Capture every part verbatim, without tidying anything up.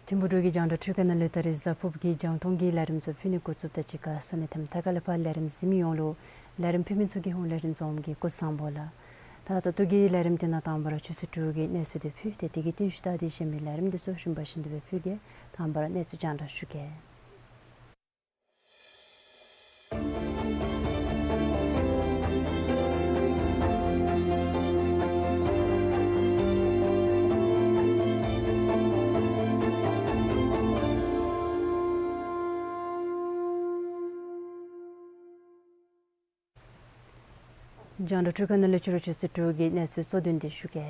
ཐིམ་ཕུག་འབྲུག་གི་རྒྱང་བསྒྲགས་འཕྲུལ་ཁང་ནང་ལས་ད་རིས་གཟའ་ཕུརཔ་གི་རྒྱང་མཐོང་གི་ལས་རིམ་ཚུ་ཕུལ་ནི་འགོ་བཙུགསཔ་ད་གཅིག་ཁར་ས་གནས་ཐམ་ཐ་ཀ་ལས་ཕར་ལས་རིམ་གཟིགས་མི་ཡོངས་ལུ་ལས་རིམ་ཕུལ་མི་ཚུ་གི་ཧོངས་ལས་རིན་འཛོམས་ཀྱིས་སྐུ་གཟུགས་བཟང་པོ་ལགས། ད་ད་ལྟོ་གི་ལས་རིམ་འདི་ནང་དང་པ་ར་ཆུ་ཚོད་དྲུག་གི་གནས་ཚུལ་འདི་ཕུལ་ཏེ་དེ་གི་རྟིང་ཤུལ་ད་དེ་གཞན་མི་ལས་རིམ་འདི་ཚུ་རིམ་པ་བཞིན་དུ་སྦེ་ཕུལ་གེ། དང་པ་ར་གནས་ཚུལ་རྒྱང་བསྒྲགས་ཞུ་གེ། རྒྱང་བསྒྲགས་འཕྲུལ་ཁང་ནང་ལས་ཕྱི་རུ་ཆུ་ཚོད་དྲུག་གི་གནས་ཚུལ་གཙོ་དོན་འདི་ཞུ་གེ།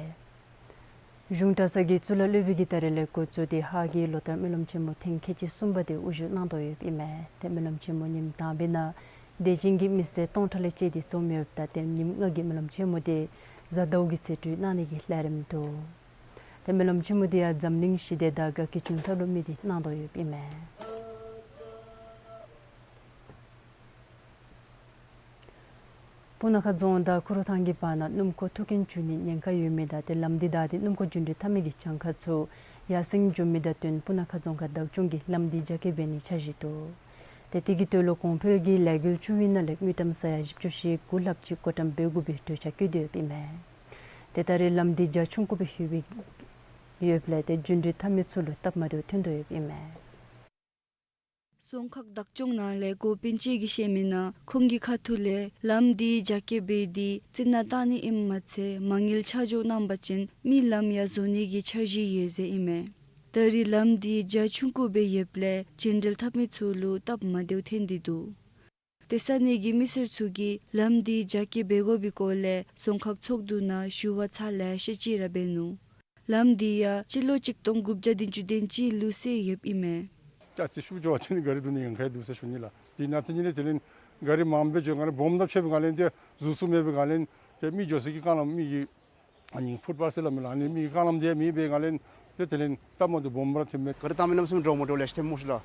གཞུང་གྲྭ་ཚང་གི་གཙུག་ལག་སློབ་དཔོན་གྱིས་ད་རིས་ལས་འགོ་བཙུགས་ཏེ་ཧཱ་གི་ལོ་ལྟར་སྨོན་ལམ་ཆེན་མོ་ཐེངས་ཁལ་གཅིག་གསུམ་པ་དེ་དབུ་བཞུགས་གནང་དོ་ཡོདཔ་ཨིན་མས། ཏེ་སྨོན་ལམ་ཆེན་མོ་ཉིནམ་དང་པའི་ནང་དད་ཅན་གྱི་མི་སེར་སྟོང་ཕྲག་ལས་བཅད་དེ་འཛོམས་ཡོདཔ་ད་ཏེ་ཉིནམ་ལྔ་གི་སྨོན་ལམ་ཆེན་མོ་དེ་གཟའ་ཟླཝ་གི་ཚེ་སྒྲུབ་གནང་ནི་གི་ལས་རིམ་འདུག། ཏེ་སྨོན་ལམ་ཆེན་མོ་དེ་ཡང་འཛམ་གླིང་ཞི་བདེ་དང་དགའ་སྐྱིད་འབྱུང་ཐབས་ལུ་དམིགས་ཏེ་གནང་དོ་ཡོདཔ་ཨིན་མས། སྤུ་ན་ཁ་རྫོང་དང་ཁུ་རུ་ཐང་གི་བར་ན་སྣུམ་འཁོར་ཐུག་རྐྱེན་བྱུང་ནི་ཉེན་ཁ་ཡོད་མི་དང་ཏེ་ལམ་འདི་བདའ་སྟེ་སྣུམ་འཁོར་རྒྱུན་འགྲུལ་འཐབ་མི་གི་གྱངས་ཁ་ཚུ་ཡར་སེང་འགྱོ་མི་དང་བསྟུན་སྤུ་ན་ཁ་རྫོང་ཁག་བདག་སྐྱོང་གིས་ལམ་འདི་རྒྱ་སྐྱེད་འབད་ནིའི་འཆར་གཞི་འདུག། ཏེ་དེ་གི་དོན་ལུ་གོང་འཕེལ་གྱི་ལས་འགུལ་བསྐྱོན་མི་ནང་ལས་དངུལ་ཀྲམ་ས་ཡ་བཞི་བཅུ་ཞེ་དགུ་ལྷགཔ་ཅིག་བགོ་བཀྲམ་འབད་དགོ་པའི་གྲོས་འཆར་བཀོད་དེ་ཡོདཔ་ཨིན་མས། ཏེ་ད་རེས་ལམ་འདི་རྒྱ་ཆུང་ཀུ་སྦེ་ཡོད་པའི་ཡོདཔ་ལས་ཏེ་རྒྱུན་འགྲུལ་འཐབ་མི་ཚུ་ལུ་སྟབས་མ་བདེཝ་ཐོན་དོ་ཡོདཔ་ཨིན་མས། རྫོང་ཁག་བདག་སྐྱོང་ནང་ལས་འགོ་དཔོན་ཅིག་གིས་བཤད་མི་ནང་ཁོང་གི་ཁ་ཐུག་ལས་ལམ་འདི་རྒྱ་སྐྱེད་འབད་དེ་རྩི་ནག་བཏང་ནི་ཨིནམ་མ་ཚད་མ་དངུལ་ཆ་འཇོག་གནང་པ་ཅིན་མི་ལམ་ཡང་བཟོ་ནི་གི་འཆར་གཞི་ཡོད་ཟེར་ཨིན་མས། ད་རེས་ལམ་འདི་རྒྱ་ཆུང་ཀུ་སྦེ་ཡོདཔ་ལས་རྒྱུན་འགྲུལ་འཐབ་མི་ཚུ་ལུ་སྟབས་མ་བདེཝ་ཐོན་ཏེ་འདུག། ཏེ་ས་གནས་ཀྱི་མི་སེར་ཚུ་གིས་ལམ་འདི་རྒྱ་སྐྱེད་འབད་དགོ་པའི་སྐོར་ལས་རྫོང་ཁག་ཚོགས་འདུ་ནང་ཞུ་བ་ཚར་ལེ་ཤ་ཅིག་ར་འབད་ནུག། ལམ་འདི་ཡང་སྤྱི་ལོ་གཅིག་སྟོང་དགུ་བརྒྱ་བདུན་ཅུ་དོན་གཅིག་ལུ་བསལ་ཡོདཔ་ཨིན་མས། ཅ་ཅི་ཤུགས་འགྱོ་བ་ཅིན་ག་རི་འདུག་ནི་ཡང་ཁ་འདུག་ཟེར་ཞུ་ནི་ལགས། དེ་ནང་དེ་ཉིད་ལས་དེ་ལས་ག་རི་མངམ་སྦེ་འགྱོ་སྒང་ལས་སྦོམ་ད་ཆེ་བའི་སྒང་ལས་ཏེ་ཟུར་ཚུ་མེད་པའི་སྒང་ལས་ཏེ་མི་འགྱོ་ས་གི་རྐང་ལམ་མི་གི་ཨ་ནི་ཕུཊ་པཱཐ་ཟེར་སླབ་མི་ལགས། ཨ་ནི་མི་གི་རྐང་ལམ་དེ་མེད་པའི་སྒང་ལས་ཏེ་དེ་ལས་སྟབས་མ་བདེཝ་སྦོམ་ར་ཐོན་མས། ག་རི་བཏང་མི་གནམ་མེད་ས་མེད་འདྲོག་མ་འདྲོག་ལེ་ཤ་ཐོནམ་སྨོ་ཤིག་ལགས།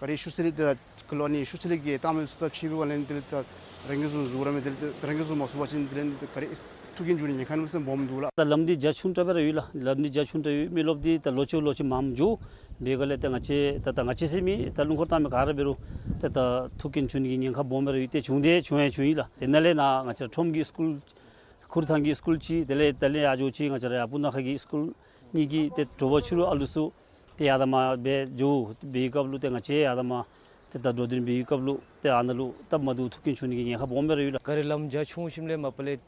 ག་རི་ཤུགས་ཚད་ལས་ཏེ་ཁ་ལོ་ནི་ཤུགས་ཚད་ལས་ཀྱི་བཏང་མི་ཚུ་ད་ཆེ་བའི་སྒང་ལས་དེ་ལས་ད་རང་གིས་བཟུང་བཟུང་ར་མེད། དེ་ལས་ད་རང་གིས་བཟུང་མ་ཚུགས་པ་ཅིན་དེ་ལས་ད་ག་རི་ཐུག་རྐྱེན་འབྱུང་ནི་ཉེན་ཁ་གནམ་མེད་ས་མེད་སྦོམ་འདུག་ལགས། ད་ལམ་འདི་རྒྱ་ཆུང་དྲགས་སྦེ་ར་ཡོད་ལགས། ལམ་འདི་རྒྱ་ཆུང་དྲགས་ཡོད། མི་རློབས་འདི་ད་ལོག་ཅི་ལོག་ཅི་མངམ་འགྱོ་བའི་སྒང་ལས་ད་ང་བཅས་ད་ད་ང་བཅས་ཟེར་མི་ད་རླུང་འཁོར་བཏང་མི་ག་ར་འབད་རུང་ད་ད་ཐུག་རྐྱེན་འབྱུང་ནི་གི་ཉེན་ཁ་སྦོམ་སྦེ་ར་ཡོད། ཏེ་བྱུང་སྟེ་བྱུང་ཡང་བྱུང་ཡི་ལགས། དེ་ནང་ལས་ནཱ་ང་བཅས་ར་ཁྲོམ་གྱི་སི་ཀུལ་ཁུ་རུ་ཐང་གི་སི་ཀུལ་ཅིག་དེ་ལས་དེ་ལས་ཡར་འགྱོ་ཅིག་ང་བཅས་ར་ཡར་སྤུ་ན་ཁ་གི་སི་ཀུལ་གཉིས་ཀྱི་ཏེ་དྲོ་པ་ཕྱི་རུ་ཨ་ལུ་ཚུ་ཏེ་ཡར་དང་མར་སྦེ་འགྱོ་བའི་སྐབས་ལུ་ཏེ་ང་བཅས་ཡར་དང་མར་ཏེ་ད་འགྲོ་འདུག་པའི་སྐབས་ལུ་ཏེ་ཨ་ནཱ་ལུ་སྟབས་མ་བདེཝ་ཐུག་རྐྱེན་འབྱུང་ནི་གི་ཉེན་ཁ་སྦོམ་སྦེ་ར་ཡོད་ལགས། ག་རི་ལམ་རྒྱ་ཆུང་ཞིནམ་ལས་མ་པ་ལས་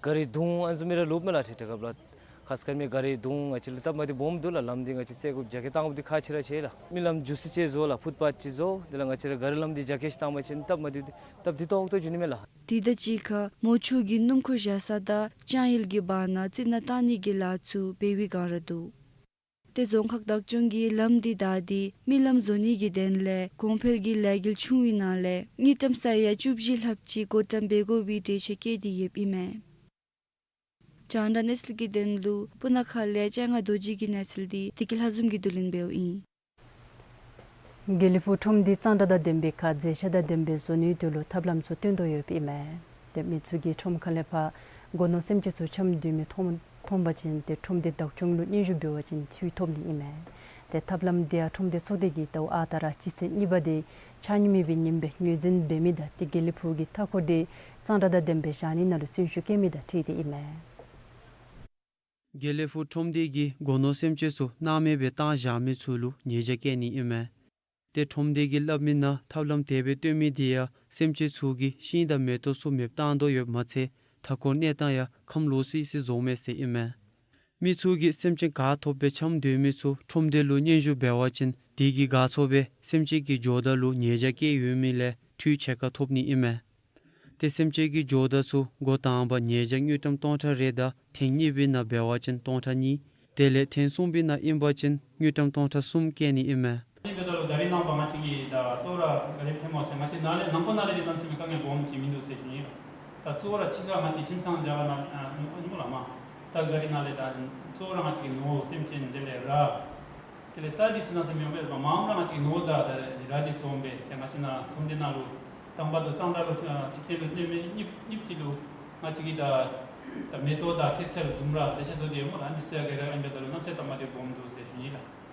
ག་རི་དུང་ཨ་ནི་བཟུམ་མའི་ར་ལུ་མས་ལགས། ཏེ་དེ་སྐབས་ལུ་ཁ་ཙ་ཁ་ཉིནམ་ག་རི་དུང་ང་བཅས་ལུ་སྟབས་མ་བདེཝ་སྦོམ་འདུག་ལགས། ལམ་འདི་ང་བཅས་སེལ་དགོཔ་རྒྱ་སྐྱེད་བཏང་དགོཔ་འདི་ཁག་ཆེ་ར་ཆེ་ལགས། མི་ལམ་འགྱོ་ས་ཅིག་བཟོ་ལགས། ཕུཊ་པཱཐ་ཅིག་བཟོ། དེ་ལས་ང་བཅས་ར་ག་རི་ལམ་འདི་རྒྱ་སྐྱེད་ཅིག་བཏང་པ་ཅིན་སྟབས་མ་བདེཝ་འདི་སྟབས་བདེ་ཏོག་ཏོ་འབྱུང་ནི་མས་ལགས། དེ་དང་གཅིག་ཁར་མོ་ཆུ་གི་སྣུམ་འཁོར་བཞག་ས་དང་ལྕང་ཡུལ་གྱི་བར་ན་རྩི་ནག་བཏང་ནི་གི་ལཱ་ཚུ་འབད་བའི་སྒང་ར་འདུག། ཏེ་རྫོང་ཁག་བདག་སྐྱོང་གིས་ལམ་འདི་བདའ་སྟེ་མི་ལམ་བཟོ་ནི་གི་དོན་ལས་གོང་འཕེལ་གྱི་ལས་འགུལ་ཆུང་བའི་ནང་ལས་དངུལ་ཀྲམ་ས་ཡ་བཅུ་བཞི་ལྷགཔ་ཅིག་བགོ་བཀྲམ་འབད་དགོ་པའི་གྲོས་ཆོད་བཀོད་དེ་ཡོདཔ་ཨིན་མས། རྒྱང་བསྒྲགས་གནས་ཚུལ་གྱི་དོན་ལུ་སྤུ་ན་ཁ་ལས་ལྕང་ང་རྡོ་རྗེ་གི་གནས་ཚུལ་འདི་བདེ་སྐྱིད་ལྷ་འཛོམས་ཀྱིས་བསྡུ་ལེན་འབདཝ་ཨིན། དགེ་ལེགས་ཕུག་ཁྲོམ་སྡེ་གཙང་སྦྲ་དང་ལྡན་པའི་ཁར་མཛེས་ཆ་དང་ལྡན་པའི་བཟོ་ནིའི་དོན་ལུ་ཐབས་ལམ་ཚུ་བཏོན་དོ་ཡོདཔ་ཨིན་མས། ཏེ་མི་ཚུ་གིས་ཁྲོམ་ཁ་ལས་ཕར་སྒོ་ནོར་སེམས་ཅན་ཚུ་འཁྱམས་སྡོད་མི་མཐོང་མཐོང་པ་ཅིན་ཏེ་ཁྲོམ་སྡེ་བདག་སྐྱོང་ལུ་སྙན་ཞུ་འབད་བ་ཅིན་འཐུས་ཐོབ་ནི་ཨིན་མས། ཏེ་ཐབས་ལམ་འདི་ཡང་ཁྲོམ་སྡེ་ཚོགས་སྡེ་གིས་ཟླཝ་ཨ་རྟག་ར་སྤྱི་ཚེས་གཉིས་པ་དེ་ཕྱགས་སྙིགས་མེད་པའི་ཉིནམ་སྦེ་ངོས་འཛིན་འབད་མི་དང་ཏེ་དགེ་ལེགས་ཕུག་གི་མཐའ་འཁོར་དེ་གཙང་སྦྲ་དང་ལྡན་པའི་བཞག་ནི་ནང་ལུ་བརྩོན་ཤུགས་བསྐྱེད་མི་དང་འཁྲིལ་ཏེ་ཨིན་མས། དགེ་ལེགས་ཕུག་ཁྲོམ་སྡེ་གིས་སྒོ་ནོར་སེམས་ཅན་ཚུ་སྣང་མེད་སྦེ་བཏང་བཞག་མི་ཚུ་ལུ་ཉེས་བྱ་བཀལ་ནི་ཨིན་མས། ཏེ་ཁྲོམ་སྡེ་གིས་སླབ་མི་ནང་ཐབས་ལམ་དེ་སྦེ་བཏོན་མི་དེ་ཡང་སེམས་ཅན་ཚུ་གིས་ཤིང་དང་མེ་ཏོག་ཚུ་མེདཔ་བཏང་དོ་ཡོདཔ་མ་ཚད་མཐའ་འཁོར་གནས་སྟངས་ཡང་ཁམས་ལོག་སི་སི་བཟོཝ་མས་ཟེར་ཨིན་མས། མི་ཚུ་གིས་སེམས་ཅན་ག་ཐོབ་སྦེ་འཁྱམས་སྡོད་མི་ཚུ་ཁྲོམ་སྡེ་ལུ་སྙན་ཞུ་འབད་བ་ཅིན་དེ་གིས་དགའ་ཚོར་སྦེ་སེམས་ཅན་གྱི་ཇོ་བདག་ལུ་ཉེས་བྱ་བཀལ་ཡོད་མི་ལས་འཐུས་ཕྱེད་ཀ་ཐོབ་ནི་ཨིན་མས། ཏེ་སེམས་ཅན་གྱི་ཇོ་བདག་ཚུ་འགོ་དང་པ་ཉེས་བྱ་དངུལ་ཀྲམ་སྟོང་ཕྲག་རེ་དང་ཐེངས་གཉིས་པའི་ནང་འབད་བ་ཅིན་སྟོང་ཕྲག་གཉིས། དེ་ལས་ཐེངས་གསུམ་པའི་ནང་ཨིན་པ་ཅིན་དངུལ་ཀྲམ་སྟོང་ཕྲག་གསུམ་བཀལ་ནི་ཨིན་མས། ཨ་ནི་འབདཝ་ད་ལུ་ད་རིས་ནངས་པ་ང་བཅས་ཀྱིས་ད་གཙོ་བོ་ར་ག་དེ་སྦེ་ཐོནམ་སྨོ་ཟེར་ང་བཅས་ནཱ་ལས་ནང་འཁོད་ནང་ལས་ཏེ་གནམ་མེད་ས་མེད་དཀའ་ངལ་སྦོམ་ཅིག་མིན་འདུག་ཟེར་ཞུ་ནི་ཨིན། ད་གཙོ་བོ་ར་ཕྱི་ཁར་ང་བཅས་ཁྱིམ་ཚང་རྒྱ་གར་ནང་ཨ་ཨ་ནི་སྨོ་ལགས་མ། ད་ག་རི་ནང་ལས་ད་གཙོ་བོ་ར་ང་བཅས་ཀྱི་ནོར་སེམས་ཅན་དེ་ལས་ར། དེ་ལས་རྟ་འདི་ཚུ་ནང་ས་མེད་སྦེ་མངམ་ར་ང་བཅས་ཀྱི་ནོར་དང་ད་ར་འདི་ཚུ་འོང་སྦེ་ཏེ་ང་བཅས་ནཱ་ཁྲོམ་སྡེ་ནང་ལུ་དང་པ་དང་གཙང་སྦྲ་ལུ་ཨ་ཐིག་རྟེན་ལུ་གནོད་མི་གཉིས་གཉིས་ཅིག་ལུ་ང་བཅས་ཀྱིས་ད་ད་མེ་ཏོག་དང་ཁྱད་ཚད་ལྡུམ་ར་ལེ་ཤ་བཟོ་སྟེ་སྨོ་ལགས། ཨ་ནི་ཚུ་ཡང་ག་ར་ཨིན་པས། ད་ལུ་གནམ་མེད་ས་མེད་དཀའ་ངལ་སྦོམ་འདུག་ཟེར་ཞུ་ནི་ལགས།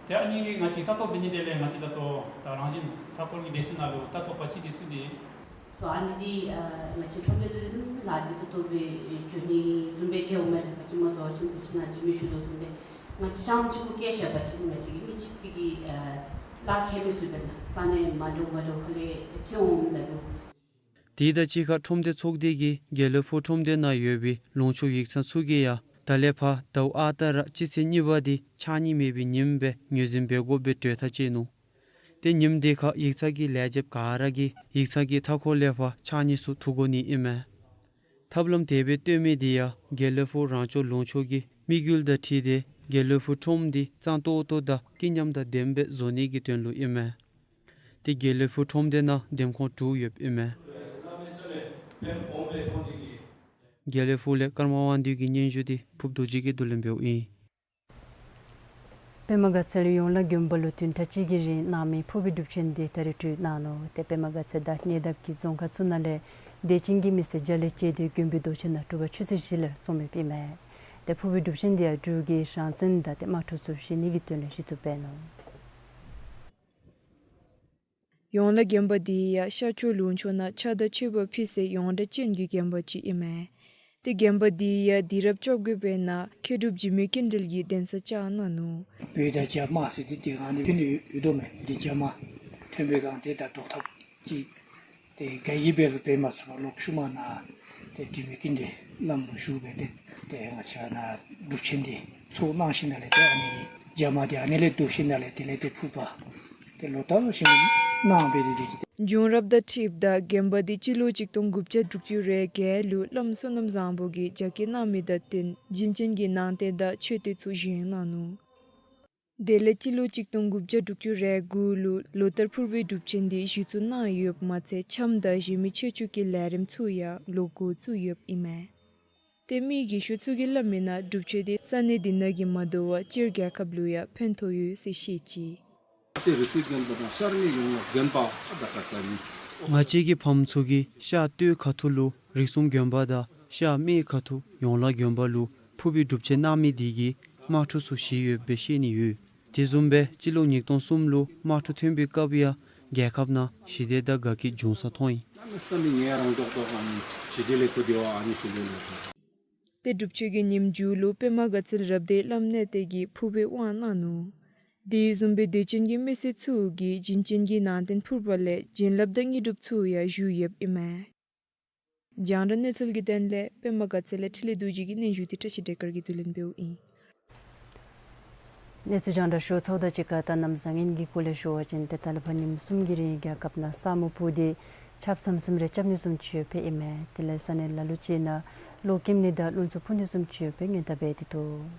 ཏེ་ཨ་ནི་ང་བཅས་ལྟ་རྟོག་འབད་ནི་དེ་ལས་ང་བཅས་ད་ལྟོ་ད་རང་བཞིན་མཐའ་འཁོར་གྱི་སྡེ་ཚན་ནང་ལུ་ལྟ་རྟོག་པ་ཅིག་ཏེ་ཚུད་དེ། སོ་ཨ་ནི་འདི་ཨ་ང་བཅས་ཁྲོམ་སྡེ་ལུ་གནམ་མེད་ས་མེད་ལཱ་འདི་ཏོག་ཏོ་སྦེ་འགྱོ་ནི་བཟུམ་སྦེ་མཇལཝ་མས་ལགས། ང་བཅས་མ་གཞི་བ་ཅིན་ད་ཅི་ནཱ་ཅི་མི་ཞུ་དོ་བཟུམ་སྦེ་ང་བཅས་རྐྱངམ་གཅིག་གུ་བཀལ་བཞག་པ་ཅིན་ང་བཅས་ཀྱི་མི་གཅིག་དེ་གིས་ཨ་ལཱ་ཁྱད་མི་གསོད་པས་ལགས། ས་གནས་མ་འདྲཝ་མ་འདྲཝ་ཁ་ལས་ཐོན་འོངམ་ད་ལུ། དེ་དང་གཅིག་ཁར་ཁྲོམ་སྡེ་ཚོགས་སྡེ་གིས་དགེ་ལེགས་ཕུག་ཁྲོམ་སྡེ་ནང་ཡོད་པའི་ལུང་ཕྱོགས་ཡིག་ཚང་ཚུ་གིས་ཡང་ད་ལས་ཕར་ཟླཝ་ཨ་རྟག་ར་སྤྱི་ཚེས་གཉིས་པ་འདི་ཕྱགས་སྙིགས་མེད་པའི་ཉིནམ་སྦེ་ངོས་འཛིན་འབད་དགོ་པའི་གྲོས་ཐག་བཅད་ནུག། ཏེ་ཉིནམ་དེ་ཁར་ཡིག་ཚང་གི་ལས་བྱེདཔ་ག་ར་གིས་ཡིག་ཚང་གི་མཐའ་འཁོར་ལས་ཕར་ཕྱགས་སྙིགས་ཚུ་འཐུ་དགོ་ནི་ཨིན་མས། ཐབས་ལམ་དེ་སྦེ་བཏོན་མི་དེ་ཡང་དགེ་ལེགས་ཕུག་རང་སྐྱོང་ལུང་ཕྱོགས་ཀྱི་དམིགས་ཡུལ་དང་འཁྲིལ་ཏེ་དགེ་ལེགས་ཕུག་ཁྲོམ་འདི་གཙང་ཏོག་ཏོ་དང་སྐྱིད་ཉམས་དང་ལྡནམ་སྦེ་བཟོ་ནི་གི་དོན་ལུ་ཨིན་མས། ཏེ་དགེ་ལེགས་ཕུག་ཁྲོམ་སྡེ་ནང་འདེམས་ཁོངས་དྲུག་ཡོདཔ་ཨིན་མས། དགེ་ལེགས་ཕུག་ལས་ཀརྨ་དབང་འདུས་ཀྱི་སྙན་ཞུ་འདི་ཕུརབ་རྡོ་རྗེ་གིས་བསྡུ་ལེན་འབདཝ་ཨིན། པདྨ་དགའ་ཚལ་ཡོངས་ལ་དགོན་པ་ལུ་བདུན་ཕྲག་གཅིག་གི་རིང་གནང་མི་ཕུར་བུའི་སྒྲུབ་ཆེན་འདི་ད་རིས་གྲོལ་གནང་ནུག། ཏེ་པདྨ་དགའ་ཚལ་དང་ཉེ་འདབས་ཀྱི་རྫོང་ཁག་ཚུ་ནང་ལས་དད་ཅན་གྱི་མི་སེར་རྒྱ་གླིང་བཅས་ཏེ་དགོན་པའི་རྡོ་གཅལ་ནང་སྒྲུབ་པ་ཆུ་ཚོད་བཞི་ལུ་འཛོམས་ཡོདཔ་ཨིན་མས། ཏེ་ཕུར་བུའི་སྒྲུབ་ཆེན་འདི་ཡང་འབྲུག་གི་རང་བཙན་དང་ཏེ་དམངས་ཁྲོད་ཚུ་ཞི་ནི་གི་དོན་ལས་གཞི་བཙུགས་འབད་ནུག། ཡོངས་ལ་དགོན་པ་འདི་ཡང་ཤར་ཕྱོགས་ལུང་ཕྱོགས་ནང་ཆགས་སྡང་ཆེ་བ་ཕུད་སའི་ཡོངས་གྲགས་ཅན་གྱི་དགོན་པ་ཅིག་ཨིན་མས། ཏེ་དགོན་པ་འདི་ཡང་དུས་རབས་བཅོ་བརྒྱད་པའི་ནང་མཁས་གྲུབ་འཇིགས་མེད་ཀུན་གྲོལ་གྱིས་གདན་ས་བཅགས་གནང་ནུག། བོད་དང་རྒྱ་དམར་ཟེར་ཏེ་དེ་སྒང་འདི་ཕན་ཡོད་དོ་མས། འདི་རྒྱ་དམར་ཐོན་པའི་སྒང་འདི་ད་བཟློག་ཐབས་ཅིག་ཏེ་ག་གིས་འབད་རུང་འབད་མ་ཚུགས་པར་ལོག་ཤུལ་མ་ནཱ་ཏེ་འཇིགས་མེད་ཀུན་གྲོལ་བླམ་ལུ་ཞུ་སྦེ་ཏེ་ཏེ་ང་བཅས་ནཱ་སྒྲུབ་ཆེན་འདི་ཚོགས་གནང་ཞིནམ་ལས་ཏེ་ཨ་ནི་རྒྱ་དམར་འདི་ཨ་ནི་ལས་བཟློག་ཞིནམ་ལས་དེ་ལས་ཏེ་ཕུར་པ་ཏེ་ལོག་བཏབ་ཞིནམ་གནང་སྦེ་ཏེ་འདི་གི་ཏེ། བྱུང་རབས་དང་འཁྲིལཝ་ད་དགོན་པ་འདི་སྤྱི་ལོ་གཅིག་སྟོང་དགུ་བརྒྱ་དྲུག་ཅུ་རེ་བརྒྱད་ལུ་བླམ་བསོད་ནམས་བཟང་པོ་གིས་རྒྱ་བསྐྱེད་གནང་མི་དང་བསྟུན་བྱིན་ཅན་གྱི་ནང་རྟེན་དང་མཆོད་རྟེན་ཚུ་བཞེངས་གནང་ནུག། དེ་ལས་སྤྱི་ལོ་གཅིག་སྟོང་དགུ་བརྒྱ་དྲུག་ཅུ་རེ་དགུ་ལུ་ལོ་ལྟར་ཕུར་བུའི་སྒྲུབ་ཆེན་འདི་གཞི་བཙུགས་གནང་ཡོདཔ་མ་ཚད་འཆམ་དང་གཞན་མི་ཆོས་བཅུ་གི་ལས་རིམ་ཚུ་ཡང་ལོག་འགོ་བཙུགས་ཡོདཔ་ཨིན་མས། ཏེ་མི་རྒས་ཤོས་ཚུ་གིས་སླབ་མི་ནང་སྒྲུབ་ཆེན་འདི་ས་གནས་འདི་ནང་གིས་མ་དོ་བར་སྤྱིར་རྒྱལ་ཁབ་ལུ་ཡང་ཕན་ཐོགས་ཡོད་ཟེར་བཤད་ཅི། ཏེ་རིགས་གསུམ་དགོན་པ་དང་ཤར་ནི་ཡོངས་ལ་དགོན་པ་ཨ་ད་ཀ་ཏ་ནི། ང་བཅས་ཀྱི་ཕམ་ཚུ་གིས་ཤར་སྟོད་ཁ་ཐུག་ལུ་རིགས་གསུམ་དགོན་པ་དང་ཤར་སྨད་ཁ་ཐུག་ཡོངས་ལ་དགོན་པ་ལུ་ཕུར་བུའི་སྒྲུབ་ཆེན་གནང་མི་དེ་གིས་དམངས་ཁྲོད་ཚུ་ཞི་ཡོད་པའི་བཤད་ནི་ཡོད། དེ་བཟུམ་སྦེ་སྤྱི་ལོ་ཉིས་སྟོང་གསུམ་ལུ་དམངས་ཁྲོད་ཐོན་པའི་སྐབས་ཡང་རྒྱལ་ཁབ་ནང་ཞི་བདེ་དང་དགའ་སྐྱིད་འབྱུང་ས་མཐོང་ཡི། ཏེ་སྒྲུབ་ཆེན་གྱི་ཉིནམ་མཇུག་ལུ་པདྨ་དགའ་ཚལ་རབ་སྡེ་བླམ་གནས་བརྟན་གྱིས་ཕུར་པའི་དབང་གནང་ནུག། དེ་བཟུམ་སྦེ་དད་ཅན་གྱི་མི་སེར་ཚུ་གིས་བྱིན་ཅན་གྱི་ནང་རྟེན་ཕུར་པ་ལས་བྱིན་རླབས་དང་དངོས་གྲུབ་ཚུ་ཡང་ཞུ་ཡོདཔ་ཨིན་མས། རྒྱང་བསྒྲགས་གནས་ཚུལ་གྱི་དོན་ལས་པདྨ་དགའ་ཚལ་ལས་འཕྲིན་ལས་རྡོ་རྗེ་གི་སྙན་ཞུ་འདི་བཀྲ་ཤིས་སྒྲོལ་དཀར་གྱིས་བསྡུ་ལེན་འབདཝ་ཨིན། གནས་ཚུལ་རྒྱང་བསྒྲགས་ཞུ་ཚརཝ་དང་གཅིག་ཁར་ད་གནམ་བཟང་ངན་གྱི་སྐོར་ལས་ཞུ་བ་ཅིན་ཏེ་ད་ལས་ཕར་ཉིནམ་གསུམ་གྱི་རིང་རྒྱལ་ཁབ་ནང་ས་སྨུག་སྤུབས་ཏེ་ཆརཔ་ཟམ་ཟིམ་རེ་རྐྱབ་ནི་བཟུམ་ཅིག་ཡོདཔ་ཨིན་མས། དེ་ལས་ས་གནས་ལ་ལུ་ཅིག་ནང་གློག་ཀེམ་ནི་དང་རླུང་འཚུབ་འཕུ་ནི་བཟུམ་ཅིག་ཡོདཔ་སྔོན་བརྡ་འབད་དེ་འདུག།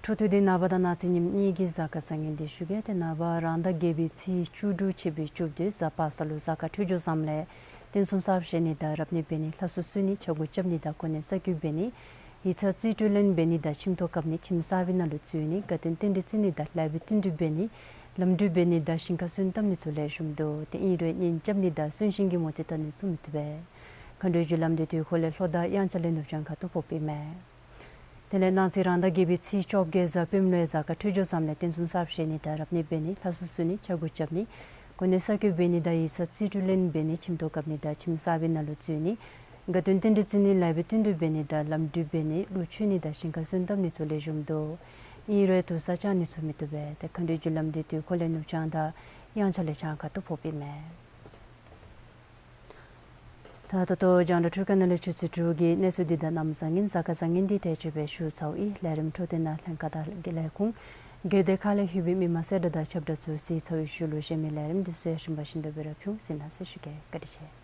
འཕྲོ་མཐུད་དེ་ནངས་པ་དང་གནངས་ཚེ་ཉིནམ་གཉིས་ཀྱི་གཟའ་སྐར་བཟང་ངན་འདི་ཞུ་གེ། ཏེ་ནངས་པ་རང་ཟླ་བརྒྱད་པའི་ཚེས་བཅུ་དྲུག་ཕྱི་པའི་བཅུ་བདུན་གཟའ་པ་སངས་ལུ་གཟའ་སྐར་འཕྲོད་སྦྱོར་བཟངམ་ལས་རྟེན་གསུམ་གསརཔ་བཞེས་ནི་དང་རབ་གནས་འབད་ནི་ལྷ་གསོལ་གསོལ་ནི་ཕྱག་མགུ་རྐྱབ་ནི་དང་གོ་གནས་གསར་བསྐོ་འབད་ནི་ཡིག་ཚང་རྩིས་སྤྲོད་ལེན་འབད་ནི་དང་ཁྱིམ་ཐོག་བཀབ་ནི་ཁྱིམ་གསར་པའི་ནང་ལུ་འཛུལ་ནི་དགའ་སྟོན་རྟེན་འབྲེལ་བརྩི་ནི་དང་ལེགས་པའི་བསྟུན་གྲོས་འབད་ནི་ལམ་གྲོས་འབད་ནི་དང་ཞིང་ཁར་སོན་བཏབ་ནི་ཚུ་ལེགས་ཤོམ་འདུག། ཏེ་ཨིན་རུང་གཉེན་རྐྱབ་ནི་དང་གསོན་གཤིན་གྱི་མུ་སྟེགས་བཏབ་ནི་ཚུ་མི་བཏུབ་པས། མཁའ་འགྲོའི་རྒྱུ་ལམ་འདི་དུས་འཁོར་ལས་ལྷོ་དང་དབྱངས་འཆར་ལས་ནུབ་བྱང་ཁ་ཐུག་ཕོགཔ་ཨིན་མས། དེ་ལས་གནངས་ཚེ་རང་ཟླ་བརྒྱད་པའི་ཚེས་བཅོ་བརྒྱད་གཟའ་སྤེནམ་ལུ་གཟའ་སྐར་འཕྲོད་སྦྱོར་བཟངམ་ལས་རྟེན་གསུམ་གསརཔ་བཞེས་ནི་དང་རབ་གནས་འབད་ནི་ལྷ་གསོལ་གསོལ་ནི་ཕྱག་མགུ་རྐྱབ་ནི་གོ་གནས་གསར་བསྐོ་འབད་ནི་དང་ཡིག་ཚང་རྩིས་སྤྲོད་ལེན་འབད་ནི་ཁྱིམ་ཐོག་བཀབ་ནི་དང་ཁྱིམ་གསར་པའི་ནང་ལུ་འཛུལ་ནི་དགའ་སྟོན་རྟེན་འབྲེལ་བརྩི་ནི་ལེགས་པའི་བསྟུན་གྲོས་འབད་ནི་དང་ལམ་གྲོས་འབད་ནི་ཀླུ་མཆོད་ནི་དང་ཞིང་ཁར་སོན་བཏབ་ནི་ཚུ་ལེགས་ཤོམ་འདུག། ཨིན་རུང་དུར་ས་བཅག་ནི་ཚུ་མི་བཏུབ་པས། ཏེ་མཁའ་འགྲོའི་རྒྱུ་ལམ་འདི་དུས་འཁོར་ལས་ནུབ་བྱང་དང་དབྱངས་འཆར་ལས་བྱང་ཁ་ཐུག་ཕོགཔ་ཨིན་མས། ད་ད་ལྟོ་རྒྱང་བསྒྲགས་འཕྲུལ་ཁང་ནང་ལས་ཆུ་ཚོད་དྲུག་གི་གནས་ཚུལ་འདི་དང་གནམ་བཟང་ངན་གཟའ་སྐར་བཟང་ངན་འདི་དེ་ཅིག་སྦེ་ཞུ་ཚརཝ་ཨིན། ལས་རིམ་འཕྲོ་མཐུད་ནང་ལྷན་ཁག་དང་ལས་ཁུངས་སྒེར་སྡེ་ཁག་ལས་ལྷོད་པའི་མི་མང་གསལ་བསྒྲགས་དང་ཁྱབ་བསྒྲགས་ཚུ་གཟིགས་ཚར་བའི་ཤུལ་ལུ་གཞན་མི་ལས་རིམ་འདི་ཚུ་ཡང་ཞིམ་པ་བཞིན་དུ་སྦེ་ར་ཕུལ་གཟིགས་གནང་ཟེར་ཞུ་གེ། བཀའ་དྲིན་ཆེ།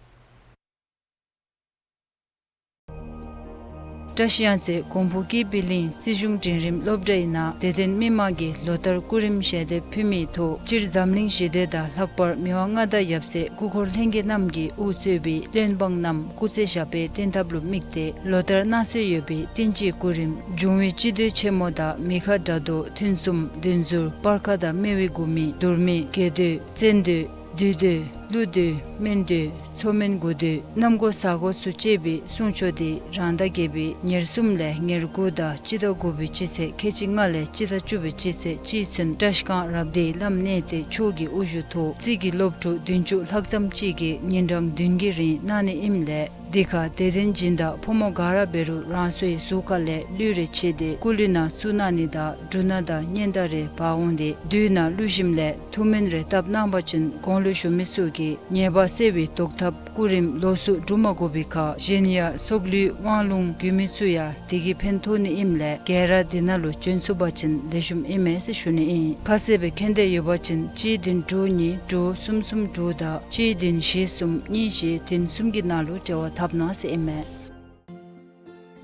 བཀྲིས་གཡང་རྩེ་གོང་ཕུ་ཀི་པི་ལིང་རྩིས་གཞུང་འབྲིང་རིམ་སློབ་གྲྭའི་ནང་དད་ལྡན་མི་མང་གིས་ལོ་ལྟར་སྐུ་རིམ་ཞལ་འདེབས་ཕུལ་མིའི་ཐོག་སྤྱིར་འཛམ་གླིང་ཞི་བདེ་དང་ལྷག་པར་མི་དབང་མངའ་བདག་ཡབ་སྲས་སྐུ་འཁོར་ལྷན་རྒྱས་རྣམས་ཀྱིས་དབུ་གཙོས་པའི་བློན་འབངས་རྣམས་སྐུ་ཚེ་ཞབས་པད་བརྟན་ཐབས་ལུ་དམིགས་ཏེ་ལོ་ལྟར་གནང་སྲོལ་ཡོད་པའི་བསྟན་སྤྱིའི་སྐུ་རིམ་འབྱུང་བའི་སྤྱི་མདོས་ཆེན་མོ་དང་མི་ཁ་དགྲ་བཟློག་མཐུན་གསུམ་བདུན་ཟུར་སྤར་ཁ་དང་སྨེ་བའི་དགུ་མིག་དུར་མིག་དགེ་མདོས་བཙན་མདོས་བདུད་མདོས་ཀླུ་མདོས་སྨན་མདོས་མཚོ་སྨན་དགུ་མདོས་གནམ་སྒོ་ས་སྒོ་ཚུ་བཅས་པའི་གསུང་ཆོག་འདི་རང་ཟླ་བརྒྱད་པའི་ཉེར་གསུམ་ལས་ཉེར་དགུ་དང་སྤྱི་ཟླ་དགུ་པའི་སྤྱི་ཚེས་ཁལ་གཅིག་ལྔ་ལས་སྤྱི་ཟླ་བཅུ་པའི་སྤྱི་ཚེས་གཅིག་ཚུན་བཀྲིས་སྒང་རབ་སྡེའི་བླམ་གནས་བརྟན་མཆོག་གི་དབུ་བཞུགས་ཐོག་རྩིས་ཀྱི་སློབ་ཕྲུག་བདུན་ཅུ་ལྷག་ཙམ་ཅིག་གིས་ཉིན་གྲངས་བདུན་གྱི་རིང་གནང་ནི་ཨིནམ་ལས་འདི་ཁར་དད་ལྡན་སྦྱིན་བདག་ཕོ་མོ་ག་ར་འབད་རུང་རང་སོའི་གཟུགས་ཁ་ལས་གླུད་རེ་ཕྱེ་སྟེ་སྐུ་གླུད་ནང་བཙུགས་གནང་ནི་དང་འབྲུ་སྣ་དང་སྙན་དར་རེ་འབག་འོང་སྟེ་བདུད་ནང་གླུད་ཞིམ་ལས་ཐུགས་སྨོན་རེ་བཏབ་གནང་བ་ཅིན་གོང་ལུ་ཞུ་མི་ཚུ་གི་ཉེས་པ་སེལ་བའི་བཟློག་ཐབས་སྐུ་རིམ་ལོགས་སུ་སྒྲུབ་མ་དགོ་པའི་ཁར་གཞན་ཡང་སྲོག་གླུད་དབང་ལུང་རྒྱུད་སྨད་ཚུ་ཡང་དེ་གིས་ཕན་ཐོགས་ནི་ཨིནམ་ལས་ག་ར་འདི་ནང་ལུ་བྱོན་ཚུགས་པ་ཅིན་ལེགས་ཤོམ་ཨིན་མས་ཟེར་ཞུ་ནི་ཨིན། ཁ་གསལ་སྦེ་མཁྱེན་འདོད་ཡོད་པ་ཅིན་གཅིག་བདུན་དྲུག་གཉིས་དྲུག་གསུམ་གསུམ་དྲུག་དང་གཅིག་བདུན་བཞི་གསུམ་གཉིས་བཞི་བདུན་གསུམ་གྱི་ནང་ལུ་འབྲེལ་བ་འཐབ་གནང་ཟེར་ཨིན་མས།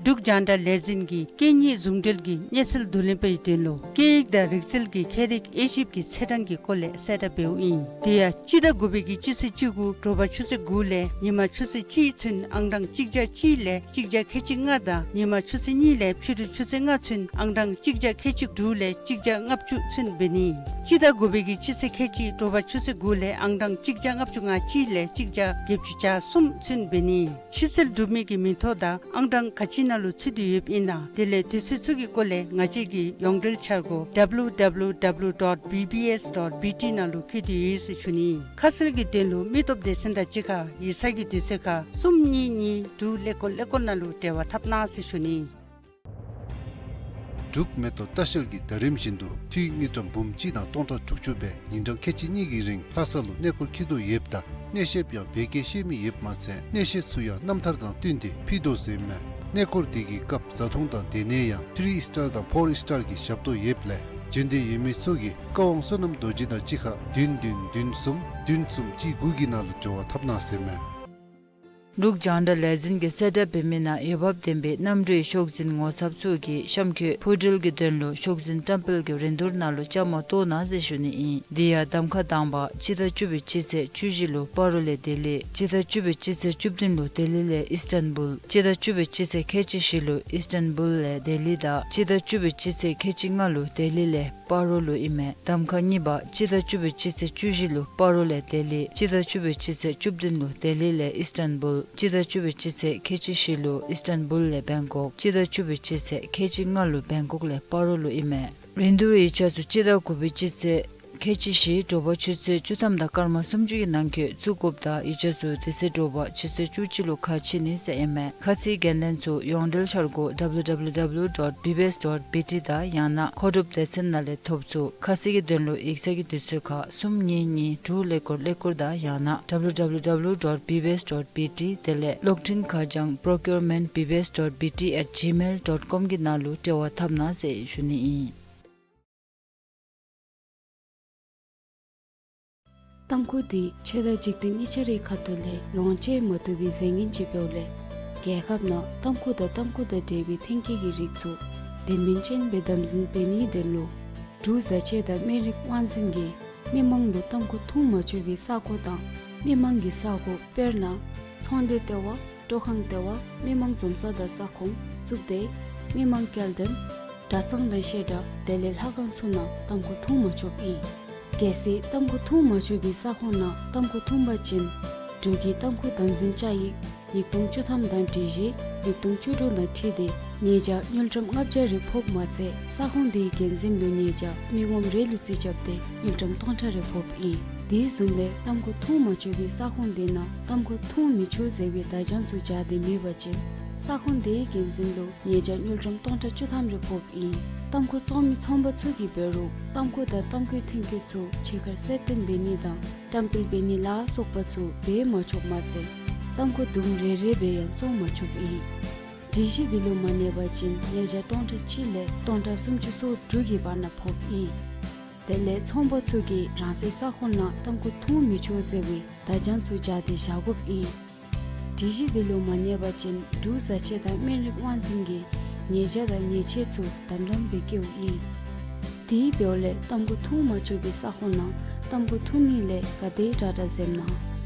འབྲུག་རྒྱང་བསྒྲགས་ལས་འཛིན་གྱིས་སྐད་གཉིས་ཟུང་འབྲེལ་གྱི་གནས་ཚུལ་བསྡུ་ལེན་པའི་དོན་ལུ་སྐད་ཡིག་དང་རིག་རྩལ་གྱི་ཁྱད་རིག་དབྱེ་ཞིབ་ཀྱི་ཚེས་གྲངས་ཀྱི་སྐོར་ལས་གསལ་བསྒྲགས་འབདཝ་ཨིན། དེ་ཡང་སྤྱི་ཟླ་དགུ་པའི་གི་སྤྱི་ཚེས་བཅུ་དགུ་དྲོ་པ་ཆུ་ཚོད་དགུ་ལས་ཉིན་མ་ཆུ་ཚོད་གཅིག་ཚུན་ཨང་གྲངས་གཅིག་བརྒྱ་གཅིག་ལས་གཅིག་བརྒྱ་ཁལ་གཅིག་ལྔ་དང་ཉིན་མ་ཆུ་ཚོད་གཉིས་ལས་ཕྱི་རུ་ཆུ་ཚོད་ལྔ་ཚུན་ཨང་གྲངས་གཅིག་བརྒྱ་ཁལ་གཅིག་དྲུག་ལས་གཅིག་བརྒྱ་ལྔ་བཅུ་ཚུན་འབད་ནི། སྤྱི་ཟླ་དགུ་པའི་གི་སྤྱི་ཚེས་ཁལ་གཅིག་དྲོ་པ་ཆུ་ཚོད་དགུ་ལས་ཨང་གྲངས་གཅིག་བརྒྱ་ལྔ་བཅུ་ང་གཅིག་ལས་གཅིག་བརྒྱ་བརྒྱད་ཅུ་གྱ་གསུམ་ཚུན་འབད་ནི། ཕྱིར་སེལ་གྲུབ་མི་གི་མིང་ཐོ་དང་ཨང་གྲངས་ག་ཅི་ནང་ལུ་ཚུད་དེ་ཡོདཔ་ཨིན་ན་དེ་ལས་དུས་ཚོད་ཚུ་གི་སྐོར་ལས་ང་བཅས་ཀྱི་ཡོངས་འབྲེལ་འཆར་སྒོ་W W W dot B B S dot B T ནང་ལུ་བཀོད་དེ་ཡོད་ཟེར་ཞུ་ནི། ཁ་གསལ་གྱི་དོན་ལུ་མི་སྟོབས་སྡེ་ཚན་དང་གཅིག་ཁར་ཡིག་ཚང་གི་དུས་ཚོད་ཁར་གསུམ་གཉིས་གཉིས་དྲུག་ཀླད་ཀོར་ཀླད་ཀོར་ནང་ལུ་འབྲེལ་བ་འཐབ་གནང་ཟེར་ཞུ་ནི། འབྲུག་མེ་ཏོག་ལྟ་བཤལ་གྱིས་ཟླ་རིམ་བཞིན་དུ་འཐུས་དངུལ་ཀྲམ་འབུམ་གཅིག་དང་སྟོང་ཕྲག་དྲུག་ཅུ་སྦེ་ཉིན་གྲངས་ཁལ་གཅིག་གཉིས་ཀྱི་རིང་ལྷ་ས་ལུ་གནས་སྐོར་འཁྱིད་དོ་ཡོདཔ་ད་གནས་བཤདཔ་ཡང་བོད་སྐད་ཤེས་མི་ཡོདཔ་མ་ཚད་གནས་བཤད་ཚུ་ཡང་རྣམ་ཐར་དང་བསྟུན་ཏེ་ཕུལ་དོ་ཟེར་ཨིན་མས། གནས་སྐོར་དེ་གི་སྐབས་བཟའ་འཐུང་དང་སྡོད་གནས་ཡང་ཐི་རི་ཨིས་ཊར་དང་ཕོར་ཨིས་ཊར་གྱི་ཞབས་ཏོག་ཡོདཔ་ལས་འབྱོན་འདོད་ཡོད་མི་ཚུ་གིས་བཀའ་དབང་བསོད་ནམས་རྡོ་རྗེ་དང་གཅིག་ཁར་བདུན་བདུན་བདུན་གསུམ་བདུན་གསུམ་གཅིག་དགུ་གི་ནང་ལུ་འབྲེལ་བ་འཐབ་གནང་ཟེར་ཨིན་མས། འབྲུག་རྒྱང་བསྒྲགས་ལས་འཛིན་གྱིས་གསལ་བསྒྲགས་འབད་མི་ནང་འོས་འབབ་ལྡན་པའི་གནམ་གྲུའི་ཤོག་འཛིན་ངོ་ཚབ་ཚུ་གིས་གཤམ་འཁོད་འཕུར་འགྲུལ་གྱི་དོན་ལུ་ཤོག་འཛིན་བཀྲམ་སྤེལ་གྱི་རིན་བསྡུར་ནང་ལུ་བཅའ་མར་གཏོགས་གནང་ཟེར་ཞུ་ནི་ཨིན། དེ་ཡང་གདམ་ཁ་དང་པ་སྤྱི་ཟླ་བཅུ་པའི་སྤྱི་ཚེས་བཅུ་བཞི་ལུ་སྤ་རོ་ལས་ལྡི་ལི། སྤྱི་ཟླ་བཅུ་པའི་སྤྱི་ཚེས་བཅུ་བདུན་ལུ་ལྡི་ལི་ལས་ཨིས་ཊན་བུལ། སྤྱི་ཟླ་བཅུ་པའི་སྤྱི་ཚེས་ཁལ་གཅིག་བཞི་ལུ་ཨིས་ཊན་བུལ་ལས་ལྡི་ལི་དང་སྤྱི་ཟླ་བཅུ་པའི་སྤྱི་ཚེས་ཁལ་གཅིག་ལྔ་ལུ་ལྡི་ལི་ལས་སྤ་རོ་ལུ་ཨིན་མས། གདམ་ཁ་གཉིས་པ་སྤྱི་ཟླ་བཅུ་པའི་སྤྱི་ཚེས་བཅུ་བཞི་ལུ་སྤ་རོ་ལས་ལྡི་ལི། སྤྱི་ཟླ་བཅུ་པའི་སྤྱི་ཚེས་བཅུ་བདུན་ལུ་ལྡི་ལི་ལས་ཨིས་ཊན་བུལ། སྤྱི་ཟླ་བཅུ་པའི་སྤྱི་ཚེས་ཁལ་གཅིག་བཞི་ལུ་ཨིས་ཊན་བུལ་ལས་བེང་ཀོག། སྤྱི་ཟླ་བཅུ་པའི་སྤྱི་ཚེས་ཁལ་གཅིག་ལྔ་ལུ་བེང་ཀོག་ལས་སྤ་རོ་ལུ་ཨིན་མས། རིན་བསྡུར་ཡིག་ཆ་ཚུ་སྤྱི་ཟླ་དགུ་པའི་སྤྱི་ཚེས་ཁལ་གཅིག་བཞི་དྲོ་པ་ཆུ་ཚོད་བཅུ་ཐམ་དང་སྐར་མ་སུམ་ཅུ་གི་ནང་འཁོད་བཙུགས་དགོཔ་ད་ཡིག་ཆ་ཚུ་དེ་ཚེ་དྲོ་པ་ཆུ་ཚོད་བཅུ་གཅིག་ལུ་ཁ་ཕྱེ་ནི་ཟེར་ཨིན་མས། ཁ་ཚིག་འགན་ལེན་ཚུ་ཡོངས་འབྲེལ་འཆར་སྒོ་W W W dot B B S dot B T དང་ཡང་ན་མཁོ་སྒྲུབ་སྡེ་ཚན་ནང་ལས་ཐོབ་ཚུགས། ཁ་གསལ་གྱི་དོན་ལུ་ཡིག་ཚང་གི་དུས་ཚོད་ཁར་གསུམ་གཉིས་གཉིས་དྲུག་ཀླད་ཀོར་ཀླད་ཀོར་དང་ཡང་ན་W W W dot B B S dot B T དེ་ལས་གློག་འཕྲིན་ཁ་བྱང་procurement B B S dot B T at gmail dot com གི་ནང་ལུ་འབྲེལ་བ་འཐབ་གནང་ཟེར་ཞུ་ནི་ཨིན། ཏམ་ཁུ་འདི་ཆོས་དང་འཇིག་རྟེན་གཉིས་ཆ་རའི་ཁ་ཐུག་ལས་ལོངས་སྤྱོད་མ་བཏུབ་པའི་རྫས་ངན་ཅིག་འབདཝ་ལས་རྒྱལ་ཁབ་ནང་ཏམ་ཁུ་དང་ཏམ་ཁུ་དང་འབྲེལ་བའི་ཐོན་སྐྱེད་ཀྱི་རིགས་ཚུ་ དོན་སྨིན་ཅན་སྦེ་དམ་འཛིན་འབད་ནིའི་དོན་ལུ་འབྲུག་བཟའ་ཆས་དང་སྨན་རིགས་དབང་འཛིན་གྱིས་མི་མང་ལུ་ཏམ་ཁུ་འཐུང་མ་ཆོག་པའི་ས་གོ་དང་མི་མང་གི་ས་གོ་དཔེར་ན་ཚོང་སྡེ་ལྟེ་བ། སྤྲོ་ཁང་ལྟེ་བ། མི་མང་འཛོམས་ས་དང་ས་ཁོངས་བཙུགས་ཏེ་མི་མང་སྐྱེལ་འདྲེན་གྲྭ་ཚང་དང་བཤད་གྲྭ་དེ་ལས་ལྷ་ཁང་ཚུ་ནང་ཏམ་ཁུ་འཐུང་མ་ཆོགཔ་ཨིན། གལ་སྲིད་ཏམ་ཁུ་འཐུང་མ་ཆོག་པའི་ས་ཁོངས་ནང་ཏམ་ཁུ་འཐུང་པ་ཅིན་འབྲུག་གི་ཏམ་ཁུ་དམ་འཛིན་བཅའ་ཡིག་ཉིས་སྟོང་བཅུ་ཐམ་དང་སྒྲིག་གཞི་ཉིས་སྟོང་བཅུ་དྲུག་དང་འཁྲིལ་ཏེ་ཉེས་བྱ་དངུལ་ཀྲམ་ལྔ་བརྒྱ་རེ་ཕོགཔ་མ་ཚད་ས་ཁོངས་དེའི་འགན་འཛིན་ལུ་ཉེས་བྱ་མི་ངོམ་རེ་ལུ་རྩིས་རྐྱབ་སྟེ་དངུལ་ཀྲམ་སྟོང་ཕྲག་རེ་ཕོགཔ་ཨིན། དེ་བཟུམ་སྦེ་ཏམ་ཁུ་འཐུང་མ་ཆོག་པའི་ས་ཁོངས་དེ་ནང་ཏམ་ཁུ་འཐུང་མི་ཆོག་ཟེར་བའི་བརྡ་བྱང་ཚུ་སྦྱར་ཏེ་མེད་པ་ཅིན་ས་ཁོངས་དེའི་འགན་འཛིན་ལུ་ཉེས་བྱ་དངུལ་ཀྲམ་སྟོང་ཕྲག་བཅུ་ཐམ་རེ་ཕོགཔ་ཨིན། ཏམ་ཁུ་བཙོང་མི་ཚོང་པ་ཚུ་གིས་འབད་རུང་ཏམ་ཁུ་དང་ཏམ་ཁུའི་ཐོན་སྐྱེད་ཚུ་ཕྱི་ཁར་གསལ་སྟོན་འབད་ནི་དང་བཀྲམ་སྤེལ་འབད་ནི་ལ་སོགས་པ་ཚུ་འབད་མ་ཆོགཔ་མ་ཚད་ཏམ་ཁུ་དུམ་རེ་རེ་སྦེ་ཡང་བཙོང་མ་ཆོགཔ་ཨིན། སྒྲིག་གཞི་འདི་ལུ་མ་གནས་པ་ཅིན་ཉེས་བྱ་སྟོང་ཕྲག་གཅིག་ལས་སྟོང་ཕྲག་སུམ་ཅུ་སོ་དྲུག་གི་བར་ན་ཕོགཔ་ཨིན། དེ་ལས་ཚོང་པ་ཚུ་གིས་རང་སོའི་ས་ཁོངས་ནང་ཏམ་ཁུ་འཐུང་མི་ཆོག་ཟེར་བའི་བརྡ་བྱང་ཚུ་སྦྱར་ཏེ་བཞག་དགོཔ་ཨིན། སྒྲིག་གཞི་འདི་ལུ་མ་གནས་པ་ཅིན་འབྲུག་བཟའ་ཆས་དང་སྨན་རིགས་དབང་འཛིན་གྱིས་ཉེས་བྱ་དང་ཉེས་ཆད་ཚུ་དམ་དམ་སྦེ་བཀལཝ་ཨིན། དེ་འབདཝ་ལས་ཏམ་ཁུ་འཐུང་མ་ཆོག་པའི་ས་ཁོངས་ནང་ཏམ་ཁུ་འཐུང་ནི་ལས་ག་དེ་དྲག་དྲག་འཛེམ་གནང་།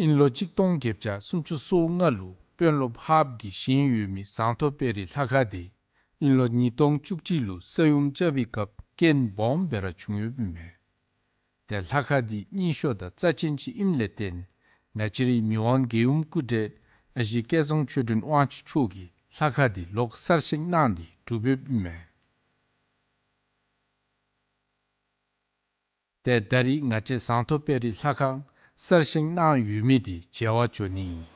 དབྱིན་ལོ་གཅིག་སྟོང་བརྒྱད་བརྒྱ་སུམ་ཅུ་སོ་ལྔ་ལུ་དཔོན་སློབ་ཧཱཔ་གིས་བཞེངས་ཡོད་མི་ཟངས་མཐོ་དཔལ་རི་ལྷ་ཁང་དེ་དབྱིན་ལོ་ཉིས་སྟོང་བཅུ་གཅིག་ལུ་ས་ཡོམ་རྐྱབ་པའི་སྐབས་རྐྱེན་སྦོམ་སྦེ་ར་བྱུང་ཡོདཔ་ཨིན་མས། ཏེ་ལྷ་ཁང་འདི་རྙིང་ཤོས་དང་རྩ་ཆེན་ཅིག་ཨིནམ་ལས་བརྟེན་ང་བཅས་རའི་མི་དབང་རྒྱལ་ཡུམ་སྐུ་བགྲེས་ཨ་ཞེ་སྐལ་བཟང་ཆོས་སྒྲོན་དབང་ཕྱུག་མཆོག་གིས་ལྷ་ཁང་འདི་ལོག་གསར་བཞེངས་གནང་སྟེ་གྲུབ་ཡོདཔ་ཨིན་མས། ཏེ་ད་རིས་ང་བཅས་ཟངས་མཐོ་དཔལ་རི་ལྷ་ཁང་གསར་བཞེངས་གནང་ཡོད་མི་འདི་མཇལ་བར་འགྱོ་ནི་ཨིན།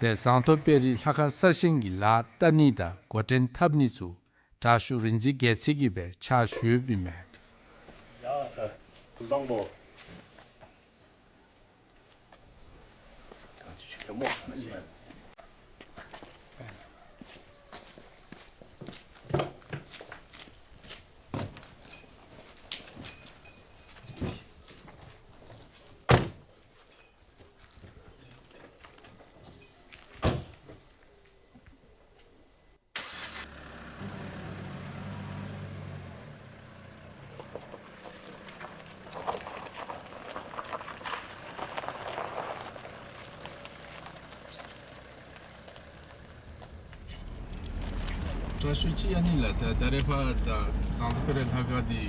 ཏེ་ཟངས་མཐོ་དཔལ་རི་ལྷ་ཁང་གསར་བཞེངས་ཀྱི་ལཱ་བསྟར་ནི་དང་འགོ་འདྲེན་འཐབ་ནི་ཚུ་དྲག་ཤོས་རིག་འཛིན་རྒྱལ་མཚན་གྱིས་སྦེ་ཕྱག་ཞུ་ཡོདཔ་ཨིན་མས། དྲག་ཤོས་ཅིག་ཨ་ནི་ལགས། ད་ད་རེས་ཕར་ད་ཟངས་མཐོ་དཔལ་རི་ལྷ་ཁང་འདི་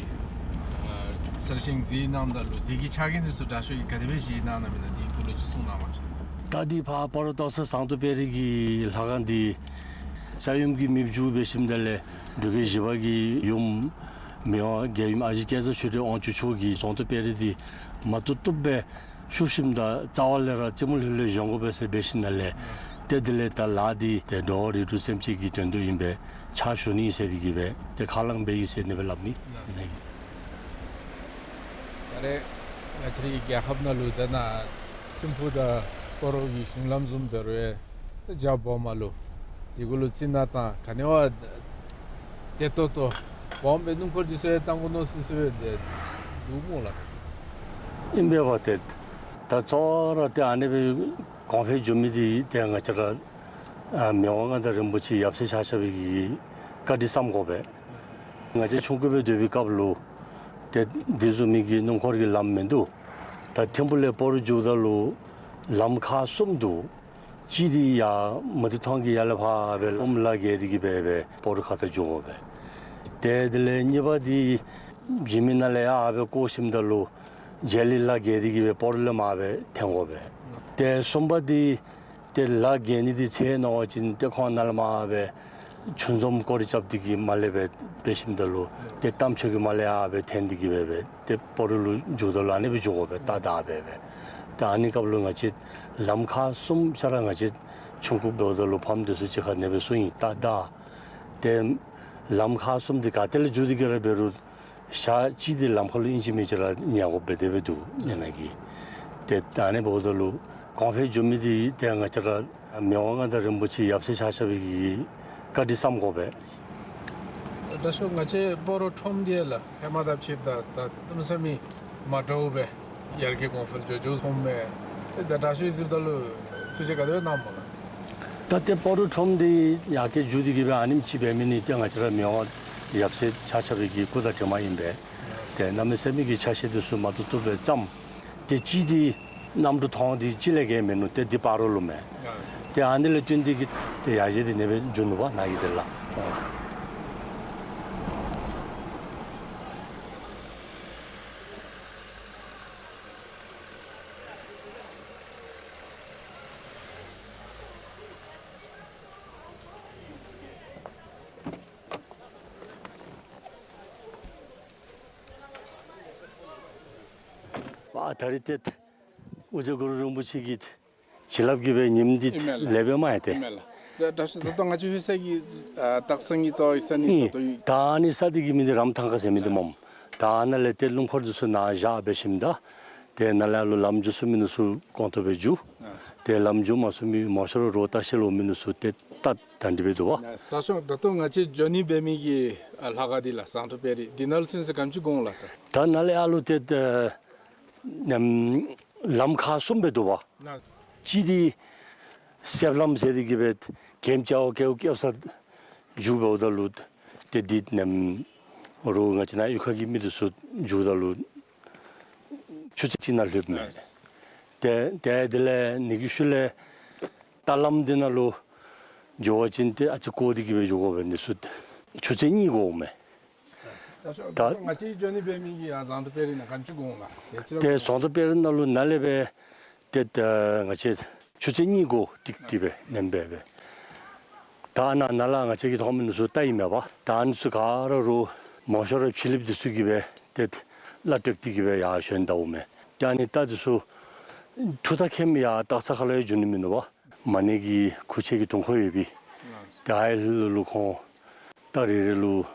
ཨ་གསར་བཞེངས་མཛད་གནངམ་ད་ལུ་དེ་གི་ཕྱག་འགན་འདི་ཚུ་དྲག་ཤོས་ཀྱིས་ག་དེ་སྦེ་བཞེས་གནང་གནངམ་ཨིན་ན་དེའི་སྐོར་ལས་ཅིག་གསུང་གནང་བ་ཅིན། ད་འདི་ཕར་སྤ་རོ་སྟག་ཚང་ཟངས་མཐོ་དཔལ་རི་གི་ལྷ་ཁང་འདི་ས་ཡོམ་གྱིས་མེདཔ་བཅུག་འབད་ཞིནམ་ད་ལས་འབྲུག་རྒྱལ་བཞི་པ་གི་ཡུམ་མི་དབང་རྒྱལ་ཡུམ་ཨ་ཞེ་སྐལ་བཟང་ཆོས་སྒྲོན་དབང་ཕྱུག་མཆོག་གིས་ཟངས་མཐོ་དཔལ་རི་འདི་མ་བཏུབ་བཏུབ་སྦེ་བཤུབ་ཞིནམ་ད་རྩ་བ་ལས་ར་རྩེ་མོ་ལྷོད་ལྷོད་བཞེངས་དགོ་པས་ཟེར་འབད་ཞིནམ་ལས། ཏེ་དེ་ལས་ད་ལཱ་འདི་ཏེ་འགྲོ་བ་རིགས་དྲུག་སེམས་ཅན་གྱི་དོན་དུ་ཨིན་པས། ཕྱག་ཞུ་ནི་ཟེར་དེ་གིས་སྦེ་ཏེ་ཁས་བླངས་འབད་ཡི་ཟེར་ཨ་ནི་སྦེ་སླབ་ནི་ཨིན། ད་རེས་ང་བཅས་རའི་རྒྱལ་ཁབ་ནང་ལུ་ད་ནཱ་ཐིམ་ཕུག་དང་སྤ་རོ་གི་གཞུང་ལམ་བཟུམ་འབད་རུང་ཡང་ཏེ་རྒྱ་སྦོམ་མ་ལུ་དེ་གུ་ལུ་བརྩི་ན་ད་ག་ནི་བ་བདེ་ཏོག་ཏོ་སྦོམ་སྦེ་སྣུམ་འཁོར་འདི་ཚུ་ཡང་བཏང་དགོ་མནོ་སི་སི་སྦེ་འདུག་སྨོ་ལགས། ཨིན་པས་པ། ཏེ་ད་གཙོ་བོ་ར་ཏེ་ཨ་ནི་སྦེ་གོང་འཕེལ་འགྱོ་མི་འདི་ཏེ་ང་བཅས་ར་ ཨ་མི་དབང་མངའ་བདག་རིན་པོ་ཆེ་ཡབ་སྲས་ཆ་ཁྱབ་ཀྱིས་བཀའ་དྲིན་བསམ་དགོ་པས། ང་བཅས་ཆུང་ཀུ་སྦེ་སྡོད་པའི་སྐབས་ལུ་ཏེ་འདི་བཟུམ་མའི་གི་སྣུམ་འཁོར་གྱི་ལམ་མིན་འདུག། ད་ཐིམ་ཕུག་ལས་སྤ་རོ་འགྱོཝ་ད་ལུ་ལམ་ཁག་གསུམ་འདུག། གཅིག་འདི་ཡར་མུ་ཏིག་ཐང་གི་ཡར་ལས་ཕར་སྦེ་ཨོམ་ལ་བརྒལ་ཏེ་གི་སྦེ་སྦེ་སྤ་རོ་ཁ་ཐུག་འགྱོ་དགོ་པས། ཏེ་དེ་ལས་གཉིས་པ་འདི་འཇིགས་མེད་ནང་ལས་ཡར་སྦེ་བསྐོར་ཞིནམ་ད་ལུ་རྗེས་ལུ་ལ་བརྒལ་ཏེ་གི་སྦེ་སྤ་རོ་ལས་མར་སྦེ་འཐེན་དགོ་པས། ཏེ་གསུམ་པ་འདི་ཏེ་ལ་བརྒལ་ནི་འདི་ཚེ་ནང་བ་ཅིན་ཏེ་ཁོང་ནཱ་ལས་མར་སྦེ་ཆུ་འཛོམས་སྐོར་ར་རྐྱབ་སྟེ་གི་མར་ལས་སྦེ་འབད་ཞིནམ་ད་ལུ་ཏེ་གཏམ་ཆོས་ཀྱི་མར་ལས་ཡར་སྦེ་འཐེན་ཏེ་གི་སྦེ་སྦེ་ཏེ་སྤ་རོ་ལུ་འགྱོཝ་ད་ལུ་ཨ་ནི་སྦེ་འགྱོ་དགོ་པས། ཏ་ད་སྦེ་སྦེ། ཏེ་ཨ་ནི་སྐབས་ལུ་ང་བཅས་ལམ་ཁག་གསུམ་ཆ་ར་ང་བཅས་ཆུང་ཀུ་འབདཝ་ད་ལུ་ཕམ་འདི་ཚུ་གཅིག་ཁར་ཨ་ནི་སྦེ་གསུངས་ཡི། ཏ་ད་ཏེ་ལམ་ཁག་གསུམ་འདི་ག་ཏེ་ལས་འགྱོ་སྟེ་གི་ར་འབད་རུང་ཞག་གཅིག་འདི་ལམ་ཁར་ལུ་ཨིན་ཅི་མིན་ཅི་ར་ཉལ་དགོཔ་སྦེ་དེ་སྦེ་འདུག་ཉལ་ནི་གི། ཏེ་ད་ཨ་ནི་འབདཝ་ད་ལུ་གོང་འཕེལ་འགྱོ་མི་འདི་ཏེ་ང་བཅས་ར་མི་དབང་མངའ་བདག་རིན་པོ་ཆེ་ཡབ་སྲས་ཆ་ཁྱབ་ཀྱིས་བཀའ་དྲིན་བསམ་དགོ་པས། ད་ཤོ་ང་བཅས་སྤ་རོ་ཁྲོམ་འདི་ལགས་ཧེ་མ་དང་ཕྱདཔ་ད་ད་གནམ་མེད་ས་མེད་མ་འདྲཝ་སྦེ་ཡར་རྒྱས་གོང་འཕེལ་འགྱོ་འགྱོ་སོངམ་མས། ཏེ་ད་དྲག་ཤོས་གཟིགསཔ་ད་ལུ་ཐུགས་རྗེ་ག་དེ་སྦེ་གནངམ་མས་ལགས། ད་ཏེ་སྤ་རོ་ཁྲོམ་འདི་ཡར་རྒྱས་འགྱོ་སྟེ་གི་སྦེ་ཨ་ནེམ་ཅིག་འབད་མི་འདི་ཏེ་ང་བཅས་ར་མི་དབང་ཡབ་སྲས་ཆ་ཁྱབ་ཀྱི་སྐུ་དྲིན་ཨིན་པས། ཏེ་གནམ་མེད་ས་མེད་ཀྱི་ཆ་ཤས་འདི་ཚུ་མ་བཏུབ་བཏུབ་སྦེ་བརྩམས། ཏེ་གཅིག་འདི་གནམ་གྲུ་ཐོག་འདི་གཅིག་ལས་བརྒལ་མིན་ནུག། ཏེ་འདི་སྤ་རོ་ལུ་མས། ཏེ་ཨ་ནི་ལས་བརྟེན་ཏེ་གི་ཏེ་ཡར་རྒྱས་འདི་ཨ་ནེ་སྦེ་འགྱོ་ནུག་པ་ནཱ་གི་དེ་ལགས། ཨ་ད་རིས་ཏེ་ཨོ་རྒྱན་གུ་རུ་རིན་པོ་ཆེ་གི་བྱིན་རླབས་ཀྱིས་སྦེ་ཉིམ་འདི་ཨིན་མས་ལགས། ལེགས་སྦེ་མ་ཡལ་ཏེ། ཨིན་མས་ལགས། ད་ད་ད་ལྟོ་ང་བཅས་ལྷོད་ས་གི་ཨ་སྟག་ཚང་གི་རྩ་བའི་ས་གནས་ཨིན། ད་ལྟོ་ཡོད། ད་ཨ་ནི་ས་འདི་གི་མིང་འདི་རམ་ཐང་ཁ་ཟེར་མི་འདི་སྨོ། ད་ཨ་ནཱ་ལས་ཏེ་སྣུམ་འཁོར་འདི་ཚུ་ནཱ་བཞག་འབད་ཞིནམ་ད་ཏེ་ནཱ་ལས་ཨ་ལུ་ལམ་འགྱོ་ཚུགས་མི་འདི་ཚུ་གོང་དུ་སྦེ་འགྱོ། ཏེ་ལམ་འགྱོ་མ་ཚུགས་མི་མང་ཤོས་ར་རོགས་ལྟ་བཤལ་འོང་མི་འདི་ཚུ་ཏེ་ད་ད་འདི་སྦེ་འདུག་པ། ད་ཤོ་ད་ལྟོ་ང་བཅས་འགྱོ་ནི་འབད་མི་གི་ཨ་ལྷ་ཁང་འདི་ལགས་ཟངས་མདོག་དཔལ་རི་འདི་ནང་ལུ་ཚུན་ཚོད་ག་དེམ་ཅིག་འགོར་འོང་ལགས། ད་ད་ནཱ་ལས་ཨ་ལུ་ཏེ་ཨ་ནམ་ལམ་ཁག་གསུམ་སྦེ་འདུག་པ། ལགས། གཅིག་འདི་གསེབ་ལམ་ཟེར་ཏེ་གི་སྦེ་གྱེན་བཅར་བར་བཀལཝ་བཀལ་ས་འགྱོ་འབདཝ་ད་ལུ་ཏེ་འདི་ནམ་རོགས་ང་བཅས་ནཱ་གཡུས་ཁ་གི་མི་འདི་ཚུ་འགྱོཝ་ད་ལུ་ཆུ་ཚོད་གཅིག་ནང་ལྷོདཔ་མས། ཏེ་ཏེ་དེ་ལས་ཨ་ནི་གི་ཤུལ་ལས་རྟ་ལམ་འདི་ནང་ལུ་འགྱོ་བ་ཅིན་ཏེ་ཨ་ཙི་བསྐོར་ཏེ་གི་སྦེ་འགྱོ་དགོ་པས། འདི་ཚུ་ཆུ་ཚོད་གཉིས་འགོརཝ་མས། ད་ད་ང་བཅས་འགྱོ་ནི་འབད་མི་གི་ཨ་ཟངས་མདོག་དཔལ་རི་ནང་ག་དེམ་ཅིག་འགོར་འོང་ལགས། ཏེ་ཟངས་མདོག་དཔལ་རི་ནང་ལུ་ནཱ་ལས་སྦེ་ཏེ་ད་ང་བཅས་ཆུ་ཚོད་གཉིས་འགོར་ཏིག་ཏིག་སྦེ་ནེམ་སྦེ་སྦེ། ད་ནཱ་ནཱ་ལས་ང་བཅས་ཀྱིས་མཐོང་མི་འདི་ཚུ་རྟ་ཨིན་མས་པ། ད་ཨ་ནི་ཚུ་ག་ར་རོགས་མང་ཤོས་ར་ཕྱི་གླིངཔ་འདི་ཚུ་གིས་སྦེ་ཏེ་གླ་སྤྲོད་དེ་གི་སྦེ་ཡར་ཞོན་ད་འོང་མས། ད་ཨ་ནི་རྟ་འདི་ཚུ་ཐུགས་ཐག་ཁེངས་མི་ཡར་སྟག་ཚང་ཁ་ལས་ཡང་འགྱོ་ནི་མིན་ནུག་པ། མ་ཎི་གི་ཁུག་ཆེན་གྱི་དུང་ཁོག་ཡོད་པའི་ཏེ་ཨའི་ལུ་ལུ་ཁོང་རྟ་རེ་རེ་ལུ་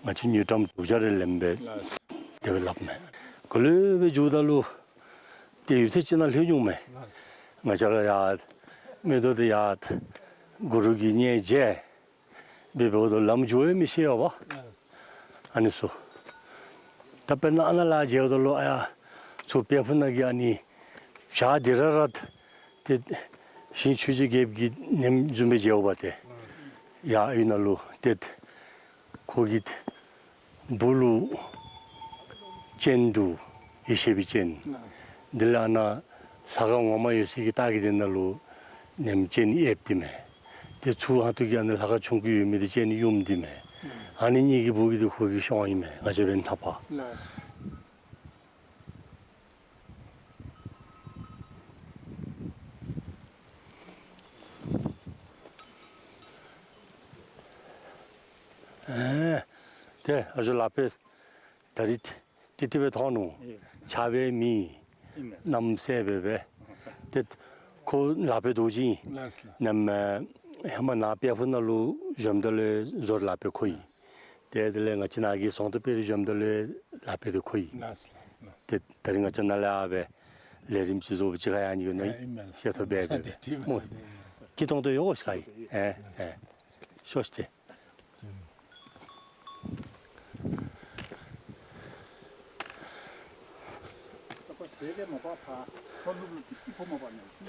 ང་བཅས་དངུལ་ཀྲམ་དྲུག་བརྒྱ་རེ་ལེནམ་སྦེ་དེ་སྦེ་སླབ་མས། ག་ལེ་སྦེ་འགྱོཝ་ད་ལུ་ཏེ་ཡུདཔ་ཐེངས་ཅིག་ནང་ལྷོད་འོང་མས། ང་བཅས་ར་ཡར་མིག་ཏོ་འདི་ཡར་གུ་རུ་གི་སྙན་མཇལ་འབད་འབདཝ་ད་ལམ་འགྱོ་ཡང་མི་ཤེས་པ། ཨ་ནི་ཚུ། ད་དཔེར་ན་ཨ་ནཱ་ལས་མཇལཝ་ད་ལུ་ཨ་ཡར་ཚུར་དཔལ་ཕུག་ནང་གི་ཨ་ནི་བྱག་འདི་ར་ར་ཏེ་ཞིང་ཆོས་རྗེ་རྒྱལཔོ་གི་ནེམ་བཟུམ་སྦེ་མཇལཝ་ཏེ། ཡར་ཨའི་ནང་ལུ་ཏེ་ཁོ་གི་སྦུག་ལུ་སྤྱན་འདུག། ཡེ་ཤེས་པའི་སྤྱན། དེ་ལས་ཨ་ནཱ་ལྷ་ཁང་ངོ་མ་ཡོད་སའི་གི་ལྟག་གི་དེ་ནང་ལུ་ནེམ་སྤྱན་གཡསཔ་འདི་མས། ཏེ་ཚུར་ཧ་ཏུ་གི་ཨ་ནི་ལྷ་ཁང་ཆུང་ཀུ་ཡོད་མི་འདི་སྤྱན་གཡོནམ་འདི་མས། ཨ་ནི་གཉིས་ཀྱི་སྦུག་གི་འདི་ཁོ་གི་གཤོང་ཨིན་མས། ང་བཅས་འབདན་ཐག་པ། ཨེ་ཏེ་ཨ་ཞུ་ལག་པས་ད་རིས་ཏིག་ཏིག་སྦེ་མཐོང་ནུག། ཨེ་ཆགས་པའི་མི་ཨིན་མས། རྣམ་གསལ་སྦེ་སྦེ། ཏེ་ཁོ་ལག་པའི་རྡོ་རྗེ་ཨིན། ལགས་སོ། ནམ་ཧེ་མ་ནཱ་དཔལ་ཕུག་ནང་ལུ་བཞོནམ་ད་ལུ་བཟོ་ལག་པ་ཁོ་ཨིན། ཏེ་དེ་ལས་ང་བཅས་ནཱ་གི་ཟངས་མདོག་དཔལ་རི་བཞོནམ་ད་ལུ་ལག་པ་འདི་ཁོ་ཨིན། ལགས་སོ། ཏེ་ད་རིས་ང་བཅས་ནཱ་ལས་ཨ་སྦེ་ལས་རིམ་ཅིག་བཟོ་བའི་ཅིག་ཁར་ཡང་ནི་གོ་ནི་ཨིན་མས་ལགས། ཤེས་ཐོབ་སྦེ་སྦེ་སྨོ། སྐྱིད་ཏོང་ཏོ་ཡོད་ཤག་ཨིན། ཨེ་ཨེ་ཤོག་ཤིག་ཏེ།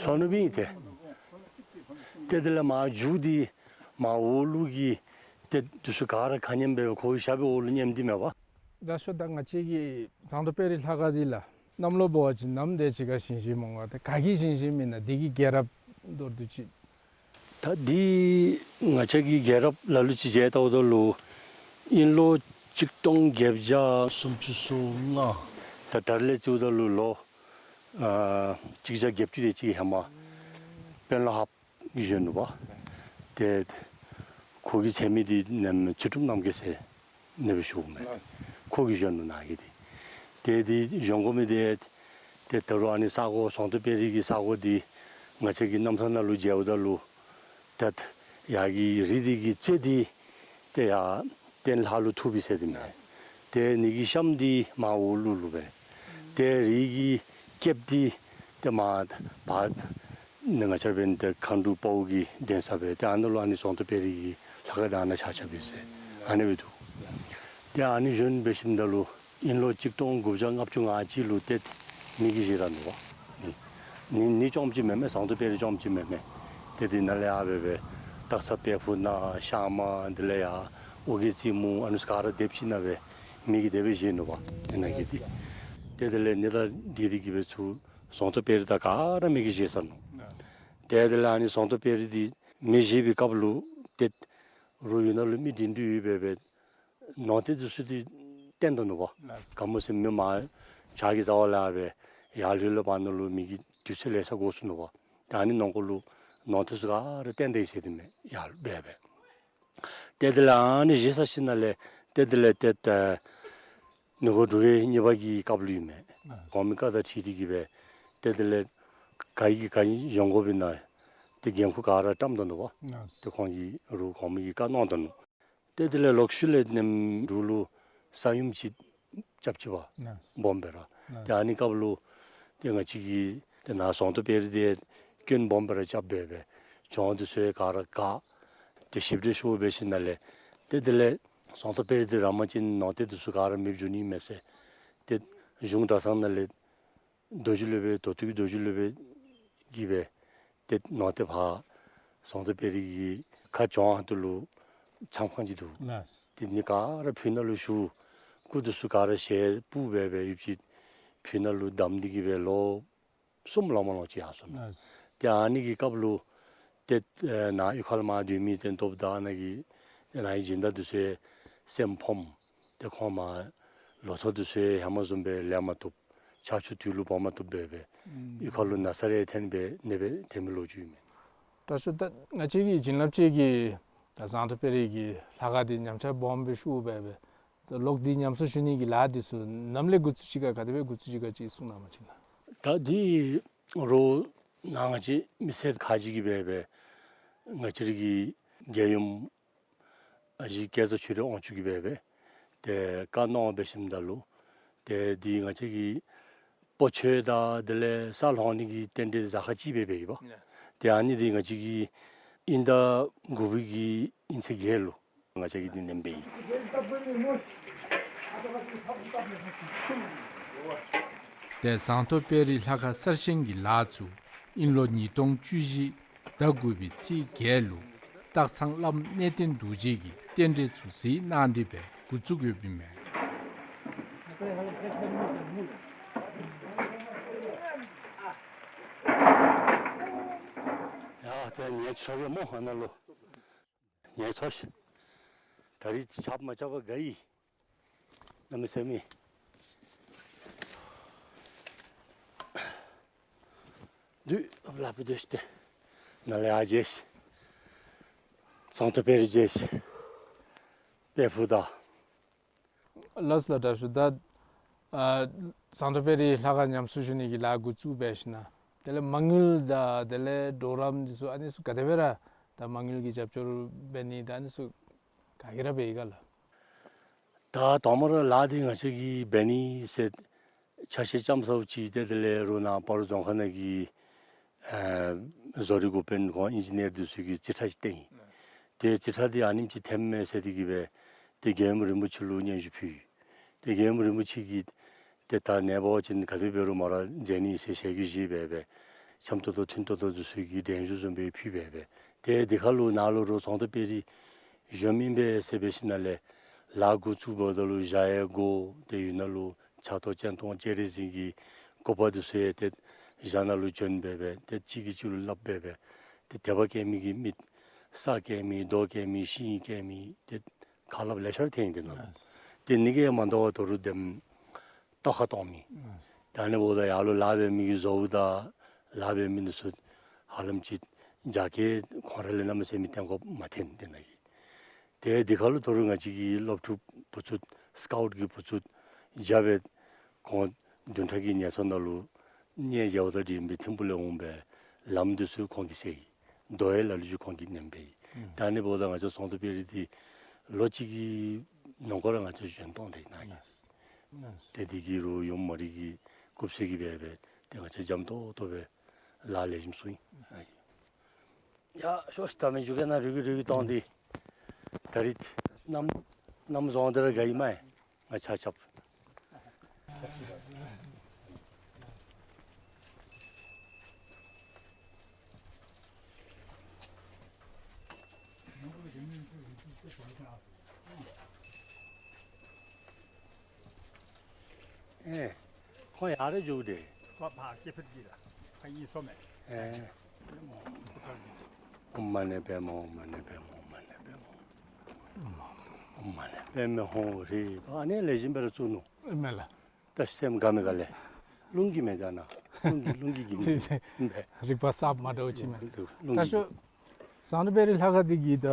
ལྷོ་ནུབ་ཨིན་ཏེ། ཏེ་དེ་ལས་མར་མཇུག་འདི་མར་འོག་ལུ་གི་ཏེ་འདི་ཚུ་ག་ར་ཁ་ཉན་སྦེ་ཁོ་གི་ཞབས་པའི་འོག་ལུ་ཉནམ་འདི་མས་པ། ད་ཤོ་ད་ང་བཅས་ཀྱི་ཟངས་མདོག་དཔལ་རི་ལྷ་ཁང་འདི་ལགས་གནམ་ལོ་འབད་བ་ཅིན་ནམ་དེ་ཅིག་ཁར་བཞེངས་བཞེངསམ་འོང་ག། ཏེ་ག་གིས་བཞེངས་བཞེངསམ་ཨིན་ན། འདི་གི་རྒྱལ་རབས་མདོར་བསྡུས་ཅིག། ད་འདི་ང་བཅས་ཀྱི་རྒྱལ་རབས་ལ་ལུ་ཅིག་མཇལ་བལྟཝ་ད་ལུ་ཨིན་ལོ་གཅིག་སྟོང་བརྒྱད་བརྒྱ་སུམ་ཅུ་སོ་ལྔ། ད་ད་རིས་ལས་བརྩིཝ་ད་ལུ་ལོ་ཨ་གཅིག་བརྒྱ་བརྒྱད་ཅུ་དེ་ཅིག་ཧེ་མ་དཔོན་སློབ་ཧཱཔ་གིས་བཞེངས་ནུག་པ། ཏེ་ཁོ་གི་ཚེ་མི་འདི་ནམ་ཚུལ་ཁྲིམས་རྣམ་རྒྱལ་ཟེར་ཨ་ནི་སྦེ་ཞུཝ་མས། ལགས། ཁོ་གིས་བཞེངས་ནུག་ནཱ་གི་འདི། ཏེ་འདི་བཞེངས་དགོ་མི་འདི་ཏེ་ད་རུང་ཨ་ནི་ས་གོ་ཟངས་མདོག་དཔལ་རི་གི་ས་གོ་འདི་ང་བཅས་ཀྱི་རྣམ་ཐར་ནང་ལུ་མཇལཝ་ད་ལུ་ཏེ་ཡར་གྱི་རི་འདི་གི་རྩེ་འདི་ཏེ་ཡར་སྟེང་ལྷ་ལུ་ཐུགཔ་ཨིན་ཟེར་འདི་མས། ལགས། ཏེ་ཨ་ནི་གི་གཤམ་འདི་མར་འོག་ལུ་ལུ་སྦེ། ཏེ་རི་གི་སྐེདཔ་འདི་ཏེ་མར་བར་ནི་ང་བཅས་འབདན་ཏེ་མཁའ་འགྲོ་དཔའ་བོ་གི་གདན་ས་སྦེ་ཏེ་ཨ་ནཱ་ལུ་ཨ་ནི་ཟངས་མདོག་དཔལ་རི་གི་ལྷ་ཁང་འདི་ཨ་ནཱ་ཆགས་ཆགསཔ་ཨིན་ཟེར་ཨ་ནི་སྦེ་འདུག། ཏེ་ཨ་ནི་བཞེངསམ་འབད་ཞིནམ་ད་ལུ་ཨིན་ལོ་གཅིག་སྟོང་དགུ་བརྒྱ་ལྔ་བཅུ་ང་གཅིག་ལུ་ཏེ་མེ་གིས་བཞེས་ར་ནུག་པ། ནི་ནི་ནི་རྐྱངམ་ཅིག་མེན་མས། ཟངས་མདོག་དཔལ་རི་རྐྱངམ་ཅིག་མེན་མས། ཏེ་འདི་ནང་ལས་ཡར་སྦེ་སྦེ་སྟག་ཚང་དཔལ་ཕུག་ནང་ཤར་མ་དེ་ལས་ཡར་ཨོ་རྒྱན་རྩེ་མོ་ཨ་ནི་ཚུ་ག་ར་སྡེབ་ཅིག་ནང་སྦེ་མེ་གིས་དེ་སྦེ་བཞེས་ནུག་པ། ཨ་ནཱ་གི་འདི་ཏེ་དེ་ལས་ནི་དང་འདི་འདི་གིས་སྦེ་ཚུར་ཟངས་མདོག་དཔལ་རི་དང་ག་ར་མེ་གིས་བཞེས་ཚར་ནུག། ཏེ་དེ་ལས་ཨ་ནི་ཟངས་མདོག་དཔལ་རི་འདི་མེ་བཞེས་པའི་སྐབས་ལུ་ཏེ་རོགས་ཡུལ་ནང་ལུ་མི་འདྲེན་འདྲེན་ཡོད་པས་སྦེ་ནོར་རྟེན་འདི་ཚུ་འདི་བཏོན་ད་ནུག་པ། ལགས། ག་སྨོ་ཟེར་མི་མར་བྱག་གི་རྩ་བ་ལས་སྦེ་ཡར་ལྷོད་ལྷོད་པ་ནང་ལུ་མེ་གིས་དུས་ཚོད་ལེ་ཤ་འགོར་སོ་ནུག་པ། ད་ཨ་ནི་ནང་འཁོད་ལུ་ནོར་རྟེན་ཚུ་ག་ར་བཏོན་ད་ཡི་ཟེར་འདི་མས། ཡར་སྦེ་སྦེ། ཏེ་དེ་ལས་ཨ་ནི་བཞེས་ཚར་ཞིནམ་ལས་ཏེ་དེ་ལས་ཏེ་ད་ནུབ་སྒོ་འབྲུག་རྒྱལ་གཉིས་པ་གི་སྐབས་ལུ་ཨིན་མས། ལགས། གོང་མའི་བཀའ་དང་འཁྲིལ་ཏེ་གིས་སྦེ་ཏེ་དེ་ལས་ག་གིས་ག་ཨིན་ཡོང་དགོ་པས་ན་ཏེ་འགན་ཁུར་ག་ར་བཀྲམ་ད་ནུག་པ། ལགས། ཏེ་ཁོང་གིས་རོགས་གོང་མ་གིས་བཀའ་གནང་ད་ནུག། ཏེ་དེ་ལས་ལོག་ཤུལ་ལས་ནམ་འབྲུག་ལུ་ས་ཡོམ་ཅིག་རྐྱབ་ཅི་པ། ལགས། སྦོམ་སྦེ་ར། ལགས། ཏེ་ཨ་ནི་སྐབས་ལུ་ཏེ་ང་བཅས་ཀྱི་ཏེ་ནཱ་ཟངས་མདོག་དཔལ་རི་འདི་སྐྱོན་སྦོམ་སྦེ་ར་རྐྱབ་སྦེ་སྦེ་གྱང་འདི་ཚུ་ག་ར་བཀག། ཏེ་ཞིབ་འགྲེལ་ཞུ་འབད་ཞིནམ་ལས་ཏེ་དེ་ལས་ཟངས་མདོག་དཔལ་རི་འདི་ར་མ་ཅིན་ནང་རྟེན་འདི་ཚུ་ག་ར་མེདཔ་འགྱོ་ནི་མས་ཟེར། ཏེ་གཞུང་གྲྭ་ཚང་ནང་ལས་རྡོ་རྗེ་སློབ་དཔོན་མདོ་སྟོད་ཀྱི་རྡོ་རྗེ་སློབ་དཔོན་གྱིས་སྦེ་ཏེ་ནང་རྟེན་ཕར་ཟངས་མདོག་དཔལ་རི་གི་ཁ་གྱང་ཧོངས་ལུ་མཚམས་ཁང་ཅིག་འདུག། ལགས། ཏེ་ཨ་ནི་ག་ར་ཕུ་ནང་ལུ་བཞུགས། སྐུ་འདི་ཚུ་ག་ར་ཞལ་སྤུབས་སྦེ་སྦེ་ཡོདཔ་ཅིག་ཕུ་ནང་ལུ་བསྡམས་ཏེ་གིས་སྦེ་ལོ་གསུམ་ལང་མ་ལང་ཅིག་ཡར་སོ་ནུག། ལགས། ཏེ་ཨ་ནི་གི་སྐབས་ལུ་ཏེ་ཨེ་ནཱ་གཡུས་ཁ་ལུ་མར་སྡོད་མི་ཏེ་སྟོབས་དང་ཨ་ནཱ་གི་ཏེ་ནཱ་གི་སྦྱིན་བདག་འདི་ཚུ་སེམས་ཕམ། ཏེ་ཁོང་མར་ལོ་ཐོག་འདི་ཚུ་ཧེ་མ་བཟུམ་སྦེ་ལེན་མ་བཏུབ། ཆར་ཆུ་དུས་ལུ་འབབ་མ་བཏུབ་སྦེ་སྦེ་ཨུམ་གཡུས་ཁ་ལུ་ན་ཚ་རེ་ཐོན་སྦེ་ཨ་ནེ་སྦེ་ཐོན་མི་ལོ་རྒྱུས་ཨིན་མས། དྲག་ཤོས་ད་ང་བཅས་ཀྱི་བྱིན་རླབས་ཅན་གྱི་ད་ཟངས་མདོག་དཔལ་རི་གི་ལྷ་ཁང་འདི་ཉམས་ཆག་སྦོམ་སྦེ་ཤོར་སྦེ་སྦེ་ད་ལོག་འདི་ཉམས་གསོ་ཞུ་ནི་གི་ལཱ་འདི་ཚུ་ནམ་ལས་འགོ་བཙུགས་ཅི་ག་ག་དེ་སྦེ་འགོ་བཙུགས་ཅི་ག་ཅིག་གསུང་གནང་བ་ཅིན་ལགས། ད་འདི་རོགས་ནཱ་ང་བཅས་མི་སེར་ཁག་ཅིག་གིས་སྦེ་སྦེ་ང་བཅས་ར་གི་རྒྱལ་ཡུམ་ཨ་ཞེ་སྐལ་བཟང་ཆོས་སྒྲོན་དབང་ཕྱུག་གིས་སྦེ་སྦེ་ཏེ་བཀའ་གནང་འབད་ཞིནམ་ད་ལུ་ཏེ་འདི་ང་བཅས་ཀྱི་སྤོ་ཆོས་དང་དེ་ལས་ས་སློང་ནི་གི་རྟེན་འབྲེལ་གཟའ་སྐར་གཅིག་སྦེ་འབད་ཡི་པ། ཡ། ཏེ་ཨ་ནི་འདི་ང་བཅས་ཀྱིས་དབྱིན་ཟླ་དགུ་པའི་གི་དབྱིན་ཚེས་བརྒྱད་ལུ་ང་བཅས་ཀྱིས་འདི་ནེམ་འབད་ཡི། ཏེ་ཟངས་མདོག་དཔལ་རི་ལྷ་ཁང་གསར་བཞེངས་ཀྱི་ལཱ་ཚུ་དབྱིན་ལོ་ཉིས་སྟོང་བཅུ་བཞི་ཟླ་དགུ་པའི་ཚེས་བརྒྱད་ལུ་སྟག་ཚང་བླམ་གནས་བརྟན་རྡོ་རྗེ་གིས་རྟེན་འབྲེལ་ཚུ་གཟིགས་གནང་སྟེ་སྦེ་འགོ་བཙུགས་ཡོདཔ་ཨིན་མས། ཡ་ཏེ་ངལ་འཚོ་གེ་སྨོ་ཨ་ནཱ་ལུ། ངལ་འཚོ་ཤིག། ད་རིས་རྐྱབ་མ་རྐྱབ་པར་དགའ་ཡི། གནམ་མེད་ས་མེད། དུས་ལ་བུ་དེ་ཤི་སྟེ་ནཱ་ལས་ཡར་མཇལ་ཤིག། ཟངས་མདོག་དཔལ་རི་མཇལ་ཤིག། དཔལ་ཕུག་དང་། ལགས་ལགས་དྲག་ཤོས། ད་ཨ་ཟངས་མདོག་དཔལ་རི་ལྷ་ཁང་ཉམས་གསོ་ཞུ་ནི་གི་ལཱ་འགོ་བཙུགས་འབད་ཞིནམ་དེ་ལས་མ་དངུལ་དང་དེ་ལས་གྲོགས་རམ་འདི་ཚུ་ཨ་ནི་ཚུ་ག་དེ་སྦེ་ར་ད་མ་དངུལ་གྱི་རྒྱབ་སྐྱོར་འབད་ནི་དང་ཨ་ནི་ཚུ་ག་གིས་ར་འབད་ཡི་ག་ལགས། ད་དང་པ་ར་ལཱ་འདི་ང་བཅས་ཀྱིས་འབད་ནི་ཟེར་ཆ་ཤས་ཙམ་ཚརཝ་ཅིག་ཏེ་དེ་ལས་རོགས་ནཱ་སྤ་རོ་རྫོང་ཁག་ནང་གི་ཨ་བཟོ་རིག་འགོ་དཔོན་ཁོང་ཨིན་ཇི་ནི་ཡར་འདི་ཚུ་གིས་རྩིས་ཁྲ་ཅིག་བཏོན་ཡི། ཏེ་རྩིས་ཁྲ་འདི་ཨ་ནེམ་ཅིག་ཐོནམ་མས་ཟེར་ཏེ་གིས་སྦེ་ཏེ་རྒྱལ་ཡུམ་རིན་པོ་ཆེ་ལུ་སྙན་ཞུ་ཕུལ་ཡི། ཏེ་རྒྱལ་ཡུམ་རིན་པོ་ཆེ་གིས་ ཏེ་ད་ནངས་པ་ཅིན་ག་དེ་འབད་རུང་མོ་ར་མཇལ་ནི་ཟེར་ཞལ་གྱིས་བཞེས་སྦེ་སྦེ་འཆམ་ཏོག་ཏོ་མཐུན་ཏོག་ཏོ་འདི་ཚུ་གི་གདན་ཞུ་བཟུམ་སྦེ་ཕུལ་སྦེ་སྦེ། ཏེ་དེ་ཁར་ལུ་ནཱ་ལུ་རོགས་ཟོང་དོ་དཔལ་རི་བཞོནམ་ཨིན་པས་ཟེར་འབད་ཞིནམ་ལས་ལཱ་འགོ་བཙུགསཔ་ད་ལུ་ཞག་ཡང་འགོར། ཏེ་ཡུལ་ནང་ལུ་ཕྱག་ཏོ་སྤྱན་སྟོང་སྤྱན་རས་གཟིགས་ཀྱི་སྐུ་པར་འདི་ཚུ་ཡང་ཏེ་ཞག་ནང་ལུ་བྱོན་སྦེ་སྦེ་ཏེ་གཅིག་གིས་གཅིག་ལུ་སླབ་སྦེ་སྦེ་ཏེ་དད་པ་སྐྱེ་མི་གི་མི་ས་སྐྱེ་མི་རྡོ་སྐྱེ་མི་ཤིང་སྐྱེ་མི་ཏེ་ཁ་སླབ་ལེ་ཤ་ར་ཐོན་ཡི་དེ་ནང་ལུ། ཏེ་ཨ་ནི་གིས་མ་དོ་བར་ད་རུང་དེམ་ལྟོ་ཁ་གཏོང་མི། ཨ་ད་ཨ་ནི་འབདཝ་ད་ཡར་ལུ་ལཱ་འབད་མི་གི་བཟོ་བོ་དང་ལཱ་འབད་མི་འདི་ཚུ་ཧ་ལམ་ཅིག་རྒྱ་སྐྱེད་ཁོང་ར་ལས་གནམ་མེད་ས་མེད་གཏན་དགོཔ་མ་ཐོན་དེ་ནང་གི། ཏེ་དེ་ཁར་ལུ་ད་རུང་ང་བཅས་ཀྱི་སློབ་ཕྲུག་བུ་ཚུ་སི་ཀའུཊ་གི་བུ་ཚུ་རྐྱབ་སྦེ་ཁོང་བདུན་ཕྲག་གི་ངལ་འཚོ་ནང་ལུ་གནས་མཇལཝ་དང་འདྲིས་སྦེ་ཐིམ་ཕུ་ལས་འོང་སྦེ་ལམ་འདི་ཚུ་ཁོང་གིས་བསལ་ཡི། རྡོ་ཡང་ལ་ལུ་ཅིག་ཁོང་གིས་མནན་སྦེ་ཡི། ཨུམ་ད་ཨ་ནི་འབདཝ་ད་ང་བཅས་ཟོང་དོ་དཔལ་རི་འདི་ལོ་གཅིག་གི་ནང་འཁོད་ར་ང་བཅས་བཞོན་གཏོང་སྟེ་ཨིན་ན་ཡི། ལགས་སོ། ལགས་སོ། ཏེ་དེ་གིས་རོགས་ཡུམ་མོ་རའི་གི་སྐུ་ཚེ་གི་སྦེ་སྦེ་ཏེ་ང་བཅས་འཇམ་ཏོང་ཏོ་སྦེ་ལཱ་ལེགས་ཤོམ་ཚུགས་ཡི། ཡ་ཤོག་ཤིག། ད་མི་འགྱོ་གེ་ན། རུལ་གི་རུལ་གི་གཏོང་སྟེ། ད་རིས་གནམ་གནམ་བཟང་སྟེ་ར་དགའ་ཡི་མས། ང་ཆ་ཁྱབ། ཨེ། ཁོང་ཡར་ར་འགྱོ་དེས། ཁོ་ཕར་སྐྱེ་འཕེལ་གྱི་ལ་ཁ་ཡིན་སོ་མས། ཨེ། ཨོཾ་མ་ཎི་པདྨེ་ཧཱུྃ། མ་ཎི་པདྨེ་ཧཱུྃ། མ་ཎི་པདྨེ་ཧཱུྃ། ཨོཾ་མ་ཎི་པདྨེ་ཧཱུྃ་རེད། ཨ་ནི་ལེགས་ཤོམ་སྦེ་ར་བཙུགས་ནུག། ཨིན་མས་ལགས། ད་སེམས་དགའ་མི་དགའ་ལས། རླུང་གིས་མེན་ད་ན། རླུང་གིས་རླུང་གིས་གིས་མེན་པས། རིག་པ་གསརཔ་མ་འདྲཝ་ཅིག་མས། རླུང་གིས། ད་ཤོག། ཟངས་མདོག་དཔལ་རི་ལྷ་ཁང་འདི་གི་ད་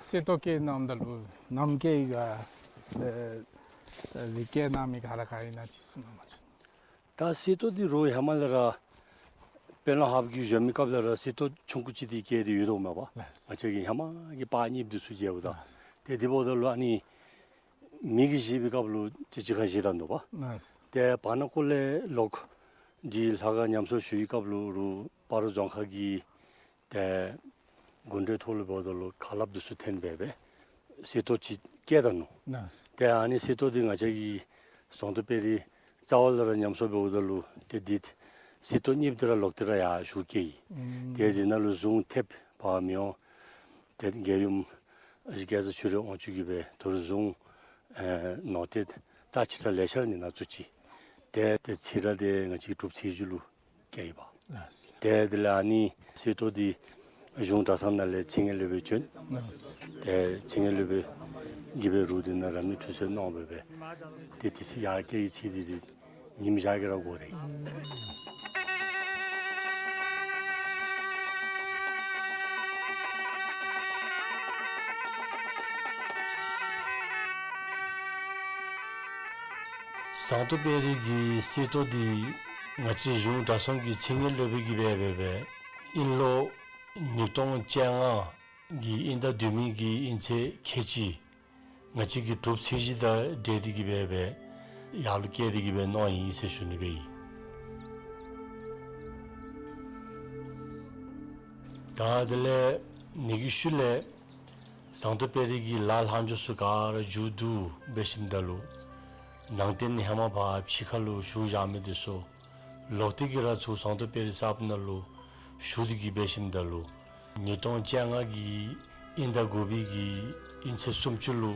གསེར་ཏོག་བཀལ་གནངམ་ད་ལུ་ནམ་བཀལ་ཡི་ག། ཨེ་ཨེ་རི་བཀལ་གནང་མི་ག་ར་ག་ཨིན་ན་ཅིག་གསུང་གནང་བ་ཅིན། ད་གསེར་ཏོག་འདི་རོགས་ཧེ་མ་ལས་ར་དཔོན་སློབ་ཧཱཔ་གིས་བཞོན་མི་སྐབས་ལས་ར་གསེར་ཏོག་ཆུང་ཀུ་ཅིག་འདི་བཀལ་ཏེ་ཡོད་དོ་མས་པ། ལགས། ང་བཅས་ཀྱིས་ཧེ་མ་གི་པར་རྙིངམ་འདི་ཚུ་མཇལཝ་ད། ལགས། ཏེ་དེ་འབདཝ་ད་ལུ་ཨ་ནི་མི་གིས་བཞེས་པའི་སྐབས་ལུ་ཅིག་ཅིག་ཁར་བཞེས་ད་ནུག་པ། ལགས། ཏེ་བར་ན་ཀོ་ལས་ལོག་འདི་ལྷ་ཁང་ཉམས་གསོ་ཞུ་བའི་སྐབས་ལུ་རོགས་སྤ་རོ་རྫོང་ཁག་གི་ཏེ་དགོན་སྡེ་ཐོག་ལུ་འབདཝ་ད་ལུ་ཁ་སླབ་འདི་ཚུ་ཐོན་སྦེ་སྦེ་གསེར་ཏོག་ཅིག་བཀལ་ད་ནུག། ལགས། ཏེ་ཨ་ནི་གསེར་ཏོག་འདི་ང་བཅས་ཀྱི་ཟངས་མདོག་དཔལ་རི་རྩ་བ་ལས་ར་ཉམས་གསོ་འབདཝ་ད་ལུ་ཏེ་འདི་གསེར་ཏོག་རྙིངམ་འདི་ར་ལོག་སྟེ་ར་ཡར་ཞུ་བཀལ་ཡི། ཨུམ། ཏེ་འདི་ནང་ལུ་གཟུངས་ཐེབས་པ་མི་འོང་། ཏེ་རྒྱལ་ཡུམ་ཨ་ཞེ་སྐལ་བཟང་ཆོས་སྒྲོན་དབང་ཕྱུག་གིས་སྦེ་ད་རུང་གཟུངས་ཨེ་ནོར་ཏེ་རྩ་ཆེ་དྲགས་ལེ་ཤ་ར་ཨ་ནི་ནང་བཙུགས་ཅི། ཏེ་ཏེ་ཚེ་རབས་འདི་ང་བཅས་ཀྱི་གྲུབ་ཚེས་བཞི་ལུ་བཀལ་ཡི་པ། ལགས། ཏེ་དེ་ལས་ཨ་ནི་གསེར་ཏོག་འདི་གཞུང་གྲྭ་ཚང་ནང་ལས་ཚེ་དངོས་སློབ་དཔོན་བྱོན། ལགས། ཏེ་ཚེ་དངོས་སློབ་དཔོན་གྱིས་སྦེ་རོགས་འདི་ནང་རབ་གནས་ཁྲུས་གསོལ་གནང་སྦེ་སྦེ་ཏེ་དེ་ཚེ་ཡར་བཀལ་ཡི་ཚེ་འདི་འདི་ཉིམ་ཞག་གི་ར་འགོར་ཏེ། ཟངས་མདོག་དཔལ་རི་གི་གསེར་ཏོག་འདི་ང་བཅས་གཞུང་གྲྭ་ཚང་གི་ཚེ་དངོས་སློབ་དཔོན་གྱིས་སྦེ་སྦེ་སྦེ་དབྱིན་ལོ་ཉིས་སྟོང་བཅོ་ལྔ་གི་དབྱིན་ཟླ་བདུན་མའི་གི་དབྱིན་ཚེས་ཁལ་གཅིག་ང་བཅས་ཀྱི་གྲུབ་ཚེས་བཞི་དང་འབྲེལ་ཏེ་གིས་སྦེ་སྦེ་ཡར་ལུ་བཀལ་ཏེ་གིས་སྦེ་གནང་ཡི་ཟེར་ཞུ་ནི་སྦེ་ཨིན། ད་དེ་ལས་ཨ་ནི་གི་ཤུལ་ལས་ཟངས་མདོག་དཔལ་རི་གི་ལཱ་ལྷག་འཕྲོ་ཚུ་ག་ར་མཇུག་བསྡུ་འབད་ཞིནམ་ད་ལུ་ནང་རྟེན་ཧེ་མ་ཕར་ཕྱི་ཁ་ལུ་བཞུགས་བཞག་མི་འདི་ཚུ་ལོག་སྟེ་གིས་ར་ཚུར་ཟངས་མདོག་དཔལ་རི་གསརཔ་ནང་ལུ་བཞུགས་ཏེ་གིས་འབད་ཞིནམ་ད་ལུ་ཉིས་སྟོང་བཅོ་ལྔ་གི་དབྱིན་ཟླ་དགུ་པའི་གི་དབྱིན་ཚེས་སུམ་ཅུ་ལུ་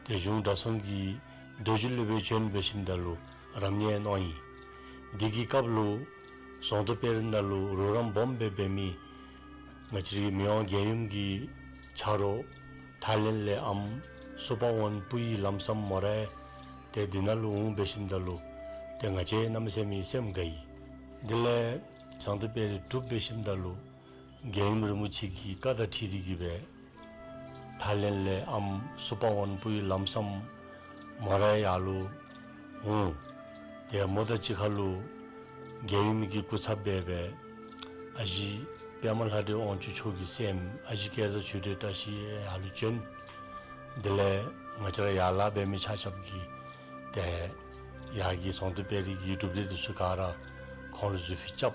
ཏེ་གཞུང་གྲྭ་ཚང་གི་རྡོ་རྗེ་སློབ་དཔོན་བྱོན་འབད་ཞིནམ་ད་ལུ་རབ་གནས་གནང་ཡི། དེ་གི་སྐབས་ལུ་ཟངས་མདོག་དཔལ་རི་ནང་ལུ་རོགས་རམ་སྦོམ་སྦེ་འབད་མི་ང་བཅས་རའི་མི་དབང་རྒྱལ་ཡུམ་གྱི་ཆ་རོགས་ཐའི་ལེནཌ་ལས་ཨམ་སུ་པ་ཝན་སྤུ་ཡི་ལམ་སམ་མོ་རའི་ཏེ་འདི་ནང་ལུ་འོང་འབད་ཞིནམ་ད་ལུ་ཏེ་ང་བཅས་གནམ་མེད་ས་མེད་སེམས་དགའ་ཡི། དེ་ལས་ཟངས་མདོག་དཔལ་རི་གྲུབ་འབད་ཞིནམ་ད་ལུ་རྒྱལ་ཡུམ་རིན་པོ་ཆེ་གི་བཀའ་དང་འཁྲིལ་ཏེ་གིས་སྦེ་ཐའི་ལེནཌ་ལས་ཨམ་སུ་པ་ཝན་སྤུ་ཡི་ལམ་སམ་མོ་རའི་ཡར་ལུ་འོང་། ཏེ་མོ་དང་གཅིག་ཁར་ལུ་རྒྱལ་ཡུམ་གྱི་སྐུ་ཚབ་སྦེ་སྦེ་ཨ་ཞེ་པདྨ་ལྷ་འདྲེ་དབང་ཕྱུག་མཆོག་གི་སྲསམོ་ཨ་ཞེ་སྐལ་བཟང་ཆོས་སྒྲོན་བཀྲ་ཤིས་ཡར་ལུ་བྱོན། དེ་ལས་ང་བཅས་ར་ཡར་ལཱ་འབད་མི་ཆ་ཁྱབ་ཀྱིས་ཏེ་ཡར་གྱི་ཟངས་མདོག་དཔལ་རི་གི་གྲུབ་འབྲས་འདི་ཚུ་ག་ར་ཁོང་ལུ་གཟུགས་ཕུད་རྐྱབ་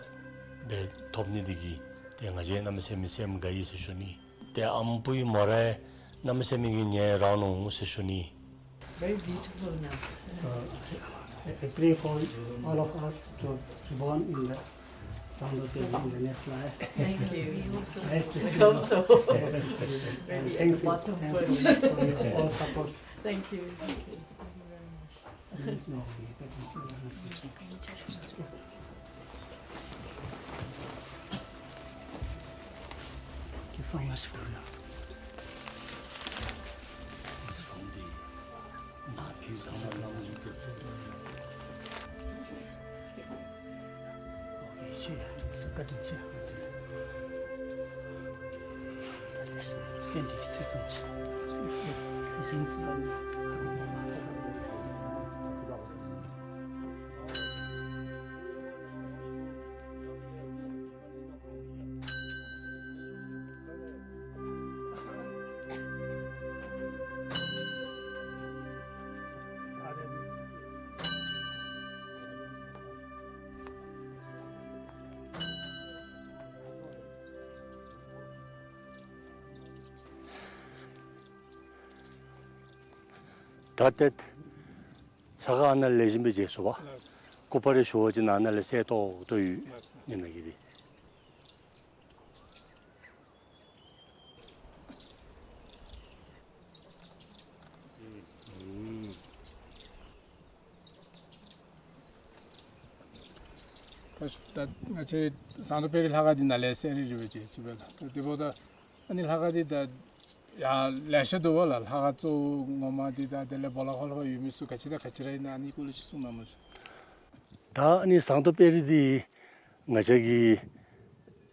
སྦེ་ཐོབ་ནི་འདི་གིས་ཏེ་ང་བཅས་གནམ་མེད་ས་མེད་སེམས་དགའ་ཡི་ཟེར་ཞུ་ནི། ཏེ་ཨམ་སྤུ་ཡི་མོ་རའི་གནམ་མེད་ས་མེད་ཀྱི་ཉེ་རང་ནུག་ཟེར་ཞུ་ནི། Very beautiful now. I pray for all of us to be born in the Sangdo Peri in the next life. Thank you. We hope so. Nice to see you. We hope so. Nice to see you. And really thanks, thanks for your all supports. Thank you. Thank you. Thank you very much. ད་ཏེ་ལྷ་ཁང་ཨ་ནཱ་ལས་བཞིན་སྦེ་མཇལ་ཚུགས་པས། ལགས། སྐུ་པར་རེ་ཞུ་བ་ཅིན་ཨ་ནཱ་ལས་གསལ་ཏོག་ཏོ་ཡོད། ལགས། ཨིན་ན་གི་འདི། ད་ང་བཅས་ཟངས་མདོག་དཔལ་རི་ལྷ་ཁང་འདི་ནཱ་ལས་གསལ་རི་རི་སྦེ་མཇལ་ཚུགས་པས་ལགས། ད་དེ་འབདཝ་ད་ཨ་ནི་ལྷ་ཁང་འདི་ད་ཡང་ལེ་ཤ་འདུག་པ་ལགས། ལྷ་ཁང་གཙོ་བོ་ངོ་མ་འདི་དང་དེ་ལས་སྦོ་ལོགས་ཁར་ལྷོད་ཡོད་མི་ཚུ་ག་ཅི་དང་ག་ཅི་ར་ཨིན་ན་ཨ་ནི་སྐོར་ལས་ཅིག་གསུང་གནང་མ་ཤིག། ད་ཨ་ནི་ཟངས་མདོག་དཔལ་རི་འདི་ང་བཅས་ཀྱི་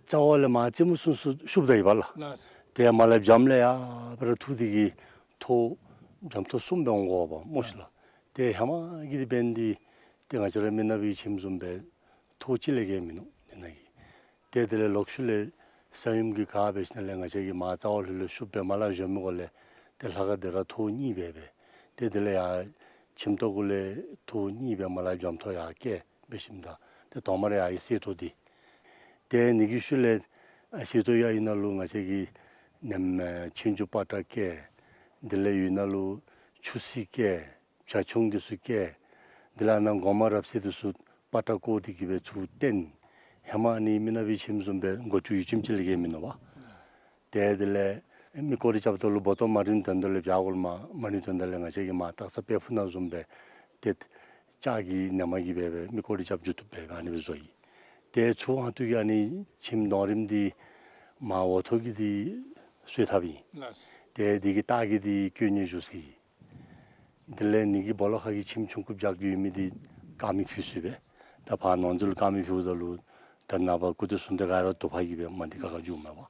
རྩ་བ་ལས་མར་རྩེ་མོ་ཚུན་ཚོད་ཤུབ་ད་ཡི་པ་ལགས། ལགས། ཏེ་མར་ལས་བྱམས་ལས་ཡར་སྦེ་ར་འཐུ་སྟེ་གི་ཐོག་བྱམས་ཐོག་གསུམ་སྦེ་འོང་དགོ་པས་སྨོ་ཤིག་ལགས། ཏེ་ཧེ་མ་གི་འདི་འབདན་འདི་ཏེ་ང་བཅས་ར་མི་ནག་པའི་ཁྱིམ་བཟུམ་སྦེ་ཐོག་གཅིག་ལས་བརྒལ་མིན་ནུག་ཨིན་ན་གི། ཏེ་དེ་ལས་ལོག་ཤུལ་ལས་ས་ཡོམ་གྱི་ག་འབད་ཞིནམ་ལས་ང་བཅས་ཀྱིས་མར་རྩ་བ་ལྷོད་ལྷོད་ཤུབ་སྦེ་མར་ལས་བཞོན་མི་གོ་ལས་ཏེ་ལྷ་ཁང་འདི་ར་ཐོག་གཉིས་སྦེ་སྦེ། ཏེ་དེ་ལས་ཡར་ཁྱིམ་ཐོག་གུ་ལས་ཐོག་གཉིས་སྦེ་མར་ལས་བྱམས་ཐོག་ཡར་བཀལ་འབད་ཞིནམ་ད་ཏེ་ཐོག་མར་ཡར་གསེར་ཐོག་འདི། ཏེ་ཨ་ནི་གི་ཤུལ་ལས་ཨ་གསེར་ཐོག་ཡར་ཡོད་ནང་ལུ་ང་བཅས་ཀྱིས་ནེམ་ཨེ་ཆོས་འབྱུང་པ་ཏྲ་བཀལ། དེ་ལས་ཡོད་ནང་ལུ་ཆུ་སྲིན་བཀལ། བྱ་ཁྱུང་འདི་ཚུ་བཀལ། དེ་ལས་ཨ་ནཱ་སྒོ་མང་རབ་གསལ་འདི་ཚུ་པ་ཏྲ་བཀོ་སྟེ་གི་སྦེ་ཚུར་བཏོན། ཧེ་མ་ཨ་ནི་མི་ནག་པའི་ཁྱིམ་བཟུམ་སྦེ་སྒོ་ཅུང་ཡུད་ཙམ་ཅིག་ལས་བརྒལ་མིན་ནུག་པ། ཏེ་དེ་ལས་མི་སྐོར་ར་རྐྱབ་ད་ལུ་སྦོ་ཏོ་མ་རིལ་དོན་དག་ལས་བྱ་གོལ་མ་མ་རིལ་དོན་དག་ལས་ང་བཅས་ཀྱིས་མར་སྟག་ཚང་དཔལ་ཕུག་ནང་བཟུམ་སྦེ་ཏེ་ལྕགས་ཀྱི་ནེམ་གི་སྦེ་སྦེ་མི་སྐོར་ར་རྐྱབ་རྒྱུ་བཏུབ་སྦེ་སྦེ་ཨ་ནི་སྦེ་བཟོ་ཡི། ཏེ་ཚུར་ཨ་ཐུར་གྱི་ཨ་ནི་ཁྱིམ་དོང་རིམ་འདི་མར་འོག་ཐོག་གི་འདི་གསོལ་ཐབ་ཨིན། ལགས། ཏེ་འདི་གི་ལྟག་གི་འདི་དཀོན་གཉེར་བཞུགས་ས་ཨིན། དེ་ལས་ཨ་ནི་གི་སྦོ་ལོགས་ཁ་གི་ཁྱིམ་ཆུང་ཀུ་བརྒྱབ་སྟེ་ཡོད་མི་འདི་དཀར་མེ་ཕུལ་ས་སྦེ། ད་ཕར་ནང་འཛུལ་དཀར་མེ་ཕུལཝ་ད་ལུ་ད་ནངས་པ་སྐུ་དེ་གསུང་དེ་ག་ར་དུ་པ་གིས་སྦེ་མ་འདི་ཁ་ཁ་འགྱོཝ་མས་པ།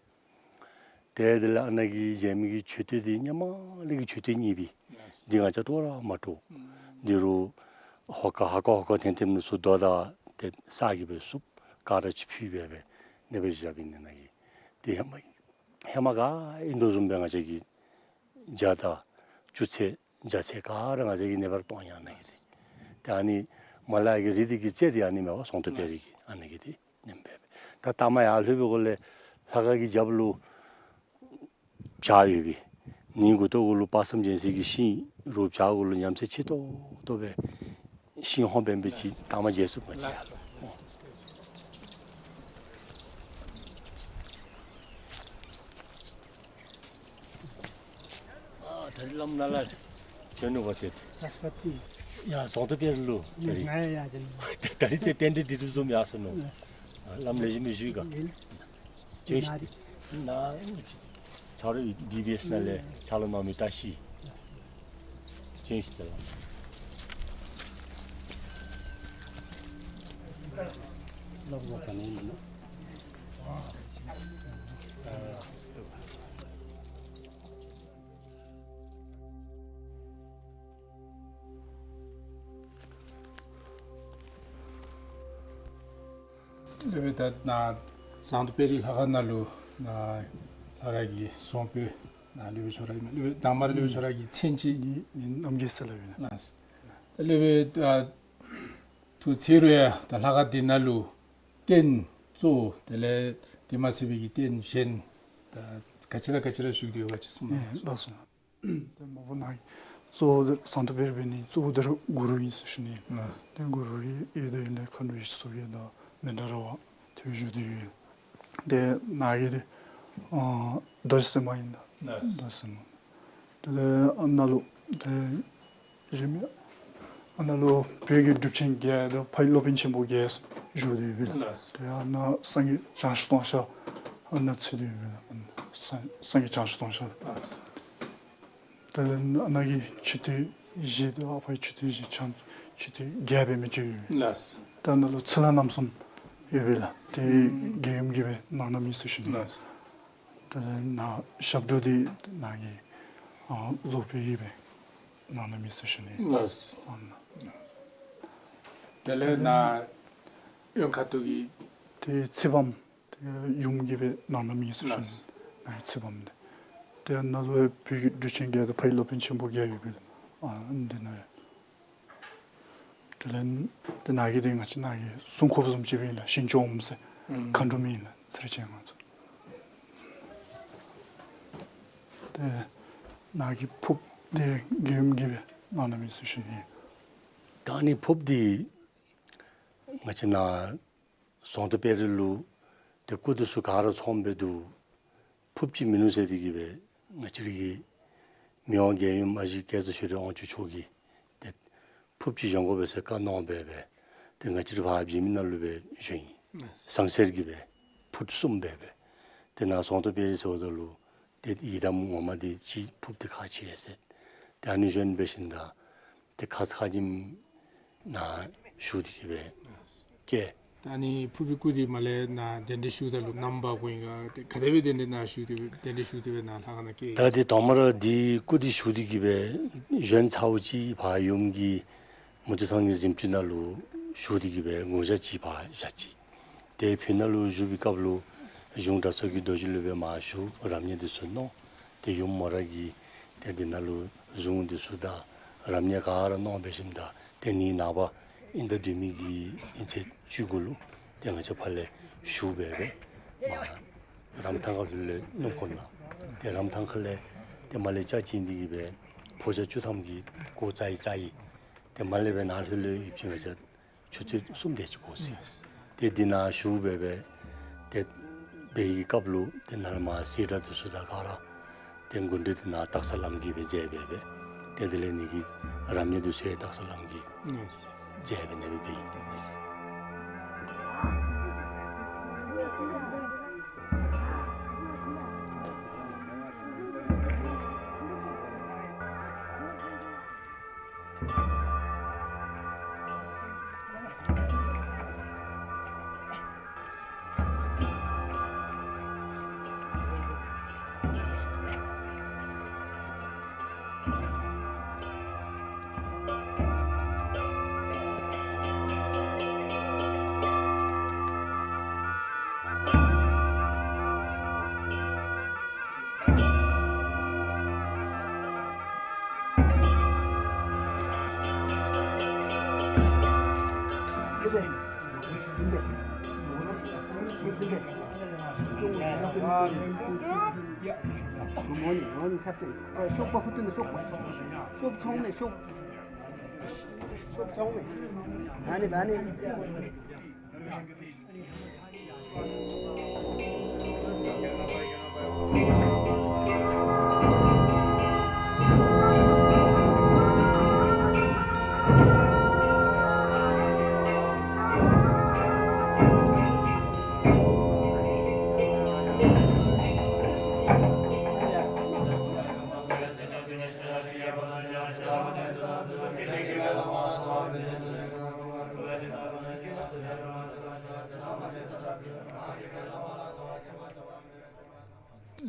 ཏེ་དེ་ལས་ཨ་ནཱ་གི་བཞེངས་མི་གི་མཆོད་རྟེན་འདི་ཧེ་མ་ལས་ཀྱི་མཆོད་རྟེན་རྙིང་པའི་འདི་ང་བཅས་སྤྲོ་ར་མ་སྤྲོ། འདི་རུ་ཧོ་ཀ་ཧ་ཀ་ཧོ་ཀ་ཐེམ་ཐེམ་ནི་ཚུ་རྡོ་དང་ཏེ་ས་གིས་སྦེ་བསུབ། ཀ་ར་ཅིག་ཕུལ་སྦེ་སྦེ་ཨ་ནི་སྦེ་བཞགཔ་ཨིན། ཨ་ནཱ་གི་འདི་ཧེ་མ་ཧེ་མ་ག་ཨིན་དོ་བཟུམ་སྦེ་ང་བཅས་ཀྱིས་རྒྱ་དང་བཅུ་ཚད་རྒྱ་ཚད་ག་ར་ང་བཅས་ཀྱིས་ཨ་ནི་སྦེ་ར་གཏོང་ཡི། ཨ་ནཱ་གི་འདི་ཏེ་ཨ་ནི་མར་ལས་ཀྱི་རི་འདི་གི་རྩེ་འདི་ཨ་ནི་མས་པ། ཟངས་མདོག་དཔལ་རི་གི་ཨ་ནཱ་གི་འདི་ཨ་ནེམ་སྦེ་སྦེ། ད་ལྟ་མར་ཡར་ལྷོད་པའི་སྒང་ལས་ལྷ་ཁང་གི་རྒྱབ་ལུ་བྱག་ཡོད་པས། ནི་མགུ་ཏོ་གུ་ལུ་དཔག་བསམ་རྒྱལ་མཚན་གྱི་ཤིང་རུ་བྱག་གུ་ལུ་ཉམས་སད་ཆེ་ཏོག་ཏོ་སྦེ་ཤིང་ཧོང་འབད་འབད་ཅིག་ལྟ་མ་མཇལ་ཚུགས་པས། ལགས་སོ། ཨ་ད་རིས་བླམ་ནཱ་ལས་བྱོན་ནུག་པ་ཏེ། ཡ་ཟངས་མདོག་དཔལ་རི་ལུ་ད་རིས། ང་ཡང་ཡར་བྱོན་ནུག། ད་རིས་ཏེ་རྟེན་འབྲེལ་འགྲིག་འགྲིགཔ་བཟུམ་ཡར་སོང་ནུག། ཨ་བླམ་ལེགས་ཤོམ་སྦེ་བཞུགས་ག། བྱོན་ཤིག། ནཱ་ཆ་རོགས་བི་བི་ཨེསི་ནང་ལས་ཕྱག་ལཱ་གནང་མི་བཀྲ་ཤིས། བྱོན་ཤིག་ཏེ་ལགས། སློབ་དཔོན་ད་ནཱ་ཟངས་མདོག་དཔལ་རི་ལྷ་ཁང་ནང་ལུ་ནཱ་ལྷ་ཁང་གི་གསང་སྤོས་ནཱ་སློབ་དཔོན་ཁྱོད་ར་ཨིན་མས། སློབ་དཔོན་དང་པ་ར་སློབ་དཔོན་ཁྱོད་ར་གི་མཚན་ཅིག། ངེའི་མིང་རྣམ་རྒྱལ་ཟེར་སླབ་ཨིན། ལགས། ད་སློབ་དཔོན་ཨ་ཐུགས་ཚེ་རུ་ཡང་ད་ལྷ་ཁང་འདི་ནང་ལུ་རྟེན་གཙོ་བོ་དེ་ལས་དེ་མ་ཚད་པའི་གི་རྟེན་གཞན་ད་ག་ཅི་དང་ག་ཅི་ར་བཞུགས་ཏེ་ཡོད་པ་ཅིག་གསུང་གནང་། ལགས་སོ། ཏེ་མ་པ་ནཱ་ གཙོ་བོ་འདི་ཟངས་མདོག་དཔལ་རི་འབད་ནི་གཙོ་བོ་འདི་ར་གུ་རུ་ཨིན་ཟེར་ཞུ་ནི། ལགས། ཏེ་གུ་རུ་གི་ཡོད་དེ་ཨིན་ལས་མཁའ་འགྲོ་ཡེ་ཤེས་མཚོ་རྒྱལ་དང་མནྡ་ར་བ་ཏེ་བཞུགས་ཏེ་ཡོད། ཏེ་ནཱ་གི་འདི་ཨ་རྡོ་རྗེ་སེམས་དཔའ་ཨིན་ད། ལགས། རྡོ་རྗེ་སེམས་དཔའ། དེ་ལས་ཨ་ནཱ་ལུ་ཏེ་གཞན་མི་ཨ་ནཱ་ལུ་བོད་ཀྱི་གྲུབ་ཆེན་བརྒྱད་དང་ཕ་ཡི་སློབ་དཔོན་ཆེན་པོ་བརྒྱད་བཞུགས་ཏེ་ཡོད་པས་ལགས། ལགས། ཏེ་ཨ་ནཱ་སངས་རྒྱས་བྱང་ཆུབ་ལྟུང་བཤགས་ཨ་ནཱ་ཚུད་དེ་ཡོད་པས་ལགས། ཨ་ནཱ་སངས་སངས་རྒྱས་བྱང་ཆུབ་ལྟུང་བཤགས། ལགས། དེ་ལས་ཨ་ནཱ་གི་མཆོད་རྟེན་བཞི་དང་ཨ་ཕ་གི་མཆོད་རྟེན་བཞི་ཕྱག་མཆོད་རྟེན་བརྒྱད་སྦེ་མི་ཅིག་ཡོད། ལགས། ད་ནཱ་ལུ་ཚུར་ལ་རྣམ་གསུམ་ཡོད་པས་ལགས། ཏེ་ཨུམ་རྒྱལ་ཡུམ་གྱིས་སྦེ་གནང་གནངམ་ཨིན་ཟེར་ཞུ་ནི། ལགས། དེ་ལས་ནཱ་ཞབས་དྲུང་འདི་ནཱ་གི་ཨ་རྫོགས་པའི་གིས་སྦེ་གནང་གནངམ་ཨིན་ཟེར་ཞུ་ནི། ལགས། ཨ་ནཱ། དེ་ལས་ནཱ་གཡོན་ཁ་ཐུག་གི་ཏེ་ཚེ་བམ་ཏེ་ཡུམ་གྱིས་སྦེ་གནང་གནངམ་ཨིན་ཟེར་ཞུ་ནི། ལགས། ནཱ་གི་ཚེ་བམ་འདི། ཏེ་ནཱ་ལུ་བོད་ཀྱི་གྲུབ་ཆེན་བརྒྱད་དང་ཕ་ཡི་སློབ་དཔོན་ཆེན་པོ་བརྒྱད་ཡོད་པས་ལགས། ཨ་འདི་ནཱ་ཡོད། དེ་ལས་ཏེ་ནཱ་གི་འདི་ང་བཅས་ནཱ་གི་སྲུང་སྐྱོབ་བཟུམ་ཅིག་སྦེ་ཨིན་ལགས། ཞིང་སྐྱོང་ཟེར་ཨུམ་མཁའ་འགྲོ་མི་ཨིན་ལགས། ཚེ་རིང་ཅན་ང་ཚོ། ཏེ་ནཱ་གི་ཕོརཔ་འདི་རྒྱལ་ཡུམ་གྱིས་སྦེ་གནང་གནངམ་ཨིན་ཟེར་ཞུ་ནི། ད་ཨ་ནི་ཕོརཔ་འདི་ང་བཅས་ནཱ་ཟངས་མདོག་དཔལ་རི་ལུ་ཏེ་སྐུ་འདི་ཚུ་ག་ར་ཚངམ་སྦེ་འདུག། ཕོརཔ་ཅིག་མིན་ནུག་ཟེར་ཏེ་གིས་སྦེ་ང་བཅས་ར་གི་མི་དབང་རྒྱལ་ཡུམ་ཨ་ཞེ་རྒྱ་མཚོ་ཆོས་སྒྲོན་དབང་ཕྱུག་མཆོག་གིས་ཏེ་ཕོརཔ་ཅིག་བཞེངས་དགོ་པས་ཟེར་བཀའ་གནང་སྦེ་སྦེ་ཏེ་ང་བཅས་ར་ཕར་བྱེ་མི་ནང་ལུ་སྦེ་བཞེངས་ཡི། ཟངས་གསེར་གྱི་སྦེ་ཕུཊ་གསུམ་སྦེ་སྦེ། ཏེ་ནཱ་ཟངས་མདོག་དཔལ་རི་ཟེརཝ་ད་ལུ་ཏེ་ཡི་དམ་ངོ་མ་འདི་ཅིག་ཕོརཔ་འདི་ཁག་ཆེ་ཟེར། ཏེ་ཨ་ནི་བཞིན་འབད་ཞིནམ་ད་ཏེ་ཁ་ཙ་ཁ་ཉིནམ་ནཱ་ཞུ་སྟེ་གིས་སྦེ་བསྐྱལ། ད་ཨ་ནི་ཕོར་པའི་སྐུ་འདི་མར་ལས་ནཱ་གདན་འདྲེན་ཞུཝ་ད་ལུ་ནམ་འབག་དགོ་ཨིན་ག་ཏེ་ག་དེ་སྦེ་གདན་འདྲེན་ནཱ་ཞུ་སྟེ་སྦེ་གདན་འདྲེན་ཞུ་སྟེ་སྦེ་ནཱ་ལྷ་ཁང་ནང་བསྐྱལ་ཡི། ད་འདི་དང་པ་ར་འདི་སྐུ་འདི་ཞུ་སྟེ་གིས་སྦེ་གཞན་ཚརཝ་ཅིག་ཕར་ཡུམ་གྱི་མུ་སྟེགས་ཚང་གི་གཟིམ་ཅུང་ནང་ལུ་ཞུ་སྟེ་གིས་སྦེ་དགུང་ཞག་གཅིག་ཕར་བཞག་ཅི། ཏེ་ཕི་ནང་ལུ་བཞུགས་པའི་སྐབས་ལུ་གཞུང་གྲྭ་ཚང་གི་རྡོ་རྗེ་ལུ་སྦེ་མར་ཞུ་རབ་གནས་འདི་ཚུ་གནང་། ཏེ་ཡུམ་མོ་ར་གིས་ཏེ་འདི་ནང་ལུ་གཟུངས་འདི་ཚུ་དང་རབ་གནས་ག་ར་གནང་འབད་ཞིནམ་ད་ཏེ་ནི་ནངས་པ་ཨིན་ཟླ་བདུན་པའི་གི་ཨིན་ཚེས་བཅུ་དགུ་ལུ་ཏེ་ང་བཅས་ཕར་ལས་ཞུ་སྦེ་སྦེ་མར་རམ་ཐང་ཁ་ལྷོད་ལས་སྣུམ་འཁོར་ནང་ཏེ་རམ་ཐང་ཁ་ལས་ཏེ་མར་ལས་ཅ་ཅིག་འདི་གིས་སྦེ་ཕོ་རྒྱས་བཅུ་ཐམ་གྱིས་གོ་ཙ་ཡི་ཙ་ཡི། ཏེ་མར་ལས་སྦེ་ནཱ་ལྷོད་ལས་ཡུདཔ་ཅིག་ང་བཅས་ཆུ་ཚོད་གསུམ་དེ་ཅིག་འགོར་ཅི། ཏེ་འདི་ནང་ཞུ་སྦེ་སྦེ་ཏེ་འབད་བའི་སྐབས་ལུ་ཏེ་ནཱ་ལས་མར་སེར་སྒྲེང་འདི་ཚུ་དང་ག་ར་ཏེ་མགུ་འདྲེན་འདི་ནཱ་སྟག་ཚང་ལམ་གྱིས་སྦེ་མཇལ་སྦེ་སྦེ་ཏེ་དེ་ལས་ནི་གི་རབ་གནས་འདི་ཚུ་ཡང་སྟག་ཚང་ལམ་གྱིས་མཇལ་སྦེ་ནི་སྦེ་འབད་ཡི། ཤོག་པ་ཕུ་ཏུ་ནི་ཤོག་པ། ཤོག་ཚང་མས་ཤོག། ཤོག་ཚང་མས། ཨ་ནི་ཨ་ནི།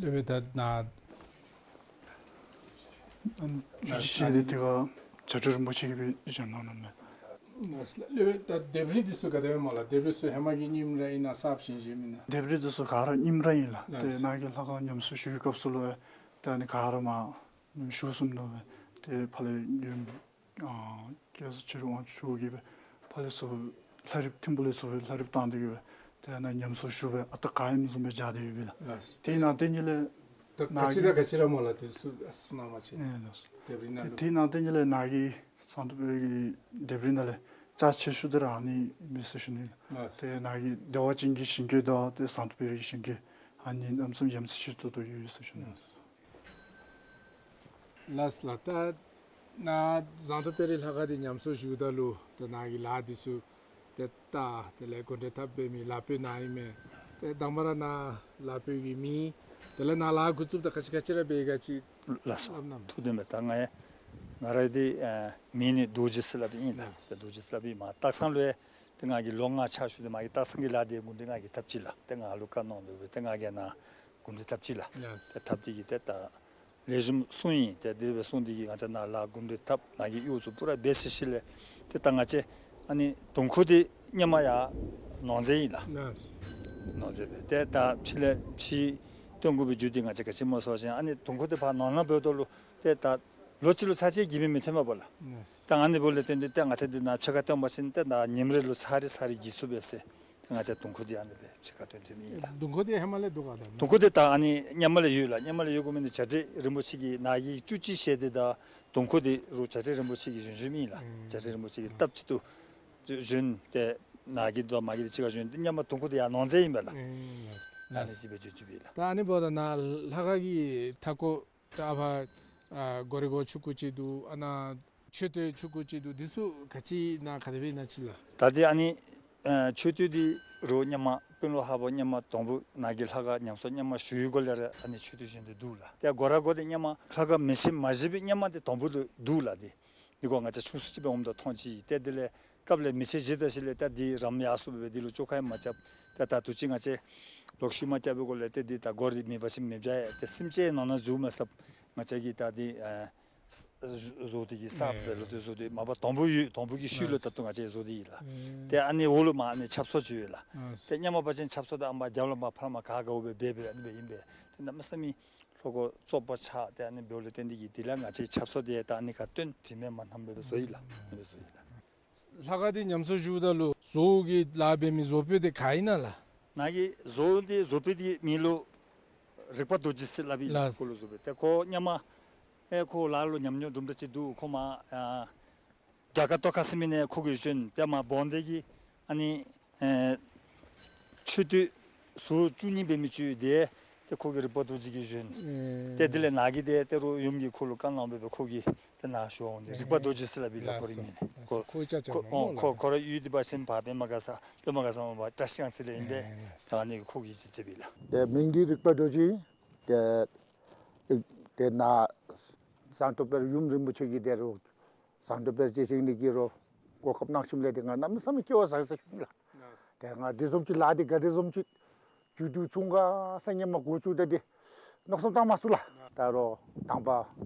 སློབ་དཔོན་ད་ནཱ་ཨམ་ཞུ་ཅིག་བཤད་དེ་དེ་ཁར་བྱ་བྲལ་རིན་པོ་ཆེ་གིས་སྦེ་བཞེངས་གནང་ནུག་མས། ལགས་སོ་ལགས། སློབ་དཔོན་ད་ལྡེབས་རིས་འདི་ཚུ་ག་དེ་སྦེ་སྨོ་ལགས། ལྡེབས་རིས་ཚུ་ཧེ་མ་གི་རྙིངམ་ར་ཨིན་ན་གསརཔ་བཞེངས་བཞེངསམ་ཨིན་ན། ལྡེབས་རིས་འདི་ཚུ་ག་ར་རྙིངམ་ར་ཨིན་ལགས། ལགས་སོ། ཏེ་ནཱ་གི་ལྷ་ཁང་ཉམས་གསོ་ཞུ་བའི་སྐབས་སུ་ལུ་ཏེ་ཨ་ནི་ག་ར་མར་ཉམས་གསོ་ཞུ་ནུག་མས། ཏེ་ཕར་ལས་ཨ་སྐྱབས་རྗེ་ཆོས་སྒྲོན་དབང་ཕྱུག་གིས་སྦེ་ཕར་ལས་ཚུར་ལྷ་རིཔ་ཐིམ་ཕུག་ལས་ཚུར་སྦེ་ལྷ་རིཔ་བཏང་སྟེ་གིས་སྦེ་ཏེ་ནཱ་ཉམས་གསོ་ཞུ་སྦེ་ཨ་རྟག་ག་ཨིནམ་བཟུམ་སྦེ་བཞག་སྟེ་ཡོད་པས་ལགས། ལགས་སོ། ཏེ་ནཱ་ཏེ་ཉིད་ལས་ད་ག་ཅི་དང་ག་ཅི་ར་སྨོ་ལགས། དེ་ཚུ་གསུང་གནང་བ་ཅིན། ཨེ་ལགས་སོ། ལྡེབས་རིས་ནང་ལུ། དེ་ནང་དེ་ཉིད་ལས་ནཱ་གི་ཟངས་མདོག་དཔལ་རི་གི་ལྡེབས་རིས་ནང་ལས་རྒྱ་ཆེ་ཤོས་དེ་ར་ཨ་ནི་མས་ཟེར་ཞུ་ནི་ལགས། ལགས། ཏེ་ནཱ་གི་བདེ་བ་ཅན་གྱི་ཞིང་བཀོད་དང་ཏེ་ཟངས་མདོག་དཔལ་རི་གི་ཞིང་བཀོད་ཨ་ནི་རྣམ་གསུམ་ཡ་མཚན་ཆེ་ཏོག་ཏོ་ཡོད་ཟེར་ཞུ་ནི། ལགས། ལགས་ལགས། ད་ནཱ་ཟངས་མདོག་དཔལ་རི་ལྷ་ཁང་འདི་ཉམས་གསོ་ཞུཝ་ད་ལུ་ད་ནཱ་གི་ལཱ་འདི་ཚུ་ཏེ་ད་དེ་ལས་གོ་སྒྲིག་འཐབ་འབད་མི་ལཱ་འབད་ནཱ་ཨིན་མས། ཏེ་དང་པ་ར་ནཱ་ལཱ་འབད་བའི་མི་དེ་ལས་ནཱ་ལཱ་འགོ་བཙུགསཔ་ད་ག་ཅི་ག་ཅི་ར་འབད་ག་ཅི། ལགས་སོ། སླབ་གནང་། ཐུགས་བདེན་པས། ད་ང་ང་ར་འདི་ཨ་མིང་ནི་རྡོ་རྗེ་ཟེར་སླབ་ཨིན་ལགས། ལགས། ཏེ་རྡོ་རྗེ་ཟེར་སླབ་ཨིན་མས། སྟག་ཚང་ལུ་ཡང་ཏེ་ང་གིས་ལོ་ལྔ་ཕྱག་ཞུ་སྟེ་མ་གི་སྟག་ཚང་གི་ལཱ་འདི་གོ་སྒྲིག་ང་གིས་འཐབ་ཅི་ལགས། ཏེ་ང་ལུ་བཀའ་གནང་དོ་བས། ཏེ་ང་གིས་ནཱ་གོ་སྒྲིག་འཐབ་ཅི་ལགས། ལགས། ཏེ་འཐབ་སྟེ་གིས་ཏེ་ད་ལེགས་ཤོམ་སོང་ཡི། ཏེ་དེ་སྦེ་སོང་སྟེ་གིས་ང་བཅས་ནཱ་ལཱ་གོ་སྒྲིག་འཐབ་ནཱ་གི་གཡོག་ཚུ་པུ་ར་འབད་ཚར་ཞིནམ་ལས་ཏེ་ད་ང་བཅས་ཨ་ནི་དུང་ཁུ་འདི་སྔོན་མ་ཡར་ནོར་རྫས་ཨིན་ལགས། ལགས། ནོར་རྫས་སྦེ་ཏེ་ད་ཕྱི་ལས་ཕྱི་སྟོན་དགོ་པའི་རྒྱུ་འདི་ང་བཅས་ག་ཅི་སྨོ་ཟེར་བ་ཅིན་ཨ་ནི་དུང་ཁུ་འདི་ཕར་ནོར་ནོར་འབདཝ་ད་ལུ་ཏེ་ད་ལོ་གཅིག་ལུ་ཚར་གཅིག་གིས་མི་མི་ཐོན་པས་ལགས། ལགས། ད་ཨ་ནི་འབདཝ་ལས་བརྟེན་ཏེ་ཏེ་ང་བཅས་འདི་ནཱ་ཕྱེད་ཀ་བཏོན་པ་ཅིན་ཏེ་ད་ཉིནམ་རེ་ལུ་ཚར་རེ་ཚར་རེ་གིས་ཚུགས་པས་ཟེར། ཏེ་ང་བཅས་དུང་ཁུ་འདི་ཨ་ནི་སྦེ་ཕྱེད་ཀ་བཏོན་བཏོནམ་ཨིན་ལགས། དུང་ཁུ་འདི་ཧེ་མ་ལས་འདུག་ག་ད། དུང་ཁུ་འདི་ད་ཨ་ནི་སྔོན་མ་ལས་ཡོད་ལགས། སྔོན་མ་ལས་ཡོད་དགོ་མི་འདི་བྱ་བྲལ་རིན་པོ་ཆེ་གིས་ནཱ་གི་བཅུ་གཅིག་ཞལ་འདི་དང་དུང་ཁུ་འདི་རུང་བྱ་བྲལ་རིན་པོ་ཆེ་གིས་བཞེངས་བཞེངསམ་ཨིན་ལགས། ཨུམ། བྱ་བྲལ་རིན་པོ་ཆེ་གིས་སྟབས་གཅིག་ཏུ་བཞེངས་ཏེ་ནཱ་གི་དང་མ་གི་འདི་གཅིག་ཁར་བཞེངས་ཏེ་སྔོན་མ་དུང་ཁུ་འདི་ཡར་ནོར་རྫས་ཨིན་པས་ལགས། ཨུམ། ཨ་ནི་གཅིག་སྦེ་བྱུང་བྱུངམ་ཨིན་ལགས། ད་ཨ་ནི་འབདཝ་ད་ནཱ་ལྷ་ཁང་གི་མཐའ་སྐོར་ད་ཨ་ཕར་ཨ་སྒོ་རའི་སྒོ་ཆུང་ཀུ་ཅིག་འདུག། ཨ་ནཱ་མཆོད་རྟེན་ཆུང་ཀུ་ཅིག་འདུག། འདི་ཚུ་ག་ཅི་ནཱ་ག་དེ་སྦེ་ཨིན་ན་ཅིག་ལགས། ད་འདི་ཨ་ནི་ཨ་མཆོད་རྟེན་འདི་རུང་སྔོན་མ་དཔོན་སློབ་ཧཱ་པ་སྔོན་མ་དང་པོ་ནཱ་གི་ལྷ་ཁང་ཉམས་གསོ་སྔོན་མ་ཞུ་བའི་སྒང་ལས་ར་ཨ་ནི་མཆོད་རྟེན་བཞེངས་ཏེ་འདུག་ལགས། ཏེ་སྒོ་ར་སྒོ་འདི་སྔོན་མ་ལྷ་ཁང་མེ་ཆེན་མ་བཞེངས་པའི་སྔོན་མ་འདི་དང་པོ་ལུ་འདུག་ལགས། འདི་འདི་སྒོ་ང་བཅས་ཆུང་སུ་ཅིག་སྦེ་འོངམ་ད་མཐོང་ཅི། ཏེ་དེ་ལས་སྐབས་ལས་མེ་ཆེན་བཞེངས་ད་ཞིནམ་ལས་ད་འདི་རམ་ཡར་སོངམ་སྦེ་འདི་ལུ་བཅོ་ཁ་ཡང་མ་རྐྱབ། ཏེ་ད་དུས་ཅི་ང་བཅས་ལོག་ཤུལ་མ་རྐྱབ་པའི་སྒང་ལས་ཏེ་འདི་ད་སྒོ་ར་འདི་མེད་པ་ཅིན་མེདཔ་བྱུང་ཡི། ཏེ་སེམས་ཅན་ནང་ན་འཛུལ་མ་ཚུགསཔ་ང་བཅས་ཀྱིས་ད་འདི་ཨ་བཟོ་སྟེ་གིས་གསརཔ་སྦེ་ལོག་སྟེ་བཟོ་སྟེ་མ་པ་དང་པོ་ཡོད་དང་པོ་གི་ཤུལ་ལུ་ད་ལྟོ་ང་བཅས་བཟོ་སྟེ་ཡོད་ལགས། ཏེ་ཨ་ནི་འོག་ལུ་མར་ཨ་ནི་ཆབ་གསང་ཅིག་ཡོད་ལགས། ཏེ་སྔོན་མ་འབད་བ་ཅིན་ཆབ་གསང་འདི་ཨ་མར་རྒྱབ་ལུ་མར་ཕར་མར་ག་ག་འོ་སྦེ་འབད་འབད་ཨ་ནི་སྦེ་ཨིན་པས། ཏེ་གནམ་མེད་ས་མེད་ལྷོ་སྒོ་བཙོག་པ་ཆགས། ཏེ་ཨ་ནི་འབདཝ་ལས་བརྟེན་ཏེ་གིས་དེ་ལས་ང་བཅས་ཆབ་གསང་འདི་ད་ཨ་ནི་ཁར་བཏོན་དྲི་མེད་མ་ཐངས་སྦེ་བཟོ་ཡི་ལགས། ཨ་ནི་བཟོ་ཡི་ལགས། ལྷ་ཁང་འདི་ཉམས་གསོ་ཞུཝ་ད་ལུ་བཟོ་བའི་ལཱ་འབད་མི་བཟོ་དཔོན་འདི་ག་ཨིན་ན་ལགས། ནཱ་གི་བཟོ་འདི་བཟོ་དཔོན་འདི་མིང་ལུ་རིག་པ་རྡོ་རྗེ་ཟེར་སླབ་ཨིན་ལགས། ལགས། ཁོ་ལུ་བཟོ་དཔོན་ཏེ་ཁོ་སྔོན་མ་ཨེ་ཁོ་ལཱ་ལུ་ཉམས་མྱོང་དུམ་གྲ་ཅིག་འདུག། ཁོ་མར་ཨ་རྒྱ་གར་ཏོག་ཁ་ཟེར་མི་ནང་ཁོ་གིས་བྱོན། ཏེ་མར་བོང་སྡེ་གི་ཨ་ནི་ཨེ་མཆོད་རྟེན་ཟུར་བཅུ་གཉིས་འབད་མི་ཅིག་ཡོད། ཏེ་ཏེ་ཁོ་གིས་རིག་པ་རྡོ་རྗེ་གིས་བྱོན། ཨེ། ཏེ་དེ་ལས་ནཱ་གི་ཏེ་ཏེ་རུང་ཡུམ་གྱིས་ཁོ་ལུ་བཀའ་གནང་སྦེ་ཁོ་གིས་ཏེ་ནཱ་ཞུ་འོང་སྟེ་རིག་པ་རྡོ་རྗེ་ཟེར་སླབ་ཨིན་ལགས། ཁོ་རའི་མིང་ནི། ཁོ་ཁོ་ཁོ་ཁོ་ར་ཡུལ་འདི་འབད་བ་ཅིན་ཕར་པདྨ་དགའ་ས་པདྨ་དགའ་ས་མར་བཀྲ་ཤིས་སྒང་ཟེར་ལས་ཨིན་པས། ཨེ། ད་ཨ་ནི་ཁོ་གིས་ཅིག་ཅིག་སྦེ་ལགས། ཏེ་མིང་འདི་རིག་པ་རྡོ་རྗེ། ཏེ་ཏེ་ནཱ་ཟངས་མདོག་དཔལ་ཡུམ་རིན་པོ་ཆེ་གིས་ཏེ་རུང་ཟངས་མདོག་དཔལ་རྗེ་བཞེངས་ནི་གི་རུང་གོ་སྐབས་གནང་ཞིནམ་ལས་ཏེ་ང་གནམ་མེད་ས་མེད་སྐལ་བ་བཟང་ཡི་ཟེར་ཞུ་ནི་ལགས། ཏེ་ང་འདི་བཟུམ་ཅིག་ལཱ་འདི་ག་དེ་བཟུམ་ཅིག་བྱུང་དོ་བྱུང་ག་ཟེར་སྔོན་མ་འགོ་བཙུགས་ད་འདི་མནོ་བསམ་བཏང་མ་ཚུགས་ལགས། ད་རུང་དང་པ་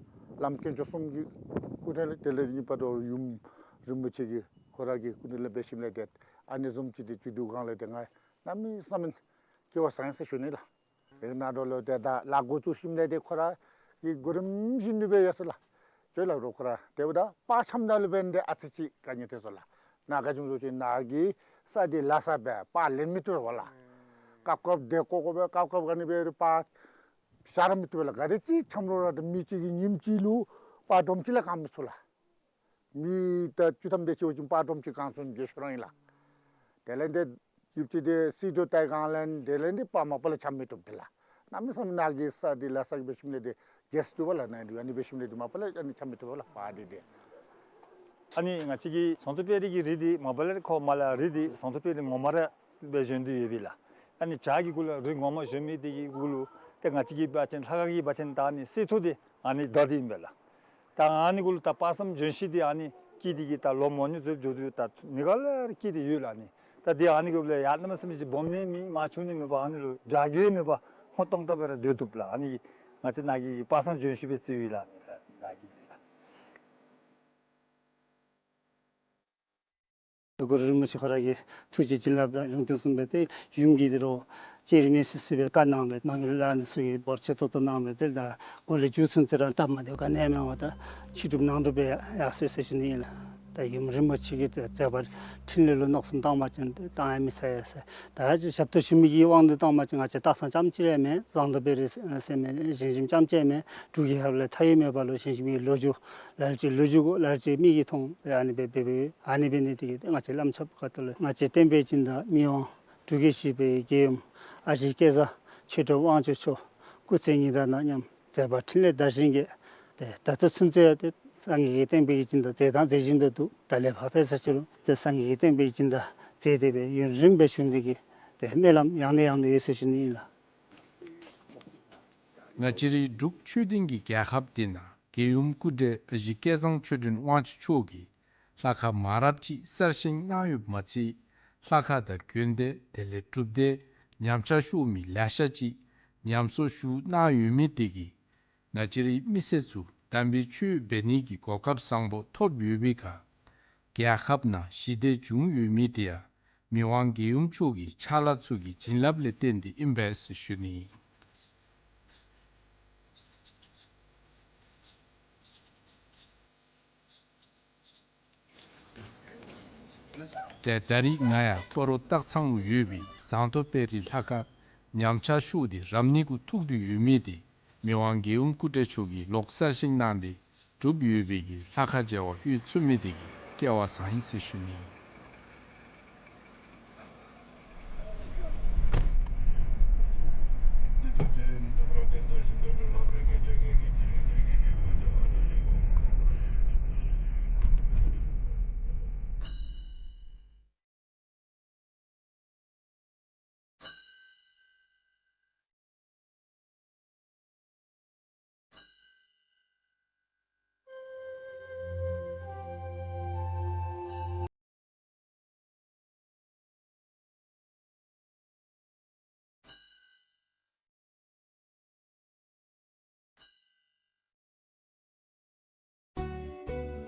བླམ་དཀོན་མཆོག་གསུམ་གྱི་སྐུ་དྲིན་ལས་དེ་ལས་གཉིས་པ་རུང་ཡུམ་རིན་པོ་ཆེ་གི་ཁོ་ར་གི་སྐུ་དྲིན་ལས་འབད་ཞིནམ་ལས་ཏེ་ཨ་ནི་བཟུམ་ཅིག་འདི་བྱུང་དོ་གང་ལས་ཏེ་ང་གནམ་མེད་ས་མེད་སྐལ་བ་བཟང་ཡི་ཟེར་ཞུ་ནི་ལགས། ཏེ་ནཱ་འགྱོ་ལོ་ཏེ་ད་ལཱ་འགོ་བཙུགས་ཞིནམ་ལས་ཏེ་ཁོ་ར་གི་གོ་རིམ་བཞིན་དུ་སྦེ་ཡར་སོང་ལགས། ཅོག་ལགས་རོགས་ཁོ་ར་ཏེ་འབདཝ་ད་པར་འཆམ་ད་ལུ་འབད་ནི་འདི་ཨ་ཙི་ཅིག་དཀའ་ངལ་ཐོན་སོང་ལགས། ནཱ་ག་ཅི་སྨོ་ཟེར་བ་ཅིན་ནཱ་གི་ས་འདི་ལ་ས་སྦེ་པར་ལེན་མི་བཏུབ་པས་ལགས། སྐབས་སྐབས་འདི་བཀོ་བཀོ་སྦེ་སྐབས་སྐབས་ག་ནི་སྦེ་རུང་པར་བཞག་ར་མི་བཏུབ་པས་ལགས། ག་དེ་ཅིག་འཆམ་རུང་ར་ད་མི་གཅིག་གིས་ཉིནམ་གཅིག་ལུ་པར་སྒྲོམ་གཅིག་ལས་གང་མི་ཚུགས་ལགས། མི་ད་བཅུ་ཐམ་དེ་ཅིག་འབད་བ་ཅིན་པར་སྒྲོམ་གཅིག་གང་ཚུགས་ནི་གི་ཤོ་རང་ཨིན་ལགས། དེ་ལས་འདི་ཡུདཔ་ཅིག་འདི་སིལ་ཏོག་བཏང་གང་ལས་དེ་ལས་འདི་པར་མ་པ་ལས་འཆམ་མི་བཏུབ་འདི་ལགས། གནམ་མེད་ས་མེད་ནཱ་གི་ས་འདི་ལ་ས་གི་འབད་ཞིནམ་ལས་འདི་གེས་བཏུབ་པས་ལགས། ནཱ་འདི་ཨ་ནི་འབད་ཞིནམ་ལས་འདི་མ་པ་ལས་ཨ་ནི་འཆམ་མི་བཏུབ་པས་ལགས་པར་འདི་འདི། ཨ་ནི་ང་བཅས་ཀྱི་ཟངས་མདོག་དཔལ་རི་གི་རི་འདི་མ་པ་ལས་ཁོ་མར་ལས་རི་འདི་ཟངས་མདོག་དཔལ་རི་ངོ་མ་ར་སྦེ་བཞེངས་ཏེ་ཡོད་པས་ལགས། ཨ་ནི་བྱག་གི་གུ་ལུ་རི་ངོ་མ་བཞེངས་མི་དེ་གི་གུ་ལུ་ཏེ་ང་བཅས་ཀྱི་འབད་བ་ཅིན་ལྷ་ཁང་གི་འབད་བ་ཅིན་ད་ཨ་ནི་གསེར་ཐུར་འདི་ཨ་ནི་བརྡབས་ཏེ་ཨིན་པས་ལགས། ད་ཨ་ནི་གུ་ལུ་ད་པར་འཆམ་བྱོན་ཤུལ་འདི་ཨ་ནི་སྐྱིད་དེ་གིས་ད་ལོ་མང་ཉུང་ཚུན་འགྱོ་དེ་ད་ནི་ག་ལས་སྐྱིད་དེ་ཡོད་ལགས། ཨ་ནི་ད་འདི་ཨ་ནི་གུ་ལུ་ཡར་གནམ་མེད་ས་མེད་ཅིག་སྦོམ་ནི་མེད་མར་ཆུང་ནི་མེད་པར་ཨ་ནི་ལུ་འདྲ་གི་མེད་པར་ཧོན་ཏོང་ཏོ་སྦེ་ར་སྡོད་བཏུབ་ལགས། ཨ་ནི་ང་བཅས་ནཱ་གི་པར་འཆམ་བྱོན་ཤུལ་སྦེ་བརྩི་ཡི་ལགས། ཨ་ནི་ད་ནཱ་གི་འདི་ལགས། གུ་རུ་རིན་པོ་ཆེ་ཁོ་ར་གི་ཐུགས་རྗེ་བྱིན་རླབས་དང་ལུང་བསྟན་གསུངས་པའི་ཏེ་ཡུམ་གྱིས་འདི་རུ་ཅེ་རི་མེ་སི་སི་སྦེ་བཀའ་གནང་སྦེ་མ་གི་ལཱ་འདི་ཚུ་གི་འབོར་ཆེ་ཏོག་ཏོ་གནང་སྦེ་ཏེ་ད་འགོ་ལས་མཇུག་ཚུན་ཚོད་ར་སྟབས་མ་བདེཝ་ག་ནི་ཡང་མེད་པར་ད་ཕྱི་སྒྲུབ་ནང་སྒྲུབ་སྦེ་ཡར་སོ་ཡི་ཟེར་ཞུ་ནི་ཨིན་ལགས། ད་ཡུམ་རིན་པོ་ཆེ་གི་མཛད་པ་འཕྲིན་ལས་ལུ་མནོ་བསམ་བཏང་བ་ཅིན་བཏང་ཡང་མི་ཚར་ཡ་ཟེར། ད་ཅི་ཞབས་ཏོག་ཞུ་མི་གི་དབང་དུ་བཏང་བ་ཅིན་ང་བཅས་སྟག་ཚང་རྐྱངམ་གཅིག་ར་མེན། ཟངས་མདོག་དཔལ་རི་ཟེར་མི་ཞིང་ཞིམ་རྐྱངམ་གཅིག་མེན། འབྲུག་གི་ཧབ་ལས་མཐའ་ཡས་མེད་པ་ལུ་ཞིང་ཞིམ་གྱི་ལོ་རྒྱུས་ལ་ལུ་ཅིག་ལོ་རྒྱུས་གོ་ལ་ལུ་ཅིག་མིག་གིས་མཐོང་སྦེ་ཨ་ནི་སྦེ་འབད་འབདཝ་ཨ་ནི་འབད་ནི་དེ་གིས་ང་བཅས་བླམ་ཆོསཔ་ཁ་ཐུག་ལས་ང་བཅས་བསྟན་པའི་སྦྱིན་བདག་མི་དབང་འབྲུག་རྒྱལ་བཞི་པའི་རྒྱལ་ཡུམ་ཨ་ཞེ་སྐལ་བཟང་ཆོས་གྲུབ་དབང་ཕྱུག་མཆོག་སྐུ་ཚེ་ཉི་ཟླ་ནང་མཉམ་མཛད་པ་འཕྲིན་ལས་དར་ཞིང་རྒྱས། ཏེ་ད་ལྟོ་ཚུན་ཚོད་ཡང་ཏེ་སངས་རྒྱས་ཀྱི་བསྟན་པའི་སྦྱིན་བདག་མཛད་དང་མཛད་བཞིན་དུ་འདུག། ད་ལས་ཕར་འབད་ས་ཅི་རུང་ཏེ་སངས་རྒྱས་ཀྱི་བསྟན་པའི་སྦྱིན་བདག་མཛད་དེ་སྦེ་ཡུན་རིངམོ་སྦེ་བཞུགས་ནི་དེ་གིས་ཏེ་སྨོན་ལམ་ཡང་ནས་ཡང་དུ་ཡོད་ཟེར་ཞུ་ནི་ཨིན་ལགས། ང་བཅས་རའི་འབྲུག་ཆོས་ལྡན་གྱི་རྒྱལ་ཁབ་འདི་ནང་རྒྱལ་ཡུམ་སྐུ་བགྲེས་ཨ་ཞེ་སྐལ་བཟང་ཆོས་སྒྲོན་དབང་ཕྱུག་མཆོག་གིས་ལྷ་ཁང་མང་རབས་ཅིག་གསར་བཞེངས་གནང་ཡོདཔ་མ་ཚད་ལྷ་ཁང་དང་དགོན་སྡེ་དེ་ལས་སྒྲུབ་སྡེ་ཉམས་ཆག་ཤོར་མི་ལེ་ཤ་ཅིག་ཉམས་གསོ་ཞུ་གནང་ཡོད་མི་དེ་གིས་ང་བཅས་རའི་མི་སེར་ཚུ་དམ་པའི་ཆོས་འབད་ནི་གི་གོ་སྐབས་བཟང་པོ་ཐོབ་ཡོད་པའི་ཁར་རྒྱལ་ཁབ་ནང་ཞི་བདེ་བྱུང་ཡོད་མི་དེ་ཡང་མི་དབང་རྒྱལ་ཡུམ་མཆོག་གི་ཕྱག་ལཱ་ཚུ་གི་བྱིན་རླབས་ལས་བརྟེན་ཏེ་ཨིན་པས་ཟེར་ཞུ་ནི། ཏེ་ད་རིས་ང་ཡང་སྤ་རོ་སྟག་ཚང་ལུ་ཡོད་པའི་ཟངས་མདོག་དཔལ་རི་ལྷ་ཁང་ཉམས་ཆག་ཤོར་ཏེ་རབ་གནས་གུ་ཐུག་སྟེ་ཡོད་མི་དེ་མི་དབང་རྒྱལ་ཡུམ་སྐུ་བགྲེས་མཆོག་གིས་ལོག་གསར་བཞེངས་གནང་སྟེ་གྲུབ་ཡོད་པའི་གི་ལྷ་ཁང་མཇལ་བར་ལྷོད་ཚུགས་མི་དེ་གིས་སྐལ་བ་བཟང་ཡི་ཟེར་ཞུ་ནི།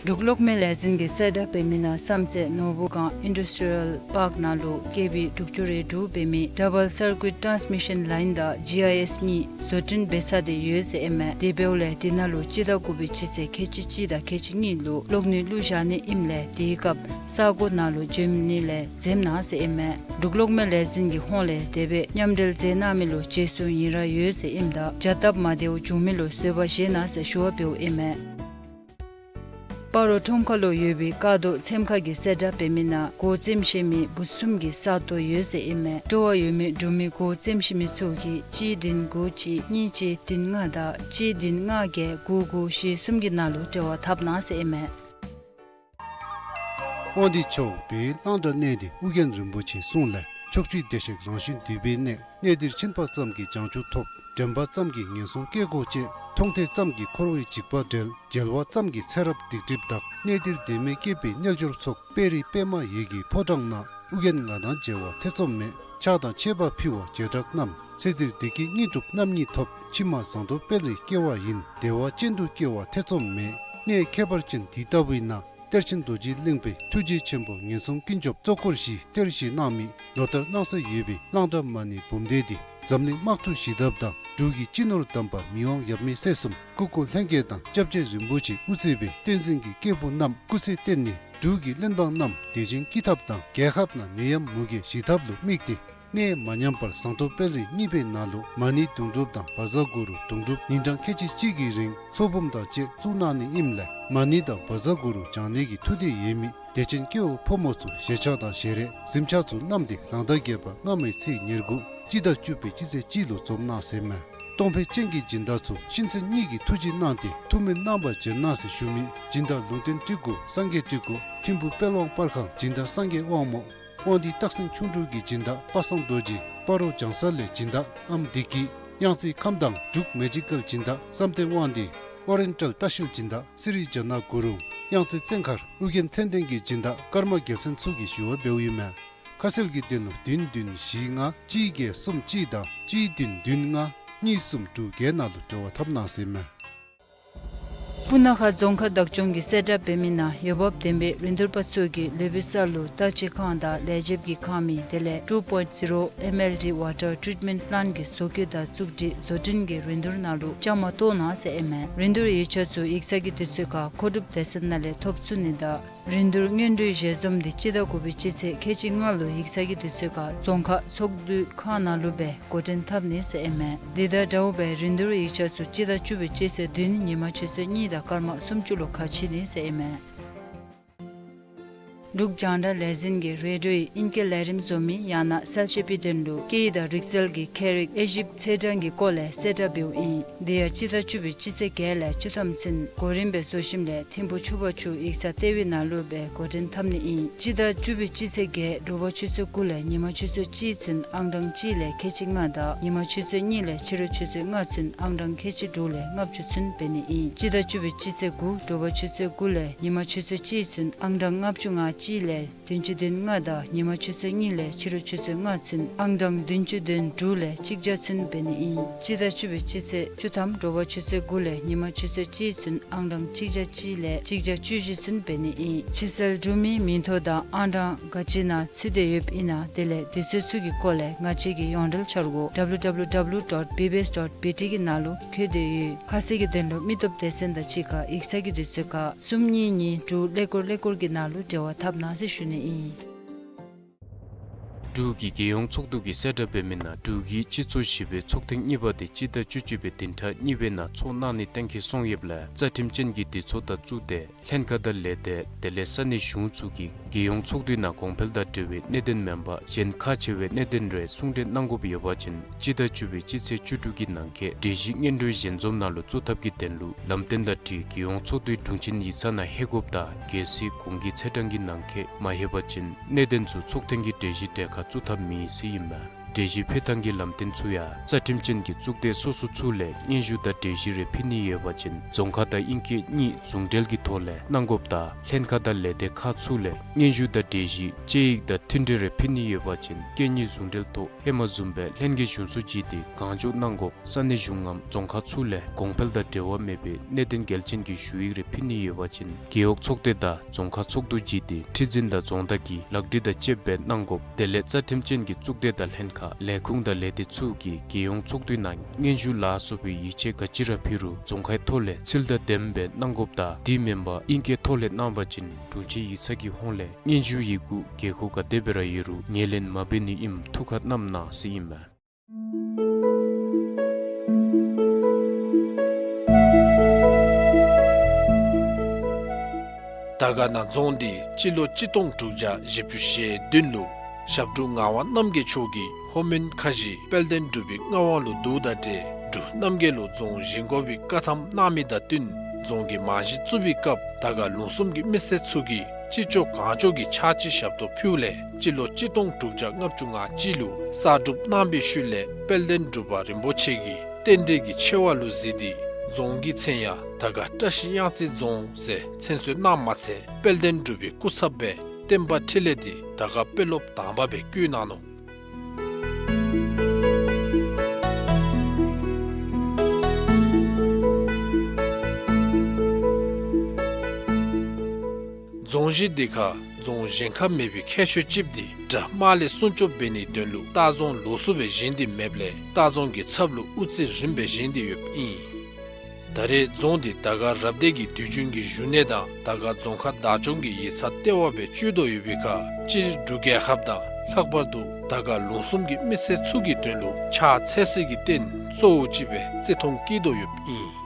འབྲུག་གློག་མེ་ལས་འཛིན་གྱིས་གསལ་བསྒྲགས་འབད་མི་ནང་བསམ་རྩེ་ནོར་བུ་སྒང་ཨིན་ཌསི་ཊི་རི་ཡལ་པཱརཀ་ནང་ལུ་བཀལ་བའི་འབྲུག་ཆུ་རེ་དྲུག་འབད་མི་ཌ་བཱལ་སར་ཀུའིཊ་ཊཱནས་མི་ཤཱན་ལའིན་དང་ཇི་ཨའི་ཨེསི་གཉིས་བཟོ་སྐྲུན་འབད་ཚར་ཏེ་ཡོད་ཟེར་ཨིན་མས། དེ་འབདཝ་ལས་དེ་ནང་ལུ་སྤྱི་ཟླ་དགུ་པའི་སྤྱི་ཚེས་ཁལ་གཅིག་གཅིག་དང་ཁལ་གཅིག་གཉིས་ལུ་གློག་ནུས་བླུག་བཞག་ནི་ཨིནམ་ལས་དེའི་སྐབས་ས་གོ་ནང་ལུ་འབྱོན་ནི་ལས་འཛེམ་གནང་ཟེར་ཨིན་མས། འབྲུག་གློག་མེ་ལས་འཛིན་གྱི་ཧོངས་ལས་དེ་སྦེ་མཉམ་འབྲེལ་མཛད་གནང་མི་ལུ་རྗེས་སུ་ཡི་རངས་ཡོད་ཟེར་ཨིནམ་ད་བྱ་སྟབས་མ་བདེཝ་བྱུང་མི་ལུ་བཟོད་པ་བཞེས་གནང་ཟེར་ཞུ་བ་འབདཝ་ཨིན་མས། སྤ་རོ་ཁྲོམ་ཁ་ལུ་ཡོད་པའི་ཀ་རྡོ་ཚེམ་ཁ་གིས་གསལ་བསྒྲགས་འབད་མི་ནང་སྒོ་བཙེམ་ཤེས་མི་བུ་གསུམ་གྱི་ས་སྟོང་ཡོད་ཟེར་ཨིན་མས། སྤྲོ་བ་ཡོད་མི་འབྲུག་མི་སྒོ་བཙེམ་ཤེས་མི་ཚུ་གིས་གཅིག་བདུན་དགུ་གཅིག་གཉིས་གཅིག་བདུན་ལྔ་དང་གཅིག་བདུན་ལྔ་བརྒྱད་དགུ་དགུ་བཞི་གསུམ་གྱི་ནང་ལུ་འབྲེལ་བ་འཐབ་གནང་ཟེར་ཨིན་མས། དབང་འདུས་ཕྱོགས་བོད་གླང་བྲག་གནས་འདི་ཨོ་རྒྱན་རིན་པོ་ཆེའི་གསུང་ལས། ཕྱོགས་བཅུའི་བདེ་གཤེགས་རང་བཞིན་འདུས་པའི་གནས། གནས་འདིར་ཕྱིན་པ་ཙམ་གྱིས་བྱང་ཆུབ་ཐོབ། དྲན་པ་ཙམ་གྱིས་ངན་སོང་སྐྱེ་སྒོ་བཅད། མཐོང་ཐོས་ཙམ་གྱིས་འཁོར་བའི་འཇིགས་པ་བསྒྲལ། མཇལ་བ་ཙམ་གྱིས་ཚེ་རབས་སྡིག་སྒྲིབ་དག། གནས་འདིར་དད་མོས་སྐྱེས་པའི་རྣལ་འབྱོར་ཚོགས། དཔལ་རི་པདྨ་འོད་ཀྱི་ཕོ་བྲང་ན། ཨོ་རྒྱན་ང་དང་མཇལ་བར་ཐེ་ཚོམ་མེད། ཕྱག་དང་མཆོད་པ་ཕུལ་བ་བྱེ་བྲག་རྣམས། ཚེ་འདིར་བདེ་སྐྱིད་དངོས་གྲུབ་རྣམ་གཉིས་ཐོབ། ཕྱི་མ་ཟངས་མདོག་དཔལ་རིར་སྐྱེ་བ་ཡིན། བདེ་བ་ཅན་དུ་སྐྱེ་བར་ཐེ་ཚོམ་མེད། གནས་ཁྱད་པར་ཅན་འདི་ལྟ་བུའི་ནང་། གཏེར་ཆེན་རྡོ་རྗེ་གླིང་པའི་ཐུགས་རྗེ་ཆེན་པོ་ངན་སོང་ཀུན་སྐྱོབ་གཙོ་འཁོར་བཞིའི་གཏེར་བཞེས་གནང་མི་ལོ་ལྟར་གནང་སྲོལ་ཡོད་པའི་གླང་བྲག་མ་ཎི་འབུམ་སྡེ་འདི་འཛམ་གླིང་དམག་འཁྲུག་ཞི་ཐབས་དང་འབྲུག་གི་སྤྱི་ནོར་དམ་པ་མི་དབང་ཡབ་མེས་སྲས་གསུམ་སྐུ་འཁོར་ལྷན་རྒྱས་དང་སྐྱབས་རྗེ་རིན་པོ་ཆེ་དབུ་གཙོས་པའི་བསྟན་འཛིན་གྱི་སྐྱེས་བུ་རྣམས་སྐུ་ཚེ་བརྟན་ནས་འབྲུག་གི་བློན་འབངས་རྣམས་བདེ་ཞིང་སྐྱིད་ཐབས་དང་རྒྱལ་ཁབ་ནང་ནད་ཡམས་མུ་གེ་ཞི་ཐབས་ལུ་དམིགས་ཏེ། གནས་མ་ཉམས་པར་ཟངས་མདོག་དཔལ་རི་གཉིས་པའི་ནང་ལུ་མ་ཎི་དུང་སྒྲུབ་དང་བཛྲ་གུ་རུ་དུང་སྒྲུབ་ཉིན་གྲངས་ཁལ་གཅིག་གཅིག་གི་རིང་ཚོགས་འབུམ་དང་བཅས་བཙུགས་གནང་ནི་ཨིནམ་ལས་མ་ཎི་དང་བཛྲ་གུ་རུ་བགྱང་ནི་གི་ཐུགས་འདོད་ཡོད་མི་དད་ཅན་སྐྱེ་བོ་ཕོ་མོ་ཚུ་ཞལ་ཆས་དང་ཞལ་རས་གཟིམ་ཆས་ཚུ་བསྣམས་ཏེ་རང་ཟླ་བརྒྱད་པ་སྔ་མའི་ཚེས་ཉེར་དགུ་སྤྱི་ཟླ་བཅུ་པའི་སྤྱི་ཚེས་གཅིག་ལུ་འཛོམས་གནང་ཟེར་མས། གཏོང་ཕོད་ཅན་གྱི་སྦྱིན་བདག་ཚུ་གཤིན་གསོན་གཉིས་ཀྱིས་ཐུགས་རྗེ་གནང་སྟེ་ཐུགས་སྨོན་གནང་བར་བྱོན་གནང་ཟེར་ཞུ་མི་སྦྱིན་བདག་ལུང་བསྟན་སྤྲུལ་སྐུ་སངས་རྒྱས་སྤྲུལ་སྐུ་ཐིམ་ཕུ་དཔལ་དབང་པར་ཁང་སྦྱིན་བདག་སངས་རྒྱས་དབང་མོ། དབང་འདུས་སྟག་སེང་ཁྱུང་འབྲུག་གི་སྦྱིན་བདག་པ་སངས་རྡོ་རྗེ། སྤ་རོ་བྱང་ས་ལས་སྦྱིན་བདག་ཨམ་བདེ་སྐྱིད། གཡང་རྩེ་ཁམས་དྭངས་འབྲུག་མེ་ཇི་ཀལ་སྦྱིན་བདག་བསམ་གཏན་དབང་འདུས། ཨོ་རེན་ཊལ་ལྟ་བཤལ་སྦྱིན་བདག་སི་རི་ཇ་ན་གུ་རུང་། གཡང་རྩེ་བཙན་མཁར་ཨོ་རྒྱན་མཚན་ལྡན་གྱི་སྦྱིན་བདག་ཀརྨ་རྒྱལ་མཚན་ཚུ་གིས་ཞུ་བ་འབདཝ་ཨིན་མས། ཁ་གསལ་གྱི་དོན་ལུ་བདུན་བདུན་བཞི་ལྔ་གཅིག་བརྒྱད་གསུམ་གཅིག་དང་གཅིག་བདུན་བདུན་ལྔ་གཉིས་གསུམ་དྲུག་བརྒྱད་ནང་ལུ་འབྲེལ་བ་འཐབ་གནང་ཟེར་མས། སྤུ་ན་ཁ་རྫོང་ཁག་བདག་སྐྱོང་གིས་གསལ་བསྒྲགས་འབད་མི་ནང་འོས་འབབ་ལྡན་པའི་རིན་བསྡུར་པ་ཚུ་གིས་ལུས་པོའི་ས་ལུ་ལྟ་བཅས་ཁང་དང་ལས་བྱེདཔ་གི་ཁང་མིག་དེ་ལས་ཊུ་པོའིནཊ་ཟི་རོ་ཨེམ་ཨེལ་ཌི་ཝ་ཊར་ཊྲིཊ་མེནཊ་པི་ལཱནཊ་གི་བཟོ་བཀོད་དང་བཙུགས་སྒྲིག་བཟོ་སྐྲུན་གྱི་རིན་བསྡུར་ནང་ལུ་བཅའ་མར་གཏོགས་གནང་ཟེར་ཨིན་མས། རིན་བསྡུར་ཡིག་ཆ་ཚུ་ཡིག་ཚང་གི་དུས་ཚོད་ཁར་མཁོ་སྒྲུབ་སྡེ་ཚན་ནང་ལས་ཐོབ་ཚུགས་ནི་དང་ རིན་བསྡུར་སྔོན་འགྲོའི་ཞལ་འཛོམས་འདི་སྤྱི་ཟླ་དགུ་པའི་སྤྱི་ཚེས་ཁལ་གཅིག་ལྔ་ལུ་ཡིག་ཚང་གི་དུས་ཚོད་ཁར་རྫོང་ཁག་ཚོགས་འདུའི་ཁང་ནང་ལུ་སྦེ་འགོ་འདྲེན་འཐབ་ནི་ཟེར་ཨིན་མས། འདི་དང་འདྲཝ་སྦེ་རིན་བསྡུར་ཡིག་ཆ་ཚུ་སྤྱི་ཟླ་བཅུ་པའི་སྤྱི་ཚེས་བདུན་ཉིན་མ་ཆུ་ཚོད་གཉིས་དང་སྐར་མ་སུམ་ཅུ་ལུ་ཁ་ཕྱེ་ནི་ཟེར་ཨིན་མས། འབྲུག་རྒྱང་བསྒྲགས་ལས་འཛིན་གྱིས་རེ་ཌིའོ་ཡི་ཨིང་སྐད་ལས་རིམ་བཟོ་མི་ཡང་ན་གསལ་བཤད་པའི་དོན་ལུ་སྐད་ཡིག་དང་རིག་རྩལ་གྱི་ཁྱད་རིག་དབྱེ་ཞིབ་ཚེས་གྲངས་ཀྱི་སྐོར་ལས་གསལ་བསྒྲགས་འབདཝ་ཨིན། དེ་ཡང་སྤྱི་ཟླ་བཅུ་པའི་སྤྱི་ཚེས་བརྒྱད་ལས་བཅུ་ཐམ་ཚུན་གོ་རིམ་སྦེ་བཟོ་ཞིནམ་ལས་ཐིམ་ཕུ་ཆུ་བར་ཆུ་ཡིག་ཚང་ལྟེ་བའི་ནང་ལུ་སྦེ་འགོ་འདྲེན་འཐབ་ནི་ཨིན། སྤྱི་ཟླ་བཅུ་པའི་སྤྱི་ཚེས་བརྒྱད་དྲོ་པ་ཆུ་ཚོད་དགུ་ལས་ཉིན་མ་ཆུ་ཚོད་གཅིག་ཚུན་ཨང་གྲངས་གཅིག་ལས་ཁལ་གཅིག་ལྔ་དང་ཉིན་མ་ཆུ་ཚོད་གཉིས་ལས་ཕྱི་རུ་ཆུ་ཚོད་ལྔ་ཚུན་ཨང་གྲངས་ཁལ་གཅིག་དྲུག་ལས་ལྔ་བཅུ་ཚུན་འབད་ནི་ཨིན། སྤྱི་ཟླ་བཅུ་པའི་སྤྱི་ཚེས་དགུ་དྲོ་པ་ཆུ་ཚོད་དགུ་ལས་ཉིན་མ་ཆུ་ཚོད་གཅིག་ཚུན་ཨང་གྲངས་ལྔ་བཅུ་ང་གཅིག་ལས་བདུན་ཅུ་དོན་ལྔ་དང་ཉིན་མ་ཆུ་ཚོད་གཉིས་ལས་ཕྱི་རུ་ཆུ་ཚོད་ལྔ་ཚུན་ཨང་གྲངས་བདུན་ཅུ་དོན་དྲུག་ལས་གཅིག་བརྒྱ་ཚུན་འབད་ནི་ཨིན། སྤྱི་ཟླ་བཅུ་པའི་སྤྱི་ཚེས་བཅུ་ཐམ་དྲོ་པ་ཆུ་ཚོད་དགུ་ལས་ཉིན་མ་ཆུ་ཚོད་གཅིག་ཚུན་ཨང་གྲངས་གཅིག་བརྒྱ་གཅིག་ལས་གཅིག་བརྒྱ་བཅུ་བཞི་ཚུན་འབད་ནི་ཨིན། ཕྱིར་སེལ་གྲུབ་མིའི་མིང་ཐོ་དང་ཨང་གྲངས་ག་ཅི་ནང་ཚུད་དེ་ཡོདཔ་ཨིན་ན་དེ་ལས་དུས་ཚོད་ཚུ་གི་སྐོར་ལས་ང་བཅས་ཀྱི་ཡོངས་འབྲེལ་འཆར་སྒོ་W W W dot B B S dot B T གི་ནང་ལུ་བཀོད་དེ་ཡོད། ཁ་གསལ་གྱི་དོན་ལུ་མི་སྟོབས་སྡེ་ཚན་དང་གཅིག་ཁར་ཡིག་ཚང་གི་དུས་ཚོད་ཁར་གསུམ་གཉིས་གཉིས་དྲུག་ཀླད་ཀོར་ཀླད་ཀོར་གྱི་ནང་ལུ་འབྲེལ་བ་འཐབ་གནང་ཟེར་ཞུ་ནི་ཨིན། འབྲུག་གི་རྒྱལ་ཡོངས་ཚོགས་འདུ་གིས་གསལ་བསྒྲགས་འབད་མི་ནང་འབྲུག་གི་སྤྱི་ཚོགས་བཞི་པའི་ཚོགས་ཐེངས་གཉིས་པ་དེ་སྤྱི་ཟླ་བཅུ་གཅིག་པའི་བདུན་ཕྲག་གཉིས་པའི་ནང་ཚོགས་གནང་ནི་གཏན་འཁེལ་སོང་ཡོདཔ་ལས་རྩ་ཁྲིམས་ཅན་གྱི་སྡེ་ཚོགས་དང་གཙུག་སྡེ་ལྷན་ཁག་དང་ལས་སྡེ་དེ་ལས་ས་གནས་གཞུང་ཚུ་གིས་རྒྱལ་ཡོངས་ཚོགས་འདུའི་ནང་གོང་འཕེལ་དང་འབྲེལ་བའི་གནད་དོན་མེན་པར་གཞན་ཁག་ཆེ་བའི་གནད་དོན་རེ་གསུང་གྲོས་གནང་དགོཔ་ཡོད་པ་ཅིན་སྤྱི་ཟླ་བཅུ་པའི་སྤྱི་ཚེས་བཅུ་དྲུག་གི་ནང་འཁོད་གྲོས་གཞི་སྔོན་འགྲོའི་ཞལ་འཛོམས་ནང་ལུ་བཙུགས་ཐབས་ཀྱི་དོན་ལུ་ལམ་སྟོན་དང་འཁྲིལ་རྒྱལ་ཡོངས་ཚོགས་འདུའི་དྲུང་ཆེན་ཡིག་ཚང་ནང་ལྷོད་དགོཔ་དང་གལ་སྲིད་གོང་གི་ཚེས་གྲངས་ཀྱི་ནང་འཁོད་མ་ལྷོད་པ་ཅིན་གནད་དོན་ཚུ་ཚོགས་ཐེངས་ཀྱི་གྲོས་གཞི་གྲལ་ཁར་བཙུགས་ཐབས་མེད་ཟེར་ཨིན་མས། གྲོས་གཞི་ཕུལ་ཐངས་ཀྱི་ལམ་སྟོན་ཚུ་ཡང་རྩ་ཁྲིམས་ཅན་གྱི་གཙུག་སྡེ་སོ་སོ་ཚུ་ལས་སྙན་ཞུ་དང་གྲོས་གཞི་རེ་ཕུལ་ནི་ཡོད་པ་ཅིན་རྫོང་ཁ་དང་ཨིང་སྐད་གཉིས་ཟུང་འབྲེལ་གྱི་ཐོག་ལས་གནང་དགོཔ་དང་ལྷན་ཁག་དང་ལས་སྡེ་ཁག་ཚུ་ལས་སྙན་ཞུ་དང་གྲོས་གཞི་དཔྱད་ཡིག་དང་མཐུན་འབྲེལ་རེ་ཕུལ་ནི་ཡོད་པ་ཅིན་སྐད་གཉིས་ཟུང་འབྲེལ་ཐོག་ཧེ་མ་བཟུམ་སྦེ་ལྷན་རྒྱས་གཞུང་ཚོགས་བརྒྱུད་དེ་གང་མགྱོགས་གནང་དགོཔ་ས་གནས་གཞུང་ངམ་རྫོང་ཁག་ཚུ་ལས་གོང་འཕེལ་དང་འབྲེལ་བ་མེད་པའི་གནད་དོན་འགལ་ཅན་གྱི་ཞུ་ཡིག་རེ་ཕུལ་ནི་ཡོད་པ་ཅིན་རྒེད་འོག་ཚོགས་སྡེ་དང་རྫོང་ཁག་ཚོགས་འདུ་བརྒྱུད་དེ་ཁྲི་འཛིན་དང་རྫོང་བདག་གིས་ལག་བྲིས་དང་བཅསཔ་སྦེ་གནང་དགོཔ་དེ་ལས་རྩ་ཁྲིམས་ཅན་གྱི་གཙུག་སྡེ་དང་ལྷན་ཁག་ལས་ཁུངས་དང་ལས་སྡེ་ཚུ་གིས་རྒྱལ་ཡོངས་ཚོགས་འདུའི་ནང་སྙན་ཞུ་ལ་སོགས་པའི་ཡིག་ཆ་ག་ཅི་ར་ཕུལ་རུང་རྫོང་ཁའི་ཐོག་ལས་ཚུལ་དང་ལྡནམ་སྦེ་གནང་དགོཔ་དང་དེ་མེན་པར་ཨིང་སྐད་ཐོག་ལས་གནང་བ་ཅིན་དྲུང་ཆེ་ཡིག་ཚང་གི་ཧོངས་ལས་སྙན་ཞུ་ཡི་གུ་དགོས་མཁོ་ག་དེ་སྦེ་ར་ཡོད་རུང་ངོས་ལེན་མ་འབད་ནི་ཨིནམ་ཐུགས་ཁར་བསྣམ་གནང་ཟེར་ཨིན་མས། དར་དཀར་ན་རྫོང་འདི་སྤྱི་ལོ་གཅིག་སྟོང་དྲུག་བརྒྱ་བཞི་བཅུ་ཞེ་བདུན་ལུ་ཞབས་དྲུང་ངག་དབང་རྣམ་རྒྱལ་མཆོག་གིས་ལྷོ་མོན་ཁ་བཞི་དཔལ་ལྡན་འབྲུག་པའི་མངའ་དབང་ལུ་བསྡུཝ་དང་འབྲེལ་འབྲུག་རྣམ་རྒྱལ་ལུ་རྫོང་བཞེངས་དགོ་པའི་བཀའ་ཐམ་གནང་མི་དང་བསྟུན་རྫོང་གི་རྨང་གཞི་བཙུགས་པའི་སྐབས་དར་དཀར་ལུང་གསུམ་གྱི་མི་སེར་ཚུ་གིས་ཅི་ལྕོགས་གང་ལྕོགས་ཀྱིས་ཕྱག་ཕྱི་ཞབས་ཏོག་ཕུལཝ་ལས་སྤྱི་ལོ་གཅིག་སྟོང་དྲུག་བརྒྱ་ལྔ་བཅུ་ང་གཅིག་ལུ་གསར་སྒྲུབ་གནང་བའི་ཤུལ་ལས་དཔལ་ལྡན་འབྲུག་པ་རིན་པོ་ཆེ་གིས་རྟེན་འབྲེལ་གྱི་ཆེ་བ་ལུ་གཟིགས་ཏེ་རྫོང་གི་མཚན་ཡང་དར་དཀར་བཀྲ་ཤིས་གཡང་རྩེ་རྫོང་ཟེར་མཚན་གསོལ་གནངམ་མ་ཚད་དཔལ་ལྡན་འབྲུག་པའི་སྐུ་ཚབ་སྦེ་བསྟན་པ་འཕྲིན་ལས་འདི་དར་དཀར་དཔོན་སློབ་དང་པ་སྦེ་བསྐོས་གནང་ནུག། རྫོང་གཞི་འདི་ཁར་རྫོང་གཞན་ཁར་མེད་པའི་ཁྱད་ཆོས་ཅིག་འདི་དགྲ་དམག་ལས་སྲུང་སྐྱོབ་འབད་ནིའི་དོན་ལུ་ལྟ་རྫོང་ལོགས་སུ་སྦེ་བཞེངས་ཏེ་མེདཔ་ལས་ལྟ་རྫོང་གི་ཚབ་ལུ་དབུ་རྩེ་རིངམ་སྦེ་བཞེངས་ཏེ་ཡོདཔ་ཨིན། ད་རེས་རྫོང་འདི་དར་དཀར་རབ་སྡེ་གི་དུས་རྒྱུན་གྱི་བཞུགས་གནས་དང་དར་དཀར་རྫོང་ཁག་བདག་སྐྱོང་གི་ཡིག་ཚང་ལྟེ་བ་སྦེ་སྤྱོད་དོ་ཡོད་པའི་ཁར་སྤྱིར་འབྲུག་རྒྱལ་ཁབ་དང་ལྷག་པར་དུ་དར་དཀར་ལུང་གསུམ་གྱི་མི་སེར་ཚུ་གི་དོན་ལུ་ཕྱག་འཚལ་སའི་རྟེན་གཙོ་བོ་ཅིག་སྦེ་བརྩི་མཐོང་བསྐྱེད་དོ་ཡོདཔ་ཨིན།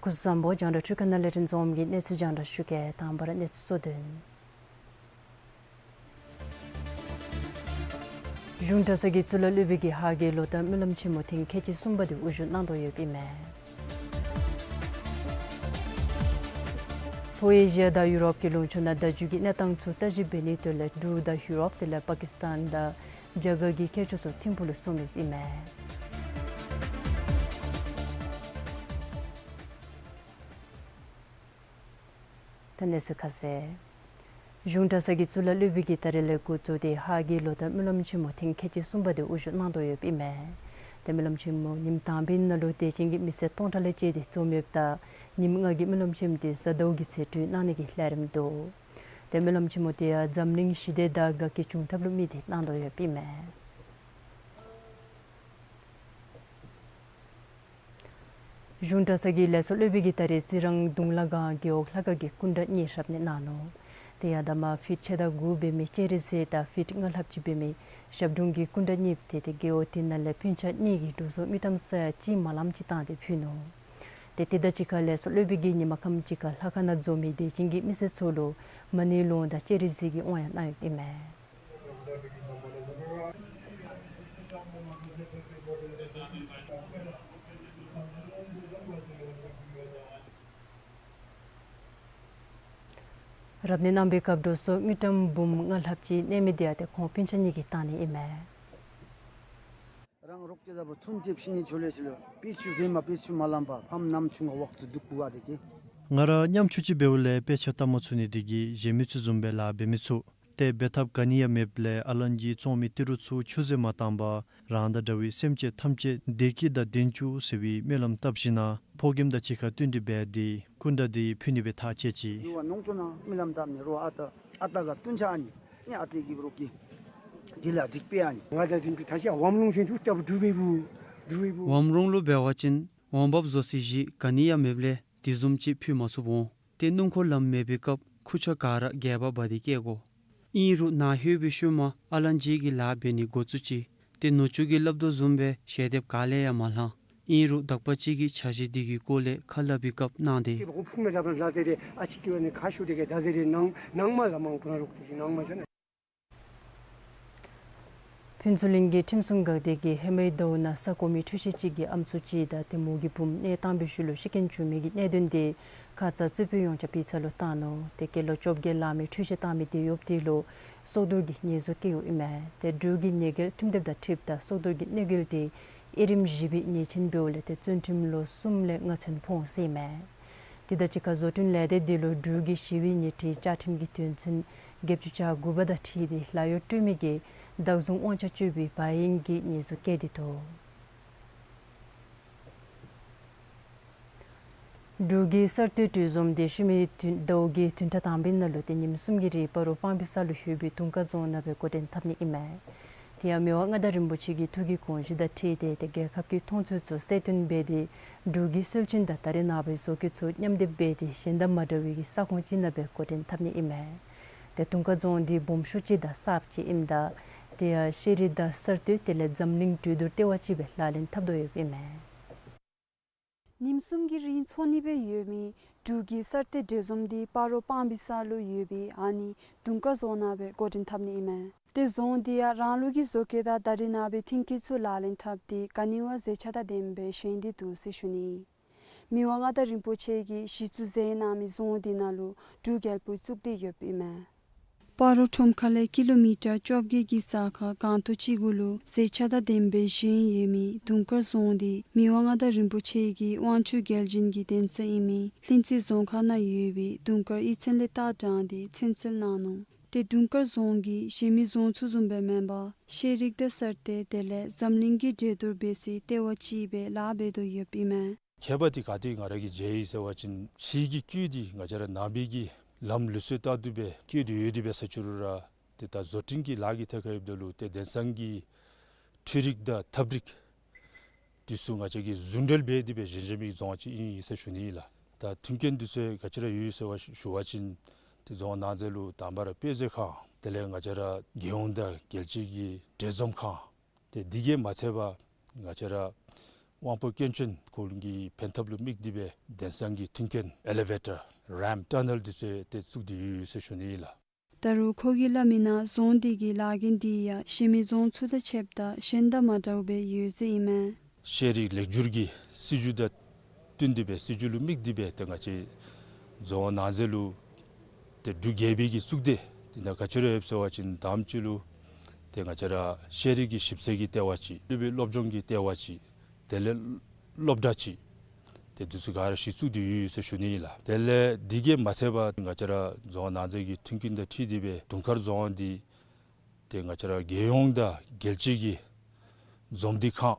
སྐུ་གཟུགས་བཟང་པོ། རྒྱང་བསྒྲགས་འཕྲུལ་ཁང་ནང་ལས་རིན་འཛོམས་ཀྱིས་གནས་ཚུལ་རྒྱང་བསྒྲགས་ཞུ་གེ། དང་པ་ར་གནས་ཚུལ་གཙོ་དོན། གཞུང་གྲྭ་ཚང་གི་གཙུག་ལག་སློབ་དཔོན་གྱིས་ཧཱ་གི་ལོ་བསྟར་སྨོན་ལམ་ཆེན་མོ་ཐེངས་ཁལ་གཅིག་གསུམ་པ་དེ་དབུ་བཞུགས་གནང་དོ་ཡོདཔ་ཨིན་མས། ལྷོ་ཨེ་ཤི་ཡ་དང་ཡུ་རོབ་ཀྱི་ལུང་ཕྱོགས་ནང་ཟླ་མཇུག་གི་གནས་སྟངས་ཚུ་བརྟག་ཞིབ་འབད་ནིའི་དོན་ལས་འབྲུག་དང་ཡུ་རོབ་དེ་ལས་པ་ཀིས་ཏཱན་དང་རྒྱ་གར་གྱི་མཁས་མཆོག་ཚུ་ཐིམ་ཕུག་ལུ་འཛོམས་ཡོདཔ་ཨིན་མས། ད་གནས་ཚུལ་ཁ་གསལ། གཞུང་གྲྭ་ཚང་གི་གཙུག་ལག་སློབ་དཔོན་གྱིས་ད་རིས་ལས་འགོ་བཙུགས་ཏེ་ཧཱ་གི་ལོ་བསྟར་སྨོན་ལམ་ཆེན་མོ་ཐེངས་ཁལ་གཅིག་གསུམ་པ་དེ་དབུ་བཞུགས་གནང་དོ་ཡོདཔ་ཨིན་མས། ཏེ་སྨོན་ལམ་ཆེན་མོ་ཉིནམ་དང་པའི་ནང་ལུ་དད་ཅན་གྱི་མི་སེར་སྟོང་ཕྲག་ལས་བཅད་དེ་འཛོམས་ཡོདཔ་ད་ཉིནམ་ལྔ་གི་སྨོན་ལམ་ཆེན་མོ་དེ་གཟའ་ཟླཝ་གི་ཚེ་གྲོལ་གནང་ནི་གི་ལས་རིམ་འདུག། ཏེ་སྨོན་ལམ་ཆེན་མོ་དེ་ཡང་འཛམ་གླིང་ཞི་བདེ་དང་དགའ་སྐྱིད་འབྱུང་ཐབས་ལུ་དམིགས་ཏེ་གནང་དོ་ཡོདཔ་ཨིན་མས། གཞུང་གྲྭ་ཚང་གི་ལས་ཚོགས་སློབ་དཔོན་གྱིས་ད་རིས་རྩི་རང་གདུང་ལ་སྒང་རྒེད་འོག་ལྷ་ཁང་གི་སྐུ་འདྲ་གཉིས་རབ་གནས་གནང་ནུག། དེ་ཡང་ད་མ་ཕིཊ་ཕྱེད་དང་དགུ་འབད་མི་ལྕགས་རི་གཟེར་དང་ཕིཊ་ལྔ་ལྷགཔ་ཅིག་འབད་མི་ཞབས་དྲུང་གི་སྐུ་འདྲ་གཉིས་དེ་ཏེ་རྒེད་འོག་དེ་ནང་ལས་སྤུན་ཆ་གཉིས་ཀྱིས་འགྲོ་སོང་དངུལ་ཀྲམ་ས་ཡ་གཅིག་མ་ལངམ་ཅིག་བཏང་སྟེ་ཕུལ་ནུག། ཏེ་དེ་དང་གཅིག་ཁར་ལས་ཚོགས་སློབ་དཔོན་གྱིས་ཉིན་མ་ཁམས་ཅིག་ཁར་ལྷ་ཁང་ནང་འཛོམས་མི་དད་ཅན་གྱི་མི་སེར་ཚུ་ལུ་མ་ཎི་ལུང་དང་ལྕགས་རི་གཟེར་གྱི་དབང་ཡང་གནང་ཡོདཔ་ཨིན་མས། རབ་གནས་གནང་བའི་སྐབས་འགྲོ་སོང་དངུལ་ཀྲམ་འབུམ་ལྔ་ལྷགཔ་ཅིག་གནས་མི་དེ་ཡང་ཏེ་ཁོང་སྤུན་ཆ་གཉིས་ཀྱིས་བཏང་ནི་ཨིན་མས། རང་རོགས་ཀྱི་ལ་བུ་ཚུན་ཚོད་ཕྱི་ནི་ཆོ་ལེ་ཆོ་ལེ་པི་ཆུ་ཟེ་མ་པི་ཆུ་མ་ལམ་པ་ཕམ་ནམ་ཆུང་བ་བག་ཚུ་དུག་པུ་བ་དེ་གི། ང་ར་ཉམ་ཆུང་ཅིག་འབདཝ་ལས་དཔེ་ཆ་ལྟ་མ་ཚུགས་ནི་དེ་གིས་གཞན་མི་ཚུ་བཟུམ་སྦེ་ལཱ་འབད་མི་ཚུགས། ཏེ་འབད་ཐབས་ག་ནི་ཡང་མེདཔ་ལས་ཨ་ལན་གྱི་བཙོང་མི་ཏི་རུ་ཚུ་ཆུ་ཟེར་མ་བཏང་པར་རང་དང་འདྲ་བའི་སེམས་ཅན་ཐམས་ཅད་བདེ་སྐྱིད་དང་ལྡན་བཅུག་ཟེར་བའི་སྨོན་ལམ་བཏབ་ཞིནམ་ལས་ཕོ་རྒནམ་དང་གཅིག་ཁར་བསྟུན་གྲོས་འབད་དེ་སྐུ་འདྲ་དེ་ཕུལ་ནི་སྦེ་ཐག་བཅད་ཅི། རུ་བ་ནོང་ཅོ་ན་སྨོན་ལམ་བཏབ་ནི་རུ་བ་ཨ་ཏ་ཨ་ཏ་ག་བསྟུན་ཆ་ཨ་ནི་ནི་ཨ་ཏི་གི་རོགས་ཀྱི་དེ་ལ་འགྲིག་པས་ཨ་ནི། ང་དང་རིམ་གྲོ་ད་ཅི་ཝམ་རོང་ཤིན་ཏུ་སྟབས་འགྲུབ་པའི་བུ་འགྲུབ་པའི་བུ། ཝམ་རོང་ལུ་འབད་བ་ཅིན་འོང་འབབ་བཟོ་སའི་གཞི་ག་ནི་ཡང་མེདཔ་ལས་དེ་བཟུམ་ཅིག་ཕུལ་མ་ཚུགསཔ་འོང་། ཏེ་སྣུམ་འཁོར་ལམ་མེད་པའི་སྐབས་ཁུ་ཆ་ག་ར་སྒལ་པ་འབག་སྟེ་སྐྱེལ་དགོ། ཨིན་རུང་ནཱ་ལྷོད་པའི་ཤུལ་མ་ཨ་ལན་གྱི་གི་ལཱ་འབད་ནི་འགོ་བཙུགས་ཅི། ཏེ་ནུ་གཅུང་གིས་སླབ་དོ་བཟུམ་སྦེ་ཞལ་འདེབས་ག་ལས་ཡང་མ་ལྷང་། ཨིན་རུང་དག་པ་ཅིག་གིས་འཆར་གཞི་འདི་གི་སྐོར་ལས་ཁ་སླབ་པའི་སྐབས་གནང་སྟེ། ཕུང་མེ་ད་པ་ལ་ཟེར་རེ་ཨ་ཅིག་གི་བ་ནི་ཁ་ཤོ་དེ་གི་ད་ཟེར་རེ་ནང་ནང་མ་ལ་མང་པོ་ན་རོགས་དེ་ནང་མ་ཟེར་ན། ཕུན་ཚོགས་གླིང་གི་ཁྲིམས་སྲུང་འགག་སྡེ་གིས་ཧེ་མའི་ཟླཝ་ནང་ས་གོ་མི་འཕྲུལ་ཆས་ཅིག་གིས་ཨམ་སྲུ་ཅིག་དང་ཏེ་མོ་གི་བུམོ་གནས་བཏང་བའི་ཤུལ་ལུ་ཤི་རྐྱེན་བྱུང་མི་གི་གནད་དོན་དེ་ཁ་ཙ་རྩོད་དཔོན་ཡོངས་ཁྱབ་པའི་རྩ་ལུ་བཏང་ནུག། ཏེ་སྐྱེས་ལོ་བཅོ་བརྒྱད་ལང་མི་འཕྲུལ་ཆས་བཏང་མི་དེ་གཡོགཔ་དེ་ལུ་སྲོག་ཐོག་གི་ཉེས་འཛུགས་བཀལ་ཡོདཔ་ཨིན་མས། ཏེ་འབྲུག་གི་ཉེས་འགེལ་ཁྲིམས་དེབ་དང་འཁྲིལཝ་ད་སྲོག་ཐོག་གི་གནོད་འགེལ་དེ་དབྱེ་རིམ་བཞི་པའི་ཉེས་ཅན་འབདཝ་ལས་ཏེ་བཙོན་ཁྲིམས་ལོ་གསུམ་ལས་ལྔ་ཚུན་ཕོག་འོང་ཟེར་ཨིན་མས། དེ་དང་གཅིག་ཁར་བཟོ་སྐྲུན་ལས་སྡེ་དེ་ལུ་འབྲུག་གི་ཞི་བའི་ཉེས་བྲལ་བཅའ་ཁྲིམས་ཀྱི་དོན་ཚན་བརྒྱད་ཅུ་གྱ་དགུ་པ་དང་འཁྲིལ་ཏེ་ལཱ་གཡོག་སྤྲོད་མི་གིས་བདག་བཟུང་དབང་ཆ་སྤྱོད་པའི་བ་ཡན་གྱི་ཉེས་འཛུགས་བཀལ་ཏེ་འདུག། འབྲུག་གི་གསར་གཏོད་གྲོས་འཛོམས་དེ་ཤུལ་མའི་བདུན་ཟླཝ་གི་བདུན་ཕྲག་དང་པའི་ནང་ལུ་ཏེ་ཉིནམ་གསུམ་གྱི་རིང་སྤ་རོ་སྤང་སྦིས་ས་ལུ་ཡོད་པའི་དུང་དཀར་རྫོང་ནང་སྦེ་འགོ་འདྲེན་འཐབ་ནི་ཨིན་མས། དེ་ཡང་མི་དབང་མངའ་བདག་རིན་པོ་ཆེ་གི་ཐུགས་ཀྱི་དགོངས་གཞི་དང་འཁྲིལ་ཏེ་ཏེ་རྒྱལ་ཁབ་ཀྱི་མཐོང་ཚུལ་ཚུ་གསལ་སྟོན་འབད་དེ་འབྲུག་གི་སྲོལ་རྒྱུན་དང་ད་རེས་ནངས་པའི་བཟོ་བཀོད་ཚུ་མཉམ་སྡེབ་འབད་དེ་གཞན་དང་མ་འདྲ་བའི་གི་ས་ཁོངས་ཅིག་ནང་སྦེ་འགོ་འདྲེན་འཐབ་ནི་ཨིན་མས། ཏེ་དུང་དཀར་རྫོང་འདི་སྦོམ་ཤོས་ཅིག་དང་གསརཔ་ཅིག་ཨིནམ་ད་དེ་ཡང་ཤེས་རིག་དང་གསར་གཏོད་དེ་ལས་འཛམ་གླིང་གྲོས་བསྡུར་ལྟེ་བ་ཅིག་སྦེ་ལག་ལེན་འཐབ་དོ་ཡོདཔ་ཨིན་མས། ཉིནམ་གསུམ་གྱི་རིང་འཚོགས་ནི་སྦེ་ཡོད་མི་འབྲུག་གི་གསར་གཏོད་གྲོས་འཛོམས་འདི་སྤ་རོ་སྤང་སྦིས་ས་ལུ་ཡོད་པའི་ཨ་ནི་དུང་དཀར་རྫོང་ནང་སྦེ་འགོ་འདྲེན་འཐབ་ནི་ཨིན་མས། ཏེ་རྫོང་འདི་ཡང་རང་ལུགས་ཀྱི་བཟོ་བཀོད་དང་ད་རེས་ནངས་པའི་མཐུན་རྐྱེན་ཚུ་ལག་ལེན་འཐབ་སྟེ་ག་ནི་བ་མཛེས་ཆ་དང་ལྡནམ་སྦེ་བཞེངས་ཏེ་འདུག་ཟེར་ཞུ་ནི། མི་དབང་མངའ་བདག་རིན་པོ་ཆེ་གིས་གཞི་བཙུགས་མཛད་གནང་མི་རྫོང་འདི་ནང་ལུ་འབྲུག་རྒྱལ་པོ་བཙུགས་ཏེ་ཡོདཔ་ཨིན་མས། སྤ་རོ་ཁྲོམ་ཁ་ལས་ཀི་ལོ་མི་ཊར་བཅོ་བརྒྱད་ཀྱི་ས་ཁར་སྒང་ཏོག་ཅིག་གུ་ལུ་མཛེས་ཆ་དང་ལྡནམ་སྦེ་བཞེངས་ཡོད་མི་དུང་དཀར་རྫོང་འདི་མི་དབང་མངའ་བདག་རིན་པོ་ཆེ་གིས་དབང་ཕྱུག་རྒྱལ་བྱོན་གྱི་གདན་ས་ཨིན་མི་ལྷུན་རྩེ་རྫོང་ཁག་ནང་ཡོད་པའི་དུང་དཀར་གཡུས་ཚན་ལས་རྟ་དྲངས་ཏེ་ཚུན་ཚོད་གནང་ནུག། ཏེ་དུང་དཀར་རྫོང་གིས་གཞན་མི་རྫོང་ཚུ་བཟུམ་སྦེ་མེན་པར་ཤེས་རིག་དང་གསར་གཏོད་དེ་ལས་འཛམ་གླིང་གི་གྲོས་བསྡུར་འབད་སའི་ལྟེ་བ་ཅིག་སྦེ་ལཱ་འབད་དོ་ཡོདཔ་ཨིན་མས། ཁྱད་པར་འདི་ག་ཏེ་ང་ར་གིས་མཇལ་ཡི་ཟེར་བ་ཅིན་ཕྱི་གི་བཀོད་འདི་ང་བཅས་ར་ནང་པའི་གི་ལམ་ལུགས་སྲོལ་ལྟར་དུ་སྦེ་བཀོད་དེ་ཡོད་དེ་འབད་ས་ཅིག་རུང་ར་ཏེ་ད་བཟོ་སྐྲུན་གྱི་ལཱ་གི་ཐད་ཁར་ཡོདཔ་ད་ལུ་ཏེ་དེང་སང་གི་འཕྲུལ་རིག་དང་ཐབས་རིག་འདི་ཚུ་ང་བཅས་ཀྱིས་ཟུང་འབྲེལ་འབད་དེ་སྦེ་བཞེངས་བཞེངས་མི་རྫོང་ཅིག་ཨིན་ཟེར་ཞུ་ནི་ཨིན་ལགས། ད་མཐུན་རྐྱེན་འདི་ཚུ་ག་ཅི་ར་ཡོད་ཟེར་བ་ཞུ་བ་ཅིན་ཏེ་རྫོང་ནང་འཛིན་ལུ་དང་པ་ར་དཔེ་མཛོད་ཁང་དེ་ལས་ང་བཅས་ར་རྒྱལ་ཡོངས་དང་རྒྱལ་སྤྱི་གི་གྲོས་འཛོམས་ཁང་ཏེ་འདི་གིས་མ་ཚད་པར་ང་བཅས་ར་ དབང་པོ་སྐྱོན་ཅན་ཁོང་གི་ཕན་ཐབས་ལུ་དམིགས་ཏེ་སྦེ་དོན་སྣང་གི་མཐུན་རྐྱེན་ཨེ་ལི་ཝེ་ཊར་རེམཔ་ཊ་ནཱལ་འདི་ཚུ་ཏེ་བཙུགས་ཏེ་ཡོད་ཟེར་ཞུ་ནི་ཨིན་ལགས། ད་རུང་ཁོ་གིས་སླབ་མི་ནང་རྫོང་འདི་གི་ལཱ་འགན་འདི་ཡང་གཞན་མི་རྫོང་ཚུ་དང་ཕྱདཔ་ད་གཞན་དང་མ་འདྲཝ་སྦེ་ཡོད་ཟེར་ཨིན་མས། ཤེས་རིག་ལེགས་བསྒྱུར་གྱི་སྲིད་བྱུས་དང་བསྟུན་ཏེ་སྦེ་སྲིད་བྱུས་ལུ་དམིགས་ཏེ་སྦེ་ཏེ་ང་བཅས་རྫོང་ནང་འཛིན་ལུ་ཏེ་འབྲུག་རྒྱལ་པོའི་གི་གཙུག་སྡེ་འདི་ནང་ག་ཅི་ར་ཡོདཔ་ཟེར་བ་ཅིན་དང་པ་ཅིག་ལུ་ཏེ་ང་བཅས་ར་ཤེས་རིག་གི་ཞིབ་འཚོལ་གྱི་ལྟེ་བ་ཅིག་སློབ་དཔོན་སློབ་སྦྱོང་གི་ལྟེ་བ་ཅིག་དེ་ལས་སློབ་གྲྭ་ཅིག་ཏེ་འདི་ཚུ་ག་ར་གཞི་བཙུགས་ཏེ་ཡོད་ཟེར་ཞུ་ནི་ཨིན་ལགས། དེ་ལས་འདི་གིས་མ་ཚད་པར་ང་བཅས་ར་རྫོང་ནང་འཛིན་གྱི་མཐུན་རྐྱེན་དང་འཁྲིལ་ཏེ་སྦེ་དུང་དཀར་རྫོང་འདི་ཏེ་ང་བཅས་ར་རྒྱལ་ཡོངས་དང་རྒྱལ་སྤྱི་གི་འཛོམས་འདུ་ཁང་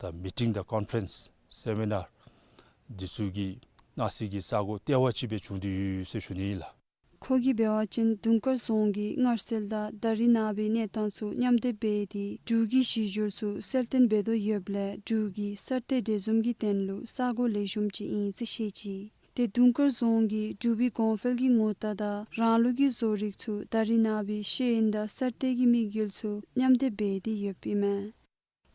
དང་མི་ཊིང་དང་ཀོན་ཕ་རེནསི་སེ་མི་ནཱར་འདི་ཚུ་གི་གནང་སའི་གི་ས་གོ་ལྟེ་བ་ཅིག་སྦེ་བྱུང་སྟེ་ཡོད་ཟེར་ཞུ་ནི་ཨིན་ལགས། ཁོ་གིས་འབད་བ་ཅིན་དུང་དཀར་རྫོང་གི་སྔར་སྲོལ་དང་ད་རིས་ནངས་པའི་གནས་སྟངས་ཚུ་མཉམ་སྡེབ་འབད་དེ་འབྲུག་གི་གཞི་འགྱུར་ཚུ་གསལ་སྟོན་འབད་དོ་ཡོདཔ་ལས་འབྲུག་གི་གསར་གཏོད་འབྲེལ་འཛོམས་ཀྱི་དོན་ལུ་ས་གོ་ལེགས་ཤོམ་ཅིག་ཨིན་ཟེར་བཤད་ཅི། ཏེ་དུང་དཀར་རྫོང་གིས་འབྲུག་པའི་གོང་འཕེལ་གྱི་ངོ་རྟགས་དང་རང་ལུགས་ཀྱི་བཟོ་རིག་ཚུ་ད་རིས་ནངས་པའི་ཤེས་ཡོན་དང་གསར་གཏོད་ཀྱི་དམིགས་ཡུལ་ཚུ་མཉམ་སྡེབ་འབད་དེ་ཡོདཔ་ཨིན་མས།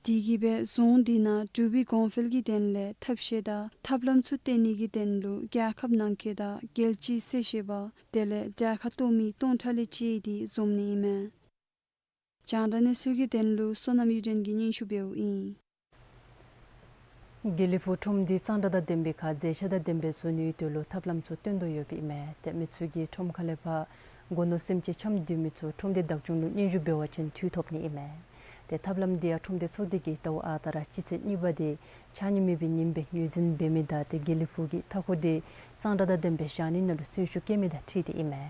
དེ་གིས་སྦེ་རྫོང་འདི་ནང་འབྲུག་པའི་གོང་འཕེལ་གྱི་དོན་ལས་ཐབས་ཤེས་དང་ཐབས་ལམ་ཚུ་བཏོན་ནི་གི་དོན་ལུ་རྒྱལ་ཁབ་ནང་འཁོད་དང་རྒྱལ་སྤྱིའི་གསལ་བཤད་པ་དེ་ལས་གྲལ་ཁར་གཏོགས་མི་སྟོང་ཕྲག་ལས་བཅད་དེ་འཛོམས་ནི་ཨིན་མས། རྒྱང་བསྒྲགས་གནས་ཚུལ་གྱི་དོན་ལུ་བསོད་ནམས་གཡུ་སྒྲོན་གྱིས་སྙན་ཞུ་འབདཝ་ཨིན། དགེ་ལེགས་ཕུག་ཁྲོམ་འདི་གཙང་སྦྲ་དང་ལྡན་པའི་ཁར་མཛེས་ཆ་དང་ལྡན་པའི་བཟོ་ནིའི་དོན་ལུ་ཐབས་ལམ་ཚུ་བཏོན་དོ་ཡོདཔ་ཨིན་མས། ཏེ་མི་ཚུ་གིས་ཁྲོམ་ཁ་ལས་ཕར་སྒོ་ནོར་སེམས་ཅན་འཆམ་སྡོད་མི་ཚུ་ཁྲོམ་སྡེ་བདག་སྐྱོང་ལུ་སྙན་ཞུ་འབད་བ་ཅིན་འཐུས་ཐོབ་ནི་ཨིན་མས། ཏེ་ཐབས་ལམ་འདི་ཡང་ཁྲོམ་སྡེ་ཚོགས་སྡེ་གིས་ཟླཝ་ཨ་རྟག་ར་སྤྱི་ཚེས་གཉིས་པ་འདི་ཕྱགས་སྙིགས་མེད་པའི་ཉིནམ་སྦེ་ངོས་འཛིན་འབད་མི་དང་ཏེ་དགེ་ལེགས་ཕུག་གི་མཐའ་འཁོར་འདི་གཙང་སྦྲ་དང་ལྡན་པའི་བཞག་ནི་ནང་ལུ་བརྩོན་ཤུགས་བསྐྱེད་མི་དང་འཁྲིལ་ཏེ་ཨིན་མས།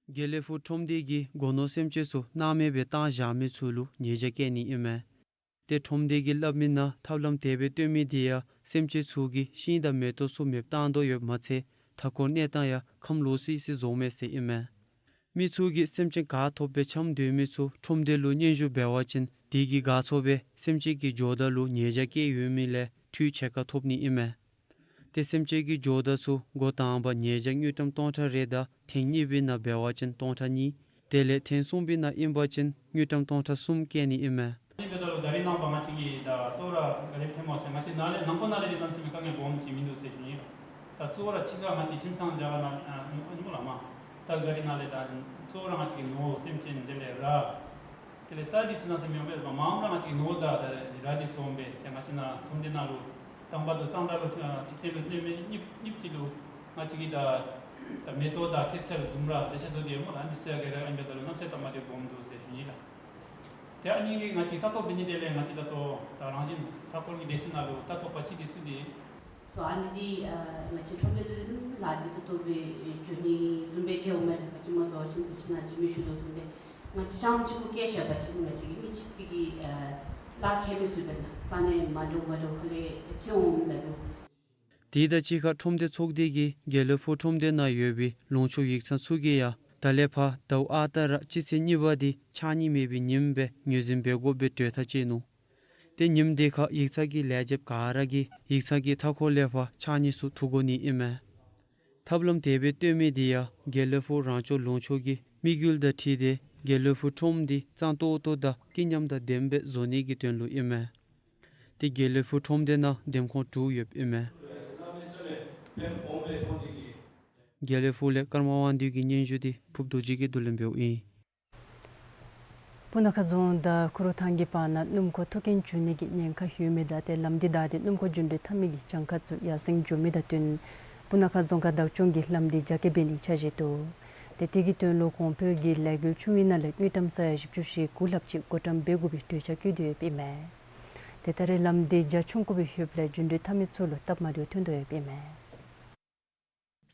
དགེ་ལེགས་ཕུག་ཁྲོམ་སྡེ་གིས་སྒོ་ནོར་སེམས་ཅན་ཚུ་སྣང་མེད་སྦེ་བཏང་བཞག་མི་ཚུ་ལུ་ཉེས་བྱ་བཀལ་ནི་ཨིན་མས། ཏེ་ཁྲོམ་སྡེ་གིས་སླབ་མི་ནང་ཐབས་ལམ་དེ་སྦེ་བཏོན་མི་དེ་ཡང་སེམས་ཅན་ཚུ་གིས་ཤིང་དང་མེ་ཏོག་ཚུ་མེདཔ་བཏང་དོ་ཡོདཔ་མ་ཚད་མཐའ་འཁོར་གནས་སྟངས་ཡང་ཁམས་ལོག་སི་སི་བཟོཝ་མས་ཟེར་ཨིན་མས། མི་ཚུ་གིས་སེམས་ཅན་ག་ཐོབ་སྦེ་འཆམ་སྡོད་མི་ཚུ་ཁྲོམ་སྡེ་ལུ་སྙན་ཞུ་འབད་བ་ཅིན་དེ་གིས་དགའ་ཚོར་སྦེ་སེམས་ཅན་གྱི་ཇོ་བདག་ལུ་ཉེས་བྱ་བཀལ་ཡོད་མི་ལས་འཐུས་ཕྱེད་ཀ་ཐོབ་ནི་ཨིན་མས། ཏེ་སེམས་ཅན་གྱི་ཇོ་བདག་ཚུ་འགོ་དང་པ་ཉེས་བྱ་དངུལ་ཀྲམ་སྟོང་ཕྲག་རེ་དང་ཐེངས་གཉིས་པའི་ནང་འབད་བ་ཅིན་སྟོང་ཕྲག་གཉིས། དེ་ལས་ཐེངས་གསུམ་པའི་ནང་ཨིན་པ་ཅིན་དངུལ་ཀྲམ་སྟོང་ཕྲག་གསུམ་བཀལ་ནི་ཨིན་མས། ཨ་ནི་འབདཝ་ད་ལུ་ད་རིས་ནངས་པ་ང་བཅས་ཀྱིས་ད་གཙོ་བོ་ར་ག་དེ་སྦེ་ཐོནམ་སྨོ་ཟེར་ང་བཅས་ནཱ་ལས་ནང་འཁོད་ནང་ལས་འདི་གནམ་མེད་ས་མེད་དཀའ་ངལ་སྦོམ་ཅིག་མིན་འདུག་ཟེར་ཞུ་ནི། ད་གཙོ་བོ་ར་ཕྱི་ཁར་ང་བཅས་ཁྱིམ་ཚང་རྒྱ་གར་ནང་ཨ་ཨ་ནི་སྨོ་ལགས་མ། ད་ག་རི་ནང་ལས་ད་གཙོ་བོ་ར་ང་བཅས་ཀྱི་ནོར་སེམས་ཅན་དེ་ལས་ར། དེ་ལས་རྟ་འདི་ཚུ་གནམ་མེད་ས་མེད་མེདཔ་མས། མངམ་ར་ང་བཅས་ཀྱི་ནོར་དང་ད་ར་འདི་ཚུ་འོངམ་སྦེ་ཏེ་ང་བཅས་ནཱ་ཁྲོམ་སྡེ་ནང་ལུ་དང་པ་དུ་གཙང་སྦྲ་ལུ་ཨ་ཐིག་རྟེན་ལུ་གནོད་མི་གཉིས་གཉིས་ཅིག་ལུ་ང་བཅས་ཀྱིས་ད་ད་མེ་ཏོག་དང་སྐྱེད་ཚལ་ལྡུམ་ར་ལེ་ཤ་བཟོ་སྟེ་ཡོད་སྨོ་ལགས། ཨ་ནི་འདི་ཚུ་ཡང་ག་ར་ཨ་ནི་འབདཝ་ད་ལུ་གནམ་མེད་ས་མེད་དཀའ་ངལ་སྦོམ་འདུག་ཟེར་ཞུ་ནི་ལགས། ཏེ་ཨ་ནི་གིས་ང་བཅས་ལྟ་རྟོག་འབད་ནི་དེ་ལས་ང་བཅས་ད་ལྟོ་ད་རང་བཞིན་མཐའ་འཁོར་གྱི་སྡེ་ཚན་ནང་ལུ་ལྟ་རྟོག་པ་ཅིག་འདི་ཚུ་འདི་སོ་ཨ་ནི་འདི་ཨ་ང་བཅས་ཁྲོམ་སྡེ་ལུ་གནམ་མེད་ས་མེད་ལཱ་འདི་ཏོག་ཏོ་སྦེ་འགྱོ་ནི་བཟུམ་སྦེ་མཇལཝ་མས་ལགས། ག་ཅི་སྨོ་ཟེར་བ་ཅིན་ད་ཅི་ནཱ་ཅིག་མི་ཞུ་དོ་བཟུམ་སྦེ་ང་བཅས་རྐྱངམ་གཅིག་པོ་བཀལ་བཞག་པ་ཅིན་ང་བཅས་ཀྱི་མི་གཅིག་དེ་གིས་ཨ་ལཱ་ཁྱད་མི་གསོད་པས་ལགས། ས་གནས་མ་འདྲཝ་མ་འདྲཝ་ཁ་ལས་ཐོན་འོངམ་ད་ལུ། དེ་དང་གཅིག་ཁར་ཁྲོམ་སྡེ་ཚོགས་སྡེ་གིས་དགེ་ལེགས་ཕུག་ཁྲོམ་སྡེ་ནང་ཡོད་པའི་ལུང་ཕྱོགས་ཡིག་ཚང་ཚུ་གིས་ཡང་ད་ལས་ཕར་ཟླཝ་ཨ་རྟག་ར་སྤྱི་ཚེས་གཉིས་པ་འདི་ཕྱགས་སྙིགས་མེད་པའི་ཉིནམ་སྦེ་ངོས་འཛིན་འབད་དགོཔ་སྦེ་གྲོས་ཐག་བཅད་ནུག། ཏེ་ཉིནམ་དེ་ཁར་ཡིག་ཚང་གི་ལས་བྱེདཔ་ག་ར་གིས་ཡིག་ཚང་གི་མཐའ་འཁོར་ལས་ཕར་ཕྱགས་སྙིགས་ཚུ་འཐུ་དགོ་ནི་ཨིན་མས། ཐབས་ལམ་དེ་སྦེ་བཏོན་མི་འདི་ཡང་དགེ་ལེགས་ཕུག་རང་སྐྱོང་ལུང་ཕྱོགས་ཀྱི་དམིགས་ཡུལ་དང་འཁྲིལ་ཏེ་དགེ་ལེགས་ཕུག་ཁྲོམ་འདི་གཙང་ཏོག་ཏོ་དང་སྐྱིད་ཉམས་དང་ལྡནམ་སྦེ་བཟོ་ནི་གི་དོན་ལུ་ཨིན་མས། ཏེ་དགེ་ལེགས་ཕུག་ཁྲོམ་སྡེ་ནང་འདེམས་ཁོངས་དྲུག་ཡོདཔ་ཨིན་མས། དགེ་ལེགས་ཕུག་ལས་ཀརྨ་དབང་འདུས་ཀྱི་སྙན་ཞུ་འདི་ཕུབ་རྡོ་རྗེ་གིས་བསྡུ་ལེན་འབདཝ་ཨིན། སྤུ་ན་ཁ་རྫོང་དང་ཁུ་རུ་ཐང་གི་བར་ན་སྣུམ་འཁོར་ཐུག་རྐྱེན་བྱུང་ནི་གི་ཉེན་ཁ་ཡོད་མི་དང་ཏེ་ལམ་འདི་བདའ་སྟེ་སྣུམ་འཁོར་རྒྱུན་འགྲུལ་འཐབ་མི་གི་གྱངས་ཁ་ཚུ་ཡར་སེང་འགྱོ་མི་དང་བསྟུན་སྤུ་ན་ཁ་རྫོང་ཁག་བདག་སྐྱོང་གིས་ལམ་འདི་རྒྱ་སྐྱེད་འབད་ནིའི་འཆར་གཞི་འདུག། ཏེ་དེ་གི་དོན་ལུ་གོང་འཕེལ་གྱི་ལས་འགུལ་ཆུང་བའི་ནང་ལས་དངུལ་ཀྲམ་ས་ཡ་བཞི་བཅུ་ཞེ་དགུ་ལྷགཔ་ཅིག་བགོ་བཀྲམ་འབད་དགོ་པའི་གྲོས་འཆར་བཀོད་དེ་ཡོདཔ་ཨིན་མས། ཏེ་ད་རེས་ལམ་འདི་རྒྱ་ཆུང་ཀུ་སྦེ་ཡོདཔ་ལས་རྒྱུན་འགྲུལ་འཐབ་མི་ཚུ་ལུ་སྟབས་མ་བདེཝ་ཐོན་དོ་ཡོདཔ་ཨིན་མས།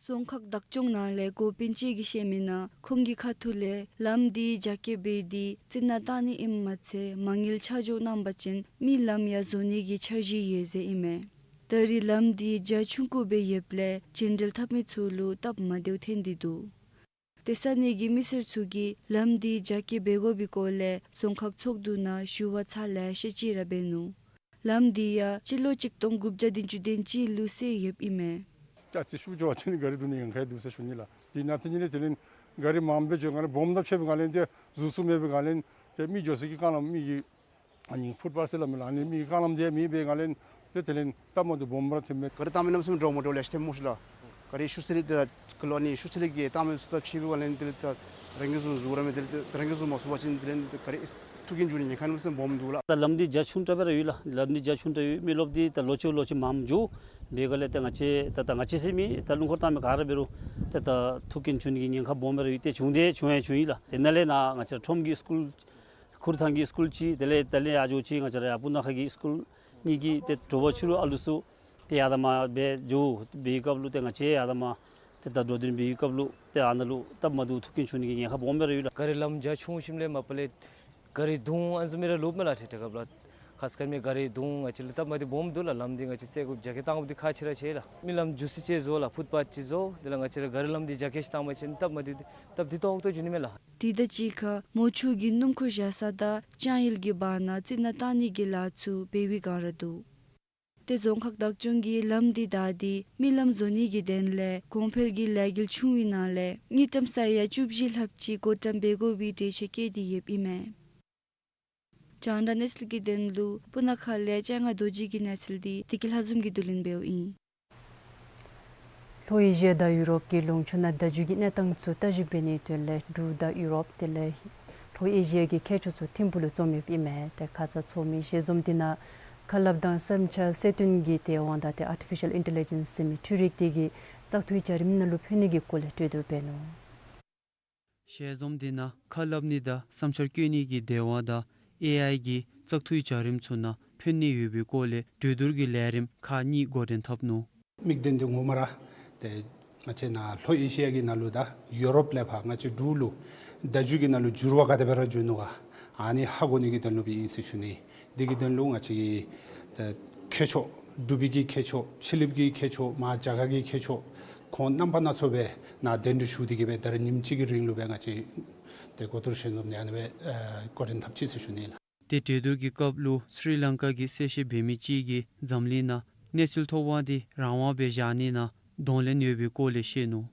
རྫོང་ཁག་བདག་སྐྱོང་ནང་ལས་འགོ་དཔོན་ཅིག་གིས་བཤད་མི་ནང་ཁོང་གི་ཁ་ཐུག་ལས་ལམ་འདི་རྒྱ་སྐྱེད་འབད་དེ་རྩི་ནག་བཏང་ནི་ཨིནམ་མ་ཚད་མ་དངུལ་ཆ་འཇོག་གནང་པ་ཅིན་མི་ལམ་ཡང་བཟོ་ནི་གི་འཆར་གཞི་ཡོད་ཟེར་ཨིན་མས། ད་རེས་ལམ་འདི་རྒྱ་ཆུང་ཀུ་སྦེ་ཡོདཔ་ལས་རྒྱུན་འགྲུལ་འཐབ་མི་ཚུ་ལུ་སྟབས་མ་བདེཝ་ཐོན་ཏེ་འདུག། ཏེ་ས་གནས་ཀྱི་མི་སེར་ཚུ་གིས་ལམ་འདི་རྒྱ་སྐྱེད་འབད་དགོ་པའི་སྐོར་ལས་རྫོང་ཁག་ཚོགས་འདུ་ནང་ཞུ་བ་ཚར་ལེ་ཤ་ཅིག་ར་འབད་ནུག། ལམ་འདི་ཡང་སྤྱི་ལོ་གཅིག་སྟོང་དགུ་བརྒྱ་བདུན་ཅུ་དོན་གཅིག་ལུ་བསལ་ཡོདཔ་ཨིན་མས། ཅ་ཅི་ཤུགས་འགྱོ་བ་ཅིན་ག་རི་འགྲོ་ནི་ཡང་ཁག་འདུག་ཟེར་ཞུ་ནི་ལགས། དེ་ནང་དེ་ཉིད་ལས་དེ་ལས་ག་རི་མངམ་སྦེ་འགྱོ་ང་ལས་སྦོམ་དང་ཕྱད་པའི་ང་ལས་ཏེ་ཟུར་ཟུར་མེད་པའི་ང་ལས་ཏེ་མི་འགྱོ་ས་གི་ཁ་ལས་མི་གི་ ཨ་ནི་ཕུཊ་པཱཐ་ཟེར་སླབ་མས་ལགས། ཨ་ནི་མི་རྐང་ལམ་འདི་མེད་པའི་སྒང་ལས་ཏེ་དེ་ལས་སྟབས་མ་བདེཝ་སྦོམ་ར་ཐོན་མས། ག་རི་བཏང་མི་གནམ་མེད་ས་མེད་འདྲོག་མ་འདྲོག་ལེ་ཤ་ཐོན་མས་ལགས། ག་རི་ཤུགས་ཚད་ལས་ཏེ་ད་ཁ་ལོ་ནི་ཤུགས་ཚད་ལས་གི་བཏང་མི་ཚུ་ད་ཕྱི་པའི་སྒང་ལས་དེ་ལས་ད་རང་གིས་བཟུང་བཟུང་ར་མེད། དེ་ལས་ད་རང་གིས་བཟུང་མ་བཟུང་པ་ཅིན་དེ་ལས་ད་ག་རི་ཐུག་གིན་འགྱོ་ནི་ཉེན་ཁ་གནམ་མེད་ས་མེད་སྦོམ་འདུག་ལགས། ད་ལམ་འདི་རྒྱ་ཆུང་དྲགས་སྦེ་ར་ཡོད་ལགས། ལམ་འདི་རྒྱ་ཆུང་དྲགས་ཡོད། མི་རློབས་འདི་ད་ལོག་ཅི་ལོག་ཅི་མངམ་འགྱོ། བའི་སྒང་ལས་ད་ང་བཅས་ད་ད་ང་བཅས་ཟེར་མི་ད་སྣུམ་འཁོར་བཏང་མི་ག་ར་འབད་རུང་ཏེ་ད་ཐུག་གིན་འགྱོ་ནི་གི་ཉེན་ཁ་སྦོམ་སྦེ་ར་ཡོད། ཏེ་བྱུང་སྟེ་བྱུང་ཡང་བྱུང་ཡི་ལགས། དེ་ནང་ལས་ནཱ་ང་བཅས་ར་ཁྲོམ་གྱི་སི་ཀུལ་ཁུར་ཐང་གི་སི་ཀུལ་ཅིག་དེ་ལས་དེ་ལས་ཡར་འགྱོ་ཅི་ང་བཅས་ར་ཡར་སྤུ་ན་ཁ་གི་སི་ཀུལ་གཉིས་ཀྱི་ཏེ་དྲོ་པ་ཕྱི་རུ་ཨ་ལུ་ཚུ་ཏེ་ཡར་དང་མར་སྦེ་འགྱོ་བའི་སྐབས་ལུ་ཏེ་ང་བཅས་ཡར་དང་མར་ཏེ་ད་འགྲོ་དོན་འབད་བའི་སྐབས་ལུ་ཏེ་ཨ་ནཱ་ལུ་སྟབས་མ་བདེཝ་ཐུག་གིན་འགྱོ་ནི་གི་ཉེན་ཁ་སྦོམ་སྦེ་ར་ཡོད་ལགས། ག་རི་ལམ་རྒྱ་ཆུང་ཞིནམ་ལས་མ་པ་ལས་ག་རི་དུང་ཨ་ནི་བཟུམ་མའི་ར་རློབས་མས་ལགས། ཏེ་དེ་སྐབས་ལགས་ཁ་ཙ་ཁ་ཉིནམ་ག་རི་དུང་ང་བཅས་ལུ་སྟབས་མ་བདེཝ་སྦོམ་འདུག་ལགས། ལམ་འདི་ང་བཅས་བསལ་དགོཔ་རྒྱ་སྐྱེད་བཏང་དགོཔ་འདི་ཁག་ཆེ་ར་ཆེ་ལགས། མི་ལམ་འགྱོ་ས་ཅིག་བཟོ་ལགས། ཕུཊ་པཱཐ་ཅིག་བཟོ། དེ་ལས་ང་བཅས་ར་ག་རི་ལམ་འདི་རྒྱ་སྐྱེད་ཅིག་བཏང་པ་ཅིན་སྟབས་མ་བདེཝ་སྟབས་བདེ་ཏོག་ཏོ་འགྱོ་ནི་མས་ལགས། དེ་དང་གཅིག་ཁར་མོ་ཆུ་གི་སྣུམ་འཁོར་བཞག་ས་དང་ལྕང་ཡུལ་གྱི་བར་ན་རྩི་ནག་བཏང་ནི་གི་ལཱ་ཚུ་འབད་བའི་བསྒང་ར་འདུག། ཏེ་རྫོང་ཁག་བདག་སྐྱོང་གིས་ལམ་འདི་བདའ་སྟེ་མི་ལམ་བཟོ་ནི་གི་དོན་ལས་གོང་འཕེལ་གྱི་ལས་འགུལ་ཆུང་བའི་ནང་ལས་དངུལ་ཀྲམ་ས་ཡ་བཅུ་བཞི་ལྷགཔ་ཅིག་བགོ་བཀྲམ་འབད་དགོ་པའི་གྲོས་ཆོད་བཀོད་དེ་ཡོདཔ་ཨིན་མས། རྒྱང་བསྒྲགས་གནས་ཚུལ་གྱི་དོན་ལུ་སྤུ་ན་ཁ་ལས་སྤྱན་སྔ་རྡོ་རྗེ་གི་གནས་ཚུལ་འདི་བདེ་སྐྱིད་ལྷ་འཛོམས་ཀྱིས་བསྡུ་ལེན་འབདཝ་ཨིན། ལྷོ་ཨེ་ཤི་ཡ་དང་ཡུ་རོབ་ཀྱི་ལུང་ཕྱོགས་ནང་བརྡ་བརྒྱུད་ཀྱི་གནས་སྟངས་ཚུ་བརྟག་ཞིབ་འབད་ནིའི་དོན་ལས་འབྲུག་དང་ཡུ་རོབ་དེ་ལས་ལྷོ་ཨེ་ཤི་ཡ་གི་མཁས་མཆོག་ཚུ་ཐིམ་ཕུག་ལུ་འཛོམས་ཡོདཔ་ཨིན་མས། ཏེ་ཁ་ཙ་ཚོགས་མི་ཞལ་འཛོམས་འདི་ནང་མཁའ་སློབ་དང་བསམ་འཆར་གསལ་སྟོན་གྱི་དེ་དབང་དང་ཏེ་ཨར་ཊི་ཕི་ཤཱལ་ཨིན་ཊེ་ལི་ཇེནསི་ཟེར་མི་འཕྲུལ་རིག་འདི་གིས་བཙག་འཐུའི་བྱ་རིམ་ནང་ལུ་ཕན་ནི་གི་སྐོར་ལས་གྲོས་བསྡུར་འབད་ནུག། ཞལ་འཛོམས་འདི་ནང་མཁའ་སློབ་ནི་དང་བསམ་འཆར་བཀོད་ནི་གི་དེ་དབང་དང་ཨེ་ཨའི་གིས་བཙག་འཐུའི་བྱ་རིམ་ཚུ་ནང་ཕན་ནི་ཡོད་པའི་སྐོར་ལས་གྲོས་བསྡུར་གྱི་ལས་རིམ་ཁག་གཉིས་འགོ་འདྲེན་འཐབ་ནུག། དམིགས་དོན་འདི་ངོ་མ་ར་ཏེ་ང་བཅས་ནཱ་ལྷོ་ཨེ་ཤི་ཡ་གི་ནང་ལུ་དང་ཡུ་རོབ་ལས་ཕར་ང་བཅས་འབྲུག་ལུ་བརྡ་བརྒྱུད་ཀྱི་ནང་ལུ་འགྱུར་བ་ག་དེ་སྦེ་ར་འགྱོ་ནུག་ག་ཨ་ནི་ཧ་གོ་ནི་གི་དོན་ལུ་སྦེ་ཨིན་ཟེར་ཞུ་ནི། དེ་གི་དོན་ལུ་ང་བཅས་ཀྱི་ཏེ་མཁས་མཆོག་འབྲུག་པའི་གི་མཁས་མཆོག་ཕྱི་གླིངཔ་གི་མཁས་མཆོག་མ་རྒྱ་གར་གྱི་མཁས་མཆོག་ཁོང་རྣམ་པ་སྣ་ཚོགས་སྦེ་ནཱ་གདན་འདྲེན་ཞུ་སྟེ་གི་སྦེ་ད་རིས་ཉིནམ་གཅིག་གི་རིང་ལུ་སྦེ་ང་བཅས་ཏེ་གོ་བསྡུར་ཞལ་འཛོམས་འདི་ཨ་ནི་སྦེ་ཨ་འགོ་འདྲེན་འཐབ་ཅི་ཟེར་ཞུ་ནི་ལགས། ཏེ་གྲོས་བསྡུར་གྱི་སྐབས་ལུ་སི་རི་ལང་ཀ་གི་གསལ་བཤད་འབད་མི་ཅིག་གིས་འཛམ་གླིང་ནང་གནས་ཚུལ་ཐོབ་དབང་འདི་རང་དབང་སྦེ་བཞག་ནི་ནང་གདོང་ལེན་ཡོད་པའི་སྐོར་ལས་བཤད་ནུག།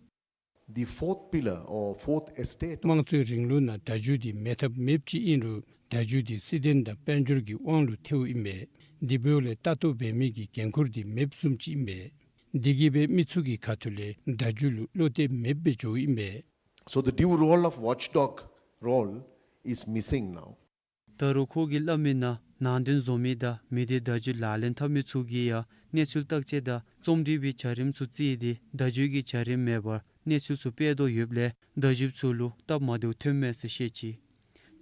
The fourth pillar or fourth estate དམངས་གཙོའི་རིང་ལུགས་ནང་བརྡ་བརྒྱུད་འདི་མེད་ཐབས་མེདཔ་ཅིག་ཨིན་རུང་བརྡ་བརྒྱུད་འདི་སྲིད་དོན་དང་དཔལ་འབྱོར་གྱི་དབང་ལུ་ཐལཝ་ཨིན་པས། དེ་འབདཝ་ལས་ལྟ་རྟོག་འབད་མི་གི་འགན་ཁུར་འདི་མེདཔ་བཟུམ་ཅིག་ཨིན་པས། དེ་གིས་སྦེ་མི་ཚུ་གི་ཁ་ཐུག་ལས་བརྡ་བརྒྱུད་ལུ་བློ་གཏད་མེདཔ་སྦེ་འགྱོཝ་ཨིན་པས། So the due role of watchdog role is missing now. ད་རུང་ཁོ་གིས་སླབ་མི་ནང་ནང་དོན་བཟོ་མི་དང་མི་སྡེ་བརྡ་བརྒྱུད་ལག་ལེན་འཐབ་མི་ཚུ་གིས་ཡང་གནས་ཚུལ་བརྟག་དཔྱད་དང་རྩོམ་སྒྲིག་པའི་བྱ་རིམ་ཚུ་བརྩིས་ཏེ་བརྡ་བརྒྱུད་ཀྱི་བྱ་རིམ་མེད་པར་གནས་ཚུལ་ཚུ་སྤེལ་དོ་ཡོདཔ་ལས་བརྡ་བརྒྱུདཔ་ཚུ་ལུ་སྟབས་མ་བདེཝ་ཐོནམ་མས་ཟེར་བཤད་ཅི།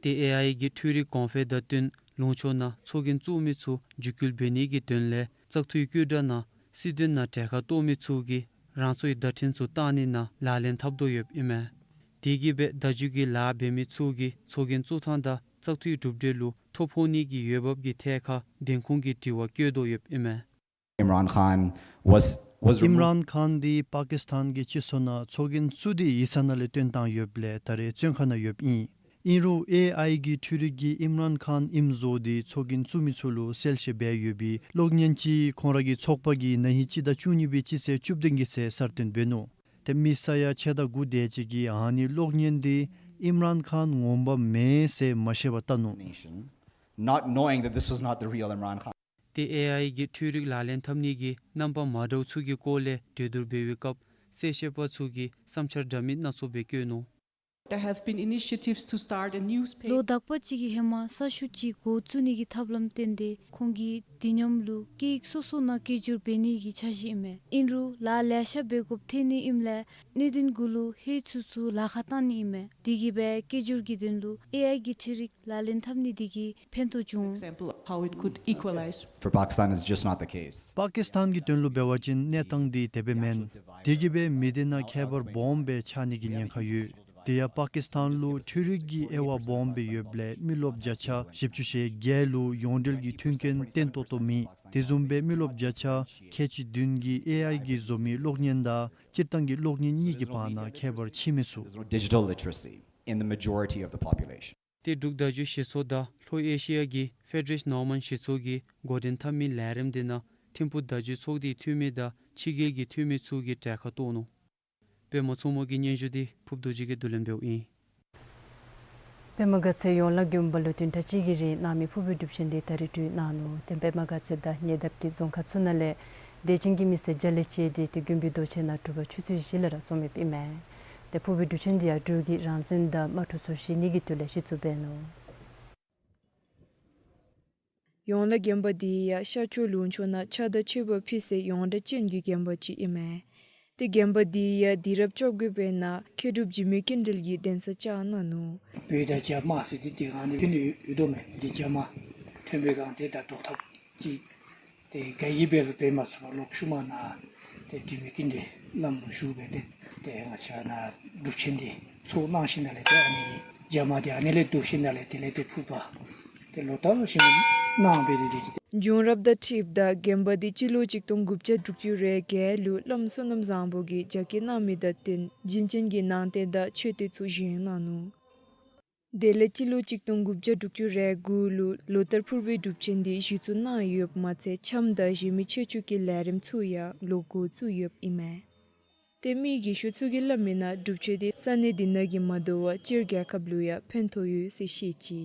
ཏེ་ཨེ་ཨའི་གི་འཕྲུལ་རིག་གོང་འཕེལ་དང་བསྟུན་ལུང་ཕྱོགས་ནང་ཚོགས་རྒྱན་བཙུགས་མི་ཚུ་འཇིགས་སྐུལ་འབད་ནི་གི་དོན་ལས་བཙག་འཐུའི་བཀོད་སྒྲ་ནང་སྲིད་དོན་ནང་གྲལ་ཁར་གཏོགས་མི་ཚུ་གིས་རང་སོའི་བརྡ་འཕྲིན་ཚུ་བཏང་ནི་ནང་ལག་ལེན་འཐབ་དོ་ཡོདཔ་ཨིན་མས། དེ་གིས་སྦེ་བརྡ་བརྒྱུད་ཀྱི་ལཱ་འབད་མི་ཚུ་གིས་ཚོགས་རྒྱན་བཙུགས་ཐངས་དང་བཙག་འཐུའི་གྲུབ་འབྲས་ལུ་ཐོ་ཕོག་ནི་གི་འོས་འབབ་ཀྱི་ཐད་ཁར་བདེན་ཁུངས་ཀྱི་དྲི་བ་བཀོད་དོ་ཡོདཔ་ཨིན་མས། Imran Khan was, was removed. ཨིམ་རཱན་ཁཱན་འདི་པ་ཀིས་ཐཱན་གྱི་སྤྱི་ཚོགས་ནང་ཚོགས་རྒྱན་བཙུགས་ཏེ་ཡིག་ཚང་ནང་ལས་བཏོན་བཏང་ཡོདཔ་ལས་ད་རེས་བཙོན་ཁང་ནང་ཡོདཔ་ཨིན། ཨིན་རུང་ཨེ་ཨའི་གི་འཕྲུལ་རིག་གིས་ཨིམ་རཱན་ཁཱན་ཨིནམ་བཟོ་སྟེ་ཚོགས་རྒྱན་བཙུགས་མི་ཚུ་ལུ་གསལ་བཤད་འབད་ཡོད་པའི་གློག་བརྙན་ཅིག་ཁོང་ར་གི་ཚོགས་པ་གིས་ན་ཧིང་སྤྱི་ཟླ་བཅུ་གཉིས་པའི་སྤྱི་ཚེས་བཅུ་བདུན་གྱི་ཚེས་གསར་བཏོན་འབད་ནུག། ཏེ་མི་ས་ཡ་ཕྱེད་དང་དགུ་དེ་ཅིག་གིས་ཨ་ནི་གློག་བརྙན་འདི་ཨིམ་རཱན་ཁཱན་ངོ་མ་མེན་ཟེར་མ་ཤེས་པར་བལྟ་ནུག། Nation, not knowing that this was not the real Imran Khan. ཏེ་ཨེ་ཨའི་གི་འཕྲུལ་རིག་ལག་ལེན་འཐབ་ནི་གི་རྣམ་པ་མ་འདྲཝ་ཚུ་གི་སྐོར་ལས་གྲོས་བསྡུར་འབད་བའི་སྐབས་གསལ་བཤད་པ་ཚུ་གིས་བསམ་འཆར་འདྲ་མིན་སྣ་ཚོགས་སྦེ་བཀོད་ནུག། There have been initiatives to start a newspaper. ལོ་དག་པ་ཅིག་གི་ཧེ་མ་ས་ཤུགས་ཅིག་འགོ་བཙུགས་ནི་གི་ཐབས་ལམ་བཏོན་ཏེ་ཁོང་གིས་དུས་མཉམ་ལུ་སྐད་ཡིག་སོ་སོ་ནང་སྐད་སྒྱུར་འབད་ནི་གི་འཆར་གཞི་ཨིན་མས། ཨིན་རུང་ལཱ་ལེ་ཤ་འབད་དགོཔ་ཐོན་ནི་ཨིནམ་ལས་གནད་དོན་གུ་ལུ་ཧེ་ཚུ་ཚུ་ལཱ་ཁག་བཏང་ནི་ཨིན་མས། དེ་གིས་སྦེ་སྐད་སྒྱུར་གྱི་དོན་ལུ་ཨེ་ཨའི་གི་འཕྲུལ་རིག་ལག་ལེན་འཐབ་ནི་དེ་གིས་ཕན་ཐོགས་བྱུང་། Example of how it could equalize. For Pakistan, it's just not the case. པ་ཀིས་ཐཱན་གྱི་དོན་ལུ་འབད་བ་ཅིན་གནས་སྟངས་འདི་དེ་སྦེ་མེན། དེ་གིས་སྦེ་མི་སྡེ་ནང་ཁྱད་པར་སྦོམ་སྦེ་ཆགས་ནི་གི་ཉེན་ཁ་ཡོད། དེ་ཡང་པ་ཀིས་ཐཱན་ལུ་འཕྲུལ་རིག་གི་དབྱེ་བ་སྦོམ་སྦེ་ཡོདཔ་ལས་མི་རློབས་བརྒྱ་ཆ་བཞི་བཅུ་ཞེ་བརྒྱད་ལུ་ཡོངས་འབྲེལ་གྱི་མཐུན་རྐྱེན་བརྟན་ཏོག་ཏོ་མེད། དེ་བཟུམ་སྦེ་མི་རློབས་བརྒྱ་ཆ་ཁལ་གཅིག་བདུན་གྱིས་ཨེ་ཨའི་གིས་བཟོ་མི་གློག་བརྙན་དང་སྤྱིར་བཏང་གི་གློག་བརྙན་གཉིས་ཀྱི་བར་ན་ཁྱད་པར་ཕྱེ་མི་ཚུགས། There's no digital literacy in the majority of the population. ཏེ་འབྲུག་བརྡ་བརྒྱུད་གཞི་ཚོགས་དང་ལྷོ་ཨེ་ཤི་ཡ་གི་ཕེ་ཌེ་རེ་ཤཱན་ནོར་མཱན་གཞི་ཚོགས་ཀྱིས་འགོ་འདྲེན་འཐབ་མི་ལས་རིམ་འདི་ནང་ཐིམ་ཕུག་བརྡ་བརྒྱུད་ཚོགས་སྡེའི་འཐུས་མི་དང་ཕྱི་རྒྱལ་གྱི་འཐུས་མི་ཚུ་གིས་གྲལ་ཁར་གཏོགས་ནུག། པདྨ་མཚོ་མོ་གི་སྙན་ཞུ་འདི་ཕུརཔ་རྡོ་རྗེ་གིས་བསྡུ་ལེན་འབདཝ་ཨིན། པདྨ་དགའ་ཚལ་ཡོངས་ལ་དགོན་པ་ལུ་བདུན་ཕྲག་གཅིག་གི་རིང་གནང་མི་ཕུར་བུའི་སྒྲུབ་ཆེན་འདི་ད་རིས་གྲོལ་གནང་ནུག། ཏེ་པདྨ་དགའ་ཚལ་དང་ཉེ་འདབས་ཀྱི་རྫོང་ཁག་ཚུ་ནང་ལས་དད་ཅན་གྱི་མི་སེར་བརྒྱ་ལས་བཅད་དེ་ཏེ་དགོན་པའི་རྡོ་གཅལ་ནང་སྒྲུབ་པ་ཆུ་ཚོད་བཞི་ལས་ར་འཛོམས་ཡོདཔ་ཨིན་མས། ཏེ་ཕུར་བུའི་སྒྲུབ་ཆེན་འདི་ཡང་སྦྲུལ་གྱི་རང་བཙན་དང་དམག་འཁྲུག་ཚུ་ཞི་ནི་གི་དོན་ལས་གཞི་བཙུགས་འབད་ནུག། ཡོངས་ལ་དགོན་པ་འདི་ཡང་ཤར་ཕྱོགས་ལུང་ཕྱོགས་ནང་ཆགས་སྡང་ཆེ་བ་ཕུད་སའི་ཡོངས་གྲགས་ཅན་གྱི་དགོན་པ་ཅིག་ཨིན་མས། ཏེ་དགོན་པ་འདི་ཡང་དུས་རབས་བཅོ་དགུ་པའི་ནང་མཁས་གྲུབ་འཇིགས་མེད་ཀུན་གྲོལ་གྱིས་གདན་ས་བཅགས་གནང་ནུག། བོད་དང་རྒྱ་དམག་ཟེར་ཏེ་དེ་སྒང་འདི་ཕན་ཡོད་དོ་མས། ཏེ་རྒྱ་དམག་ཐོན་པའི་སྒང་ཏེ་ད་བཟློག་ཐབས་ཅིག་ཏེ་ག་གིས་འབད་རུང་འབད་མ་ཚུགས་པར་ལོག་ཤུལ་མ་ནཱ་ཏེ་འཇིགས་མེད་ཀུན་གྲོལ་བླམ་ལུ་ཞུ་སྦེ་ཏེ་ཏེ་ང་བཅས་ནཱ་སྒྲུབ་ཆེན་འདི་ཚོགས་གནང་ཞིནམ་ལས་ཏེ་ཨ་ནི་རྒྱ་དམག་འདི་ཨ་ནི་ལས་བཟློག་ཞིནམ་ལས་དེ་ལས་ཏེ་ཕུར་པ་ཏེ་ལོག་བཏབ་ཞིནམ་གནང་སྦེ་ཏེ་ཏེ་ཏེ། བྱུང་རབས་དང་འཁྲིལཝ་ད་དགོན་པ་འདི་སྤྱི་ལོ་གཅིག་སྟོང་དགུ་བརྒྱ་དྲུག་ཅུ་རེ་བརྒྱད་ལུ་བླམ་བསོད་ནམས་བཟང་པོ་གིས་རྒྱ་བསྐྱེད་གནང་མི་དང་བསྟུན་བྱིན་ཅན་གྱི་ནང་རྟེན་དང་མཆོད་རྟེན་ཚུ་བཞེངས་གནང་ནུག། དེ་ལས་སྤྱི་ལོ་གཅིག་སྟོང་དགུ་བརྒྱ་དྲུག་ཅུ་རེ་དགུ་ལུ་ལོ་ལྟར་ཕུར་པའི་སྒྲུབ་ཆེན་འདི་གཞི་བཙུགས་གནང་ཡོདཔ་མ་ཚད་འཆམ་དང་གཞན་མི་ཆོས་སྤྱོད་ཀྱི་ལས་རིམ་ཚུ་ཡང་ལོག་འགོ་བཙུགས་ཡོདཔ་ཨིན་མས། ཏེ་མི་རྒས་ཤོས་ཚུ་གིས་སླབ་མིའི་ནང་སྒྲུབ་ཆེན་འདི་ས་གནས་འདི་ནང་གི་མ་དོ་བར་སྤྱིར་རྒྱལ་ཁབ་ལུ་ཡང་ཕན་ཐོགས་ཡོད་ཟེར་བཤད་ཅི།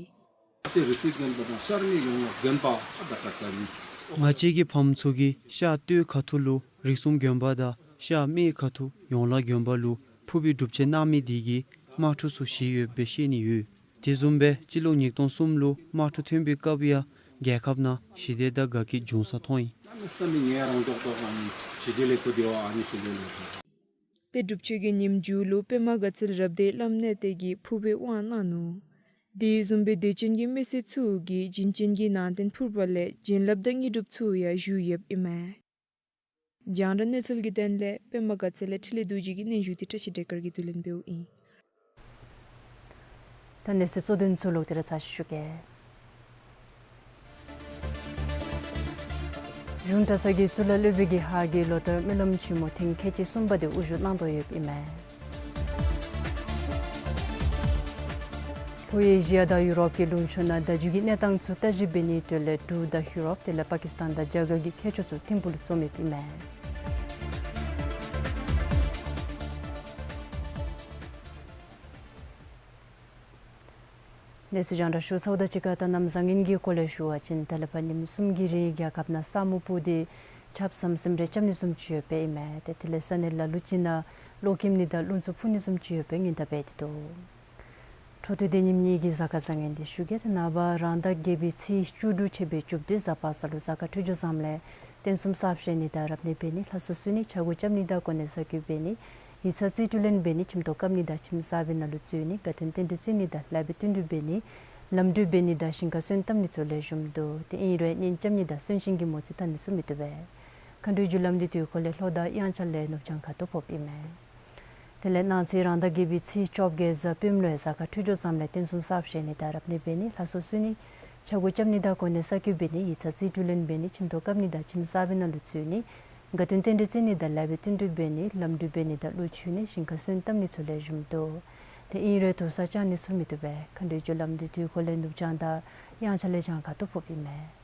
ཏེ་རི་སི་དགོན་པ་དང་ཤར་གནས་ཡོངས་ལ་དགོན་པ་ཨ་ད་ཀ་ཀ་ནི། ང་བཅས་ཀྱི་ཕམ་ཚུ་གིས་ཤར་སྟོད་ཁ་ཐུག་ལུ་རིགས་གསུམ་དགོན་པ་དང་ཤར་སྨད་ཁ་ཐུག་ཡོངས་ལ་དགོན་པ་ལུ་ཕུར་པའི་སྒྲུབ་ཆེན་གནང་མི་འདི་གིས་དམག་འཁྲུག་ཚུ་ཞི་ཡོདཔ་སྦེ་ཤེས་ནི་ཡོད། དེ་བཟུམ་སྦེ་སྤྱི་ལོ་ཉིས་སྟོང་གསུམ་ལུ་དམག་འཁྲུག་ཐོན་པའི་སྐབས་ཡང་རྒྱལ་ཁབ་ནང་ཞི་བདེ་དང་དགའ་སྐྱིད་འབྱུང་ས་མཐོང་ཡི། ས་མི་ངལ་རངས་ཏོག་ཏོ་ཨ་ནི་ཞི་བདེ་ལས་ཁུ་དེ་བ་ཨ་ནི་ཞུ་ལེ་ལེ། ཏེ་སྒྲུབ་ཆེན་གྱི་ཉིནམ་མཇུག་ལུ་པདྨ་དགའ་ཚལ་རབ་སྡེའི་བླམ་གནས་བརྟན་གྱིས་ཕུར་པའི་དབང་གནང་ནུག། དེ་བཟུམ་སྦེ་དད་ཅན་གྱི་མི་སེར་ཚུ་གིས་བྱིན་ཅན་གྱི་ནང་རྟེན་ཕུར་པ་ལས་བྱིན་རླབས་དང་དངོས་གྲུབ་ཚུ་ཡང་ཞུ་ཡོདཔ་ཨིན་མས། རྒྱང་བསྒྲགས་གནས་ཚུལ་གྱི་དོན་ལས་པདྨ་དགའ་ཚལ་ལས་འཕྲིན་ལས་རྡོ་རྗེ་གི་སྙན་ཞུ་འདི་བཀྲ་ཤིས་སྒྲོལ་དཀར་གྱིས་བསྡུ་ལེན་འབདཝ་ཨིན། ད་གནས་ཚུལ་གཙོ་དོན་ཚུ་ལོག་སྟེ་ར་ཚར་ཞུ་གེ། གཞུང་གྲྭ་ཚང་གི་གཙུག་ལག་སློབ་དཔོན་གྱི་ཧཱ་གི་ལོ་ལྟར་སྨོན་ལམ་ཆེན་མོ་ཐེངས་ཁལ་གཅིག་གསུམ་པ་དེ་དབུ་བཞུགས་གནང་དོ་ཡོདཔ་ཨིན་མས། ལྷོ་ཨེ་ཤི་ཡ་དང་ཡུ་རོབ་ཀྱི་ལུང་ཕྱོགས་ནང་ཟླ་མཇུག་གི་གནས་སྟངས་ཚུ་བརྟག་ཞིབ་འབད་ནིའི་དོན་ལས་འབྲུག་དང་ཡུ་རོབ་དེ་ལས་པ་ཀིས་ཏཱན་དང་རྒྱ་གར་གྱི་མཁས་མཆོག་ཚུ་ཐིམ་ཕུག་ལུ་འཛོམས་ཡོདཔ་ཨིན་མས། གནས་ཚུལ་རྒྱང་བསྒྲགས་ཞུ་ཚརཝ་དང་གཅིག་ཁར་ད་གནམ་བཟང་ངན་གྱི་སྐོར་ལས་ཞུ་བ་ཅིན་ད་ལས་ཕར་ཉིནམ་གསུམ་གྱི་རིང་རྒྱལ་ཁབ་ནང་ས་སྨུག་སྤུབས་ཏེ་ཆརཔ་ཟམ་ཟིམ་རེ་རྐྱབ་ནི་བཟུམ་ཅིག་ཡོདཔ་ཨིན་མས། ཏེ་དེ་ལས་ས་གནས་ལ་ལུ་ཅིག་ནང་གློག་ཁེམ་ནི་དང་རླུང་འཚུབ་འཕུ་ནི་བཟུམ་ཅིག་ཡོདཔ་སྦེ་ཉེན་བརྡ་འབད་དེ་འདུག། འཕྲོ་མཐུད་དེ་ཉིནམ་གཉིས་ཀྱི་གཟའ་སྐར་བཟང་ངན་འདི་ཞུ་གེ། ཏེ་ནངས་པ་རང་ཟླ་བརྒྱད་པའི་ཚེས་བཅུ་དྲུག་ཆད་པའི་བཅུ་བདུན་གཟའ་པ་སངས་ལུ་གཟའ་སྐར་འཕྲོད་སྦྱོར་བཟངམ་ལས་རྟེན་གསུམ་གསར་བཞེངས་ནི་དང་རབ་གནས་འབད་ནི་ལྷ་གསོལ་གསོལ་ནི་ཕྱག་འགུགས་རྐྱབ་ནི་དང་གོ་གནས་གསར་བསྐོ་འབད་ནི་ཡིག་ཚང་རྩིས་སྤྲོད་ལེན་འབད་ནི་ཁྱིམ་ཐོག་བཀབ་ནི་དང་ཁྱིམ་གསར་པའི་ནང་ལུ་འཛུལ་ནི་དགའ་སྟོན་རྟེན་འབྲེལ་བརྩི་ནི་དང་ལེགས་པའི་བསྟུན་གྲོས་འབད་ནི་ལམ་གྲོས་འབད་ནི་དང་ཞིང་ཁར་སོན་བཏབ་ནི་ཚུ་ལེགས་ཤོམ་འདུག། ཏེ་ཨིན་རུང་གཉེན་རྐྱབ་ནི་དང་གསོན་གཤིན་གྱི་མོ་རྩིས་བལྟ་ནི་ཚུ་མི་བཏུབ་པས། མཁའ་འགྲོའི་རྒྱུ་ལམ་འདི་དུས་འཁོར་ལས་ལྷོ་དང་དབྱངས་འཆར་ལས་ནུབ་བྱང་ཁ་ཐུག་ཕོགཔ་ཨིན་མས། དེ་ལས་གནངས་ཚེ་རང་ཟླ་བརྒྱད་པའི་ཚེས་བཅོ་བརྒྱད་གཟའ་སྤེནམ་ལུ་གཟའ་སྐར་འཕྲོད་སྦྱོར་བཟངམ་ལས་རྟེན་གསུམ་གསར་བཞེངས་ནི་དང་རབ་གནས་འབད་ནི་ལྷ་གསོལ་གསོལ་ནི་ཕྱག་འགུགས་རྐྱབ་ནི་དང་གོ་གནས་གསར་བསྐོ་འབད་ནི་ཡིག་ཚང་རྩིས་སྤྲོད་ལེན་འབད་ནི་ཁྱིམ་ཐོག་བཀབ་ནི་དང་ཁྱིམ་གསར་པའི་ནང་ལུ་འཛུལ་ནི་དགའ་སྟོན་རྟེན་འབྲེལ་བརྩི་ནི་དང་ལེགས་པའི་བསྟུན་གྲོས་འབད་ནི་ལམ་གྲོས་འབད་ནི་དང་གླུ་མཆོད་ནི་ཞིང་ཁར་སོན་བཏབ་ནི་ཚུ་ལེགས་ཤོམ་འདུག། ཏེ་ཨིན་རུང་དུར་ས་བཅག་ནི་ཚུ་མི་བཏུབ་པས། མཁའ་འགྲོའི་རྒྱུ་ལམ་འདི་དུས་འཁོར་ལས་ནུབ་བྱང་དང་དབྱངས་འཆར་ལས་བྱང་ཁ་ཐུག་ཕོགཔ་ཨིན་མས།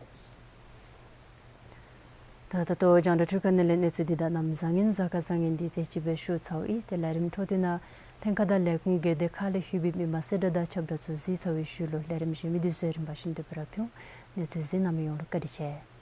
ད་ད་ལྟོ་རྒྱང་བསྒྲགས་འཕྲུལ་ཁང་ནང་ལས་གནས་ཚུལ་འདི་དང་གནམ་བཟང་ངན་གཟའ་སྐར་བཟང་ངན་འདི་དེ་ཅིག་སྦེ་ཞུ་ཚརཝ་ཨིན། ཏེ་ལས་རིམ་འཕྲོ་མཐུད་ནང་ལྷན་ཁག་དང་ལས་ཁུངས་སྒེར་སྡེ་ཁག་ལས་ཞུ་བའི་མི་མང་གསལ་བསྒྲགས་དང་ཁྱབ་བསྒྲགས་ཚུ་གཟིགས་ཚར་བའི་ཤུལ་ལུ་ལས་རིམ་གཞན་མི་འདི་ཚུ་ཡང་རིམ་པ་བཞིན་དུ་སྤེལ་ར་འབྱུང་། གནས་ཚུལ་གཟིགས་གནང་མི་ཡོངས་ལུ་བཀའ་དྲིན་ཆེ།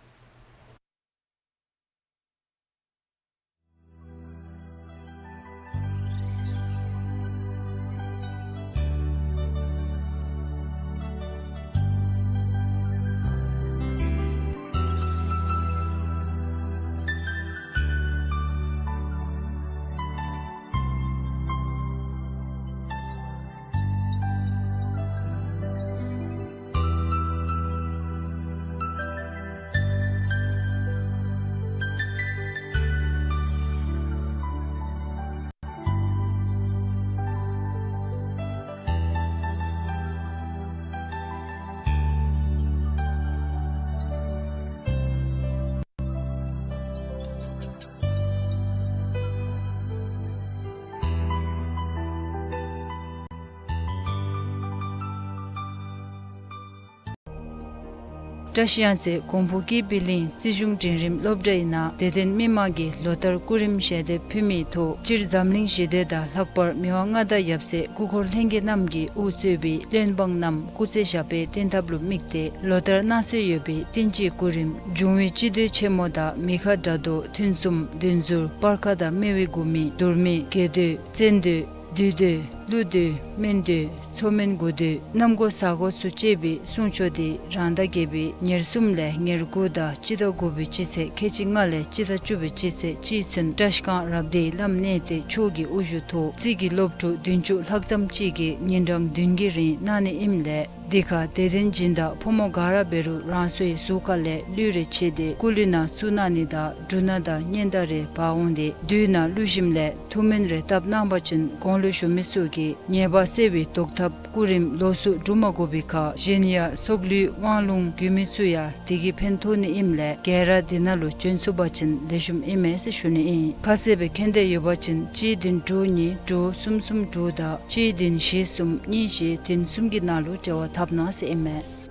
བཀྲིས་གཡང་རྩེ་གོང་བུ་སྐྱེས་པའི་གླིང་རྩིས་གཞུང་འབྲིང་རིམ་སློབ་གྲྭའི་ནང་དད་ལྡན་མི་མང་གིས་ལོ་ལྟར་སྐུ་རིམ་ཞལ་འདེབས་ཕུལ་མིའི་ཐོག་སྤྱིར་འཛམ་གླིང་ཞི་བདེ་དང་ལྷག་པར་མི་དབང་མངའ་བདག་ཡབ་སྲས་སྐུ་འཁོར་ལྷན་རྒྱས་རྣམས་ཀྱིས་དབུ་གཙོས་པའི་བློན་འབངས་རྣམས་སྐུ་ཚེ་ཞབས་པད་བརྟན་ཐབས་ལུ་དམིགས་ཏེ་ལོ་ལྟར་གནང་སྲོལ་ཡོད་པའི་བསྟན་སྤྱིའི་སྐུ་རིམ་འབྱུང་བའི་སྤྱི་མདོས་ཆེན་མོ་དང་མི་ཁ་དགྲ་བཟློག་ཐུན་གསུམ་བདུན་ཟུར་སྤར་ཁ་དང་སྨེ་བའི་དགུ་མིག་དུར་མིག་རྒྱས་མདོས་བཙན་མདོས་བདུད་མདོས་ཀླུ་མདོས་སྨན་མདོས་མཚོ་སྨན་དགུ་མདོས་གནམ་སྒོ་ས་སྒོ་ཚུ་བཅས་པའི་གསུང་ཆོག་འདི་རང་ཟླ་བརྒྱད་པའི་ཉེར་གསུམ་ལས་ཉེར་དགུ་དང་སྤྱི་ཟླ་དགུ་པའི་སྤྱི་ཚེས་ཁལ་གཅིག་ལྔ་ལས་སྤྱི་ཟླ་བཅུ་པའི་སྤྱི་ཚེས་གཅིག་ཚུན་བཀྲིས་སྒང་རབ་སྡེའི་བླམ་གནས་བརྟན་མཆོག་གི་དབུ་བཞུགས་ཐོག་རྩིས་ཀྱི་སློབ་ཕྲུག་བདུན་ཅུ་ལྷག་ཙམ་ཅིག་གིས་ཉིན་གྲངས་བདུན་གྱི་རིང་གནང་ནི་ཨིནམ་ལས་འདི་ཁར་དད་ལྡན་སྦྱིན་བདག་ཕོ་མོ་ག་ར་འབད་རུང་རང་སོའི་གཟུགས་ཁ་ལས་ལུས་རེ་ཕྱེ་སྟེ་སྐུ་ལུས་ནང་བཙུགས་གནང་ནི་དང་འབྲུ་སྣ་དང་སྙན་དར་རེ་འབག་འོང་སྟེ་དུས་ནང་ལུས་ཞིནམ་ལས་ཐུགས་སྨོན་རེ་བཏབ་གནང་བ་ཅིན་གོང་ལུ་ཞུ་མི་ཚུ་གིས་ཉེས་པ་སེལ་བའི་བཟློག་ཐབས་སྐུ་རིམ་ལོགས་སུ་སྒྲུབ་མ་དགོ་པའི་ཁར་གཞན་ཡང་སྲོག་ལུས་དབང་ལུང་རྒྱུས་མེད་ཚུ་ཡང་དེ་གིས་ཕན་ཐོགས་ནི་ཨིནམ་ལས་ག་ར་དེ་ནང་ལུ་བྱོན་ཚུགས་པ་ཅིན་ལེགས་ཤོམ་ཨིན་མས་ཟེར་ཞུ་ནི་ཨིན། ཁ་གསལ་སྦེ་མཁྱེན་འདོད་ཡོད་པ་ཅིན་གཅིག་བདུན་དྲུག་གཉིས་དྲུག་གསུམ་གསུམ་དྲུག་དང་གཅིག་བདུན་བཞི་གསུམ་གཉིས་བཞི་བདུན་གསུམ་གྱི་ནང་ལུ་འབྲེལ་བ་འཐབ་གནང་ཟེར་ཨིན་མས།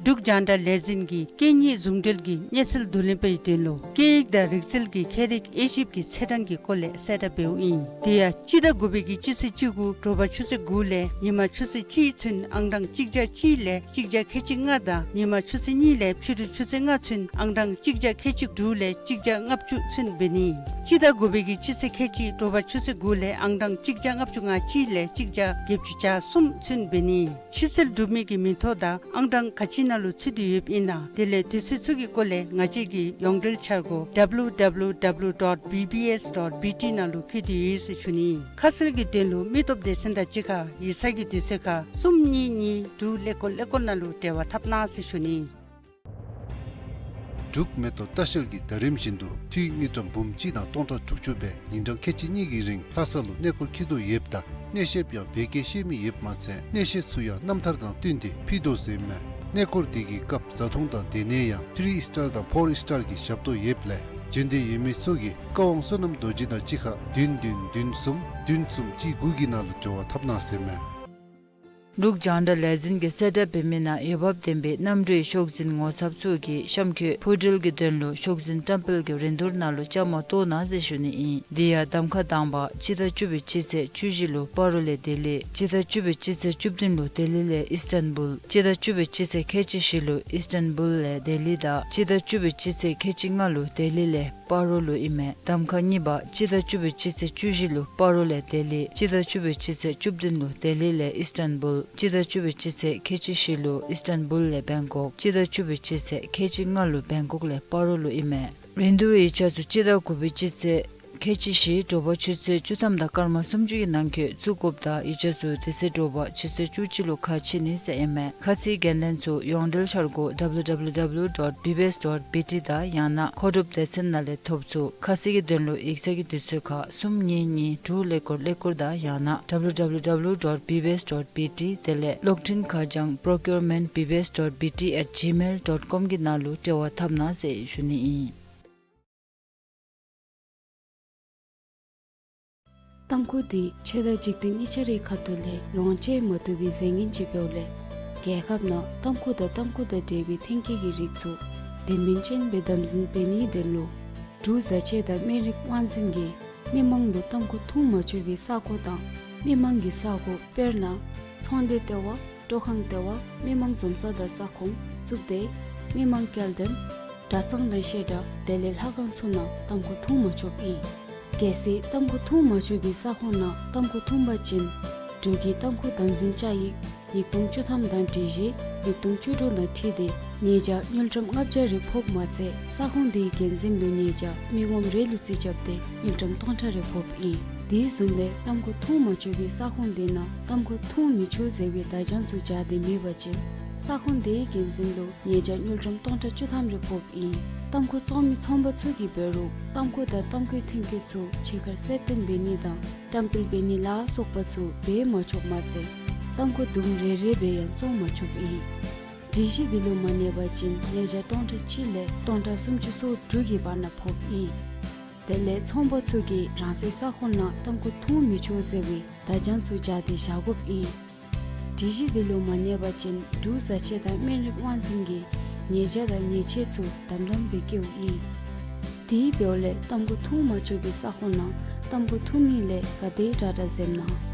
འབྲུག་རྒྱང་བསྒྲགས་ལས་འཛིན་གྱིས་སྐད་གཉིས་ཟུང་འབྲེལ་གྱི་གནས་ཚུལ་བསྡུ་ལེན་པའི་དོན་ལུ་སྐད་ཡིག་དང་རིག་རྩལ་གྱི་ཁྱད་རིག་དབྱེ་ཞིབ་ཀྱི་ཚེས་གྲངས་ཀྱི་སྐོར་ལས་གསལ་བསྒྲགས་འབདཝ་ཨིན། དེ་ཡང་སྤྱི་ཟླ་དགུ་པའི་གི་སྤྱི་ཚེས་བཅུ་དགུ་དྲོ་པ་ཆུ་ཚོད་དགུ་ལས་ཉིན་མ་ཆུ་ཚོད་གཅིག་ཚུན་ཨང་གྲངས་གཅིག་བརྒྱ་གཅིག་ལས་གཅིག་བརྒྱ་ཁལ་གཅིག་ལྔ་དང་ཉིན་མ་ཆུ་ཚོད་གཉིས་ལས་ཕྱི་རུ་ཆུ་ཚོད་ལྔ་ཚུན་ཨང་གྲངས་གཅིག་བརྒྱ་ཁལ་གཅིག་དྲུག་ལས་གཅིག་བརྒྱ་ལྔ་བཅུ་ཚུན་འབད་ནི། སྤྱི་ཟླ་དགུ་པའི་གི་སྤྱི་ཚེས་ཁལ་གཅིག་དྲོ་པ་ཆུ་ཚོད་དགུ་ལས་ཨང་གྲངས་གཅིག་བརྒྱ་ལྔ་བཅུ་ང་གཅིག་ལས་གཅིག་བརྒྱ་བརྒྱད་ཅུ་གྱ་གསུམ་ཚུན་འབད་ནི། ཕྱིར་སེལ་གྲུབ་མི་གི་མིང་ཐོ་དང་ཨང་གྲངས་ག་ཅི་ནང་ལུ་ཚུད་དེ་ཡོདཔ་ཨིན་ན་དེ་ལས་དུས་ཚོད་ཚུ་གི་སྐོར་ལས་ང་བཅས་ཀྱི་ཡོངས་འབྲེལ་འཆར་སྒོ་ཌབ་ལུ་ཌབ་ལུ་ཌབ་ལུ་ཌོཊ་བི་བི་ཨེསི་ཌོཊ་བི་ཊི་ནང་ལུ་བཀོད་དེ་ཡོད་ཟེར་ཞུ་ནི། ཁ་གསལ་གྱི་དོན་ལུ་མི་སྟོབས་སྡེ་ཚན་དང་གཅིག་ཁར་ཡིག་ཚང་གི་དུས་ཚོད་ཁར་གསུམ་གཉིས་གཉིས་དྲུག་ཀླད་ཀོར་ཀླད་ཀོར་ནང་ལུ་འབྲེལ་བ་འཐབ་གནང་ཟེར་ཞུ་ནི། འབྲུག་མེ་ཏོག་ལྟ་བཤལ་གྱིས་ད་རིམ་བཞིན་དུ་འཐུས་དངུལ་ཀྲམ་འབུམ་གཅིག་དང་སྟོང་ཕྲག་དྲུག་ཅུ་སྦེ་ཉིན་གྲངས་ཁལ་གཅིག་གཉིས་ཀྱི་རིང་ལྷ་ས་ལུ་གནས་སྐོར་འཁྱིད་དོ་ཡོདཔ་ད་གནས་བཤདཔ་ཡང་བོད་སྐད་ཤེས་མི་ཡོདཔ་མ་ཚད་གནས་བཤད་ཚུ་ཡང་རྣམ་ཐར་དང་བསྟུན་ཏེ་ཕུལ་དོ་ཟེར་ཨིན་མས། གནས་སྐོར་དེ་གི་སྐབས་བཟའ་འཐུང་དང་སྡོད་གནས་ཡང་ཐི་རི་ཨིསི་ཊར་དང་ཕོར་ཨིསི་ཊར་གྱི་ཞབས་ཏོག་ཡོདཔ་ལས་བྱོན་འདོད་ཡོད་མི་ཚུ་གིས་བཀའ་དབང་བསོད་ནམས་རྡོ་རྗེ་དང་གཅིག་ཁར་བདུན་བདུན་བདུན་གསུམ་བདུན་གསུམ་གཅིག་དགུ་གི་ནང་ལུ་འབྲེལ་བ་འཐབ་གནང་ཟེར་ཨིན་མས། འབྲུག་རྒྱང་བསྒྲགས་ལས་འཛིན་གྱིས་གསལ་བསྒྲགས་འབད་མི་ནང་འོས་འབབ་ལྡན་པའི་གནམ་གྲུའི་ཤོག་འཛིན་ངོ་ཚབ་ཚུ་གིས་གཤམ་འཁོད་འཕུར་འགྲུལ་གྱི་དོན་ལུ་ཤོག་འཛིན་བཀྲམ་སྤེལ་གྱི་རིན་བསྡུར་ནང་ལུ་བཅའ་མར་གཏོགས་གནང་ཟེར་ཞུ་ནི་ཨིན། དེ་ཡང་གདམ་ཁ་དང་པ་སྤྱི་ཟླ་བཅུ་པའི་སྤྱི་ཚེས་བཅུ་བཞི་ལུ་སྤ་རོ་ལས་ལྡི་ལི། སྤྱི་ཟླ་བཅུ་པའི་སྤྱི་ཚེས་བཅུ་བདུན་ལུ་ལྡི་ལི་ལས་ཨིསི་ཊན་བུལ། སྤྱི་ཟླ་བཅུ་པའི་སྤྱི་ཚེས་ཁལ་གཅིག་བཞི་ལུ་ཨིསི་ཊན་བུལ་ལས་ལྡི་ལི་དང་སྤྱི་ཟླ་བཅུ་པའི་སྤྱི་ཚེས་ཁལ་གཅིག་ལྔ་ལུ་ལྡི་ལི་ལས་སྤ་རོ་ལུ་ཨིན་མས། གདམ་ཁ་གཉིས་པ་སྤྱི་ཟླ་བཅུ་པའི་སྤྱི་ཚེས་བཅུ་བཞི་ལུ་སྤ་རོ་ལས་ལྡི་ལི། སྤྱི་ཟླ་བཅུ་པའི་སྤྱི་ཚེས་བཅུ་བདུན་ལུ་ལྡི་ལི་ལས་ཨིསི་ཊན་བུལ། སྤྱི་ཟླ་བཅུ་པའི་སྤྱི་ཚེས་ཁལ་གཅིག་བཞི་ལུ་ཨིསི་ཊན་བུལ་ལས་བེང་ཀོག། སྤྱི་ཟླ་བཅུ་པའི་སྤྱི་ཚེས་ཁལ་གཅིག་ལྔ་ལུ་བེང་ཀོག་ལས་སྤ་རོ་ལུ་ཨིན་མས། རིན་བསྡུར་ཡིག་ཆ་ཚུ་སྤྱི་ཟླ་དགུ་པའི་སྤྱི་ཚེས་ཁལ་གཅིག་བཞི་དྲོ་པ་ཆུ་ཚོད་བཅུ་ཐམ་དང་སྐར་མ་སུམ་ཅུ་གི་ནང་འཁོད་བཙུགས་དགོཔ་ད་ཡིག་ཆ་ཚུ་དེ་ཚེ་དྲོ་པ་ཆུ་ཚོད་བཅུ་གཅིག་ལུ་ཁ་ཕྱེ་ནི་ཟེར་ཨིན་མས། ཁ་ཚིག་འགན་ལེན་ཚུ་ཡོངས་འབྲེལ་འཆར་སྒོ་ཌབ་ལུ་ཌབ་ལུ་ཌབ་ལུ་ཌོཊ་བི་བི་ཨེསི་ཌོཊ་བི་ཊི་དང་ཡང་ན་མཁོ་སྒྲུབ་སྡེ་ཚན་ནང་ལས་ཐོབ་ཚུགས། ཁ་གསལ་གྱི་དོན་ལུ་ཡིག་ཚང་གི་དུས་ཚོད་ཁར་གསུམ་གཉིས་གཉིས་དྲུག་ཀླད་ཀོར་ཀླད་ཀོར་དང་ཡང་ན་ཌབ་ལུ་ཌབ་ལུ་ཌབ་ལུ་ཌོཊ་བི་བི་ཨེསི་ཌོཊ་བི་ཊི་དེ་ལས་གློག་འཕྲིན་ཁ་བྱང་པྲོ་ཀིའུར་མེནཊ་བི་བི་ཨེསི་ཌོཊ་བི་ཊི་ཨེཊ་ཇི་མེལ་ཌོཊ་ཀོམ་གྱི་ནང་ལུ་འབྲེལ་བ་འཐབ་གནང་ཟེར་ཞུ་ནི་ཨིན། ཏམ་ཁུ་འདི་ཆོས་དང་འཇིག་རྟེན་གཉིས་ཆ་རའི་ཁ་ཐུག་ལས་ལོངས་སྤྱོད་མ་བཏུབ་པའི་རྫས་ངན་ཅིག་འབདཝ་ལས་རྒྱལ་ཁབ་ནང་ཏམ་ཁུ་དང་ཏམ་ཁུ་དང་འབྲེལ་བའི་ཐོན་སྐྱེད་ཀྱི་རིགས་ཚུ་དོན་སྨིན་ཅན་སྦེ་དམ་འཛིན་འབད་ནིའི་དོན་ལུ་འབྲུག་བཟའ་ཆས་དང་སྨན་རིགས་དབང་འཛིན་གྱིས་མི་མང་ལུ་ཏམ་ཁུ་འཐུང་མ་ཆོག་པའི་ས་གོ་དང་མི་མང་གི་ས་གོ་དཔེར་ན་ཚོང་སྡེ་ལྟེ་བ། སྤྲོ་ཁང་ལྟེ་བ། མི་མང་འཛོམས་ས་དང་ས་ཁོངས། གཙུག་སྡེ། མི་མང་སྐྱེལ་འདྲེན། གྲྭ་ཚང་དང་བཤད་གྲྭ་དེ་ལས་ལྷ་ཁང་ཚུ་ནང་ཏམ་ཁུ་འཐུང་མ་ཆོགཔ་ཨིན། གལ་སྲིད་ཏམ་ཁུ་འཐུང་མ་ཆོག་པའི་ས་ཁོངས་ནང་ཏམ་ཁུ་འཐུང་པ་ཅིན་འབྲུག་གི་ཏམ་ཁུ་དམ་འཛིན་བཅའ་ཡིག་ཉིས་སྟོང་བཅུ་ཐམ་དང་སྒྲིག་གཞི་ཉིས་སྟོང་བཅུ་དྲུག་དང་འཁྲིལ་ཏེ་ཉེས་བྱ་དངུལ་ཀྲམ་ལྔ་བརྒྱ་རེ་ཕོགཔ་མ་ཚད་ས་ཁོངས་དེའི་འགན་འཛིན་ལུ་ཉེས་བྱ་མི་ངོམ་རེ་ལུ་རྩིས་རྐྱབ་སྟེ་དངུལ་ཀྲམ་སྟོང་ཕྲག་རེ་ཕོགཔ་ཨིན། དེ་བཟུམ་སྦེ་ཏམ་ཁུ་འཐུང་མ་ཆོག་པའི་ས་ཁོངས་དེ་ནང་ཏམ་ཁུ་འཐུང་མི་ཆོག་ཟེར་བའི་བརྡ་བྱང་ཚུ་སྦྱར་ཏེ་མེད་པ་ཅིན་ས་ཁོངས་དེའི་འགན་འཛིན་ལུ་ཉེས་བྱ་དངུལ་ཀྲམ་སྟོང་ཕྲག་བཅུ་ཐམ་རེ་ཕོགཔ་ཨིན། ཏམ་ཁུ་བཙོང་མི་ཚོང་པ་ཚུ་གིས་འབད་རུང་ཏམ་ཁུ་དང་ཏམ་ཁུའི་ཐོན་སྐྱེད་ཚུ་ཕྱི་ཁར་གསལ་སྟོན་འབད་ནི་དང་བཀྲམ་སྤེལ་འབད་ནི་ལ་སོགས་པ་ཚུ་འབད་མ་ཆོགཔ་མ་ཚད་ཏམ་ཁུ་དུམ་རེ་རེ་སྦེ་ཡང་བཙོང་མ་ཆོགཔ་ཨིན། སྒྲིག་གཞི་འདི་ལུ་མ་གནས་པ་ཅིན་ཉེས་བྱ་སྟོང་ཕྲག་གཅིག་ལས་སྟོང་ཕྲག་སུམ་ཅུ་སོ་དྲུག་གི་བར་ན་ཕོགཔ་ཨིན། དེ་ལས་ཚོང་པ་ཚུ་གིས་རང་སོའི་ས་ཁོངས་ནང་ཏམ་ཁུ་འཐུང་མི་ཆོག་ཟེར་བའི་བརྡ་བྱང་ཚུ་སྦྱར་ཏེ་བཞག་དགོཔ་ཨིན། སྒྲིག་གཞི་འདི་ལུ་མ་ཉན་པ་ཅིན་འབྲུག་བཟའ་ཆས་དང་སྨན་རིགས་དབང་འཛིན་གྱིས་ཉེས་བྱ་དང་ཉེས་ཆད་ཚུ་དམ་དམ་སྦེ་བཀལཝ་ཨིན། དེ་འབདཝ་ལས་ཏམ་ཁུ་འཐུང་མ་ཆོག་པའི་ས་ཁོངས་ནང་ཏམ་ཁུ་འཐུང་ནི་ལས་ག་དེ་དྲག་དྲག་འཛེམ་གནང་།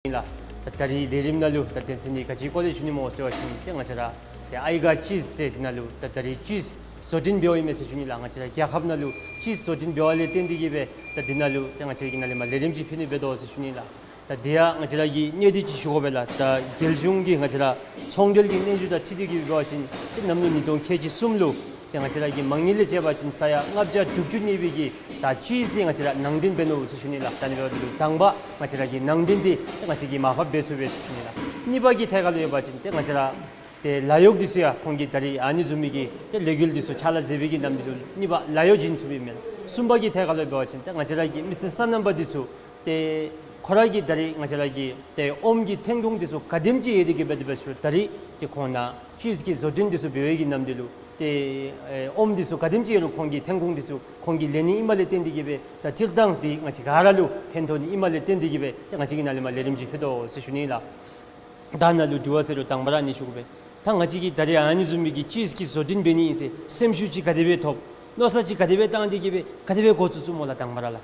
ལགས། ད་ད་རིས་ལས་རིམ་ནང་ལུ་ད་དོན་ཚན་འདི་ག་ཅིའི་སྐོར་ལས་ཞུ་ནི་སྨོ་ཟེར་བ་ཅིན་ཏེ་ང་བཅས་ར་ཏེ་ཨའི་ག་ཅིསི་ཟེར་འདི་ནང་ལུ་ད་ད་རིས་ཅིསི་བཟོ་སྐྲུན་འབདཝ་ཨིན་མས་ཟེར་ཞུ་ནི་ལགས། ང་བཅས་ར་རྒྱལ་ཁབ་ནང་ལུ་ཅིསི་བཟོ་སྐྲུན་འབདཝ་ལས་བརྟེན་ཏེ་གིས་སྦེ་ད་འདི་ནང་ལུ་ཏེ་ང་བཅས་ཀྱིས་ནཱ་ལས་མར་ལས་རིམ་ཅིག་ཕུལ་ནི་འབད་དོ་ཟེར་ཞུ་ནི་ལགས། ད་འདི་ཡང་ང་བཅས་ར་གིས་གནད་བསྡུས་ཅིག་ཞུ་དགོ་པས་ལགས། ད་རྒྱལ་གཞུང་གི་ང་བཅས་ར་ཚོང་འབྲེལ་གྱི་སྙན་ཞུ་དང་འཁྲིལ་ཏེ་གིས་འབད་བ་ཅིན་ཏེ་གནམ་ལོ་ཉིས་སྟོང་ཁལ་གཅིག་གསུམ་ལུ་ཏེ་ང་བཅས་ར་གི་མ་དངུལ་ལས་བྱས་པ་ཅིན་ས་ཡ་ལྔ་བརྒྱ་དྲུག་ཅུ་གནས་པའི་གི་ད་ཅིསི་འདི་ང་བཅས་ར་ནང་འདྲེན་འབད་ནུག་ཟེར་ཞུ་ནི་ལགས། ད་ཨ་ནི་འབདཝ་ད་ལུ་དང་པ་ང་བཅས་ར་གི་ནང་འདྲེན་འདི་ཏེ་ང་བཅས་ཀྱིས་མར་ཕབ་འབད་ཚུགས་པས་ཟེར་ཞུ་ནི་ལགས། གཉིས་པ་གི་ཐད་ཁར་ལུ་ཡོད་པ་ཅིན་ཏེ་ང་བཅས་ར་ཏེ་ལཱ་གཡོག་འདི་ཚུ་ཡང་ཁོང་གིས་ད་རིས་ཨ་ནི་བཟུམ་མའི་གི་ཏེ་ལས་འགུལ་འདི་ཚུ་ཕྱག་ལཱ་མཛད་པའི་གི་ནམ་འདི་ལུ་གཉིས་པ་ལཱ་གཡོག་བྱིན་ཚུགསཔ་ཨིན་མས་ལགས། གསུམ་པ་གི་ཐད་ཁར་ལུ་འབད་བ་ཅིན་ཏེ་ང་བཅས་ར་གི་མི་སེར་སོ་ནམ་པ་འདི་ཚུ་ཏེ་ཁོ་ར་གིས་ད་རིས་ང་བཅས་ར་གི་ཏེ་ཨོམ་གྱི་ཐོན་ཁུངས་འདི་ཚུ་ག་དེམ་ཅིག་ཡོད་དེ་གིས་སྦེ་དེ་སྦེ་ཞུ་ད་རིས་ཏེ་ཁོང་ནཱ་ཅིསི་གི་བཟོ་སྐྲུན་འདི་ཚུ་འབད་བའི་གི་ནམ་འདི་ལུ་ཏེ་ཨེ་ཨོམ་འདི་ཚུ་ག་དེམ་ཅིག་ཡོད་རུང་ཁོང་གིས་ཐོན་ཁུངས་འདི་ཚུ་ཁོང་གིས་ལེན་ནི་ཨིནམ་ལས་བརྟེན་ཏེ་གིས་སྦེ་ད་སྤྱིར་བཏང་འདི་ང་བཅས་ག་ར་ལུ་ཕན་ཐོགས་ནི་ཨིནམ་ལས་བརྟེན་ཏེ་གིས་སྦེ་ཏེ་ང་བཅས་ཀྱིས་ནཱ་ལས་མར་ལས་རིམ་ཅིག་ཕུལ་དོ་ཟེར་ཞུ་ནི་ལགས། ད་ནཱ་ལུ་དྲི་བ་ཟེར་རུང་དང་པ་ར་ཨ་ནི་ཞུ་དགོ་པས། ད་ང་བཅས་ཀྱིས་ད་རིས་ཨ་ནི་བཟུམ་མའི་གི་ཅིསི་གི་བཟོ་སྐྲུན་འབད་ནི་ཨིན་ཟེར་སེམས་ཤུགས་ཅིག་ག་དེ་སྦེ་ཐོབ། མནོ་བསམ་ཅིག་ག་དེ་སྦེ་བཏང་སྟེ་གིས་སྦེ་ག་དེ་སྦེ་འགོ་བཙུགས་བཙུགསཔ་སྨོ་ལགས་དང་པ་ར་ལགས།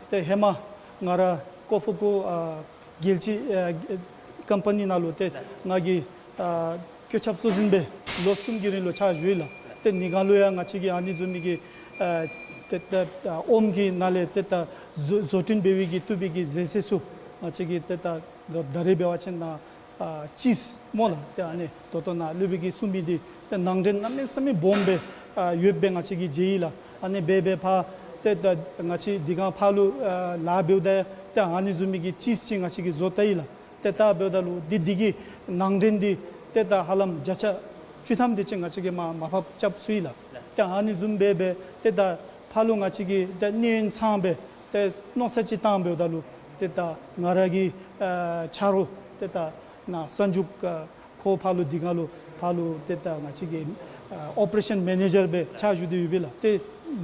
ཏེ་ཧེ་མ་ང་ར་ཀོ་ཕུ་ཀུ་ཨ་རྒྱལ་སྤྱི་ཨ་ཀམ་པ་ནི་ནང་ལུ་ཏེ་ང་གིས་ཨ་བཀོད་ཁྱབ་གཙོ་འཛིན་སྦེ་ལོ་གསུམ་གྱི་རིང་ལུ་ཕྱག་ཞུ་ཡི་ལགས། ཏེ་ནི་ག་ལུ་ཡང་ང་བཅས་ཀྱིས་ཨ་ནི་བཟུམ་མའི་གི་ཨ་ཏེ་ཏེ་ཨ་ཨོམ་གྱི་ནང་ལས་ཏེ་ད་བཟོ་བཟོ་སྐྲུན་འབད་བའི་གི་བཏུབ་པའི་གི་ཟས་ཟས་ཚུ་ང་བཅས་ཀྱིས་ཏེ་ད་ད་རིས་འབད་བ་ཅིན་ནཱ་ཨ་ཅིསི་སྨོ་ལགས། ཏེ་ཨ་ནི་ད་ལྟོ་ནཱ་སློབ་དཔོན་གྱིས་གསུངས་མི་འདི་ཏེ་ནང་འདྲེན་གནམ་མེད་ས་མེད་སྦོམ་སྦེ་ཨ་ཡོདཔ་སྦེ་ང་བཅས་ཀྱིས་མཇལ་ཡི་ལགས། ཨ་ནི་སྦེ་སྦེ་ཕར་ཏེ་ད་ང་བཅས་འདི་ག་ཕར་ལུ་ཨ་ལཱ་འབདཝ་ད་ཏེ་ཨ་ནི་བཟུམ་མའི་གི་ཅིསི་ཅིག་ང་བཅས་ཀྱིས་བཟོ་བལྟ་ཡི་ལགས། ཏེ་ད་འབདཝ་ད་ལུ་འདི་འདི་གི་ནང་འདྲེན་འདི་ཏེ་ད་ཧ་ལམ་བརྒྱ་ཆ་བཅུ་ཐམ་དེ་ཅིག་ང་བཅས་ཀྱིས་མར་མར་ཕབ་རྐྱབ་ཚུགས་ཡི་ལགས། ཏེ་ཨ་ནི་བཟུམ་སྦེ་སྦེ་ཏེ་ད་ཕར་ལུ་ང་བཅས་ཀྱིས་ཏེ་གནས་ཡུན་ཚང་སྦེ་ཏེ་མནོ་བསམ་ཅིག་བཏང་འབདཝ་ད་ལུ་ཏེ་ད་ང་ར་གི་ཨ་ཆ་རོགས་ཏེ་ད་ནཱ་གསར་འཇུག་ཨ་ཁོ་ཕར་ལུ་འདི་ག་ལུ་ཕར་ལུ་ཏེ་ད་ང་བཅས་ཀྱི་ཨ་ཨོ་པ་རེ་ཤཱན་མེ་ནེ་ཇར་སྦེ་ཕྱག་ཞུ་སྟེ་ཡོད་པས་ལགས། ཏེ་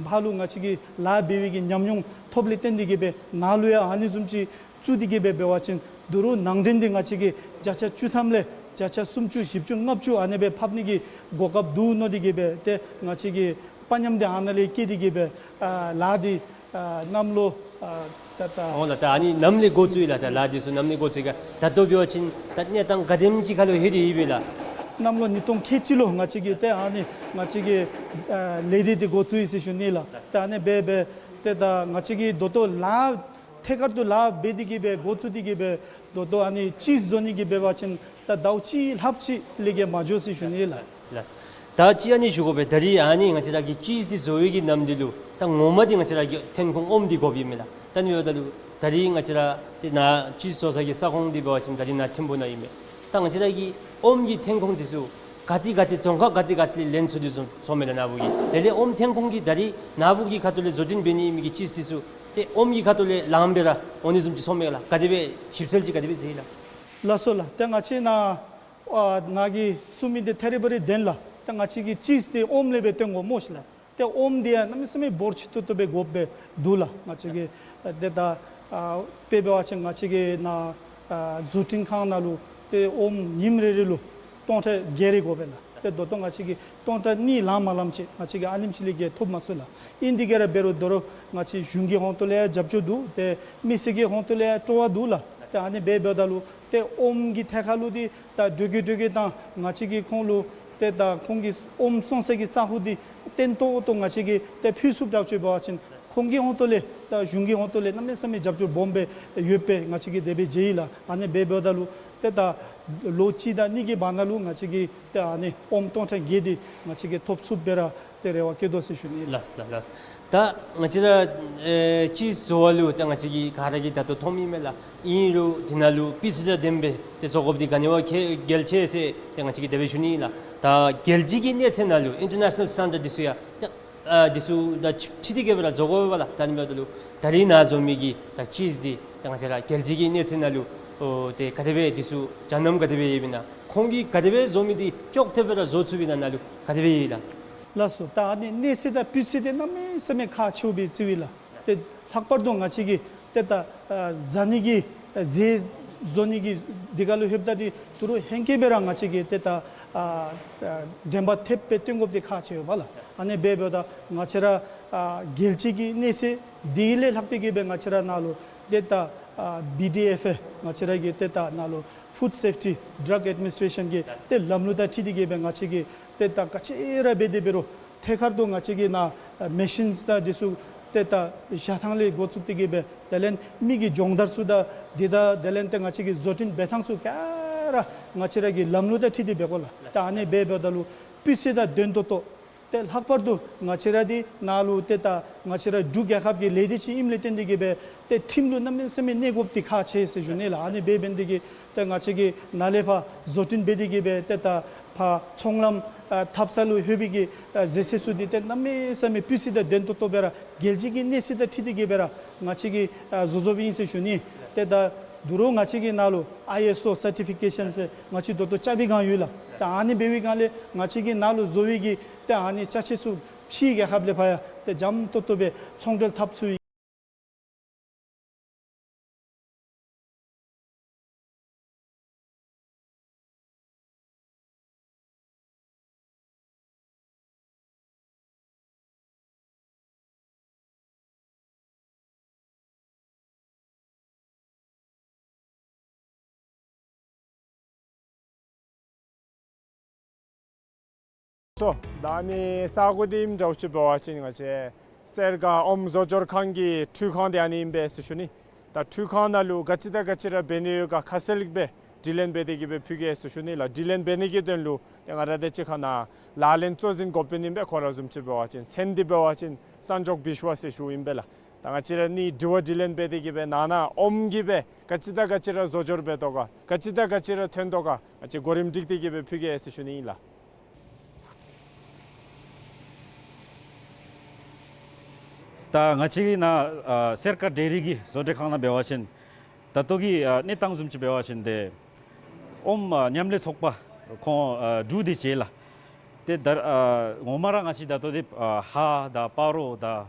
ཕར་ལུ་ང་བཅས་ཀྱིས་ལཱ་འབད་བའི་གི་ཉམས་མྱོང་ཐོབ་ལས་བརྟེན་ཏེ་གིས་སྦེ་ནཱ་ལུ་ཡང་ཨ་ནི་བཟུམ་ཅིག་བཙུགས་ཏེ་གིས་སྦེ་འབད་བ་ཅིན་ད་རུང་ནང་འདྲེན་འདི་ང་བཅས་ཀྱིས་བརྒྱ་ཆ་བཅུ་ཐམ་ལས་བརྒྱ་ཆ་སུམ་ཅུ་བཞི་བཅུ་ལྔ་བཅུ་ཨ་ནེ་སྦེ་ཕབ་ནི་གི་གོ་སྐབས་འདུག་མནོ་སྟེ་གིས་སྦེ་ཏེ་ང་བཅས་ཀྱིས་དཔའ་ཉམས་འདི་ཨ་ནཱ་ལས་བསྐྱེད་དེ་གིས་སྦེ་ཨ་ལཱ་འདི་ཨ་གནམ་ལོ་ཨ་ད་ད་འོང་ལགས། ད་ཨ་ནི་ནམ་ལས་འགོ་བཙུགས་ཡི་ལགས། ད་ལཱ་འདི་ཚུ་ནམ་ལས་འགོ་བཙུགས་ཡི་ག་ད་ལྟོ་འབད་བ་ཅིན་ད་གནས་སྟངས་ག་དེམ་ཅིག་ཁར་ལུ་ལྷོད་དེ་ཡོད་པས་ལགས། གནམ་ལོ་ཉིས་སྟོང་ཁལ་གཅིག་ལུ་ང་བཅས་ཀྱིས་ཏེ་ཨ་ནི་ང་བཅས་ཀྱི་ཨ་ལས་སྡེ་འདི་འགོ་བཙུགས་ཡི་ཟེར་ཞུ་ནི་ལགས། ཏེ་ཨ་ནི་སྦེ་སྦེ་ཏེ་ད་ང་བཅས་ཀྱིས་ད་ལྟོ་ལཱ་ཐད་ཀར་དུ་ལཱ་འབད་དེ་གིས་སྦེ་འགོ་བཙུགས་ཏེ་གིས་སྦེ་ད་ལྟོ་ཨ་ནི་ཅིསི་བཟོ་ནི་གི་འབད་བ་ཅིན་ད་ཟླཝ་གཅིག་ལྷགཔ་ཅིག་ལས་བརྒལ་མ་འགྱོ་ཟེར་ཞུ་ནི་ལགས། ལགས། ད་ཅི་ཨ་ནི་ཞུ་དགོ་པས། ད་རིས་ཨ་ནི་ང་བཅས་ར་གི་ཅིསི་འདི་བཟོ་བའི་གི་ནམ་འདི་ལུ་ད་ངོ་མ་འདི་ང་བཅས་ར་གི་ཐོན་ཁུངས་ཨོམ་འདི་དགོཔ་ཨིན་མས་ལགས། ད་ཨ་ནི་འབདཝ་ད་ལུ་ད་རིས་ང་བཅས་ར་ཏེ་ནཱ་ཅིསི་བཟོ་ས་གི་ས་ཁོངས་འདི་འབད་བ་ཅིན་ད་རིས་ནཱ་ཐིམ་ཕུག་ནང་ཨིན་མས། ད་ང་བཅས་ར་གི་ཨོམ་གྱི་ཐོན་ཁུངས་འདི་ཚུ་ག་ཏེ་ག་ཏེ་རྫོང་ཁག་ག་ཏེ་ག་ཏེ་ལས་ལེན་ཚུགས་དོ་ཚུགས་སྨོ་ལགས་ནཱ་བུ་གི། དེ་ལས་ཨོམ་ཐོན་ཁུངས་འདི་ད་རིས་ནཱ་བུ་གི་ཁ་ཐུག་ལས་བཟོ་སྐྲུན་འབད་ནི་ཨིན་མི་གི་ཅིསི་འདི་ཚུ་ཏེ་ཨོམ་གྱི་ཁ་ཐུག་ལས་ལངམ་སྦེ་ར་འོང་ནི་བཟུམ་ཅིག་སྨོ་ལགས། ག་དེ་སྦེ་ཞིབ་འཚོལ་ཅིག་ག་དེ་སྦེ་མཛད་ཡི་ལགས། ལགས་སོ་ལགས། ཏེ་ང་བཅས་ནཱ་ཨ་ནཱ་གིས་གསུངས་མི་འདི་ཐད་རི་བ་རི་བདེན་ལགས། ཏེ་ང་བཅས་ཀྱིས་ཅིསི་འདི་ཨོམ་ལས་སྦེ་བཏོན་དགོ་སྨོ་ཤིག་ལགས། ཏེ་ཨོམ་འདི་ཡང་གནམ་མེད་ས་མེད་འབོར་ཆེ་ཏོག་ཏོ་སྦེ་དགོཔ་སྦེ་འདུག་ལགས། ང་བཅས་ཀྱིས་ཨ་ཏེ་ད་ཨ་དཔེ་འབད་བ་ཅིན་ང་བཅས་ཀྱི་ནཱ་ཨ་བཟོ་སྐྲུན་ཁང་ནང་ལུ་ཏེ་ཨོམ་ཉིནམ་རེ་རེ་ལུ་སྟོང་ཕྲག་བརྒྱད་རེ་དགོ་པས་ལགས། ཏེ་ད་ལྟོ་ང་བཅས་ཀྱིས་སྟོང་ཕྲག་གཉིས་ལང་མ་ལངམ་ཅིག་ང་བཅས་ཀྱིས་ཨ་ནེམ་ཅིག་ལས་བརྒལ་ཐོབ་མ་ཚུགས་ལགས། ཨིན་དེ་གིས་ར་འབད་རུང་དོ་རུང་ང་བཅས་གཞུང་གི་ཧོང་ཏོ་ལས་ཡང་རྒྱབ་སྐྱོར་འདུག། ཏེ་མི་སེར་གྱི་ཧོང་ཏོ་ལས་ཡང་སྤྲོ་བ་འདུག་ལགས། ཏེ་ཨ་ནི་སྦེ་འབདཝ་ད་ལུ་ཏེ་ཨོམ་གྱི་ཐད་ཁར་ལུ་འདི་ད་འགྲོས་ཀྱིས་འགྲོས་ཀྱིས་ད་ང་བཅས་ཀྱིས་ཁོང་ལུ་ཏེ་ད་ཁོང་གི་ཨོམ་བཙོང་ས་གི་ས་ཁོངས་འདི་བརྟན་ཏོག་ཏོ་ང་བཅས་ཀྱིས་ཏེ་ཕུལ་ཚུགསཔ་དྲག་ཅིག་འབད་བ་ཅིན་ཁོང་གི་ཧོང་ཏོ་ལས་ད་གཞུང་གི་ཧོང་ཏོ་ལས་གནམ་མེད་ས་མེད་རྒྱབ་སྐྱོར་སྦོམ་སྦེ་ཡོདཔ་སྦེ་ང་བཅས་ཀྱིས་དེ་སྦེ་མཇལ་ཡི་ལགས། ཨ་ནི་སྦེ་འབདཝ་ད་ལུ་ཏེ་ད་ལོ་གཅིག་དང་གཉིས་ཀྱི་བར་ན་ལུ་ང་བཅས་ཀྱིས་ཏེ་ཨ་ནི་ཨོམ་སྟོང་ཕྲག་བརྒྱད་འདི་ང་བཅས་ཀྱིས་ཐོབ་ཚུགསཔ་སྦེ་ར་ཏེ་རེ་བ་བསྐྱེད་དོ་ཟེར་ཞུ་ནི་ལགས། ལགས་ལགས་ལགས། ད་ང་བཅས་ར་ཨེ་ཅིས་བཟོ་བ་ལུ་ད་ང་བཅས་ཀྱིས་ག་ར་གིས་ད་ལྟོ་མཐོངམ་ཨིན་མས་ལགས། ཨིན་རུང་དེ་ནང་ལུ་སྤུས་ཚད་དང་ལྡནམ་སྦེ་ཏེ་བཟོ་དགོཔ་འདི་ག་ནི་བ་གལ་ཆེ་ཟེར་ཏེ་ང་བཅས་ཀྱིས་དེ་སྦེ་ཞུ་ནི་ལགས། ད་རྒྱལ་སྤྱི་གི་གནས་ཚད་ནང་ལུ་ཨིན་ཊར་ནེ་ཤ་ནཱལ་སི་ཊེན་ཌརཌ་འདི་ཚུ་ཡང་ད་ཨ་འདི་ཚུ་དང་འཁྲིལ་ཏེ་གི་སྦེ་ར་བཟོ་དགོ་པས་ལགས། ད་ཨ་ནི་འབདཝ་ད་ལུ་ད་རིས་ནཱ་བཟོ་མི་གི་ད་ཅིས་འདི་ད་ང་བཅས་ར་རྒྱལ་སྤྱི་གི་གནས་ཚད་ནང་ལུ་ཨོ་ཏེ་ག་དེ་སྦེ་འདི་ཚུ་འཇའ་སྣུམ་ག་དེ་སྦེ་ཡོདཔ་ཨིན་ན། ཁོང་གིས་ག་དེ་སྦེ་བཟོ་མི་འདི་ཅོག་འཐདཔ་སྦེ་ར་བཟོ་ཚུགསཔ་ཨིན་ན་ནཱ་ལུ་ག་དེ་སྦེ་ཡོད་ལགས། ལགས་སོ། ད་ཨ་ནི་གནས་ཚད་དང་སྤུས་ཚད་འདི་གནམ་མེད་ས་མེད་ཁག་ཆེཝ་སྦེ་བརྩིཝ་ཨིན་ལགས། ཏེ་ལྷག་པར་དུ་ང་བཅས་ཀྱིས་ཏེ་ད་ཨ་བཟའ་ནི་གི་ཨ་ཟས་བཟོ་ནི་གི་འདི་ཁར་ལུ་ལྷོདཔ་ད་འདི་ད་རུང་ཧེང་སྐལ་སྦེ་ར་ང་བཅས་ཀྱིས་ཏེ་ད་ཨ་ཨ་དྲན་པ་ཐེབས་སྦེ་སྟོན་དགོཔ་འདི་ཁག་ཆེ་བས་ལགས། ཨ་ནི་སྦེ་འབདཝ་ད་ང་བཅས་ར་ཨ་རྒྱལ་སྤྱི་གི་གནས་ཚད་འདི་ལས་ལྷག་སྟེ་གི་སྦེ་ང་བཅས་ར་ནཱ་ལུ་ཏེ་ད་ཨ་བི་ཌི་ཨེཕ་ཨེ་ང་བཅས་ར་གི་ཏེ་ད་ནཱ་ལུ་ཕུཌ་སེཕ་ཊི་ཌྲག་ཨེཌ་མི་ནི་སི་ཊེ་ཤཱན་གྱི་ཏེ་ལམ་ལུགས་དང་འཁྲིལ་ཏེ་གི་སྦེ་ང་བཅས་ཀྱིས་ཏེ་ད་ག་ཅི་ར་འབད་དེ་འབད་རུང་ཐད་ཀར་དུ་ང་བཅས་ཀྱིས་ནཱ་ཨ་མེ་ཤིནསི་དང་འདི་ཚུ་ཏེ་ད་བཞག་ཐངས་ལས་འགོ་བཙུགས་ཏེ་གི་སྦེ་དེ་ལས་མི་གི་སྦྱོང་བརྡར་ཚུ་དང་འདི་དང་དེ་ལས་ཏེ་ང་བཅས་ཀྱི་བཟོ་སྐྲུན་འབད་ཐངས་ཚུ་ག་ར་ང་བཅས་ར་གི་ལམ་ལུགས་དང་འཁྲིལ་ཏེ་འབད་དགོ་ལགས། ད་ཨ་ནི་སྦེ་འབདཝ་ད་ལུ་སྤུས་ཚད་དང་ལྡན་ཏོག་ཏོ་ཏེ་ལྷག་པར་དུ་ང་བཅས་ར་འདི་ནཱ་ལུ་ཏེ་ད་ང་བཅས་ར་འབྲུག་རྒྱལ་ཁབ་ཀྱི་ལས་སྡེ་ཅིག་ཨིནམ་ལས་བརྟེན་ཏེ་གི་སྦེ་ཏེ་ཁྲིམས་ལུ་གནམ་མེད་ས་མེད་གནས་དགོཔ་འདི་ཁག་ཆེ་ཟེར་ཞུ་ནི་ལགས། ཨ་ནི་སྦེ་འབད་ནི་དེ་གིས་ཏེ་ང་བཅས་ཀྱིས་ནཱ་ལས་ཕར་བཟོ་སྐྲུན་འབད་དེ་གི་སྦེ་ཏེ་ད་ཕར་ཚོང་ལམ་ཨ་འཐབ་ས་ལུ་ལྷོད་པའི་གི་ཨ་ཟས་ཚད་ཚུ་འདི་ཏེ་གནམ་མེད་ས་མེད་སྤུས་ཚད་དང་ལྡན་ཏོག་ཏོ་སྦེ་ར་རྒྱལ་སྤྱི་གི་གནས་ཚད་དང་འཁྲིལ་ཏེ་གི་སྦེ་ར་ང་བཅས་ཀྱིས་ཨ་བཟོ་བཟོཝ་ཨིན་ཟེར་ཞུ་ནི། ཏེ་ད་ད་རུང་ང་བཅས་ཀྱི་ནཱ་ལུ་ཨའི་ཨེསི་ཨོ་སར་ཊི་ཕི་ཀེ་ཤཱན་ཟེར་ང་བཅས་ད་ལྟོ་རྐྱབ་པའི་སྒང་ཡོད་ལགས། ད་ཨ་ནི་འབད་བའི་སྒང་ལས་ང་བཅས་ཀྱི་ནཱ་ལུ་བཟོ་བའི་གི་ཏེ་ཨ་ནི་ཅ་ཆས་ཚུ་ཕྱིའི་རྒྱལ་ཁབ་ལས་ཕར་ཡང་ཏེ་འཇམ་ཏོག་ཏོ་སྦེ་ཚོང་འབྲེལ་འཐབ་ཚུགས། སོ་ད་ཨ་ནི་ས་གོ་འདི་ཨིནམ་འདྲཝ་ཅིག་འབད་བ་ཅིན་ང་བཅས་སེར་སྒང་ཨོམ་བཟོ་སྦྱོར་ཁང་གི་འཕྲུལ་ཁང་འདི་ཨ་ནི་ཨིན་པས་ཟེར་ཞུ་ནི། ད་འཕྲུལ་ཁང་ནང་ལུ་ག་ཅི་དང་ག་ཅི་ར་འབད་ནི་ཡོད་ག་ཁ་གསལ་སྦེ་དྲི་ལན་འབད་དེ་གི་སྦེ་ཕུལ་གེ་ཟེར་ཞུ་ནི་ལགས། དྲི་ལན་འབད་ནི་གི་དོན་ལུ་ཏེ་ང་ར་དང་གཅིག་ཁར་ནཱ་ལག་ལེན་གཙོ་འཛིན་འགོ་དཔོན་ཨིན་པས། ཁོ་ར་བཟུམ་ཅིག་འབད་བ་ཅིན་མཚན་འདི་འབད་བ་ཅིན་སན་ཇོག་བིཤ་ཝ་ཟེར་ཞུཝ་ཨིན་པས་ལགས། ད་ང་བཅས་ར་ཨ་ནི་དྲི་བ་དྲི་ལན་འབད་དེ་གི་སྦེ་ནཱ་ནཱ་ཨོམ་གྱིས་སྦེ་ག་ཅི་དང་ག་ཅི་ར་བཟོ་སྦྱོར་འབད་དོ་ག་ག་ཅི་དང་ག་ཅི་ར་ཐོན་དོ་ག་ང་བཅས་གོ་རིམ་སྒྲིག་སྟེ་གི་སྦེ་ཕུལ་གེ་ཟེར་ཞུ་ནི་ཨིན་ལགས། ད་ང་བཅས་ཀྱི་ནཱ་ཨ་སེར་སྒང་ཌེ་རི་གི་བཟོ་གྲྭ་ཁང་ནང་འབད་བ་ཅིན་ད་ལྟོ་གི་ཨ་གནས་སྟངས་བཟུམ་ཅིག་འབད་བ་ཅིན་ཏེ་ཨོམ་ཨ་མཉམ་ལས་ཚོགས་པ་ཁོང་ཨ་དྲུག་དེ་ཅིག་ལགས། ཏེ་ད་ཨ་ངོ་མ་ར་ང་བཅས་ད་ལྟོ་འདི་ཨ་ཧཱ་དང་སྤ་རོ་དང་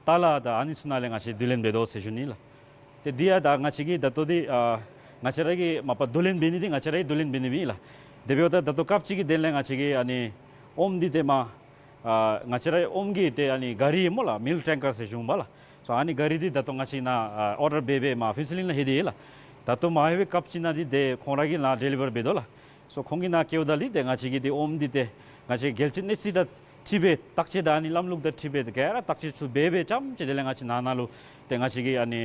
ཏ་ལ་དང་ཨ་ནི་ཚུ་ནང་ལས་ང་བཅས་བསྡུ་ལེན་འབད་དོ་ཟེར་ཞུ་ནི་ལགས། ཏེ་འདི་ཡང་ད་ང་བཅས་ཀྱིས་ད་ལྟོ་འདི་ཨ་ང་བཅས་ར་གིས་མ་པ་བསྡུ་ལེན་འབད་ནི་འདི་ང་བཅས་ར་གིས་བསྡུ་ལེན་འབད་ནི་ཨིན་ལགས། དེ་འབདཝ་ད་ད་ལྟོ་སྐབས་ཅིག་གི་དོན་ལས་ང་བཅས་ཀྱིས་ཨ་ནི་ཨོམ་འདི་ཏེ་མ་ཨ་ང་བཅས་ར་ཨོམ་གྱི་ཏེ་ཨ་ནི་ག་རི་སྨོ་ལགས། མིལཀ་ཊེང་ཀར་ཟེར་ཞུ་འོང་པ་ལགས། སོ་ཨ་ནི་ག་རི་འདི་ད་ལྟོ་ང་བཅས་ནཱ་ཨ་ཨོར་ཌར་འབད་འབད་མར་ཕུན་ཚོགས་གླིང་ལུ་ལྷོད་དེ་ཡོད་ལགས། ད་ལྟོ་མ་ལྷོད་པའི་སྐབས་ཅིག་ནང་འདི་ཏེ་ཁོང་ར་གིས་ནཱ་ཌེ་ལི་བར་འབད་དོ་ལགས། སོ་ཁོང་གིས་ནཱ་བསྐྱལཝ་ད་ལུ་ཏེ་ང་བཅས་ཀྱིས་ཏེ་ཨོམ་འདི་ཏེ་ང་བཅས་རྒྱལ་སྤྱི་གནས་ཚད་དང་འཁྲིལ་སྦེ་བརྟག་དཔྱད་དང་ཨ་ནི་ལམ་ལུགས་དང་འཁྲིལ་སྦེ་ཏེ་ག་ར་བརྟག་དཔྱད་ཚུ་འབད་འབད་རྐྱངམ་ཅིག་དེ་ལས་ང་བཅས་ནཱ་ནཱ་ལུ་ཏེ་ང་བཅས་ཀྱིས་ཨ་ནི་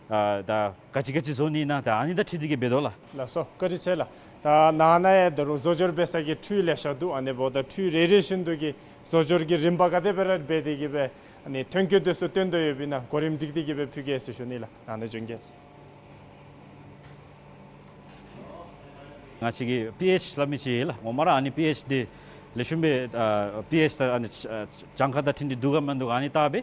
ཨ་ད་ག་ཅི་ག་ཅི་བཟོ་ནི་ཨིན་ན་ད་ཨ་ནི་དང་འཁྲིལ་ཏེ་གི་འབད་དོ་ལགས། ལགས་སོ་བཀའ་དྲིན་ཆེ་ལགས། ད་ནཱ་ནཱ་ཡང་ད་རུང་བཟོ་སྦྱོར་འབད་ས་གི་འཕྲུལ་ལེ་ཤ་འདུག། ཨ་ནི་འབདཝ་ད་འཕྲུལ་རེ་རེ་བཞིན་དུ་གི་བཟོ་སྦྱོར་གྱི་རིམ་པ་ག་དེ་སྦེ་ར་འབད་དེ་གི་སྦེ་ཨ་ནི་ཐོན་སྐྱེད་དེ་ཚུ་བཏོན་དོ་ཡོདཔ་ཨིན་ན་གོ་རིམ་སྒྲིག་སྟེ་གི་སྦེ་ཕུལ་གེ་ཟེར་ཞུ་ནི་ལགས། ནཱ་ནཱ་བྱོན་གེ། ང་བཅས་ཀྱི་པི་ཨེཆ་སླབ་མི་ཅིག་ཡོད་ལགས། ངོ་མ་ར་ཨ་ནི་པི་ཨེཆ་འདི་ལེགས་ཤོམ་སྦེ་ཨ་པི་ཨེཆ་ད་ཨ་ནི་ཨ་གྱངས་ཁ་དང་འཁྲིལ་ཏེ་འདུག་ག་མིན་འདུག་ག་ཨ་ནི་བལྟ་སྦེ་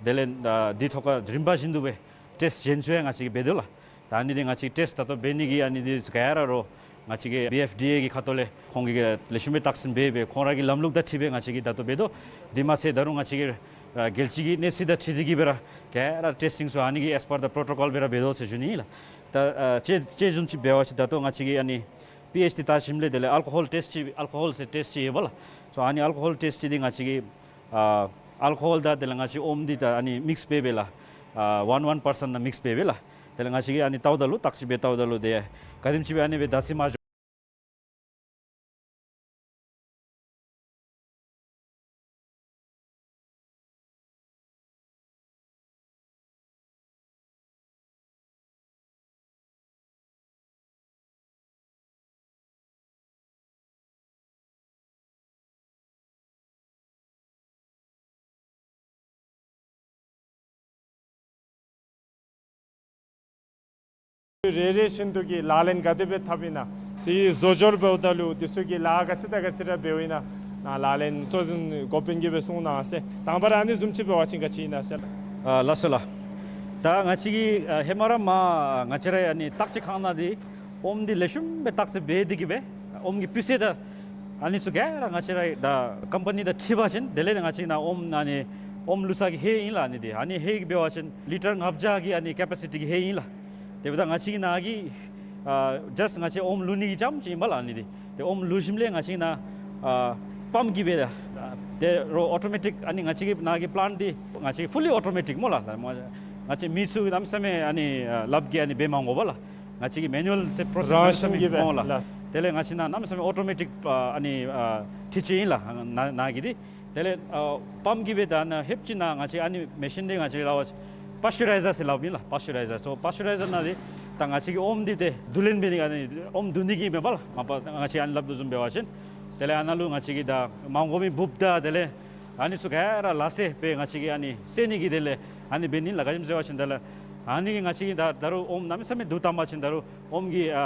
དེ་ལས་ཨ་འདི་ཐོག་ཁར་རིམ་པ་བཞིན་དུ་སྦེ་ཊེསཊ་གཞན་ཚུ་ཡང་ང་བཅས་ཀྱིས་འབད་དོ་ལགས། ད་ཨ་ནི་འདི་ང་བཅས་ཊེསཊ་ད་ལྟོ་འབད་ནི་གི་ཨ་ནི་འདི་ག་ར་རོགས་ ང་བཅས་ཀྱི་བི་ཨེཕ་ཌི་ཨེ་གི་ཁ་ཐུག་ལས་ཁོང་གིས་ལེགས་ཤོམ་སྦེ་བརྟག་ཞིབ་འབད་སྦེ་ཁོང་ར་གི་ལམ་ལུགས་དང་འཁྲིལ་སྦེ་ང་བཅས་ཀྱིས་ད་ལྟོ་འབད་དོ། དེ་མ་ཚད་ད་རུང་ང་བཅས་ཀྱིས་ཨ་རྒྱལ་སྤྱི་གི་གནས་ཚད་དང་འཁྲིལ་ཏེ་གིས་སྦེ་ར་ག་ར་ཊེས་ཊིང་ཚུ་ཨ་ནི་གི་ཨེས་པར་ད་པྲོ་ཊོ་ཀོལ་སྦེ་ར་འབད་དོ་ཟེར་ཞུ་ནི་ཨིན་ལགས། ད་ཨ་དཔྱེ་དཔྱེ་བཟུམ་ཅིག་འབད་བ་ཅིན་ད་ལྟོ་ང་བཅས་ཀྱིས་ཨ་ནི་པི་ཨེཆ་འདི་བལྟ་ཞིནམ་ལས་དེ་ལས་ཨལ་ཀོ་ཧོལ་ཊེསཊ་ཅིག་ཨལ་ཀོ་ཧོལ་ཟེར་ཊེསཊ་ཅིག་ཡོད་པ་ལགས། སོ་ཨ་ནི་ཨལ་ཀོ་ཧོལ་ཊེསཊ་ཅིག་འདི་ང་བཅས་ཀྱིས་ཨ་ཨལ་ཀོ་ཧོལ་དང་དེ་ལས་ང་བཅས་ཨོམ་འདི་ད་ཨ་ནི་མིགསི་འབད་སྦེ་ལགས། ཨ་ཝན་ཝན་པར་སེནཊ་ནང་མིགསི་འབད་སྦེ་ལགས། དེ་ལས་ང་བཅས་ཀྱིས་ཨ་ནི་བལྟཝ་ད་ལུ་བརྟག་ཞིབ་འབད་བལྟཝ་ད་ལུ་དེ་ག་དེམ་ཅིག་སྦེ་ཨ་ནི་སྦེ་བརྡ་ཚིག་མ་འགྱོ། རེ་རེ་བཞིན་དུ་གི་ལག་ལེན་ག་དེ་སྦེ་འཐབ་ཨིན་ན། དེ་བཟོ་སྦྱོར་འབདཝ་ད་ལུ་དེ་ཚུ་གི་ལཱ་ག་ཅི་དང་ག་ཅི་ར་འབདཝ་ཨིན་ན་ནཱ་ལག་ལེན་གཙོ་འཛིན་འགོ་དཔོན་གྱིས་སྦེ་གསུང་གནང་ཟེར། དང་པ་ར་ཨ་ནི་བཟུམ་ཅིག་འབད་བ་ཅིན་ག་ཅི་ཨིན་ན་ཟེར་ལགས། ཨ་ལགས་སོ་ལགས། ད་ང་བཅས་ཀྱིས་ཨ་ཧེ་མ་ར་མར་ང་བཅས་ར་ཨ་ནི་བརྟག་དཔྱད་ཁང་ནང་འདི་ཨོམ་འདི་ལེགས་ཤོམ་སྦེ་བརྟག་དཔྱད་འབད་དེ་གིས་སྦེ་ཨོམ་གྱི་སྤུས་ཚད་དང་ཨ་ནི་ཚུ་ག་ར་ང་བཅས་ར་ད་ཀམ་པ་ནི་དང་འཁྲིལ་བ་ཅིན་དེ་ལས་ང་བཅས་ནཱ་ཨོམ་ཨ་ནི་ཨོམ་བླུགས་ས་གི་ཧེ་ཨིན་ལགས། ཨ་ནི་འདི་ཨ་ནི་ཧེ་གི་འབད་བ་ཅིན་ལི་ཊར་ལྔ་བརྒྱ་གི་ཨ་ནི་ཀེ་པ་སི་ཊི་གི་ཧེ་ཨིན་ལགས། དེ་འབདཝ་ད་ང་བཅས་ཀྱི་ནཱ་གི་ཨ་ཇཱསཊ་ང་བཅས་ཨོམ་བླུག་ནི་གི་རྐྱངམ་ཅིག་ཨིན་པས་ལགས། ཨ་ནི་འདི་ཏེ་ཨོམ་བླུག་ཞིནམ་ལས་ང་བཅས་ནཱ་ཨ་པམཔ་གིས་སྦེ་ད་ཏེ་རོགས་ཨོ་ཊོ་མེ་ཊིཀ་ཨ་ནི་ང་བཅས་ཀྱི་ནཱ་གི་པི་ལེནཊ་འདི་ང་བཅས་ཕུ་ལི་ཨོ་ཊོ་མེ་ཊིཀ་སྨོ་ལགས། ད་སྨོ་ང་བཅས་མི་ཚུ་གནམ་མེད་ས་མེད་ཨ་ནི་ཨ་ལགཔ་གིས་ཨ་ནི་འབད་མ་དགོ་པས་ལགས། ང་བཅས་ཀྱི་མེ་ནུ་ཨལ་ཟེར་པྲོ་སེསི་རང་བཞིན་གྱིས་སྦེ་སྨོ་ལགས། ལགས། དེ་ལས་ང་བཅས་ནཱ་གནམ་མེད་ས་མེད་ཨོ་ཊོ་མེ་ཊིཀ་ཨ་ཨ་ནི་ཨ་འཕྲུལ་ཆས་ཨིན་ལགས། ནཱ་ནཱ་གི་འདི་དེ་ལས་ཨ་པམཔ་གིས་སྦེ་ད་ནཱ་ཧེབ་ཅིག་ནཱ་ང་བཅས་ཨ་ནི་མེ་ཤིན་འདི་ང་བཅས་སླབ་པ་པཱ་སི་ཅུ་རའི་ཛར་ཟེར་སླབ་ཨིན་ལགས། པཱ་སི་ཅུ་རའི་ཛར། སོ་པཱ་སི་ཅུ་རའི་ཛར་ནང་འདི་ད་ང་བཅས་ཀྱི་ཨོམ་འདི་ཏེ་བསྡུ་ལེན་འབད་ནི་ཨ་ནི་ཨོམ་བསྡུ་ནི་གི་མེན་པས་ལགས། མ་པ་ང་བཅས་ཨ་ནི་སླབ་དོ་བཟུམ་འབད་བ་ཅིན་དེ་ལས་ཨ་ནཱ་ལུ་ང་བཅས་ཀྱིས་ད་མ་དགོ་མི་འབུཔ་དང་དེ་ལས་ཨ་ནི་ཚུ་ག་ར་ལ་སེ་སྦེ་ང་བཅས་ཀྱིས་ཨ་ནི་བསལ་ནི་གི་དེ་ལས་ཨ་ནི་འབད་ནི་ལགས། ག་ཅི་སྨོ་ཟེར་བ་ཅིན་དེ་ལས་ཨ་ནི་གིས་ང་བཅས་ཀྱིས་ད་ད་རུང་ཨོམ་གནམ་མེད་ས་མེད་བསྡུ་བཏང་པ་ཅིན་ད་རུང་ཨོམ་གྱི་ཨ་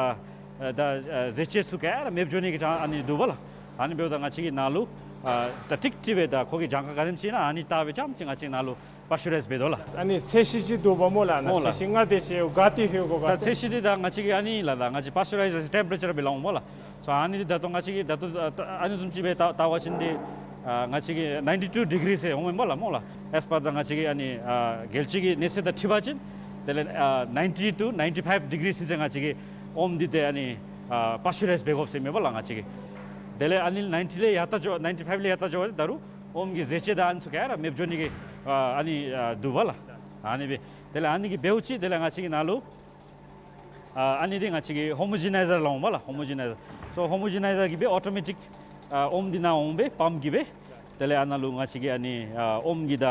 ཨ་ད་ཨ་ཟས་བཅུད་ཚུ་ག་ར་མེདཔ་འགྱོ་ནི་གི་ཅང་ཨ་ནི་འདུག་པས་ལགས། ཨ་ནི་འབདཝ་ད་ང་བཅས་ཀྱིས་ནཱ་ལུ་ཨ་ད་ཀྲིག་ཀྲི་སྦེ་ད་ཁོ་གི་གྱངས་ཁ་ག་དེམ་ཅིག་ཨིན་ན་ཨ་ནི་བལྟ་སྦེ་རྐྱངམ་ཅིག་ང་བཅས་ནཱ་ལུ་པཱ་སི་ཅུ་རའིཛ་འབད་དོ་ལགས། ཨ་ནི་ཚད་གཞི་ཅིག་འདུག་པ་སྨོ་ལགས། ཨ་ནཱ་སྨོ་ལགས། ཚད་གཞི་འདི་ད་ང་བཅས་ཀྱིས་ཨ་ནི་ལགས་ད་ང་བཅས་པཱ་སི་ཅུ་རའི་ཛར་ཊེམ་པེ་རེ་ཅར་སྦེ་ལང་སྨོ་ལགས། སོ་ཨ་ནི་འདི་ད་ལྟོ་ང་བཅས་ཀྱིས་ད་ལྟོ་ཨ་ཨ་ནི་བཟུམ་ཅིག་སྦེ་བལྟ་བལྟ་བ་ཅིན་འདི་ཨ་ང་བཅས་ཀྱིས་ནའིན་ཊི་ཊུ་ཌི་གི་རི་ཟེར་འོང་མས་སྨོ་ལགས། སྨོ་ལགས། ཨེས་པར་ད་ང་བཅས་ཀྱི་ཨ་ནི་ཨ་རྒྱལ་སྤྱི་གི་གནས་ཚད་དང་འཁྲིལ་བ་ཅིན་དེ་ལས་ཨ་ནའིན་ཊི་ཊུ་ནའིན་ཊི་ཕའིབ་ཌི་གི་རི་ཟེར་ང་བཅས་ཀྱིས་ཨོམ་འདི་ཏེ་ཨ་ནི་ཨ་པཱ་སི་ཅུ་རའིཛ་འབད་དགོཔ་ཟེར་མས་སྨོ་ལགས་ང་བཅས་ཀྱིས། དེ་ལས་ཨ་ནི་ནའིན་ཊི་ལས་ཡར་ལྟ་འགྱོ་ནའིན་ཊི་ཕའིབ་ལས་ཡར་ལྟ་འགྱོ་བ་ཅིན་ད་རུང་ཨོམ་གྱི་ཟས་བཅུད་དང་ཨ་ནི་ཚུ་ག་ར་མེདཔ་འགྱོ་ནི་གི་ཨ་ཨ་ནི་ཨ་འདུག་པས་ལགས། ཨ་ནི་སྦེ་དེ་ལས་ཨ་ནི་གིས་འབདཝ་ཅིག་དེ་ལས་ང་བཅས་ཀྱིས་ནཱ་ལུ་ཨ་ཨ་ནི་འདི་ང་བཅས་ཀྱིས་ཧོ་མོ་ཇི་ནའི་ཛར་ལང་པས་ལགས། ཧོ་མོ་ཇི་ནའི་ཛར། སོ་ཧོ་མོ་ཇི་ནའི་ཛར་གྱིས་སྦེ་ཨོ་ཊོ་མེ་ཊིཀ་ཨ་ཨོམ་འདི་ནཱ་འོང་སྦེ་པམཔ་གིས་སྦེ་དེ་ལས་ཨ་ནཱ་ལུ་ང་བཅས་ཀྱིས་ཨ་ནི་ཨ་ཨོམ་གྱི་ད་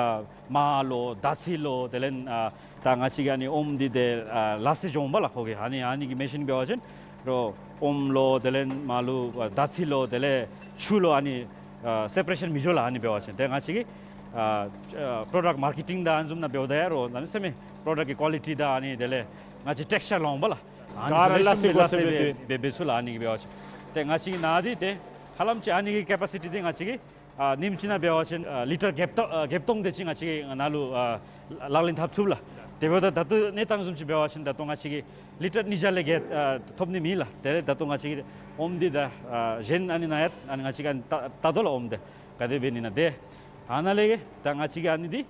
མར་ལོ་དར་ཚིལ་ལོ་དེ་ལས་ཨ་ད་ང་བཅས་ཀྱིས་ཨ་ནི་ཨོམ་འདི་ཏེ་ཨ་ལ་སེ་འགྱོ་འོང་པས་ལགས། ཁོ་གི་ཨ་ནི་ཨ་ནི་གི་མེ་ཤིན་འབད་བ་ཅིན་རོགས་ཨོམ་ལོ་དེ་ལས་མར་ལོ་ཨ་དར་ཚིལ་ལོ་དེ་ལས་ཆུ་ལོ་ཨ་ནི་ཨ་སེ་པ་རེ་ཤཱན་མི་འགྱོ་ལགས། ཨ་ནི་འབད་བ་ཅིན་ཏེ་ང་བཅས་ཀྱིས་ཨ་ཨ་པྲོ་ཌཀཊ་མར་ཀེ་ཊིང་དང་ཨ་ནི་བཟུམ་ནང་འབདཝ་ད་ཡང་རོགས་གནམ་མེད་ས་མེད་པྲོ་ཌཀཊ་ཀྱི་ཀོ་ལི་ཊི་དང་ཨ་ནི་དེ་ལས་ང་བཅས་ཊེགསི་ཅར་ལང་པས་ལགས། ཨ་ནི་ག་ར་ལ་སེ་ལ་སེ་སྦེ་འབད་འབད་ཚུགས་ལགས། ཨ་ནི་གིས་འབད་བ་ཅིན་ཏེ་ང་བཅས་ཀྱི་ནཱ་འདི་ཏེ་ཧ་ལམ་ཅིག་ཨ་ནི་གི་ཀེ་པ་སི་ཊི་འདི་ང་བཅས་ཀྱིས་ཨ་ཉིནམ་གཅིག་ནང་འབད་བ་ཅིན་ཨ་ལི་ཊར་བརྒྱད་སྟོང་ཨ་བརྒྱད་སྟོང་དེ་ཅིག་ང་བཅས་ཀྱིས་ནཱ་ལུ་ཨ་ལག་ལེན་འཐབ་ཚུགས་ལགས། དེ་འབདཝ་ད་ད་ལྟོ་གནས་སྟངས་བཟུམ་ཅིག་འབད་བ་ཅིན་ད་ལྟོ་ང་བཅས་ཀྱིས་ལི་ཊར་ཉིས་བརྒྱ་ལས་བརྒལ་ཨ་ཐོབ་ནི་མེད་ལགས། དེ་ལས་ད་ལྟོ་ང་བཅས་ཀྱིས་ཨོམ་འདི་ད་ཨ་གཞན་ཨ་ནི་ནཱ་ཡང་ཨ་ནི་ང་བཅས་ཀྱིས་ཨ་ནི་བལྟ་བལྟ་དོ་ལགས། ཨོམ་འདི་ག་དེ་འབད་ནི་ཨིན་ན། ཏེ་ཨ་ནཱ་ལས་ད་ང་བཅས་ཀྱིས་ཨ་ནི་འདི་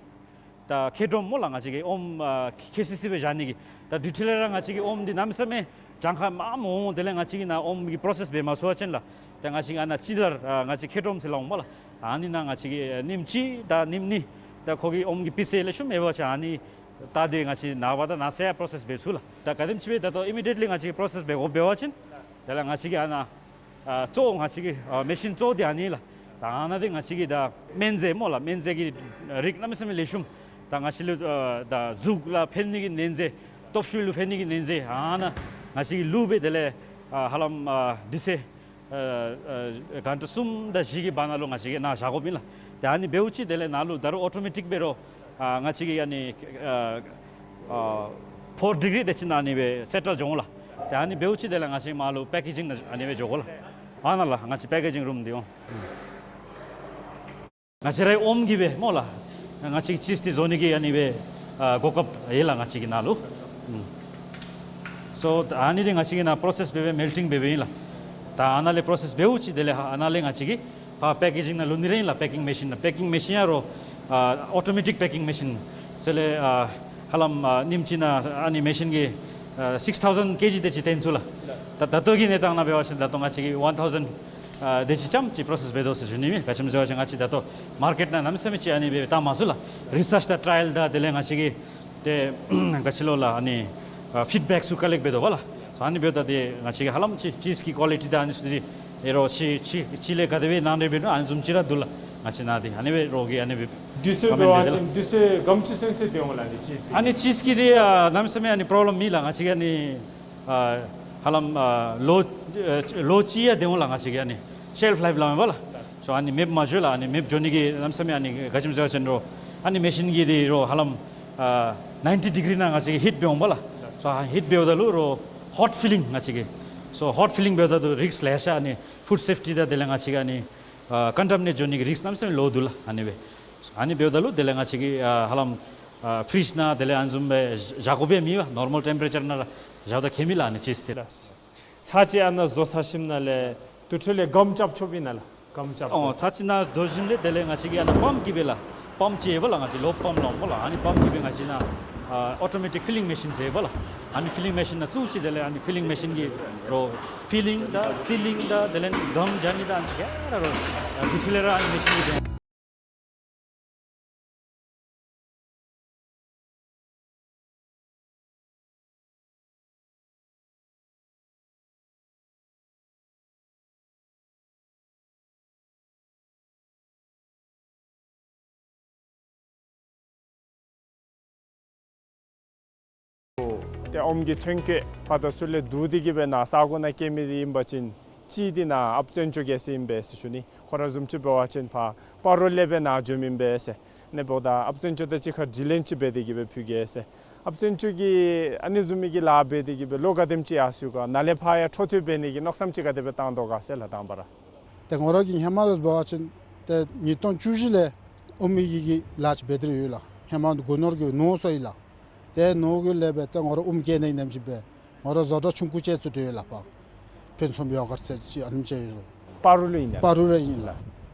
ད་ཁེ་ཌོམ་སྨོ་ལགས། ང་བཅས་ཀྱིས་ཨོམ་ཨ་ཁེ་སི་སི་སྦེ་བཞག་ནི་གི་ད་དུས་ཐོག་ལས་ར་ང་བཅས་ཀྱིས་ཨོམ་འདི་གནམ་མེད་ས་མེད་གྱངས་ཁ་མངམ་འོང་། དེ་ལས་ང་བཅས་ཀྱིས་ནཱ་ཨོམ་གྱི་པྲོ་སེསི་འབད་མ་ཚུགས་པ་ཅིན་ལགས། ད་ང་བཅས་ཀྱིས་ཨ་ནཱ་ཅིག་ལར་ཨ་ང་བཅས་ཁེ་ཌོམ་ཟེར་སླབ་འོང་སྨོ་ལགས། ཨ་ནི་ནང་ང་བཅས་ཀྱིས་ཉིནམ་གཅིག་དང་ཉིནམ་གཉིས་ད་ཁོ་གི་ཨོམ་གྱི་སྤུས་ཚད་ལེགས་ཤོམ་མེད་པ་ཅིན་ཨ་ནི་ད་དེ་ང་བཅས་ནངས་པ་དང་གནངས་ཚེ་ཡང་པྲོ་སེསི་འབད་ཚུགས་ལགས། ད་ག་དེམ་ཅིག་སྦེ་ད་ལྟོ་ཨི་མི་ཌི་ཡེཊ་ལི་ང་བཅས་ཀྱིས་པྲོ་སེསི་འབད་དགོཔ་འབད་བ་ཅིན་དེ་ལས་ང་བཅས་ཀྱིས་ཨ་ནཱ་ཨ་གཙོ་བོ་ང་བཅས་ཀྱི་ཨ་མེ་ཤིན་གཙོ་བོ་འདི་ཨ་ནི་ལགས། ད་ཨ་ནཱ་འདི་ང་བཅས་ཀྱིས་ད་སྨན་རྫས་སྨོ་ལགས། སྨན་རྫས་ཀྱི་རིགས་གནམ་མེད་ས་མེད་ལེགས་ཤོམ། ད་ང་བཅས་ལུ་ཨ་ད་གཟུགས་ལུ་ཕན་ནི་གི་སྨན་རྫས་སྟོབས་ཤུགས་ལུ་ཕན་ནི་གི་སྨན་རྫས་ཨ་ནཱ་ང་བཅས་ཀྱིས་བླུགས་སྦེ་དེ་ལས་ཨ་ཧ་ལམ་ཨ་དུས་ཚོད་ཨ་ཨ་གྷན་ཊ་གསུམ་དང་བཞི་གི་བར་ན་ལུ་ང་བཅས་ཀྱིས་ནཱ་བཞག་དགོཔ་ཨིན་ལགས། ཏེ་ཨ་ནི་འབདཝ་ཅིག་དེ་ལས་ནཱ་ལུ་ད་རུང་ཨོ་ཊོ་མེ་ཊིཀ་འབད་རུང་ཨ་ང་བཅས་ཀྱིས་ཨ་ནི་ཨ་ཨ་ཕོར་ཌི་གི་རི་དེ་ཅིག་ནང་ཨ་ནི་སྦེ་སེ་ཊལ་འགྱོ་འོང་ལགས། ཏེ་ཨ་ནི་འབདཝ་ཅིག་དེ་ལས་ང་བཅས་མར་ལུ་པེ་ཀེ་ཇིང་ནང་ཨ་ནི་སྦེ་འགྱོ་དགོ་ལགས། ཨ་ནཱ་ལགས་ང་བཅས་པེ་ཀེ་ཇིང་རུམ་འདི་འོང་། ང་བཅས་རའི་ཨོམ་གྱི་སྦེ་སྨོ་ལགས། ང་བཅས་ཀྱི་ཅིབསི་འདི་བཟོ་ནི་གི་ཨ་ནི་སྦེ་ཨ་གོ་སྐབས་ཡོད་ལགས་ང་བཅས་ཀྱི་ནཱ་ལུ། ཨུམ། སོ་ཨ་ནི་འདི་ང་བཅས་ཀྱིས་ནཱ་པྲོ་སེསི་འབད་སྦེ་མེལ་ཊིང་འབད་སྦེ་ཨིན་ལགས། ད་ཨ་ནཱ་ལས་པོརོ་སེསི་འབདཝ་ཅིག་དེ་ལས་ཧ་ཨ་ནཱ་ལས་ང་བཅས་ཀྱིས་ཕར་པེ་ཀེ་ཇིང་ནང་ལུ་ནི་ར་ཨིན་ལགས། པེ་ཀིང་མེ་ཤིན་ནང་པེ་ཀིང་མེ་ཤིན་ཡང་རོགས་ཨ་ཨོ་ཊོ་མེ་ཊིཀ་པེ་ཀིང་མེ་ཤིན་ཟེར་ལས་ཨ་ཧ་ལམ་ཨ་ཉིནམ་གཅིག་ནང་ཨ་ནི་མེ་ཤིན་གྱིས་ཨ་སིགསི་ཐའུ་ཟེན་ཀེ་ཇི་དེ་ཅིག་བཏོན་ཚུགས་ལགས། ད་ད་ལྟོ་གི་གནས་སྟངས་ནང་འབད་བ་ཅིན་ད་ལྟོ་ང་བཅས་ཀྱིས་ཝན་ཐའུ་ཟེན་ཨ་དེ་ཅིག་ཙམ་ཅིག་པོརོ་སེསི་འབད་དོ་ཟེར་ཞུ་ནི་ཨིན། ག་ཅི་སྨོ་ཟེར་བ་ཅིན་ང་བཅས་ད་ལྟོ་མར་ཀེཊ་ནང་གནམ་མེད་ས་མེད་ཅིག་ཨ་ནི་སྦེ་བཏང་མ་ཚུགས་ལགས། རི་སརཆ་དང་ཊ་རའི་ཡལ་དང་དེ་ལས་ང་བཅས་ཀྱིས་ཏེ་ག་ཅི་ལོ་ལགས་ཨ་ནི་ཨ་ཕིཌ་བེཀ་ཚུ་ཀ་ལེཀཊ་འབད་དོ་བ་ལགས། སོ་ཨ་ནི་འབདཝ་ད་ཏེ་ང་བཅས་ཀྱིས་ཧ་ལམ་ཅིག་ཅིསི་གི་ཀོ་ལི་ཊི་དང་ཨ་ནི་ཚུ་འདི་ཨེ་རོགས་ཕྱི་ཕྱི་ཕྱི་ལས་ག་དེ་སྦེ་ནང་འདྲེན་འབད་ནུག་ཨ་ནི་བཟུམ་ཅིག་ར་འདུག་ལགས། ང་བཅས་ནང་འདི་ཨ་ནི་སྦེ་རོགས་ཀྱིས་ཨ་ནི་སྦེ་དུས་ཚོད་འབད་བ་ཅིན་དུས་ཚོད་ག་དེམ་ཅིག་ཚུན་ཚོད་སྡོད་འོང་ལགས་ཨ་ནི་ཅིསི་འདི། ཨ་ནི་ཅིསི་གི་འདི་ཨ་གནམ་མེད་ས་མེད་ཨ་ནི་པོརོབ་ལེམ་མེད་ལགས། ང་བཅས་ཀྱིས་ཨ་ནི་ཨ་ཧ་ལམ་ཨ་ལོ་ཨ་ལོ་གཅིག་ཡང་སྡོད་འོང་ལགས། ང་བཅས་ཀྱིས་ཨ་ནི་ཤེལཕ་ལའིཕ་སླབ་མས་པ་ལགས། སོ་ཨ་ནི་མེདཔ་མ་འགྱོ་ལགས། ཨ་ནི་མེདཔ་འགྱོ་ནི་གི་གནམ་མེད་ས་མེད་ཨ་ནི་ག་ཅི་སྨོ་ཟེར་བ་ཅིན་རོགས་ཨ་ནི་མེ་ཤིན་གྱིས་འདི་རོགས་ཧ་ལམ་ཨ་ནའིན་ཊི་ཌི་གི་རི་ནང་ང་བཅས་ཀྱིས་ཧིཊ་འབད་འོང་པ་ལགས། སོ་ཨ་ཧིཊ་འབདཝ་ད་ལུ་རོགས་ཧོཊ་ཕི་ལིང་ང་བཅས་ཀྱིས། སོ་ཧོཊ་ཕི་ལིང་འབདཝ་ད་ལུ་རིསཀ་ལེ་ཤ་ཨ་ནི་ཕུཌ་སེཕ་ཊི་དང་དེ་ལས་ང་བཅས་ཀྱིས་ཨ་ནི་ཨ་ཀོན་ཊ་མི་ནེཊ་འགྱོ་ནི་གི་རིསཀ་གནམ་མེད་ས་མེད་ལོ་འདུག་ལགས། ཨ་ནི་སྦེ་ཨ་ནི་འབདཝ་ད་ལུ་དེ་ལས་ང་བཅས་ཀྱིས་ཨ་ཧ་ལམ་ཨ་ཕི་རིཇ་ནང་དེ་ལས་ཨ་ནི་བཟུམ་སྦེ་བཞག་དགོཔ་ཡང་མེད་པ། ནོར་མཱལ་ཊེམ་པེ་རེ་ཅར་ནང་ར་བཞགཔ་ད་ཁྱད་མེད་ལགས་ཨ་ནི་ཅིསི་འདི། ལགས། ཚར་གཅིག་ཨ་ནཱ་བཟོ་ཚར་ཞིནམ་ལས་དེ་འཕྲོ་ལས་སྒམ་རྐྱབ་ཆོགཔ་ཨིན་ན་ལགས། སྒམ་རྐྱབ། ཨོ་ཚར་གཅིག་ནཱ་བཟོ་ཞིནམ་ལས་དེ་ལས་ང་བཅས་ཀྱིས་ཨ་ནཱ་པམཔ་གིས་སྦེ་ལགས། པམཔ་ཅིག་ཡོད་པ་ལགས། ང་བཅས་ལོབ་པམཔ་སླབ་མས་པ་ལགས། ཨ་ནི་པམཔ་གིས་སྦེ་ང་བཅས་ནཱ་ཨ་ཨོ་ཊོ་མེ་ཊིཀ་ཕི་ལིང་མེ་ཤིན་ཟེར་པ་ལགས། ཨ་ནི་ཕི་ལིང་མེ་ཤིན་ནང་བཙུགས་ཅི། དེ་ལས་ཨ་ནི་ཕི་ལིང་མེ་ཤིན་གྱིས་རོགས་ཕི་ལིང་དང་སི་ལིང་དང་དེ་ལས་སྒམ་རྐྱབ་ནི་དང་ཨ་ནི་ག་ར་རོགས་ཨ་དེ་ཚུ་ལས་ར་ཨ་ནི་མེ་ཤིན་གྱིས་སྦེ། ཏེ་ཨོམ་གྱི་ཐོན་སྐྱེད་ཕར་དང་ཚུར་ལས་བསྡུ་སྟེ་གི་སྦེ་ནཱ་ས་གོ་ནང་སྐྱེལ་མི་འདི་ཨིན་པ་ཅིན་གཅིག་འདི་ནཱ་ཨཔ་བཙན་སྐྱོག་གི་ཟེར་ཨིན་པས་ཟེར་ཞུ་ནི། ཁོ་ར་བཟུམ་ཅིག་འབད་བ་ཅིན་ཕར་སྤ་རོ་ལས་སྦེ་ནཱ་འབྱོནམ་ཨིན་པས་ཟེར། ཨ་ནི་འབདཝ་ད་ཨཔ་བཙན་སྐྱོག་དང་གཅིག་ཁར་དྲི་ལན་ཅིག་འབད་དེ་གི་སྦེ་ཕུལ་གེ་ཟེར། ཨཔ་བཙན་སྐྱོག་གིས་ཨ་ནི་བཟུམ་མའི་གི་ལཱ་འབད་དེ་གི་སྦེ་ལོ་ག་དེམ་ཅིག་ཡར་སོང་ག། ནཱ་ལས་ཕར་ཡང་འཕྲོ་མཐུད་འབད་ནི་གི་མནོ་བསམ་ཅིག་ག་དེ་སྦེ་བཏང་དོ་ག་ཟེར་ལགས། དང་པ་ར་ཏེ་ངོ་ར་གི་ཧེ་མ་ལུ་འབད་བ་ཅིན་ཏེ་ཉིས་སྟོང་བཅུ་བཞི་ལས་ཨོམ་གྱི་གི་ལཱ་ཅིག་འབད་དེ་ར་ཡོད་ལགས། ཧེ་མ་སྒོ་ནོར་གྱི་ནོར་སོང་ཡི་ལགས། ཏེ་ནོར་གྱི་ལས་སྦེ་ཏེ་ངོ་ར་ཨོམ་སྐྱེ་ནི་ནེམ་ཅིག་སྦེ་ངོ་ར་བཟོ་གྲྭ་ཆུང་ཀུ་ཅིག་བཙུགས་ཏེ་ཡོད་ལགས། ཕར་ཕུན་སུམ་ཡོ་གརཊ་ཟེར་ཅིག་ཨ་ནེམ་ཅིག་ཡོད། སྤ་རོ་ལུ་ཨིན་ན། སྤ་རོ་ལུ་ཨིན་ལགས།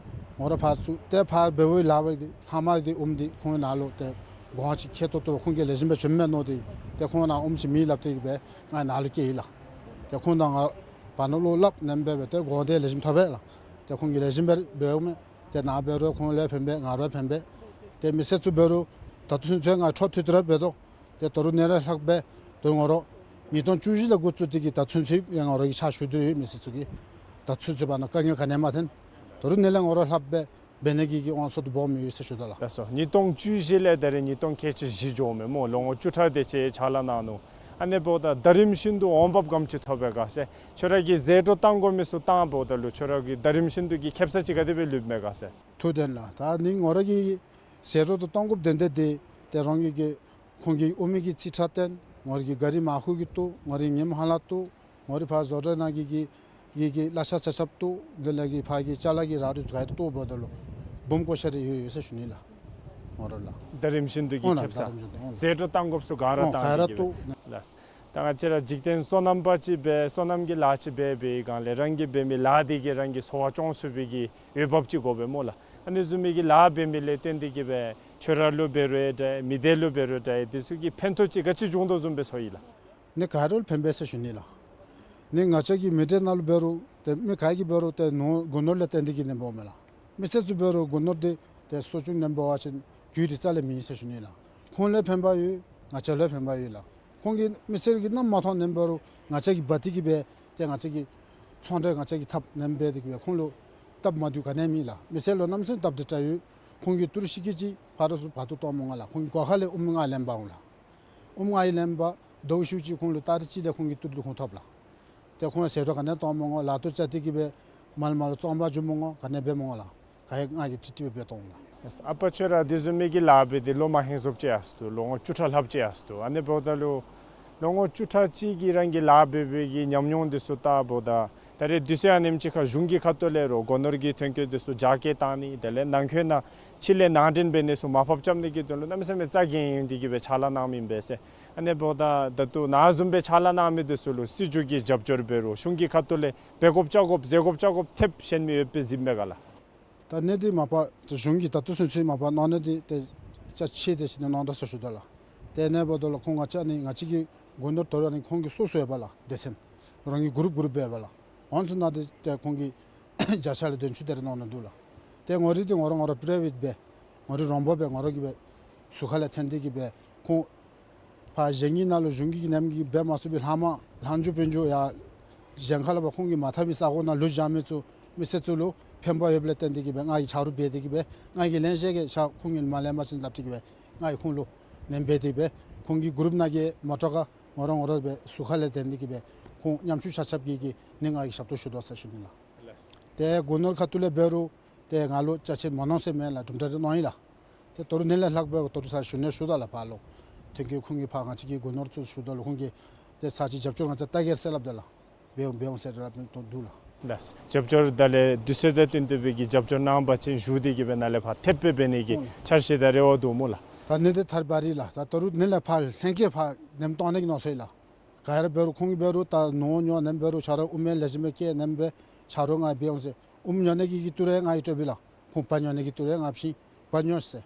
ངོ་ར་ཕར་བཙུགས་ཏེ་ཕར་འབདཝ་ལས་འབད་དེ་ཧེ་མ་འདི་ཨོམ་འདི་ཁོང་ནཱ་ལུ་ཏེ་གོང་ཅིག་ཁེ་ཏོག་ཏོ་ཁོང་གིས་ལེགས་ཤོམ་སྦེ་བྱིནམ་མས་མནོ་སྟེ་ཏེ་ཁོང་ནཱ་ཨོམ་ཅིག་མེད་སླབ་སྟེ་གི་སྦེ་ང་ནཱ་ལུ་བསྐྱལ་ཡི་ལགས། ཏེ་ཁོང་དང་ང་བར་ན་ལུ་སླབ་ནེམ་སྦེ་སྦེ་ཏེ་གོང་འདི་ལེགས་ཤོམ་ཐོབ་པས་ལགས། ཏེ་ཁོང་གིས་ལེགས་ཤོམ་སྦེ་འབདཝ་མས། ཏེ་ནཱ་འབད་རུང་ཁོང་ལུ་ཕན་པས་ང་ར་ཕན་པས། ཏེ་མི་སེར་ཚུ་འབད་རུང་ད་ལྟོ་ཚུན་ཚོད་ང་འཕྲོ་མཐུད་དེ་ར་འབད་དོ། ཏེ་ད་རུང་ནཱ་ར་ལྷག་སྦེ་ད་རུང་ངོ་ར་ཉིས་སྟོང་བཅུ་བཞི་ལས་འགོ་བཙུགས་ཏེ་གི་ད་ཚུན་ཚོད་ཡང་ངོ་ར་གི་ཕྱག་ཞུ་དོ་ཡོད་མི་སེར་ཚུ་གིས། ད་ཚུན་ཚོད་བར་ན་དཀའ་ངལ་ག་ནི་ཡང་མ་ཐོན། ད་རུང་ནཱ་ལས་ངོ་ར་ལྷག་སྦེ་འབད་ནི་གི་གི་དབང་ཚད་དུ་སྦོམ་ཡོད་ཟེར་ཞུ་དོ་ལགས། ལགས་སོ། ཉིས་སྟོང་བཅུ་བཞི་ལས་ད་རེས་ཉིས་སྟོང་ཁལ་གཅིག་བཞི་འགྱོཝ་མས་སྨོ། ལོ་ངོ་བཅུ་ཕྲག་དེ་ཅིག་ཕྱག་ལཱ་གནང་ནུག། ཨ་ནི་འབདཝ་ད་ད་རིམ་བཞིན་དུ་འོང་འབབ་ག་དེམ་ཅིག་ཐོབ་པས་ག་ཟེར། ཁྱོད་ར་གིས་ཟད་འགྲོ་བཏང་དགོ་མི་ཚུ་བཏང་འབདཝ་ད་ལུ་ཁྱོད་ར་གི་ད་རིམ་བཞིན་དུ་གི་ཁེབ་ས་ཅིག་ག་དེ་སྦེ་ལུསཔ་མས་ག་ཟེར། ཐུགས་བདེན་ལགས། ད་ནི་ངོ་ར་གི་ཟད་འགྲོ་དུ་གཏང་དགོཔ་དོན་དག་འདི་ཏེ་རང་གི་གི་ཁོང་གི་ཨོམ་གི་རྩིས་ཁྲ་བཏོན། ངོ་ར་གི་ག་རི་མར་ཁུ་གི་བཏོག། ངོ་ར་གི་ཉིམ་ཧ་ལ་བཏོག། ངོ་ར་ཕར་བཟོ་གྲྭ་ནང་གི་གི་གི་གི་གླ་ཆ་ཆ་ཁྱབ་བཏོག། དེ་ལས་གི་ཕར་གི་ཅ་ལ་གི་རག་རུང་ག་ར་བཏོག་འབདཝ་ད་ལུ་སྦོམ་བཀོ་བཞག་རེ་ཡོད་ཡོད་ཟེར་ཞུ་ནི་ལགས། ངོ་ར་ལགས། ད་རིམ་བཞིན་དུ་གི་ཨོ་ལགས། ཁེབ་ས། ད་རིམ་བཞིན་དུ་ཨོ། ཟད་འགྲོ་བཏང་དགོཔ་ཚུ་ག་ར་ཨོ་བཏང་ག་ར་སྟེ་གི་སྦེ། བཏོག། ལགས། ད་ང་བཅས་ར་འཇིག་རྟེན་སོ་ནམ་པ་ཅིག་སྦེ་སོ་ནམ་གྱི་ལཱ་ཅིག་འབད་བའི་སྒང་ལས་རང་གིས་འབད་མི་ལཱ་འདི་གིས་རང་གི་འཚོ་བ་སྐྱོང་ཚུགས་པའི་གི་འོས་འབབ་ཅིག་དགོ་པས་སྨོ་ལགས། ཨ་ནི་བཟུམ་མའི་གི་ལཱ་འབད་མི་ལས་བརྟེན་ཏེ་གི་སྦེ་ཁྱོད་ར་ལུ་འབད་རུང་འདྲ་མི་སྡེ་ལུ་འབད་རུང་འདྲ་དེ་ཚུ་གི་ཕན་ཐོགས་ཅིག་ག་ཅི་བྱུང་དོ་བཟུམ་སྦེ་ཚོར་ཡི་ལགས། ནི་ག་ར་ལུ་ཕན་པས་ཟེར་ཞུ་ནི་ལགས། ནི་ང་བཅས་ཀྱི་མི་སྡེ་ནང་ལུ་འབད་རུང་ཏེ་མི་ག་གིས་འབད་རུང་ཏེ་ནོར་སྒོ་ནོར་ལས་བརྟེན་ཏེ་གི་ནི་འབདཝ་མས་ལགས། མི་སེར་ཚུ་འབད་རུང་སྒོ་ནོར་འདི་ཏེ་གསོ་སྐྱོང་ནི་འབད་བ་ཅིན་རྒྱུ་འདི་རྩ་ལས་མེད་ཟེར་ཞུ་ནི་ལགས། ཁོང་ལུ་ཕན་པ་ཡོད། ང་བཅས་ལུ་ཕན་པ་ཡོད་ལགས། ཁོང་གིས་མི་སེར་གྱིས་གནམ་མ་མཐོང་ནི་འབད་རུང་ང་བཅས་ཀྱིས་འབག་སྟེ་གི་སྦེ་ཏེ་ང་བཅས་ཀྱི་ཚོང་འབྲེལ་ང་བཅས་ཀྱིས་འཐབ་ནི་འབད་དེ་གི་སྦེ་ཁོང་ལུ་སྟབས་མ་བདེཝ་ག་ནི་ཡང་མེད་ལགས། མི་སེར་ལུ་གནམ་མེད་ས་མེད་སྟབས་བདེ་དྲགས་ཡོད། ཁོང་གིས་ཏི་རུ་ཤིག་གེ་ཅིག་ཕར་རུ་ཚུར་འབག་སྟེ་གཏང་མི་དགོ་ལགས། ཁོང་གི་སྒོ་ཁ་ལས་ཨོམ་ལྔ་ལེན་འབག་འོང་ལགས། ཨོམ་ལྔ་ལེན་འབག་ཟླཝ་གཅིག་གཅིག་ཁོང་ལུ་ཏ་རིག་གཅིག་ལས་ཁོང་གི་ཏི་རུ་འདི་ཁོང་ཐོབ་ལགས། ཏེ་ཁོང་ཟད་འགྲོ་ག་ནི་ཡང་གཏང་མི་དགོ། ལཱ་ཐོག་བཅད་དེ་གི་སྦེ་མར་མར་ལུ་བཙོང་འབག་འགྱོ་མི་དགོ། ག་ནི་འབད་མི་དགོ་ལགས། ག་ཡང་ང་གིས་ཀྲིག་ཀྲི་སྦེ་འབད་གཏང་འོང་ལགས། ལགས། ཨ་པ་ཁྱོད་ར་དེ་བཟུམ་མའི་གི་ལཱ་འབད་དེ་ལོ་མ་ཧེང་སྐལཝ་ཅིག་ཡར་སོང་འདུག། ལོ་ངོ་བཅུ་ཕྲག་ལྷགཔ་ཅིག་ཡར་སོང་འདུག། ཨ་ནི་འབདཝ་ད་ལུ་ལོ་ངོ་བཅུ་ཕྲག་གཅིག་གི་རང་གི་ལཱ་འབད་བའི་གི་ཉམས་མྱོང་འདི་ཚུ་བལྟཝ་ད་ད་རེས་དུས་ཚོད་ཨ་ནེམ་ཅིག་ཁར་གཞུང་གི་ཁ་ཐུག་ལས་རོགས་སྒོ་ནོར་གྱི་ཐོན་སྐྱེད་འདི་ཚུ་རྒྱ་སྐྱེད་བཏང་ནི་དེ་ལས་ནང་འཁོད་ནང་ ཕྱི་ལས་ནང་འདྲེན་འབད་ནི་ཚུ་མར་ཕབ་རྐྱབ་ནི་གི་དོན་ལུ་གནམ་མེད་ས་མེད་རྩ་འགེངས་ཡོད་དེ་གིས་སྦེ་ཕྱག་ལཱ་གནང་མི་ཨིན་པས་ཟེར། ཨ་ནི་འབདཝ་ད་ད་ལྟོ་ནཱ་བཟུམ་སྦེ་ཕྱག་ལཱ་གནང་མི་འདི་ཚུ་ལུ་སྲིད་བྱུས་ཀྱི་རྒྱབ་སྐྱོར་འབད་རུང་གཞུང་གི་ཁ་ཐུག་ལས་འབད་དགོཔ་བྱ་དགོཔ་ཟེར་དགོཔ་བྱ་དགོཔ་ཐེབས་ཤེས་མི་ཡོདཔ་སྦེ་གཟིགསཔ་མས་ག་ལགས། ད་ཨ་ནི་འདི་མ་པ་གཞུང་གིས་ད་ལྟོ་ཚུན་ཚོད་མ་པ་གནང་ནི་འདི་ཏེ་ཅ་ཆས་དེ་ཅིག་ནི་གནང་དོ་ཟེར་ཞུ་དོ་ལགས། ཏེ་ཨ་ནི་འབདཝ་ད་ལུ་ཁོང་ང་བཅས་ཨ་ནི་ང་བཅས་ཀྱི་སྒོ་ནོར་དོ་རུང་ཨ་ནི་ཁོང་གི་སོ་སོ་ཡོད་པ་ལགས། སྡེ་ཚན་རང་གི་གུ་རུབ་གུ་རུབ་སྦེ་ཡོད་པ་ལགས། ཨོན་སུ་ནང་འདི་ཏེ་ཁོང་གི་བརྒྱ་ཆ་ལས་བདུན་ཅུ་དེ་རེ་གནང་ནི་འདུག་ལགས། ཏེ་ངོ་རིས་འདི་ང་ར་ང་ར་པི་རའི་ཝེཊ་སྦེ་ངོ་རིས་རོང་པ་སྦེ་ང་ར་གིས་སྦེ་ཟུར་ཁ་ལས་འཐོན་ཏེ་གིས་སྦེ་ཁོང་ཕར་གཞན་གྱི་ནང་ལུ་གཞུང་གི་ནང་གི་འབད་མ་ཚུགས་པའི་ལྷག་མ་ལྷག་འཇུག་དཔོན་འཇུག་ཡང་གཞན་ཁ་ལས་ཕར་ཁོང་གིས་མ་འཐབ་མི་ས་གོ་ནང་ལུ་བཞག་མི་ཚུ་མི་སེར་ཚུ་ལུ་ཕན་པ་ཡོདཔ་ལས་བརྟེན་ཏེ་གིས་སྦེ་ང་གིས་ཆ་རོགས་འབད་དེ་གིས་སྦེ་ང་གིས་ལན་བཤད་གེ་ཤ་ཁོང་གིས་མ་ལེན་པ་ཅིན་སླབ་སྟེ་གིས་སྦེ་ང་གིས་ཁོང་ལུ་ལན་འབད་དེ་སྦེ་ཁོང་གི་གུ་རུབ་ནང་གི་མོ་ཊ་ཁར་ང་ར་ང་ར་སྦེ་ཟུར་ཁ་ལས་འཐོན་ཏེ་གིས་སྦེ་ཁོང་ཉམ་ཆུང་ཆ་ཁྱབ་ཀྱི་གི་ནི་ང་གིས་ཞབས་ཏོག་ཞུ་དོ་ཟེར་ཞུ་ནི་ལགས། ཏེ་སྒོ་ནོར་ཁ་ཐུག་ལས་འབད་རུང་ཏེ་ང་ལུ་ཅ་ཆས་མ་གནང་ཟེར་མེད་ལགས། གྲུབ་འབྲས་རེ་གནང་ཡི་ལགས། ཏེ་ད་རུང་ནི་ལས་ལྷག་སྦེ་ད་རུང་ས་ཞུ་ནི་ཞུ་དོ་ལགས། ཕར་ལུ་ཐོན་སྐྱེད་ཁོང་གིས་ཕར་ང་བཅས་ཀྱི་སྒོ་ནོར་ཚུ་ཞུ་དོ་ལགས། ཁོང་གིས་ཏེ་ས་ཅིག་རྒྱབ་སྐྱོར་ང་བཅས་བལྟ་གེ་ཟེར་སླབ་དོ་ལགས། འབད་འོང་འབད་འོང་ཟེར་སླབ་དོ་འདུག་ལགས། ལགས། རྒྱབ་སྐྱོར་ད་ལས་དུས་ཚོད་དང་བསྟུན་ཏེ་སྦེ་གི་རྒྱབ་སྐྱོར་གནང་བ་ཅིན་ཞུ་སྟེ་གིས་སྦེ་ནཱ་ལས་ཕར་ཐེབས་སྦེ་འབད་ནི་གི་ཨོ་འཆར་གཞི་དང་རེ་བ་འདུག་སྨོ་ལགས། ད་ནི་འདི་ཐར་བ་རི་ལགས། ད་ད་རུང་ནི་ལས་ཕར་ལྷན་རྒྱས་ཕར་ནེམ་གཏང་ནི་གི་མནོ་བསམ་ཡོད་ལགས། ག་ར་འབད་རུང་ཁོང་གིས་འབད་རུང་ད་ནོར་ཉོ་ནེམ་འབད་རུང་ཆ་རོགས་ཨོམ་ལེགས་ཤོམ་སྦེ་བསྐྱལ་ནེམ་སྦེ་ཆ་རོགས་ང་འབད་འོང་ཟེར། ཨོམ་ཉོ་ནི་གི་གི་ཏི་རུ་ང་གིས་སྤྲོད་པས་ལགས། ཁོང་ཕར་ཉོ་ནི་གི་ཏི་རུ་ང་ཕྱིན་ཕར་ཉོ་ཟེར།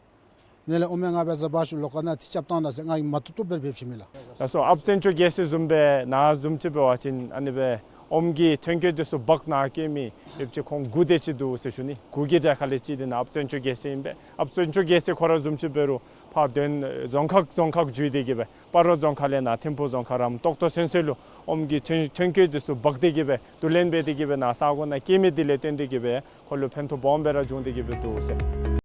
ནི་ལས་ཨོམ་ང་འབད་ཟ་བ་ཤུ་ལོ་ཀ་ནང་ཏེ་རྐྱབ་བཏང་ད་ཟེར་ང་གིས་མ་བཏུབ་བཏུབ་སྦེ་འབད་ཕྱིན་མས་ལགས། ལགས་སོ། ཨཔ་བཙན་སྐྱོགས་རྒྱལ་མཚན་བཟུམ་སྦེ་ནཱ་བཟུམ་ཅིག་འབད་བ་ཅིན་ཨ་ནི་སྦེ་ཨོམ་གྱི་ཐོན་སྐྱེད་འདི་ཚུ་འབག་ནཱ་བསྐྱལ་མི་ཡོདཔ་ཅིག་ཁོང་དགུ་དེ་ཅིག་འདུག་ཟེར་ཞུ་ནི། དགུ་གི་གྲས་ཁ་ལས་གཅིག་འདི་ནཱ་ཨཔ་བཙན་སྐྱོགས་རྒྱལ་མཚན་ཨིན་པས། ཨཔ་བཙན་སྐྱོགས་རྒྱལ་མཚན་ཁོ་ར་བཟུམ་ཅིག་འབད་རུང་ཕར་དོན་རྫོང་ཁག་རྫོང་ཁག་བརྒྱུད་དེ་གིས་སྦེ་སྤ་རོ་རྫོང་ཁག་ལས་ནཱ་ཐིམ་ཕུ་རྫོང་ཁག་རམ་ཏོག་ཏོ་ཚུན་ཚོད་ལུ་ཨོམ་གྱི་ཐོན་ཐོན་སྐྱེད་འདི་ཚུ་འབག་སྟེ་གིས་སྦེ་བསྡུ་ལེན་འབད་དེ་གིས་སྦེ་ནཱ་ས་གོ་ནང་བསྐྱལ་མི་འདི་ལས་བརྟེན་ཏེ་གིས་སྦེ་ཁོ་ལུ་ཕན་ཐོགས་སྦོམ་སྦེ་ར་བྱུང་སྟེ་གིས་སྦེ་འདུག་ཟེར།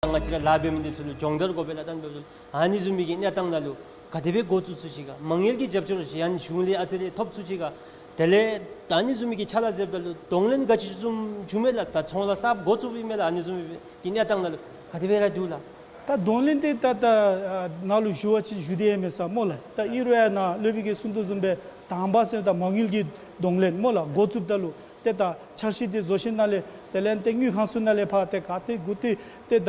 ང་བཅས་ར་ལཱ་འབད་མི་འདི་ཚུ་ལུ་སྦྱོང་བརྡར་དགོ་པའི་ལཱ་གཏང་འབདཝ་ད་ཨ་ནི་བཟུམ་མའི་གི་གནས་སྟངས་ནང་ལུ་ག་དེ་སྦེ་འགོ་བཙུགས་ཚུགས་ཅི་ག། མ་དངུལ་གྱི་རྒྱབ་སྐྱོར་ཅིག་ཡང་གཞུང་ལས་ཨ་ཙི་རེ་ཐོབ་ཚུགས་ཅི་ག། དེ་ལས་ད་ཨ་ནི་བཟུམ་མའི་གི་ཕྱག་ལཱ་མཛདཔ་ད་ལུ་གདོང་ལེན་ག་ཅི་བཟུམ་བྱུང་མས་ལགས། ད་ཚོང་ལཱ་གསརཔ་འགོ་བཙུགསཔ་ཨིན་མས་ལགས། ཨ་ནི་བཟུམ་མའི་གི་གནས་སྟངས་ནང་ལུ་ག་དེ་སྦེ་ར་འདུག་ལགས། ད་གདོང་ལེན་འདི་ད་ད་ནཱ་ལུ་ཞུ་བ་ཅིན་ཞུ་སྟེ་ཡང་མེད་ས་སྨོ་ལགས། ད་ཨིན་རུང་ཡང་ནཱ་སློབ་དཔོན་གྱིས་གསུང་དོ་བཟུམ་སྦེ་དང་པ་ཟེར་ད་མ་དངུལ་གྱི་གདོང་ལེན་སྨོ་ལགས། འགོ་བཙུགསཔ་ད་ལུ་ཏེ་ད་འཆར་གཞི་འདི་བཟོ་ཞིནམ་ལས་དེ་ལས་ཏེ་དངུལ་ཁང་ཚུ་ནང་ལས་ཕར་ཏེ་ག་ཏེ་གུ་ཏེ་ཏེ་ད་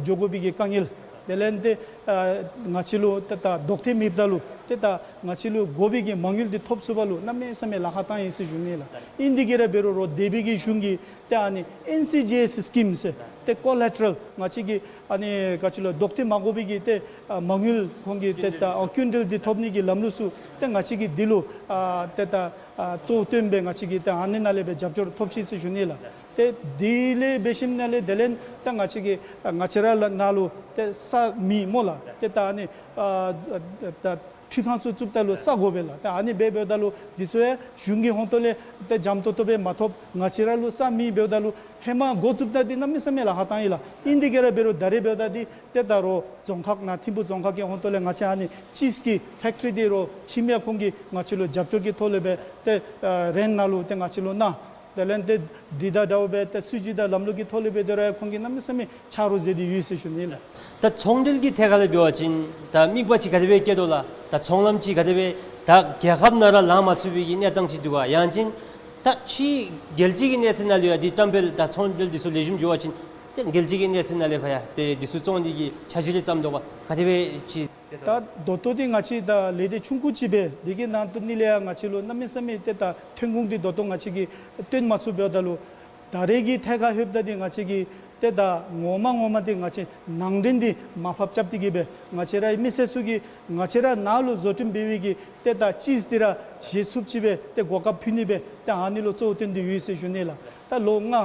འགྱོ་དགོ་པའི་གི་དཀའ་ངལ། དེ་ལས་ཏེ་ཨ་ང་བཅས་ལུ་ཏེ་ད་ལྡོག་ཐེངས་མེདཔ་ད་ལུ་ཏེ་ད་ང་བཅས་ལུ་དགོ་པའི་གི་མ་དངུལ་འདི་ཐོབ་ཚུགས་པ་ལུ་གནམ་མེད་ས་མེད་ལཱ་ཁག་བཏང་ཡི་ཟེར་ཞུ་ནི་ལགས། ཨིན་དེ་གིས་ར་འབད་རུང་རོགས་འདས་པའི་གི་གཞུང་གིས་ཏེ་ཨ་ནི་ཨེན་སི་ཇི་ཨེསི་སི་ཀིམ་ཟེར་ཏེ་ཀོ་ལེ་ཊ་རཱལ་ང་བཅས་ཀྱི་ཨ་ནི་ག་ཅི་ལོ་ལྡོག་ཐེངས་མ་དགོ་པའི་གི་ཏེ་ཨ་མ་དངུལ་ཁོང་གི་ཏེ་ད་ཨ་ཀུན་འདེད་འདི་ཐོབ་ནི་གི་ལམ་ལུགས་ཚུ་ཏེ་ང་བཅས་ཀྱིས་འདི་ལུ་ཨ་ཏེ་ད་ཨ་གཙོ་བོ་བཏོན་སྦེ་ང་བཅས་ཀྱིས་ཏེ་ཨ་ནི་ནང་ལས་སྦེ་རྒྱབ་སྐྱོར་ཐོབ་ཅི་ཟེར་ཞུ་ནི་ལགས། ཏེ་དེ་ལས་འབད་ཞིནམ་ལས་དེ་ལས་ད་ང་བཅས་ཀྱིས་ཨ་ང་བཅས་ར་ལགས་ནཱ་ལུ་ཏེ་ས་མེད་སྨོ་ལགས། ཏེ་ད་ཨ་ནི་ཨ་ད་འཕྲུལ་ཁང་ཚུ་བཙུགསཔ་ད་ལུ་ས་དགོ་པས་ལགས། ཏེ་ཨ་ནི་འབད་འབདཝ་ད་ལུ་འདི་ཚུ་ཡང་གཞུང་གི་ཧོངས་ཏོ་ལས་ཏེ་འཇམ་ཏོག་ཏོ་སྦེ་མ་ཐོབ། ང་བཅས་ར་ལུ་ས་མེད་འབདཝ་ད་ལུ་ཧེ་མ་འགོ་བཙུགསཔ་ད་འདི་གནམ་མེད་ས་མེད་ལཱ་ཁག་བཏང་ཡི་ལགས། ཨིན་དེ་གིས་ར་འབད་རུང་ད་རེས་འབདཝ་ད་འདི་ཏེ་ད་རོགས་རྫོང་ཁག་ནཱ་ཐིམ་ཕུ་རྫོང་ཁག་གི་ཧོངས་ཏོ་ལས་ང་བཅས་ཨ་ནི་ཅིསི་ཀྱི་ཕེཀ་ཊི་རི་འདི་རོགས་ཁྱིམ་ཡང་ཁོང་གིས་ང་བཅས་ལུ་རྒྱབ་སྐྱོར་གྱི་ཐོག་ལས་སྦེ་ཏེ་ཨ་རེནཊ་ནང་ལུ་ཏེ་ང་བཅས་ལུ་གནང་། དེ་ལས་ཏེ་འདི་དང་འདྲཝ་སྦེ་ཏེ་སྲིད་བྱུས་དང་ལམ་ལུགས་ཀྱི་ཐོག་ལས་སྦེ་ཏེ་རོགས་ཡང་ཁོང་གིས་གནམ་མེད་ས་མེད་ཆ་རོགས་མཛད་དེ་ཡོད་ཟེར་ཞུ་ནི་ལགས། ད་ཚོང་འབྲེལ་གྱི་ཐད་ཁར་ལས་འབད་བ་ཅིན་ད་དམིགས་པ་ཅིག་ག་དེ་སྦེ་བསྐྱེད་དོ་ལགས། ད་ཚོང་ལམ་ཅིག་ག་དེ་སྦེ་ད་རྒྱལ་ཁབ་ནང་ར་ལང་མ་ཚུགས་པའི་གི་གནས་སྟངས་ཅིག་འདུག་ག། ཡང་ཅིན་ད་ཕྱི་རྒྱལ་སྤྱི་གི་གནས་ཚད་ནང་ལུ་ཡང་འདི་བཀྲམ་སྤེལ་དང་ཚོང་འབྲེལ་འདི་ཚུ་ལེགས་ཤོམ་འགྱོ་བ་ཅིན་ཏེ་རྒྱལ་སྤྱི་གི་གནས་ཚད་ནང་ལས་ཕར་ཡང་ཏེ་འདི་ཚུ་བཙོང་ནི་གི་འཆར་གཞི་རེ་བརྩམས་དོ་ག། ག་དེ་སྦེ་ཅིག་ད་ད་ལྟོ་འདི་ང་བཅས་ད་ལས་སྡེ་ཆུང་ཀུ་ཅིག་སྦེ་འདི་གི་ནང་དུ་ནི་ལས་ཡང་ང་བཅས་ལུ་གནམ་མེད་ས་མེད་ཏེ་ད་ཐོན་ཁུངས་འདི་ད་ལྟོ་ང་བཅས་ཀྱིས་བཏོན་མ་ཚུགས་འབདཝ་ད་ལུ་ད་རེས་ཀྱི་ཐད་ཁར་ལྷོདཔ་ད་འདི་ང་བཅས་ཀྱིས་ཏེ་ད་ངོ་མ་ངོ་མ་འདི་ང་བཅས་ནང་འདྲེན་འདི་མར་ཕབ་རྐྱབ་སྟེ་གིས་སྦེ་ང་བཅས་རའི་མི་སེར་ཚུ་གིས་ང་བཅས་ར་ནཱ་ལུ་བཟོ་སྐྲུན་འབད་བའི་གི་ཏེ་ད་ཅིསི་འདི་ར་བཞེས་ཚུགསཔ་ཅིག་སྦེ་ཏེ་གོ་སྐབས་ཕུལ་ནི་སྦེ་ཏེ་ཨ་ནི་ལུ་གཙོ་བོ་བཏོན་ཏེ་ཡོད་ཟེར་ཞུ་ནི་ལགས། ད་ལོ་ལྔ་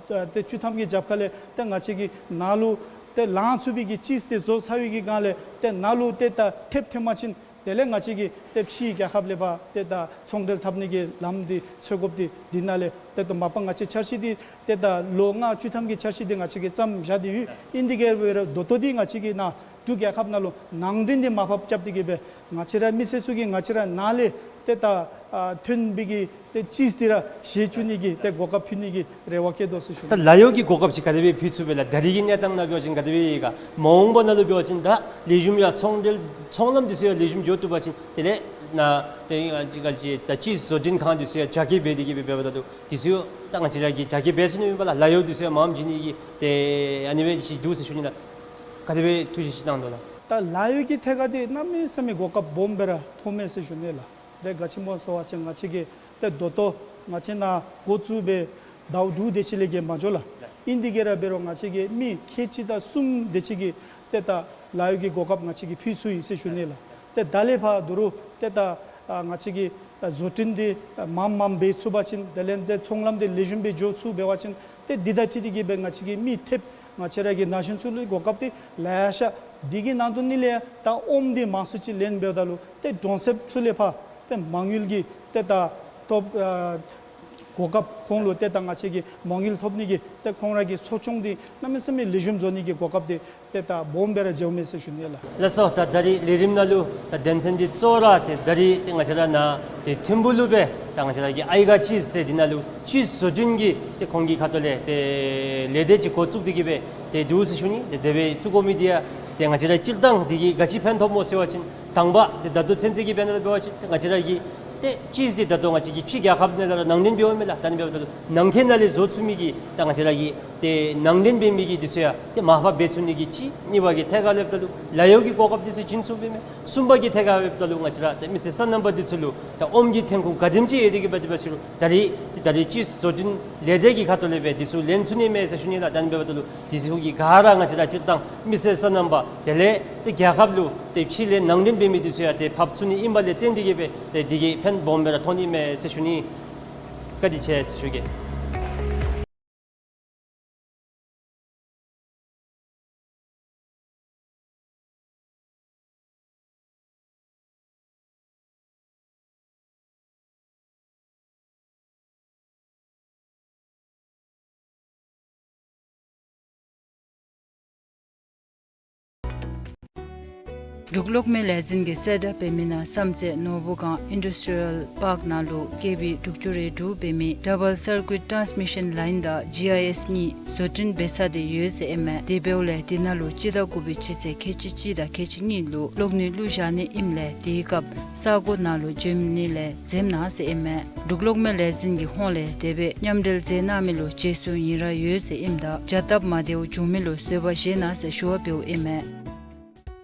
ཏེ་བཅུ་ཐམ་གྱི་རྒྱབ་ཁ་ལས་ཏེ་ང་བཅས་ཀྱིས་ནཱ་ལུ་ཏེ་ལང་ཚུགས་པའི་གི་ཅིསི་འདི་བཟོ་ཚར་བའི་གི་སྒང་ལས་ཏེ་ནཱ་ལུ་ཏེ་ད་ཐེབས་ཐོན་པ་ཅིན་ དེ་ལས་ང་བཅས་ཀྱིས་ཏེ་ཕྱིའི་རྒྱལ་ཁབ་ལས་ཕར་ཏེ་ད་ཚོང་འབྲེལ་འཐབ་ནི་གི་ལམ་འདི་འཚོལ་དགོཔ་འདི་འདི་ནང་ལས་ཏེ་ད་མ་པ་ང་བཅས་འཆར་གཞི་འདི་ཏེ་ད་ལོ་ལྔ་བཅུ་ཐམ་གྱི་འཆར་གཞི་འདི་ང་བཅས་ཀྱིས་བརྩམས་བཞག་སྟེ་ཡོད། ཨིན་དེ་གི་འབད་རུང་ད་ལྟོ་འདི་ང་བཅས་ཀྱིས་ནཱ་འབྲུག་རྒྱལ་ཁབ་ནང་ལུ་ནང་འདྲེན་འདི་མར་ཕབ་རྐྱབ་སྟེ་གི་སྦེ་ང་བཅས་ར་མི་སེར་ཚུ་གིས་ང་བཅས་ར་ནཱ་ལས་ཏེ་ད་ཨ་ཐོན་པའི་གི་ཏེ་ཅིསི་འདི་ར་བཞེས་བཅུག་ནི་གི་ཏེ་གོ་སྐབས་ཕུལ་ནི་གི་རེ་བ་བསྐྱེད་དོ་ཟེར་ཞུ་ནི། ད་ལཱ་གཡོག་གི་གོ་སྐབས་ཅིག་ག་དེ་སྦེ་ཕུལ་ཚུགས་པས་ལགས། ད་རིས་ཀྱི་གནས་སྟངས་ནང་འབད་བ་ཅིན་ག་དེ་སྦེ་ཡོད་ག། མ་འོངས་པ་ནང་ལུ་འབད་བ་ཅིན་ད་ལེགས་ཤོམ་ཡང་ཚོང་འབྲེལ་ཚོང་ལམ་འདི་ཚུ་ཡང་ལེགས་ཤོམ་འགྱོ་བཏུབ་པ་ཅིན་དེ་ལས་ནཱ་ཏེ་ད་ཅིསི་བཟོ་སྐྲུན་ཁང་འདི་ཚུ་ཡང་རྒྱ་སྐྱེད་འབད་དེ་གི་སྦེ་འབདཝ་ད་ལུ་འདི་ཚུ་ཡང་ད་ང་བཅས་ར་གིས་རྒྱ་སྐྱེད་འབད་ཚུགས་ནི་ཨིན་པས་ལགས། ལཱ་གཡོག་འདི་ཚུ་ཡང་མངམ་བྱིན་ནི་གི་ཏེ་ཨ་ནི་སྦེ་ཅིག་འདུག་ཟེར་ཞུ་ནི་ལགས། ག་དེ་སྦེ་ཐུགས་བཞེད་ཅིག་གནང་དོ་ལགས། ད་ལཱ་གཡོག་གི་ཐད་ཁར་འདི་གནམ་མེད་ས་མེད་གོ་སྐབས་སྦོམ་སྦེ་ར་མཐོངམ་མས་ཟེར་ཞུ་ནི་ལགས། དེ་ག་ཅི་སྨོ་ཟེར་བ་ཅིན་ང་བཅས་ཀྱིས་ཏེ་ད་ལྟོ་ང་བཅས་ནཱ་འགོ་བཙུགས་སྦེ་ཟླཝ་དྲུག་དེ་ཅིག་ལས་བརྒལ་མ་འགྱོ་ལགས། ཨིན་དེ་གི་ར་འབད་རུང་ང་བཅས་ཀྱིས་མི་ཁལ་གཅིག་དང་གསུམ་དེ་ཅིག་གི་ཏེ་ད་ལཱ་གཡོག་གི་གོ་སྐབས་ང་བཅས་ཀྱིས་ཕུལ་ཚུགས་ཡི་ཟེར་ཞུ་ནི་ལགས། ཏེ་ད་ལས་ཕར་ད་རུང་ཏེ་ད་ཨ་ང་བཅས་ཀྱིས་ཨ་བཟོ་སྐྲུན་འདི་ཨ་མངམ་མངམ་འབད་ཚུགས་པ་ཅིན་དེ་ལས་ཏེ་ཚོང་ལམ་འདི་ལེགས་ཤོམ་སྦེ་འགྱོ་ཚུགས་འབད་བ་ཅིན་ཏེ་འདི་དང་འཁྲིལ་ཏེ་གི་སྦེ་ང་བཅས་ཀྱིས་མི་ཐེབས་ང་བཅས་ར་གི་ན་གཞོན་ཚུ་ལུ་གོ་སྐབས་འདི་ལེ་ཤ། འདི་གི་ནང་དོན་ནི་ལས་ད་ཨོམ་འདི་མང་སུ་ཅིག་ལེན་འབདཝ་ད་ལུ་ཏེ་གྲོང་གསེབ་ཚུ་ལས་ཕར་ཏེ་མ་དངུལ་གྱི་ཏེ་ད་ཐོབ་ཨ་གོ་སྐབས་ཁོང་ལུ་ཏེ་ད་ང་བཅས་ཀྱིས་མ་དངུལ་ཐོབ་ནི་གི་ཏེ་ཁོང་ར་གི་གསོ་སྐྱོང་འདི་གནམ་མེད་ས་མེད་ལེགས་ཤོམ་བཟོ་ནི་གི་གོ་སྐབས་འདི་ཏེ་ད་སྦོམ་སྦེ་ར་འགྱོཝ་མས་ཟེར་ཞུ་ནི་ལགས། ལགས་སོ། ད་ད་རིས་ལས་རིམ་ནང་ལུ་ད་དོན་ཚན་འདི་གཙོ་བོ་ར་ཏེ་ད་རིས་ཏེ་ང་བཅས་ར་ནཱ་ཏེ་ཐིམ་ཕུག་ལུ་སྦེ་ད་ང་བཅས་ར་གི་ཨའི་ག་ཅིསི་ཟེར་འདི་ནང་ལུ་ཅིསི་བཟོ་སྐྲུན་གྱི་ཏེ་ཁོང་གི་ཁ་ཐུག་ལས་ཏེ་ལས་སྡེ་ཅིག་འགོ་བཙུགས་ཏེ་གི་སྦེ་ཏེ་འདུག་ཟེར་ཞུ་ནི། ཏེ་དེ་སྦེ་བཙུགས་དགོ་མི་འདི་ཡང་ཏེ་ང་བཅས་ར་སྤྱིར་བཏང་འདི་གིས་ག་ཅི་ཕན་ཐོགས་སྨོ་ཟེར་བ་ཅིན་དང་པ་ཏེ་ད་ལྟོ་ཚུན་ཚོད་ཀྱི་དཔེར་ན་འབད་བ་ཅིན་ཏེ་ང་བཅས་ར་གི་ཏེ་ཅིསི་འདི་ད་ལྟོ་ང་བཅས་ཀྱི་ཕྱི་རྒྱལ་ཁབ་ནང་ལས་ར་ནང་འདྲེན་འབདཝ་མས་ལགས། ད་ནི་འབདཝ་ད་ལུ་ནང་འཁོད་ནང་ལས་བཟོ་ཚུགས་མི་གི་ད་ང་བཅས་ར་གི་ཏེ་ནང་འདྲེན་འབད་མི་གི་འདི་ཚུ་ཡང་ཏེ་མར་ཕབ་འབད་ཚུགས་ནི་གི་གཅིག། གཉིས་པ་གི་ཐད་ཁར་འབདཝ་ད་ལུ་ལཱ་གཡོག་གི་གོ་སྐབས་འདི་ཚུ་བྱིན་ཚུགས་པས་མས། གསུམ་པ་གི་ཐད་ཁར་འབདཝ་ད་ལུ་ང་བཅས་ར་ཏེ་མི་སེར་སོ་ནམ་པ་འདི་ཚུ་ལུ་ད་ཨོམ་གྱི་ཐོན་ཁུངས་ག་དེམ་ཅིག་ཡོད་དེ་གི་འབད་དེ་འབད་ཞུ་རུང་ད་རིས་ཏེ་ད་རིས་ཅིསི་བཟོ་སྐྲུན་ལས་སྡེ་གི་ཁ་ཐུག་ལས་སྦེ་འདི་ཚུ་ལེན་ཚུགས་ནི་མས་ཟེར་ཞུ་ནི་ལགས། ད་ནི་འབདཝ་ད་ལུ་འདི་ཚུ་གི་ག་ར་ང་བཅས་ར་སྤྱིར་བཏང་མི་སེར་སོ་ནམ་པ་དེ་ལས་ཏེ་རྒྱལ་ཁབ་ལུ་ཏེ་ཕྱི་ལས་ནང་འདྲེན་འབད་མི་འདི་ཚུ་ཡང་ཏེ་ཕབ་ཚུགས་ནི་ཨིན་པ་ལས་བརྟེན་ཏེ་གི་སྦེ་ཏེ་འདི་གིས་ཕན་སྦོམ་སྦེ་ར་ཐོགས་ནི་མས་ཟེར་ཞུ་ནི། བཀའ་དྲིན་ཆེ་ཟེར་ཞུ་གེ། འབྲུག་གློག་མེ་ལས་འཛིན་གྱིས་གསལ་བསྒྲགས་འབད་མི་ནང་བསམ་རྩེ་ནོར་བུ་སྒང་ཨིན་ཌསི་ཊི་རི་ཡལ་པཱརཀ་ནང་ལུ་ཀེ་བི་དྲུག་ཅུ་རེ་དྲུག་འབད་མི་ཌབ་བཱལ་སར་ཀུའིཊ་ཊཱནསི་མི་ཤཱན་ལའིན་དང་ཇི་ཨའི་ཨེསི་གཉིས་བཟོ་སྐྲུན་འབད་ཚར་ཏེ་ཡོད་ཟེར་ཨིན་མས། དེ་འབདཝ་ལས་དེ་ནང་ལུ་སྤྱི་ཟླ་དགུ་པའི་སྤྱི་ཚེས་ཁལ་གཅིག་གཅིག་དང་ཁལ་གཅིག་གཉིས་ལུ་གློག་ནུས་བླུག་བཞག་ནི་ཨིནམ་ལས་དེའི་སྐབས་ས་གོ་ནང་ལུ་འབྱོན་ནི་ལས་འཛེམ་གནང་ཟེར་ཨིན་མས། འབྲུག་གློག་མེ་ལས་འཛིན་གྱི་ཧོངས་ལས་དེ་སྦེ་མཉམ་འབྲེལ་མཛད་གནང་མི་ལུ་རྗེས་སུ་ཡི་རངས་ཡོད་ཟེར་ཨིནམ་ད་བྱ་སྟབས་མ་བདེཝ་བྱུང་མི་ལུ་བཟོད་པ་བཞེས་གནང་ཟེར་ཞུ་བ་འབདཝ་ཨིན་མས།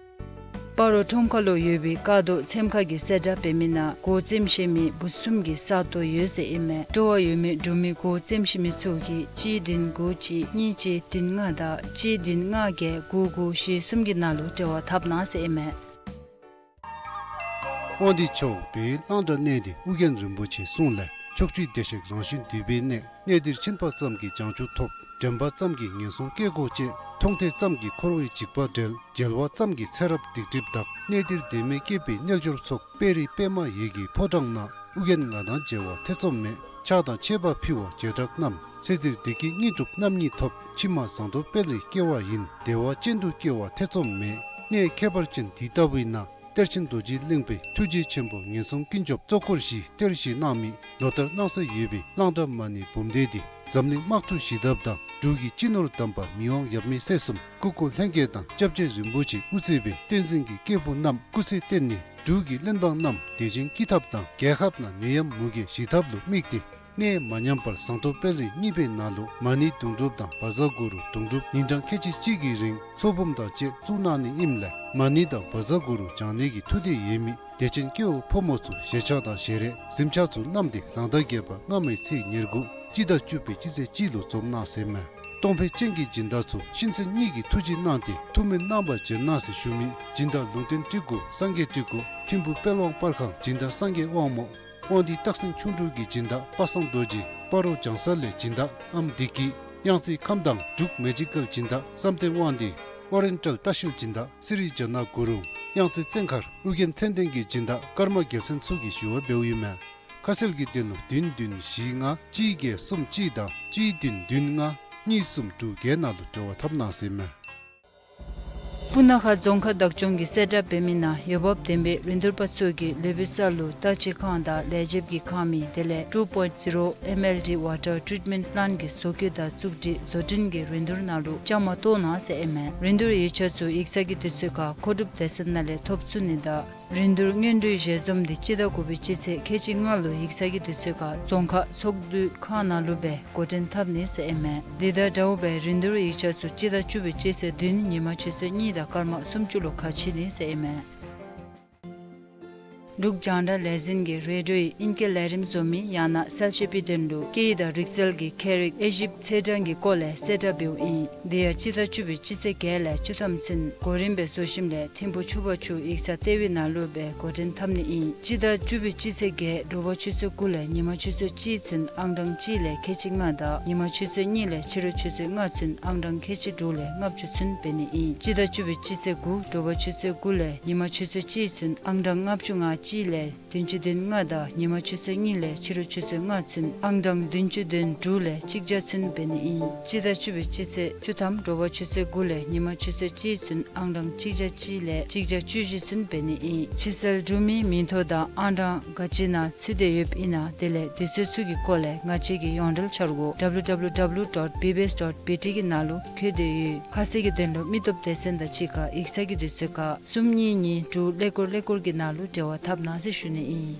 སྤ་རོ་ཁྲོམ་ཁ་ལུ་ཡོད་པའི་ཀ་རྡོ་ཚེམ་ཁ་གིས་གསལ་བསྒྲགས་འབད་མི་ནང་སྒོ་བཙེམ་ཤེས་མི་བུ་གསུམ་གྱི་ས་སྟོང་ཡོད་ཟེར་ཨིན་མས། སྤྲོ་བ་ཡོད་མི་འབྲུག་མི་སྒོ་བཙེམ་ཤེས་མི་ཚུ་གིས་གཅིག་བདུན་དགུ་གཅིག་གཉིས་གཅིག་བདུན་ལྔ་དང་གཅིག་བདུན་ལྔ་བརྒྱད་དགུ་དགུ་བཞི་གསུམ་གྱི་ནང་ལུ་འབྲེལ་བ་འཐབ་གནང་ཟེར་ཨིན་མས། དབང་འདུས་ཕྱོགས་བོད་གླང་དར་གནས་འདི་ཨོ་རྒྱན་རིན་པོ་ཆེའི་གསུང་ལས། ཕྱོགས་བཅུའི་བདེ་གཤེགས་རང་བཞིན་འདུས་པའི་གནས། གནས་འདིར་ཕྱིན་པ་ཙམ་གྱིས་བྱང་ཆུབ་ཐོབ། དྲན་པ་ཙམ་གྱིས་ངན་སོང་སྐྱེ་སྒོ་བཅད། མཐོང་ཐོས་ཙམ་གྱིས་འཁོར་བའི་འཇིགས་པ་བྲལ། མཇལ་བ་ཙམ་གྱིས་ཚེ་རབས་སྡིག་སྒྲིབ་དག། གནས་འདིར་བདེན་མེད་སྐྱེས་པའི་རྣལ་འབྱོར་ཚོགས། དཔལ་རི་པདྨ་འོད་ཀྱི་ཕོ་བྲང་ན། ཨོ་རྒྱན་ང་དང་མཇལ་བ་ཐེ་ཚོམ་མེད། ཕྱག་དང་མཆོད་པ་ཕུལ་བ་བྱེ་བྲག་རྣམས། ཚེ་འདིར་བདེ་སྐྱིད་དངོས་གྲུབ་རྣམ་གཉིས་ཐོབ། ཕྱི་མ་ཟངས་མདོག་དཔལ་རིར་སྐྱེ་བ་ཡིན། བདེ་བ་ཅན་དུ་སྐྱེ་བ་ཐེ་ཚོམ་མེད། གནས་ཁྱད་པར་ཅན་འདི་ལྟ་བུའི་ནང་། གཏེར་ཆེན་རྡོ་རྗེ་གླིང་པས་ཐུགས་རྗེ་ཆེན་པོ་ངན་སོང་ཀུན་སྐྱོབ་གཙོ་འཁོར་བཞི་གཏེར་བཞེས་གནང་མི་ལོ་ལྟར་གནང་སྲོལ་ཡོད་པའི་གླང་དར་མ་ཎི་འབུམ་སྡེ་འདི་འཛམ་གླིང་དམག་འཁྲུག་ཞི་ཐབས་དང་འབྲུག་གི་སྤྱི་ནོར་དམ་པ་མི་དབང་ཡབ་མེས་སྲས་གསུམ་སྐུ་འཁོར་ལྷན་རྒྱས་དང་སྐྱབས་རྗེ་རིན་པོ་ཆེ་དབུ་གཙོས་པའི་བསྟན་འཛིན་གྱི་སྐྱེས་བུ་རྣམས་སྐུ་ཚེ་བརྟན་ནས་འབྲུག་གི་བློན་འབངས་རྣམས་བདེ་ཞིང་སྐྱིད་ཐབས་དང་རྒྱལ་ཁབ་ནང་ནད་ཡམས་མུ་གེ་ཞི་ཐབས་ལུ་དམིགས་ཏེ། གནས་མ་ཉམས་པར་ཟངས་མདོག་དཔལ་རི་གཉིས་པའི་ནང་ལུ་མ་ཎི་དུང་སྒྲུབ་དང་བཛྲ་གུ་རུ་དུང་སྒྲུབ་ཉིན་གྲངས་ཁལ་གཅིག་གཅིག་གི་རིང་ཚོགས་འབུམ་དང་བཅས་བཙུགས་གནང་ནི་ཨིནམ་ལས་མ་ཎི་དང་བཛྲ་གུ་རུ་བགྱང་ནི་གི་ཐུགས་འདོད་ཡོད་མི་བདེ་ཆེན་སྐྱེ་བོ་ཕོ་མོ་ཚུ་ཞལ་ཆས་དང་ཞལ་རས་གཟིམ་ཆས་ཚུ་བསྣམས་ཏེ་རང་ཟླ་བརྒྱད་པ་སྔ་མའི་ཚེས་ཉེར་དགུ་སྤྱི་ཟླ་བཅུ་པའི་སྤྱི་ཚེས་གཅིག་ལུ་འཛོམས་གནང་ཟེར་མས། གཏོང་ཕོད་ཅན་གྱི་སྦྱིན་བདག་ཚུ་ཤིན་སྦྱིན་གཉིས་ཀྱི་ཐུགས་རྗེ་གནང་སྟེ་ཐུགས་སྨོན་གནང་བར་བྱོན་གནང་ཟེར་ཞུ་མི་སྦྱིན་བདག་ལུང་བསྟན་སྤྲུལ་སྐུ་སངས་རྒྱས་སྤྲུལ་སྐུ་ཐིམ་ཕུ་དཔལ་དབང་པར་ཁང་སྦྱིན་བདག་སངས་རྒྱས་དབང་མོ། དབང་འདུས་སྟག་སེང་ཁྱུང་འབྲུག་གི་སྦྱིན་བདག་པ་སངས་རྡོ་རྗེ། སྤ་རོ་བྱང་ས་ལས་སྦྱིན་བདག་ཨམ་བདེ་སྐྱིད། གཡང་རྩེ་ཁམས་དྭངས་འབྲུག་མེ་ཇི་ཀལ་སྦྱིན་བདག་བསམ་གཏན་དབང་འདུས། ཨོ་རེན་ཊལ་ལྟ་བཤལ་སྦྱིན་བདག་སི་རི་ཇ་ན་གུ་རུང་། གཡང་རྩེ་བཙན་མཁར་ཨུ་རྒྱན་ཚེ་བརྟན་གྱི་སྦྱིན་བདག་ཀརྨ་རྒྱལ་མཚན་ཚུ་གིས་ཞུ་བ་འབདཝ་ཨིན་མས། ཁ་གསལ་གྱི་དོན་ལུ་བདུན་བདུན་བཞི་ལྔ་གཅིག་བརྒྱད་གསུམ་གཅིག་དང་གཅིག་བདུན་བདུན་ལྔ་གཉིས་གསུམ་དྲུག་བརྒྱད་ནང་ལུ་འབྲེལ་བ་འཐབ་གནང་ཟེར་ཨིན་མས། སྤུ་ན་ཁ་རྫོང་ཁག་བདག་སྐྱོང་གིས་གསལ་བསྒྲགས་འབད་མི་ནང་འོས་འབབ་ལྡན་པའི་རིན་བསྡུར་པ་ཚུ་གིས་ལས་བུད་ས་ལུ་ལྟ་དཔྱད་ཁང་དང་ལས་བྱེདཔ་གི་ཁང་མིག་དེ་ལས་two point zero M L D water treatment plant གི་བཟོ་བཀོད་དང་བཙུགས་སྒྲིག་བཟོ་སྐྲུན་གྱི་རིན་བསྡུར་ནང་ལུ་བཅའ་མར་གཏོགས་གནང་ཟེར་ཨིན་མས། རིན་བསྡུར་ཡིག་ཆ་ཚུ་ཡིག་ཚང་གི་དུས་ཚོད་ཁར་མཁོ་སྒྲུབ་སྡེ་ཚན་ནང་ལས་ཐོབ་ཚུགས་ནི་དང་རིན་བསྡུར་སྔོན་འགྲོའི་ཞལ་འཛོམས་འདི་སྤྱི་ཟླ་དགུ་པའི་སྤྱི་ཚེས་ཁལ་གཅིག་ལྔ་ལུ་ཡིག་ཚང་གི་དུས་ཚོད་ཁར་རྫོང་ཁག་ཚོགས་འདུའི་ཁང་ནང་ལུ་སྦེ་འགོ་འདྲེན་འཐབ་ནི་ཟེར་ཨིན་མས། དེ་དང་འདྲཝ་སྦེ་རིན་བསྡུར་ཡིག་ཆ་ཚུ་སྤྱི་ཟླ་བཅུ་པའི་སྤྱི་ཚེས་བདུན་ཉིན་མ་ཆུ་ཚོད་གཉིས་དང་སྐར་མ་སུམ་ཅུ་ལུ་ཁ་ཕྱེ་ནི་ཟེར་ཨིན་མས། འབྲུག་རྒྱང་བསྒྲགས་ལས་འཛིན་གྱིས་རེ་ཌིའོ་ཡི་ཨིང་སྐད་ལས་རིམ་བཟོ་མི་ཡང་ན་གསལ་བཤད་པའི་དོན་ལུ་སྐད་ཡིག་དང་རིག་རྩལ་གྱི་མཁས་རིག་དབྱེ་ཞིབ་ཚེས་གྲངས་ཀྱི་སྐོར་ལས་གསལ་བསྒྲགས་འབདཝ་ཨིན། དེ་ཡང་སྤྱི་ཟླ་བཅུ་པའི་སྤྱི་ཚེས་བརྒྱད་ལས་བཅུ་ཐམ་ཚུན་གོ་རིམ་སྦེ་བཟོ་ཞིནམ་ལས་ཐིམ་ཕུ་ཆུ་བར་ཆུ་ཡིག་ཚང་ལྟེ་བའི་ནང་ལུ་སྦེ་འགོ་འདྲེན་འཐབ་ནི་ཨིན། སྤྱི་ཟླ་བཅུ་པའི་སྤྱི་ཚེས་བརྒྱད་དྲོ་པ་ཆུ་ཚོད་དགུ་ལས་ཉིན་མ་ཆུ་ཚོད་གཅིག་ཚུན་ཨང་གྲངས་གཅིག་ལས་ཁལ་གཅིག་ལྔ་དང་ཉིན་མ་ཆུ་ཚོད་གཉིས་ལས་ཕྱི་རུ་ཆུ་ཚོད་ལྔ་ཚུན་ཨང་གྲངས་ཁལ་གཅིག་དྲུག་ལས་ལྔ་བཅུ་ཚུན་འབད་ནི་ཨིན། སྤྱི་ཟླ་བཅུ་པའི་སྤྱི་ཚེས་དགུ་དྲོ་པ་ཆུ་ཚོད་དགུ་ལས་ཉིན་མ་ཆུ་ཚོད་གཅིག་ཚུན་ཨང་གྲངས་ལྔ་བཅུ་ང་གཅིག་ལས་བདུན་ཅུ་དོན་ལྔ་དང་ཉིན་མ་ཆུ་ཚོད་གཉིས་ལས་ཕྱི་རུ་ཆུ་ཚོད་ལྔ་ཚུན་ཨང་གྲངས་བདུན་ཅུ་དོན་དྲུག་ལས་གཅིག་བརྒྱ་ཚུན་འབད་ནི་ཨིན། སྤྱི་ཟླ་བཅུ་པའི་སྤྱི་ཚེས་བཅུ་ཐམ་དྲོ་པ་ཆུ་ཚོད་དགུ་ལས་ཉིན་མ་ཆུ་ཚོད་གཅིག་ཚུན་ཨང་གྲངས་གཅིག་བརྒྱ་གཅིག་ལས་གཅིག་བརྒྱ་བཅུ་བཞི་ཚུན་འབད་ནི་ཨིན། ཕྱི་སེལ་གྲུབ་མིའི་མིང་ཐོ་དང་ཨང་གྲངས་ག་ཅི་ནང་ཚུད་དེ་ཡོདཔ་ཨིན་ན་དེ་ལས་དུས་ཚོད་ཚུ་གི་སྐོར་ལས་ང་བཅས་ཀྱི་ཡོངས་འབྲེལ་འཆར་སྒོ་W W W dot B B S dot B T གི་ནང་ལུ་བཀོད་དེ་ཡོད། ཁ་གསལ་གྱི་དོན་ལུ་མི་སྟོབས་སྡེ་ཚན་དང་གཅིག་ཁར་ཡིག་ཚང་གི་དུས་ཚོད་ཁར་གསུམ་གཉིས་གཉིས་དྲུག་ཀླད་ཀོར་ཀླད་ཀོར་གྱི་ནང་ལུ་འབྲེལ་བ་འཐབ་གནང་ཟེར་ཞུ་ནི་ཨིན།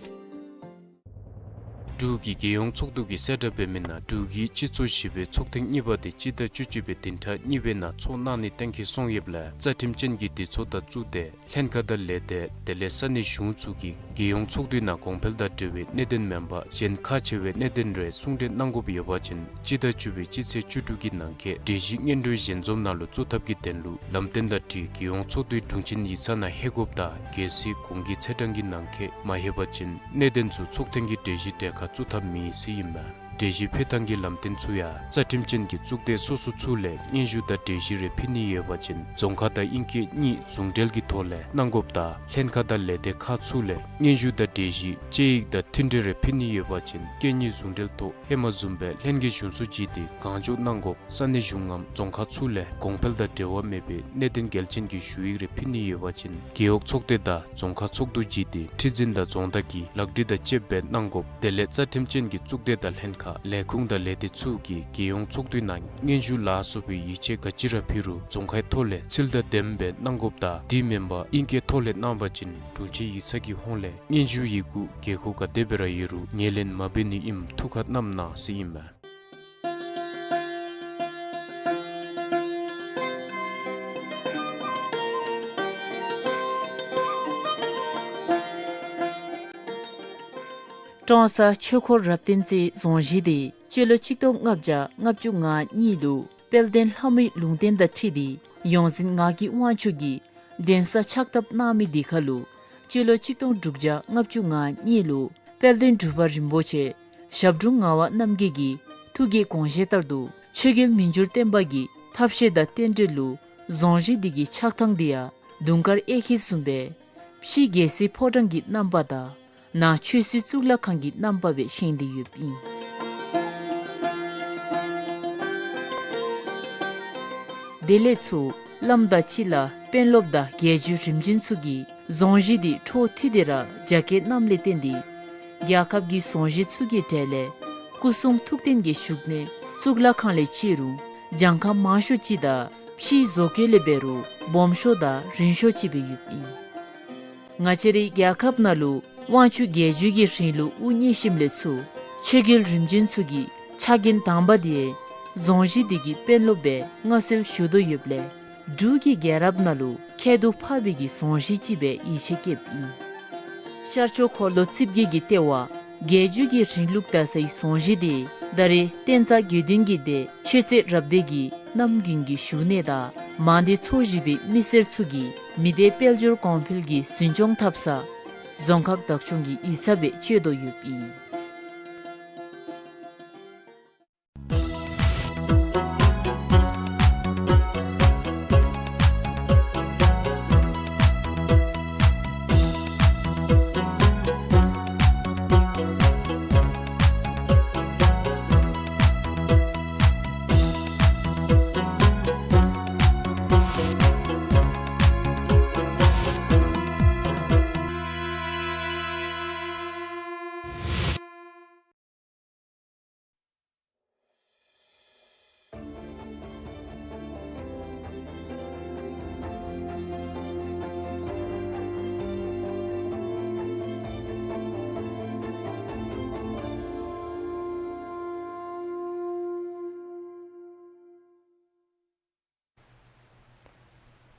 འབྲུག་གི་རྒྱལ་ཡོངས་ཚོགས་འདུ་གིས་གསལ་བསྒྲགས་འབད་མི་ནང་འབྲུག་གི་སྤྱི་ཚོགས་བཞི་པའི་ཚོགས་ཐེངས་གཉིས་པ་དེ་སྤྱི་ཟླ་བཅུ་གཅིག་པའི་བདུན་ཕྲག་གཉིས་པའི་ནང་ཚོགས་གནང་ནི་གཏན་འཁེལ་སོང་ཡོདཔ་ལས་རྩ་ཁྲིམས་ཅན་གྱི་སྡེ་ཚོགས་དང་གཙུག་སྡེ་ལྷན་ཁག་དང་ལས་སྡེ་དེ་ལས་ས་གནས་གཞུང་ཚུ་གིས་རྒྱལ་ཡོངས་ཚོགས་འདུའི་ནང་གོང་འཕེལ་དང་འབྲེལ་བའི་གནད་དོན་མེན་པར་གཞན་ཁག་ཆེ་བའི་གནད་དོན་རེ་གསུང་གྲོས་གནང་དགོཔ་ཡོད་པ་ཅིན་སྤྱི་ཟླ་བཅུ་པའི་སྤྱི་ཚེས་བཅུ་དྲུག་གི་ནང་འཁོད་གྲོས་གཞི་སྔོན་འགྲོའི་ཞལ་འཛོམས་ནང་ལུ་བཙུགས་ཐབས་ཀྱི་དོན་ལུ་ལམ་སྟོན་དང་འཁྲིལ་རྒྱལ་ཡོངས་ཚོགས་འདུའི་དྲུང་ཆེན་ཡིག་ཚང་ནང་ལྷོད་དགོཔ་དང་གལ་སྲིད་གོང་གི་ཚེས་གྲངས་ཀྱི་ནང་འཁོད་མ་ལྷོད་པ་ཅིན་གནད་དོན་ཚུ་ཚོགས་ཐེངས་ཀྱི་གྲོས་གཞི་གྲལ་ཁར་བཙུགས་ཐབས་མེད་ཟེར་ཨིན་མས། གྲོས་གཞི་ཕུལ་ཐངས་ཀྱི་ལམ་སྟོན་ཚུ་ཡང་རྩ་ཁྲིམས་ཅན་གྱི་གཙུག་སྡེ་སོ་སོ་ཚུ་ལས་སྙན་ཞུ་དང་གྲོས་གཞི་རེ་ཕུལ་ནི་ཡོད་པ་ཅིན་རྫོང་ཁག་དང་ཨིང་སྐད་གཉིས་ཟུང་འབྲེལ་གྱི་ཐོག་ལས་གནང་དགོཔ་དང་ལྷན་ཁག་དང་ལས་སྡེ་ཁག་ཚུ་ལས་སྙན་ཞུ་དང་གྲོས་གཞི་དཔྱད་ཡིག་དང་མཐུན་འབྲེལ་རེ་ཕུལ་ནི་ཡོད་པ་ཅིན་སྐད་གཉིས་ཟུང་འབྲེལ་ཐོག་ཧེ་མ་བཟུམ་སྦེ་ལྷན་རྒྱས་གཞུང་བཟོ་བྱིན་ཏེ་གང་མགྱོགས་གནང་དགོཔ། ས་གནས་གཞུང་ངམ་རྫོང་ཁག་ཚུ་ལས་གོང་འཕེལ་དང་འབྲེལ་བ་མེད་པའི་གནད་དོན་འགལ་ཅན་གྱི་ཞུ་ཡིག་རེ་ཕུལ་ནི་ཡོད་པ་ཅིན་རྒེད་འོག་ཚོགས་སྡེ་དང་རྫོང་ཁག་ཚོགས་འདུ་བརྒྱུད་དེ་ཁྲི་འཛིན་དང་རྫོང་བདག་གིས་ལག་བྲིས་དང་བཅསཔ་སྦེ་གནང་དགོཔ། དེ་ལས་རྩ་ཁྲིམས་ཅན་གྱི་གཙུག་སྡེ་དང་ལྷན་ཁག་ལས་ཁུངས་དང་ལས་སྡེ་ཚུ་གིས་རྒྱལ་ཡོངས་ཚོགས་འདུའི་ནང་སྙན་ཞུ་ལ་སོགས་པའི་ཡིག་ཆ་ག་ཅི་ར་ཕུལ་རུང་རྫོང་ཁའི་ཐོག་ལས་ཚིག་དང་ལྡནམ་སྦེ་གནང་དགོཔ་དང་དེ་མེན་པར་ཨིང་སྐད་ཐོག་ལས་གནང་པ་ཅིན་དྲུང་ཆེན་ཡིག་ཚང་གི་ཧོངས་ལས་སྙན་ཞུ་ཡི་གུ་དགོས་མཁོ་ག་དེ་སྦེ་ར་ཡོད་རུང་ངོས་ལེན་མ་འབད་ནི་ཨིནམ་ཐུགས་ཁར་བསྣམ་གནང་ཟེར་ཨིན་མས། ཀྲོང་གསར་ཆོས་འཁོར་རབ་བརྟན་རྩེའི་རྫོང་གཞིས་དེ་སྤྱི་ལོ་གཅིག་སྟོང་ལྔ་བརྒྱ་ལྔ་བཅུ་ང་གཉིས་ལུ་དཔལ་ལྡན་ལྷ་མོའི་ལུང་བསྟན་དང་འཁྲིལ་ཏེ་ཡོངས་འཛིན་ངག་གི་དབང་ཕྱུག་གིས་གདན་ས་ཕྱག་བཏབ་གནང་མི་དེ་ཁར་ལུ་སྤྱི་ལོ་གཅིག་སྟོང་དྲུག་བརྒྱ་ལྔ་བཅུ་ང་གཉིས་ལུ་དཔལ་ལྡན་འབྲུག་པ་རིན་པོ་ཆེ་ཞབས་དྲུང་ངག་དབང་རྣམ་རྒྱལ་གྱི་ཐུགས་ཀྱི་དགོངས་བཞེད་ལྟར་དུ་ཆོས་རྒྱལ་མི་འགྱུར་བརྟན་པ་གི་ཐབས་ཤེས་དང་རྟེན་འབྲེལ་ལུ་རྫོང་གཞིས་འདི་གི་ཆགས་ཐངས་འདི་ཡང་དུང་དཀར་གཡས་འཁྱིལ་བཟུམ་སྦེ་ཕྱི་རྒྱལ་སྲིད་ཕོ་བྲང་གི་རྣམ་པ་དང་ནང་ཆོས་སྲིད་གཙུག་ལག་ཁང་གི་རྣམ་པ་སྦེ་བཞེངས་ཏེ་ཡོདཔ་ཨིན། དེ་ལས་ཚུར་བླམ་དང་སྤྱི་བླ་དཔོན་སློབ་དང་རྒྱལ་བརྒྱུད་རིམ་བྱོན་ཚུ་གིས་རྫོང་གཞིས་འདི་འཕྲོ་མཐུད་དེ་ར་རྒྱ་སྐྱེད་གནངམ་ལས་བརྟེན་ཏེ་རྒྱལ་ཁབ་ཀྱི་རྫོང་གཞིས་ཚུ་གི་གྲས་ལས་སྐུ་གསུང་ཐུགས་རྟེན་གྱི་བཞུགས་གནས་གཙུག་ལག་ཁང་ལས་བཅད་རུང་གྱངས་ཁ་མང་ཤོས་ཅིག་དང་ཕྱིའི་བཟོ་བཀོད་ལས་འབད་རུང་སྦོམ་ཤོས་དང་རིང་ཤོས་ཅིག་སྦེ་ཡོདཔ་ཨིན། ང་བཅས་རའི་རྒྱལ་ཁབ་ནང་ལུ་དབང་ཕྱུག་རྒྱལ་བརྒྱུད་ཀྱི་རིང་ལུགས་དབུ་བརྙེས་ཞིནམ་ལས་ཚུར་ཆོས་རྒྱལ་རིམ་བྱོན་ཚུ་གི་ཕྱག་འགན་དང་པ་དེ་རྫོང་གཞིས་འདི་གི་དཔོན་སློབ་སྦེ་མངའ་གསོལ་ཞུ་དོ་ཡོདཔ་ལས་འབྲུག་གི་རྒྱལ་རབས་ནང་ལུ་ཁྱད་དུ་འཕགས་པའི་གི་རྫོང་གཞིས་ཅིག་སྦེ་ཡིད་ཆེས་བསྐྱེདཔ་ཨིན། ཤར་ཕྱོགས་འཁོར་ལོ་རྩིབས་བརྒྱད་ཀྱི་ལྟེ་བ་རྒྱལ་བརྒྱུད་ཀྱི་རིང་ལུགས་དར་སའི་རྫོང་གཞིས་འདི་ད་རེས་བསྟན་རྩ་དགེ་འདུན་གྱི་སྡེ་ཆོས་རྩེ་རབ་སྡེ་གི་རྣམ་རྒྱུན་གྱི་བཞུགས་གནས་དང་མང་སྡེ་ཚོ་བཞི་པའི་མི་སེར་ཚུ་གིས་མི་སྡེ་དཔལ་འབྱོར་གོང་འཕེལ་གྱི་འཛིན་སྐྱོང་འཐབ་ས་རྫོང་ཁག་བདག་སྐྱོང་གི་ཡིག་ཚང་སྦེ་སྤྱོད་དོ་ཡོདཔ་ཨིན།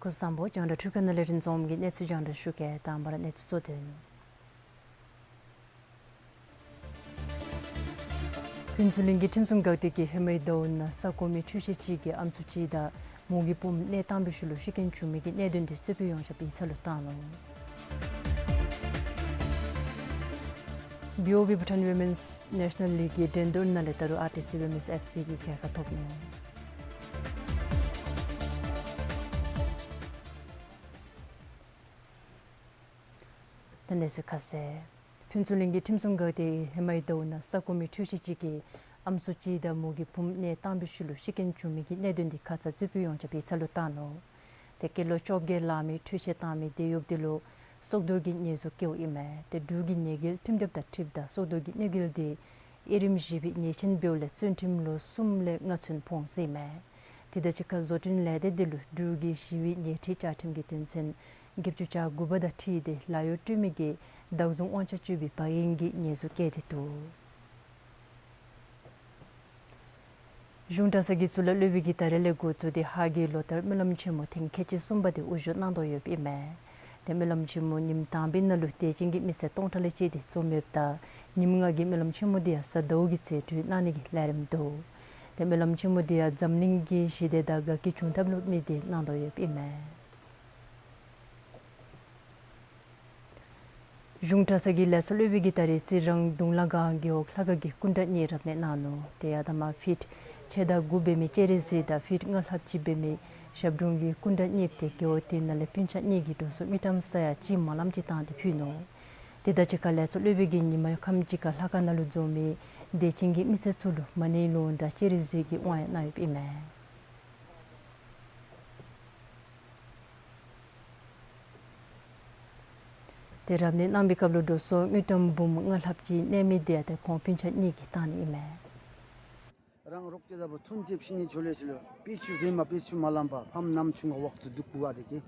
སྐུ་གཟུགས་བཟང་པོ། རྒྱང་བསྒྲགས་འཕྲུལ་ཁང་ནང་ལས་རིན་འཛོམས་ཀྱིས་གནས་ཚུལ་རྒྱང་བསྒྲགས་ཞུ་གེ། དང་པ་ར་གནས་ཚུལ་གཙོ་དོན། ཕུན་ཚོགས་གླིང་གི་ཁྲིམས་སྲུང་འགག་སྡེ་གིས་ཧེ་མའི་ཟླཝ་ནང་ས་གོ་མི་འཕྲུལ་ཆས་ཅིག་གིས་ཨམ་སྲུ་གཅིག་དང་མོ་གི་བུམོ་གནས་སྟངས་པའི་ཤུལ་ལུ་ཤི་རྐྱེན་བྱུང་མི་གི་གནད་དོན་དེ་རྩོད་དཔྱད་ཡོངས་ཁྱབ་ཡིག་ཚང་ལུ་བཏང་ནུག། བི་ཨོ་བི་བྷུ་ཊཱན་ཝི་མེནསི་ནེ་ཤ་ནལ་ལིག་གི་འགྲན་བསྡུར་ནང་ལས་ད་རུང་ཨར་ཊི་སི་ཝི་མེནསི་ཨེཕ་སི་གིས་མཁས་དགའ་ཐོབ་ནུག། ད་གནས་ཚུལ་ཁ་གསལ། ཕུན་ཚོགས་གླིང་གི་ཁྲིམས་སྲུང་འགག་སྡེ་གིས་ཧེ་མའི་ཟླཝ་ནང་ས་གོ་མི་འཕྲུལ་ཆས་ཅིག་གིས་ཨམ་སྲུ་གཅིག་དང་མོ་གི་བུམོ་གནས་སྟངས་པའི་ཤུལ་ལུ་ཤི་རྐྱེན་བྱུང་མི་གི་གནད་དོན་དེ་ཁ་ཙ་རྩོད་དཔྱད་ཡོངས་ཁྱབ་ཡིག་ཚང་ལུ་བཏང་ནུག། ཏེ་སྐྱེས་ལོ་བཅོ་བརྒྱད་ལང་མི་འཕྲུལ་ཆས་བཏང་མི་དེ་ཡོདཔ་དེ་ལུ་སྲོག་ཐོག་གི་ཉེས་འཛུགས་བཀལཝ་ཨིན་མས། ཏེ་འབྲུག་གི་ཉེས་འགེལ་ཁྲིམས་དེབ་དང་འཁྲིལཝ་ད་སྲོག་ཐོག་གི་གནོད་འགེལ་དེ་དབྱེ་རིམ་བཞི་པའི་ཉེས་ཆེན་འབདཝ་ལས་བཙོན་ཁྲིམས་ལོ་གསུམ་ལས་ལྔ་ཚུན་ཕོག་ཟེར་ཨིན་མས། དེ་དང་གཅིག་ཁར་བཟོ་སྐྲུན་ལས་སྡེ་དེ་ལུ་འབྲུག་གི་ཞི་བའི་ཉེས་ཁྲི་བཅའ་ཁྲིམས་ཀྱི་དོན་ཚན་བརྒྱད་ཅུ་གྱ་དགུ་པ་དང་འཁྲིལ་ཏེ་ལཱ་གཡོག་སྤྲོད་མི་གི་བདག་བཟུང་དབང་ཆ་སྤྱོད་པའི་བ་གན་གྱི་ཉེས་འཛུགས་བཀལ་ཏེ་འདུག། གཞུང་གྲྭ་ཚང་གི་གཙུག་ལག་སློབ་དཔོན་གྱིས་ད་རེས་ལས་འགོ་བཙུགས་ཏེ་ཧཱ་གི་ལོ་ལྟར་སྨོན་ལམ་ཆེན་མོ་ཐེངས་ཁལ་གཅིག་གསུམ་པ་དེ་དབུ་བཞུགས་གནང་དོ་ཡོདཔ་ཨིན་མས། ཏེ་སྨོན་ལམ་ཆེན་མོ་ཉིནམ་དང་པའི་ནང་ལུ་དད་ཅན་གྱི་མི་སེར་སྟོང་ཕྲག་ལས་བཅད་དེ་འཛོམས་ཡོདཔ་ད་ཉིནམ་ལྔ་གི་སྨོན་ལམ་ཆེན་མོ་དེ་ཡང་གཟའ་ཟླཝ་གི་ཚེས་དྲུག་གནང་ནི་གི་ལས་རིམ་འདུག། ཏེ་སྨོན་ལམ་ཆེན་མོ་དེ་ཡང་འཛམ་གླིང་གི་ཞི་བདེ་དང་དགའ་སྐྱིད་འབྱུང་ཐབས་ལུ་དམིགས་ཏེ་གནང་དོ་ཡོདཔ་ཨིན་མས། གཞུང་གྲྭ་ཚང་གི་ལས་ཚོགས་སློབ་དཔོན་གྱིས་ད་རེས་རྩི་རང་གདུང་ལ་སྒང་རྒེད་འོག་ལྷ་ཁང་གི་སྐུ་འདྲ་གཉིས་རབ་གནས་གནང་ནུག། ཏེ་ཡར་ལྟག་མར་ཕིཊ་ཕྱེད་དང་དགུ་འབད་མི་སྤྱན་རས་གཟིགས་དང་ཕིཊ་ལྔ་ལྷགཔ་ཅིག་འབད་མི་ཞབས་དྲུང་གི་སྐུ་འདྲ་གཉིས་ཏེ་རྒེད་འོག་དེ་ནང་ལས་སྤུན་ཆ་གཉིས་ཀྱིས་འགྲོ་སོང་དངུལ་ཀྲམ་ས་ཡ་གཅིག་མ་ལངམ་ཅིག་བཏང་སྟེ་ཕུལ་ནུག། དེ་དང་གཅིག་ཁར་ལས་ཚོགས་སློབ་དཔོན་གྱིས་ཉིནམ་ཁམས་ཅིག་ཁར་ལྷ་ཁང་ནང་ལུ་འཛོམས་མི་དད་ཅན་གྱི་མི་སེར་ཚུ་ལུ་མ་ཎི་ལུང་དང་སྤྱན་རས་གཟིགས་ཀྱི་དབང་ཡང་གནང་ཡོདཔ་ཨིན་མས། ཏེ་རབ་གནས་གནང་བའི་སྐབས་ལུ་འགྲོ་སོང་དངུལ་ཀྲམ་འབུམ་ལྔ་ལྷགཔ་ཅིག་གནས་མི་དེ་ཡང་ཏེ་ཁོང་སྤུན་ཆ་གཉིས་ཀྱིས་བཏང་ནི་ཨིན་མས། རང་རོགས་ཀྱི་ལ་བུ་ཐུན་ཐེབས་ཤི་ནི་ཆོ་ལེ་ཤི་ལོ་པི་ཆུ་ཟེ་མ་པི་ཆུ་མ་ལམ་པ་ཕམ་ནམ་ཆུང་ང་ཝག་ཚུ་དུག་པུ་ཨ་དེ་གི།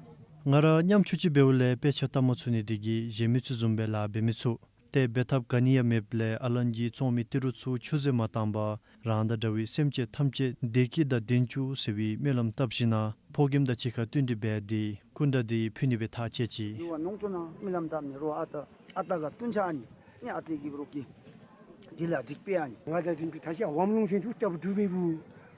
ང་ར་ཉམ་ཆུང་ཅིག་འབདཝ་ལས་དཔེ་ཆ་བལྟ་མ་ཚུགས་ནི་དེ་གིས་གཞན་མི་ཚུ་བཟུམ་སྦེ་ལཱ་འབད་མི་ཚུགས། ཏེ་འབད་ཐབས་ག་ནི་ཡང་མེདཔ་ལས་ཨ་ལན་གྱི་བཙོང་མི་ཏི་རུ་ཚུ་ཆུ་ཟེ་མ་བཏང་པར་རང་དང་འདྲ་བའི་སེམས་ཅན་ཐམས་ཅད་བདེ་སྐྱིད་དང་ལྡན་བཅུག་ཟེར་བའི་སྨོན་ལམ་བཏབ་ཞིནམ་ཕོ་རྒནམ་དང་གཅིག་ཁར་བསྟུན་གྲོས་འབད་དེ་སྐུ་འདྲ་དེ་ཕུལ་ནི་སྦེ་ཐག་བཅད་ཅི། རུ་བ་ནོང་ཅོ་ན་སྨོན་ལམ་བཏབ་ནི་རུ་བ་ཨ་ཏ་ཨ་ཏ་ག་བསྟུན་ཆ་ཨ་ནི་ནི་ཨ་ཏེ་གི་རོགས་ཀྱི་དེ་ལ་འགྲིག་པས་ཨ་ནི། ང་དང་རིམ་གྲོ་ད་ཤ་ཝམ་རོང་ཤིན་ཏུ་སྐྱ་བུ་འབྲུག་པའི་བུ་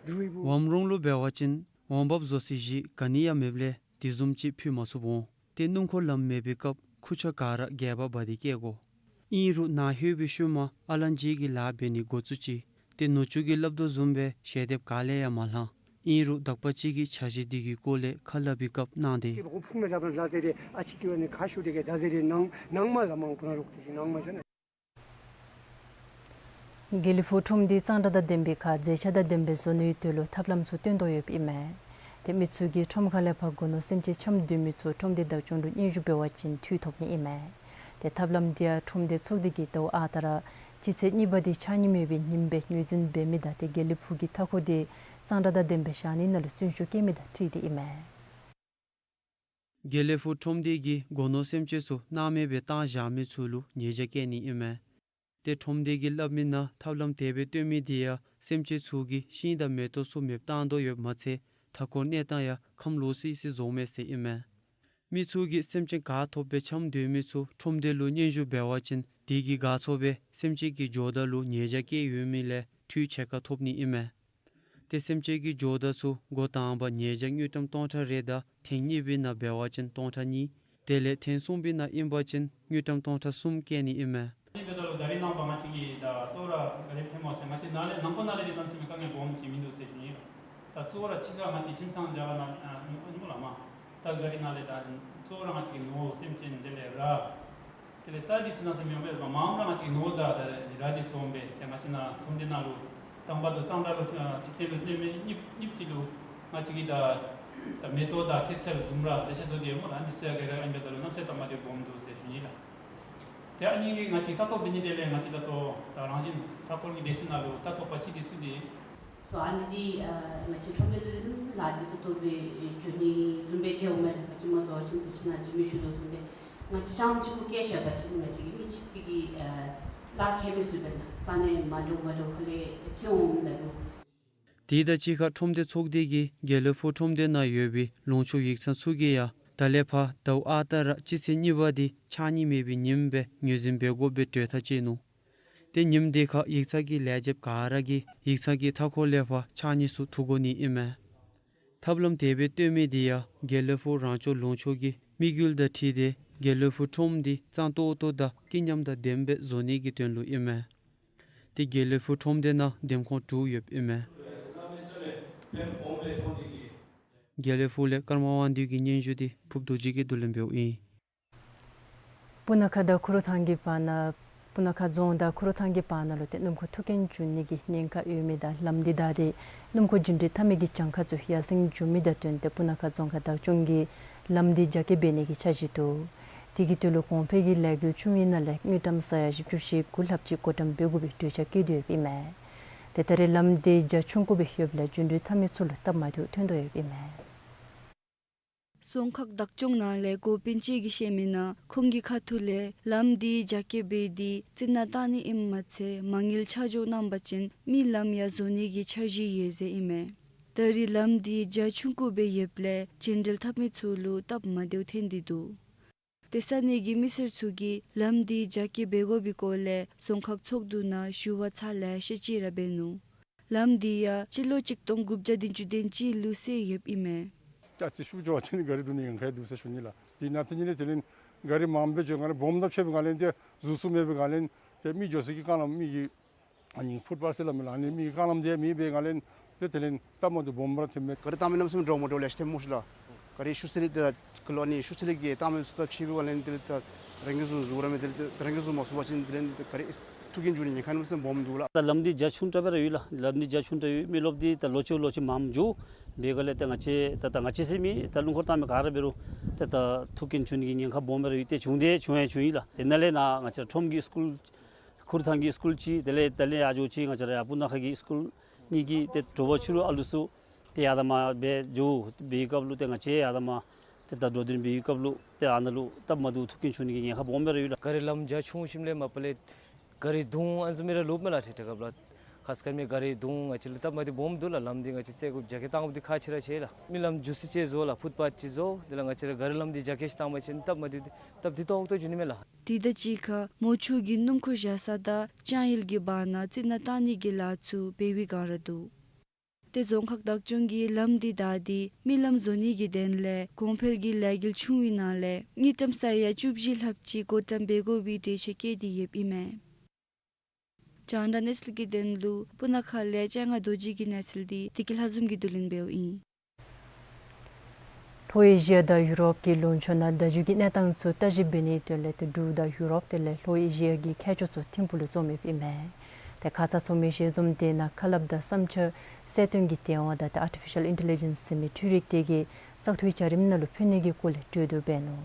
འབྲུག་པའི་བུ། ཝམ་རོང་ལུ་འབད་བ་ཅིན་འོང་འབབ་བཟོ་སའི་གཞི་ག་ནི་ཡང་མེདཔ་ལས་དེ་བཟུམ་ཅིག་ཕུལ་མ་ཚུགསཔ་འོང་། ཏེ་སྣུམ་འཁོར་ལམ་མེད་པའི་སྐབས་ཁུར་ཆ་ག་ར་སྒལ་པ་འབག་སྟེ་བསྐྱལ་དགོ། ཨིན་རུང་ནཱ་ལྷོད་པའི་ཤུལ་མ་ཨ་ལན་གྱིས་ལཱ་འབད་ནི་འགོ་བཙུགས་ཅི། ཏེ་ནུ་གཅུང་གིས་སླབ་དོ་བཟུམ་སྦེ་ཞལ་འདེབས་ག་ལས་ཡང་མ་ལྷང་། ཨིན་རུང་དག་པ་ཅིག་གིས་འཆར་གཞི་འདི་གི་སྐོར་ལས་ཁ་སླབ་པའི་སྐབས་གནང་སྟེ། ཀེ་བ་ཕུག་མེ་ད་པ་ལ་ཟེར་རེ་ཨ་ཅིག་ཀེ་བ་ནི་ཁ་ཤོ་དེ་གེ་ད་ཟེར་རེ་ནང་ནང་མ་ལ་མང་པོ་ན་རོགས་དེ་ནང་མ་ཟེར་ན། དགེ་ལེགས་ཕུག་ཁྲོམ་སྡེ་གཙང་སྦྲ་དང་ལྡན་པའི་ཁར་མཛེས་ཆ་དང་ལྡན་པའི་བཟོ་ནུས་དོད་ལུ་ཐབས་ལམ་ཚུ་སྟོན་དོ་ཡོདཔ་ཨིན་མས། ཏེ་མི་ཚུ་གིས་ཁྲོམ་ཁ་ལས་ཕར་སྒོ་ནོར་སེམས་ཅན་འཆམ་སྡོད་མི་ཚུ་ཁྲོམ་སྡེ་བདག་སྐྱོང་ལུ་སྙན་ཞུ་འབད་བ་ཅིན་འཐུས་ཐོབ་ནི་ཨིན་མས། ཏེ་ཐབས་ལམ་དེ་ཡང་ཁྲོམ་སྡེ་ཚོགས་སྡེ་གིས་ཟླཝ་ཨ་རྟག་ར་སྤྱི་ཚེས་གཉིས་པ་དེ་ཕྱགས་སྙིགས་མེད་པའི་ཉིནམ་སྦེ་ངོས་འཛིན་འབད་མི་དང་ཏེ་དགེ་ལེགས་ཕུག་གི་མཐའ་འཁོར་དེ་གཙང་སྦྲ་དང་ལྡན་པའི་བཞག་ནི་ནང་ལུ་བརྩོན་ཤུགས་བསྐྱེད་མི་དང་འཁྲིལ་ཏེ་ཨིན་མས། དགེ་ལེགས་ཕུག་ཁྲོམ་སྡེ་གིས་སྒོ་ནོར་སེམས་ཅན་ཚུ་སྣང་མེད་སྦེ་བཏང་བཞག་མི་ཚུ་ལུ་ཉེས་བྱ་བཀལ་ནི་ཨིན་མས། ཏེ་ཁྲོམ་སྡེ་གིས་སླབ་མི་ནང་ཐབས་ལམ་དེ་སྦེ་སྟོན་མི་དེ་ཡང་སེམས་ཅན་ཚུ་གིས་ཤིང་དང་མེ་ཏོག་ཚུ་མེདཔ་བཏང་དོ་ཡོདཔ་མ་ཚད་མཐའ་འཁོར་གནས་སྟངས་ཡང་ཁམས་ལོག་སི་སི་བཟོཝ་མས་ཟེར་ཨིན་མས། མི་ཚུ་གིས་སེམས་ཅན་ག་ཐོབ་སྦེ་འཆམ་སྡོད་མི་ཚུ་ཁྲོམ་སྡེ་ལུ་སྙན་ཞུ་འབད་བ་ཅིན་དེ་གིས་དགའ་ཚོར་སྦེ་སེམས་ཅན་གྱི་ཇོ་བདག་ལུ་ཉེས་བྱ་བཀལ་ཡོད་མི་ལས་འཐུས་ཕྱེད་ཀ་ཐོབ་ནི་ཨིན་མས། ཏེ་སེམས་ཅན་གྱི་ཇོ་བདག་ཚུ་འགོ་དང་པ་ཉེས་བྱ་དངུལ་ཀྲམ་སྟོང་ཕྲག་རེ་དང་ཐེངས་གཉིས་པའི་ནང་འབད་བ་ཅིན་སྟོང་ཕྲག་གཉིས། དེ་ལས་ཐེངས་གསུམ་པའི་ནང་ཨིན་པ་ཅིན་དངུལ་ཀྲམ་སྟོང་ཕྲག་གསུམ་བཀལ་ནི་ཨིན་མས། ཨ་ནི་འབདཝ་ད་ལུ་ད་རེས་ནངས་པ་ང་བཅས་ཀྱིས་ད་གཙོ་བོ་ར་ག་རེ་ཕན་མོ་ཟེར་ང་བཅས་ནཱ་ལས་ནང་འཁོད་ནང་ལས་ཀྱི་གནམ་མེད་ས་མེད་དཀའ་ངལ་སྦོམ་ཅིག་མིན་འདུག་ཟེར་ཞུ་ནི། ད་གཙོ་བོ་ར་ཕྱི་ཁར་ང་བཅས་ཁྱིམ་ཚང་རྒྱ་གར་ནང་ཨ་ནི་མོ་ལ་མ་ད་ག་རེ་ནང་ལས་ད་གཙོ་བོ་ར་ང་བཅས་ཀྱི་ནོར་སེམས་ཅན་དེ་ལས་ར་དེ་ལས་ད་འདི་ཚུ་ནང་སེམས་མེད་པའི་མ་འོངས་པ་ང་བཅས་ཀྱི་ནོར་ད་ད་ར་འདི་སོང་སྦེ་ཏེ་ང་བཅས་ནཱ་ཁྲོམ་སྡེ་ནང་ལུ་དང་པ་དུ་གཙང་སྦྲ་ལུ་ཨ་ཐིག་རྟེན་ལུ་གནོད་མི་གཉིས་གཉིས་ཅིག་ལུ་ང་བཅས་ཀྱིས་ད་ད་མེ་ཏོག་དང་ཁྱད་ཚད་ལྡུམ་ར་ལེ་ཤ་བཟོ་སྟེ་ཡོད་སྨོ་ལགས། འདི་ཚུ་ཡང་ག་ར་ཨིན་པས། ད་ལུ་གནམ་ས་དང་མ་འདྲཝ་སྦོམ་འདུག་ཟེར་ཞུ་ནི་ལགས། ཏེ་ཨ་ནི་གིས་ང་བཅས་ལྟ་རྟོག་འབད་ནི་དེ་ལས་ང་བཅས་ད་ལྟོ་ད་རང་བཞིན་མཐའ་འཁོར་གྱི་སྡེ་ཚན་ནང་ལུ་ལྟ་རྟོག་པ་ཅིག་དེ་ཚུ་དེ་སོ་ཨ་ནི་འདི་ཨ་ང་བཅས་ཁྲོམ་སྡེ་ལུ་ལུམ་སེམས་ལཱ་འདི་ད་ལྟོ་སྦེ་འགྱོ་ནི་བཟུམ་སྦེ་མཇལཝ་མས་ལགས། ང་བཅས་མ་བཟོ་བ་ཅིན་ད་ཅི་ནཱ་ཅིག་མི་ཞུ་དོ་བཟུམ་སྦེ་ང་བཅས་རྐྱངམ་གཅིག་པུ་བཀལ་བཞག་པ་ཅིན་ང་བཅས་ཀྱི་མི་གཅིག་དེ་གིས་ཨ་ལཱ་ཁྱད་མི་གསོད་པས་ལགས། ས་གནས་མ་འདྲཝ་མ་འདྲཝ་ཁ་ལས་ཐོན་འོངམ་ད་ལུ། དེ་དང་གཅིག་ཁར་ཁྲོམ་སྡེ་ཚོགས་སྡེ་གིས་དགེ་ལེགས་ཕུག་ཁྲོམ་སྡེ་ནང་ཡོད་པའི་ལུང་ཕྱོགས་ཡིག་ཚང་ཚུ་གིས་ཡང་ད་ལས་ཕར་ཟླཝ་ཨ་རྟག་ར་སྤྱི་ཚེས་གཉིས་པ་འདི་ཕྱགས་སྙིགས་མེད་པའི་ཉིནམ་སྦེ་ངོས་འཛིན་འབད་དགོ་པའི་གྲོས་ཐག་བཅད་ནུག། ཏེ་ཉིནམ་དེ་ཁར་ཡིག་ཚང་གི་ལས་བྱེདཔ་ག་ར་གིས་ཡིག་ཚང་གི་མཐའ་འཁོར་ལས་ཕར་ཕྱགས་སྙིགས་ཚུ་འཐུ་དགོ་ནི་ཨིན་མས། ཐབས་ལམ་དེ་སྦེ་བཏོན་མི་དེ་ཡང་དགེ་ལེགས་ཕུག་རང་སྐྱོང་ལུང་ཕྱོགས་ཀྱི་དམིགས་ཡུལ་དང་འཁྲིལ་ཏེ་དགེ་ལེགས་ཕུག་ཁྲོམ་འདི་གཙང་ཏོག་ཏོ་དང་སྐྱིད་ཉམས་དང་ལྡནམ་སྦེ་བཟོ་ནི་གི་དོན་ལུ་ཨིན་མས། ཏེ་དགེ་ལེགས་ཕུག་ཁྲོམ་སྡེ་ནང་འདེམས་ཁོངས་དྲུག་ཡོདཔ་ཨིན་མས། དགེ་ལེགས་ཕུག་ལས་ཀརྨ་དབང་འདུས་ཀྱི་སྙན་ཞུ་འདི་ཕུབ་རྡོ་རྗེ་གིས་བསྡུ་ལེན་འབདཝ་ཨིན། སྤུ་ན་ཁ་དང་ཁུ་རུ་ཐང་གི་བར་ན། སྤུ་ན་ཁ་རྫོང་དང་ཁུ་རུ་ཐང་གི་བར་ན་ལུ་ཏེ་སྣུམ་འཁོར་ཐུག་རྐྱེན་བྱུང་ནི་གི་ཉེན་ཁ་ཡོད་མི་དང་ལམ་འདི་བདའ་སྟེ་སྣུམ་འཁོར་རྒྱུན་འགྲུལ་འཐབ་མི་གི་གྱངས་ཁ་ཚུ་ཡར་སེང་འགྱོ་མི་དང་བསྟུན་ཏེ་སྤུ་ན་ཁ་རྫོང་ཁག་བདག་སྐྱོང་གིས་ལམ་འདི་རྒྱ་སྐྱེད་འབད་ནི་གི་འཆར་གཞི་འདུག། དེ་གི་དོན་ལུ་གོང་འཕེལ་གྱི་ལས་འགུལ་ཆུང་བའི་ནང་ལས་དངུལ་ཀྲམ་ས་ཡ་བཞི་བཅུ་ཞེ་དགུ་ལྷགཔ་ཅིག་བགོ་བཀྲམ་འབད་དགོ་པའི་གྲོས་འཆར་བཀོད་དེ་ཡོདཔ་ཨིན་མས། ཏེ་ད་རེས་ལམ་འདི་རྒྱ་ཆུང་ཀུ་སྦེ་ཡོདཔ་ལས་རྒྱུན་འགྲུལ་འཐབ་མི་ཚུ་ལུ་སྟབས་མ་བདེཝ་ཐོན་དོ་ཡོདཔ་ཨིན་མས། རྫོང་ཁག་བདག་སྐྱོང་ནང་ལས་འགོ་དཔོན་ཅིག་གིས་བཤད་མི་ནང་ཁོང་གི་ཁ་ཐུག་ལས་ལམ་འདི་རྒྱ་སྐྱེད་འབད་དེ་རྩི་ནག་བཏང་ནི་ཨིནམ་མ་ཚད་མ་དངུལ་ཆ་འཇོག་གནང་པ་ཅིན་མི་ལམ་ཡང་བཟོ་ནི་གི་འཆར་གཞི་ཡོད་ཟེར་ཨིན་མས། ད་རེས་ལམ་འདི་རྒྱ་ཆུང་ཀུ་སྦེ་ཡོདཔ་ལས་རྒྱུན་འགྲུལ་འཐབ་མི་ཚུ་ལུ་སྟབས་མ་བདེཝ་ཐོན་ཏེ་འདུག། ཏེ་ས་གནས་ཀྱི་མི་སེར་ཚུ་གིས་ལམ་འདི་རྒྱ་སྐྱེད་འབད་དགོ་པའི་སྐོར་ལས་རྫོང་ཁག་ཚོགས་འདུ་ནང་ཞུ་བ་ཚར་ལེ་ཤ་ཅིག་ར་འབད་ནུག། ལམ་འདི་ཡང་སྤྱི་ལོ་གཅིག་སྟོང་དགུ་བརྒྱ་བདུན་ཅུ་དོན་གཅིག་ལུ་བསལ་ཡོདཔ་ཨིན་མས། ཅ་ཅི་ཤུགས་འགྱོ་བ་ཅིན་ག་རི་འདུག་ནི་ཡང་ཁ་འདུག་ཟེར་ཞུ་ནི་ལགས། དེ་ནང་དེ་ཉིད་ལས་དེ་ལས་ག་རི་མངམ་སྦེ་འགྱོ་སྒང་ལས་སྦོམ་དང་ཕྱེད་པའི་སྒང་ལས་ཏེ་ཟུར་ཟུར་མེད་པའི་སྒང་ལས་ཏེ་མི་འགྱོ་ས་གི་རྐང་ལམ་མི་གི་ཨ་ནི་ཕུཊ་པཱཐ་ཟེར་སླབ་མི་ལགས། ཨ་ནི་མི་གི་རྐང་ལམ་དེ་མེད་པའི་སྒང་ལས་ཏེ་དེ་ལས་སྟབས་མ་བདེཝ་སྦོམ་ར་ཐོན་མས། ག་རི་བཏང་མི་གནམ་མེད་ས་མེད་འདྲོག་མ་འདྲོག་ལེ་ཤ་ཐོན་སྨོ་ཤི་ལགས། ག་རི་ཤུ་ཚ་ལི་ད་ཁ་ལོ་ནི་ཤུ་ཚ་ལི་གི་བཏང་མི་ཚུ་ད་ཕྱི་པའི་སྒང་ལས་དེ་ལས་ད་རང་གི་ཟུར་ཟུར་ར་མེད། དེ་ལས་ད་རང་གི་ཟུར་མ་ཟུར་བ་ཅིན་དེ་ལས་ད་ག་རི་ཐུག་རྐྱེན་འགྱོ་ནི་ཉེན་ཁ་གནམ་མེད་ས་མེད་སྦོམ་འདུག་ལགས། ད་ལམ་འདི་རྒྱ་ཆུང་དྲགས་སྦེ་ར་ཡོད་ལགས། ལམ་འདི་རྒྱ་ཆུང་དྲགས་ཡོད། མི་རློབས་འདི་ད་ལོ་ཅིག་ལོ་ཅིག་མངམ་འགྱོ། འབད་སྒང་ལས་ད་ང་བཅས་ད་ད་ང་བཅས་ཟེར་མི་ད་རླུང་འཁོར་བཏང་མི་ག་ར་འབད་རུང་ད་ད་ཐུག་རྐྱེན་བྱུང་ནི་གི་ཉེན་ཁ་སྦོམ་སྦེ་ར་ཡོད། ཏེ་བྱུང་སྟེ་བྱུང་ཡང་བྱུང་ཡི་ལགས། དེ་ནང་ལས་ནཱ་ང་བཅས་ར་ཁྲོམ་གྱི་སྐུལ་ཁུར་ཐང་གི་སྐུལ་ཅིག་དེ་ལས་དེ་ལས་ཡར་འགྱོ་ཅིག་ང་བཅས་ར་ཡར་སྤུ་ན་ཁ་གི་སྐུལ་གཉིས་ཀྱི་ཏེ་དྲོ་པ་ཕྱི་རུ་ཨ་ལུ་ཚུ་ཏེ་ཡར་དང་མར་སྦེ་འགྱོ་བའི་སྐབས་ལུ་ཏེ་ང་བཅས་ཡར་དང་མར་ཏེ་ད་འགྲོ་འདུག་འབད་བའི་སྐབས་ལུ་ཏེ་ཨ་ནཱ་ལུ་སྟབས་མ་བདེཝ་ཐུག་རྐྱེན་བྱུང་ནི་གི་ཉེན་ཁ་སྦོམ་སྦེ་ར་ཡོད་ལགས། ག་རི་ལམ་རྒྱ་ཆུང་ཞིནམ་ལས་མ་པ་ལས་ག་རི་རྡུང་ཨ་ནི་བཟུམ་མའི་ར་ལོགཔ་མས་ལགས། ཏེ་དེ་སྐབས་ལུ་ཁ་སྐར་མའི་ག་རི་རྡུང་ང་བཅས་ལུ་སྟབས་མ་བདེཝ་སྦོམ་འདུག་ལགས། ལམ་འདི་ང་བཅས་སེལ་དགོཔ་རྒྱ་སྐྱེད་བཏང་དགོཔ་འདི་ཁག་ཆེ་ར་ཆེ་ལགས། མི་ལམ་འགྱོ་ས་ཅིག་བཟོ་ལགས། ཕུཊ་པཱཐ་ཅིག་བཟོ། དེ་ལས་ང་བཅས་ར་ག་རི་ལམ་འདི་རྒྱ་སྐྱེད་ཅིག་བཏང་པ་ཅིན་སྟབས་མ་བདེཝ་འདི་སྟབས་བདེ་ཏོག་ཏོ་འགྱོ་ནི་མས་ལགས། དེ་དང་གཅིག་ཁར་མོ་ཆུ་གི་སྣུམ་འཁོར་བཞག་ས་དང་ལྕང་ཡུལ་གྱི་བར་ན་རྩི་ནག་བཏང་ནི་གི་ལཱ་ཚུ་འབད་བའི་བསྒང་ར་འདུག། ཏེ་རྫོང་ཁག་བདག་སྐྱོང་གིས་ལམ་འདི་བདའ་སྟེ་མི་ལམ་བཟོ་ནི་གི་དོན་ལས་གོང་འཕེལ་གྱི་ལས་འགུལ་ཆུང་བའི་ནང་ལས་དངུལ་ཀྲམ་ས་ཡ་བཅུ་བཞི་ལྷགཔ་ཅིག་བགོ་བཀྲམ་འབད་དགོ་པའི་གྲོས་ཆོད་བཀོད་དེ་ཡོདཔ་ཨིན་མས། རྒྱང་བསྒྲགས་གནས་ཚུལ་གྱི་དོན་ལུ་སྤུ་ན་ཁ་ལས་སྤྱན་སྔ་རྡོ་རྗེ་གི་གནས་ཚུལ་འདི་བདེ་སྐྱིད་ལྷ་འཛོམས་ཀྱིས་བསྡུ་ལེན་འབདཝ་ཨིན། ལྷོ་ཨེ་ཤི་ཡ་དང་ཡུ་རོབ་ཀྱི་ལུང་ཕྱོགས་ནང་བརྡ་བརྒྱུད་ཀྱི་གནས་སྟངས་ཚུ་བརྟག་ཞིབ་འབད་ནིའི་དོན་ལས་ཏེ་འབྲུག་དང་ཡུ་རོབ་དེ་ལས་ལྷོ་ཨེ་ཤི་ཡ་གི་མཁས་མཆོག་ཚུ་ཐིམ་ཕུག་ལུ་འཛོམས་ཡོདཔ་ཨིན་མས། ཏེ་ཁ་ཙ་ཚོགས་མི་ཞལ་འཛོམས་དེ་ནང་ཁ་སླབ་དང་བསམ་འཆར་གསལ་སྟོན་གྱི་དེབ་དབང་དང་ཏེ་ཨར་ཊི་ཕི་ཤཱལ་ཨིན་ཊེ་ལི་ཇེནསི་ཟེར་མི་འཕྲུལ་རིག་དེ་གིས་བཙག་འཐུའི་བྱ་རིམ་ནང་ལུ་ཕན་ནི་གི་སྐོར་ལས་གྲོས་བསྡུར་འབད་ནུག།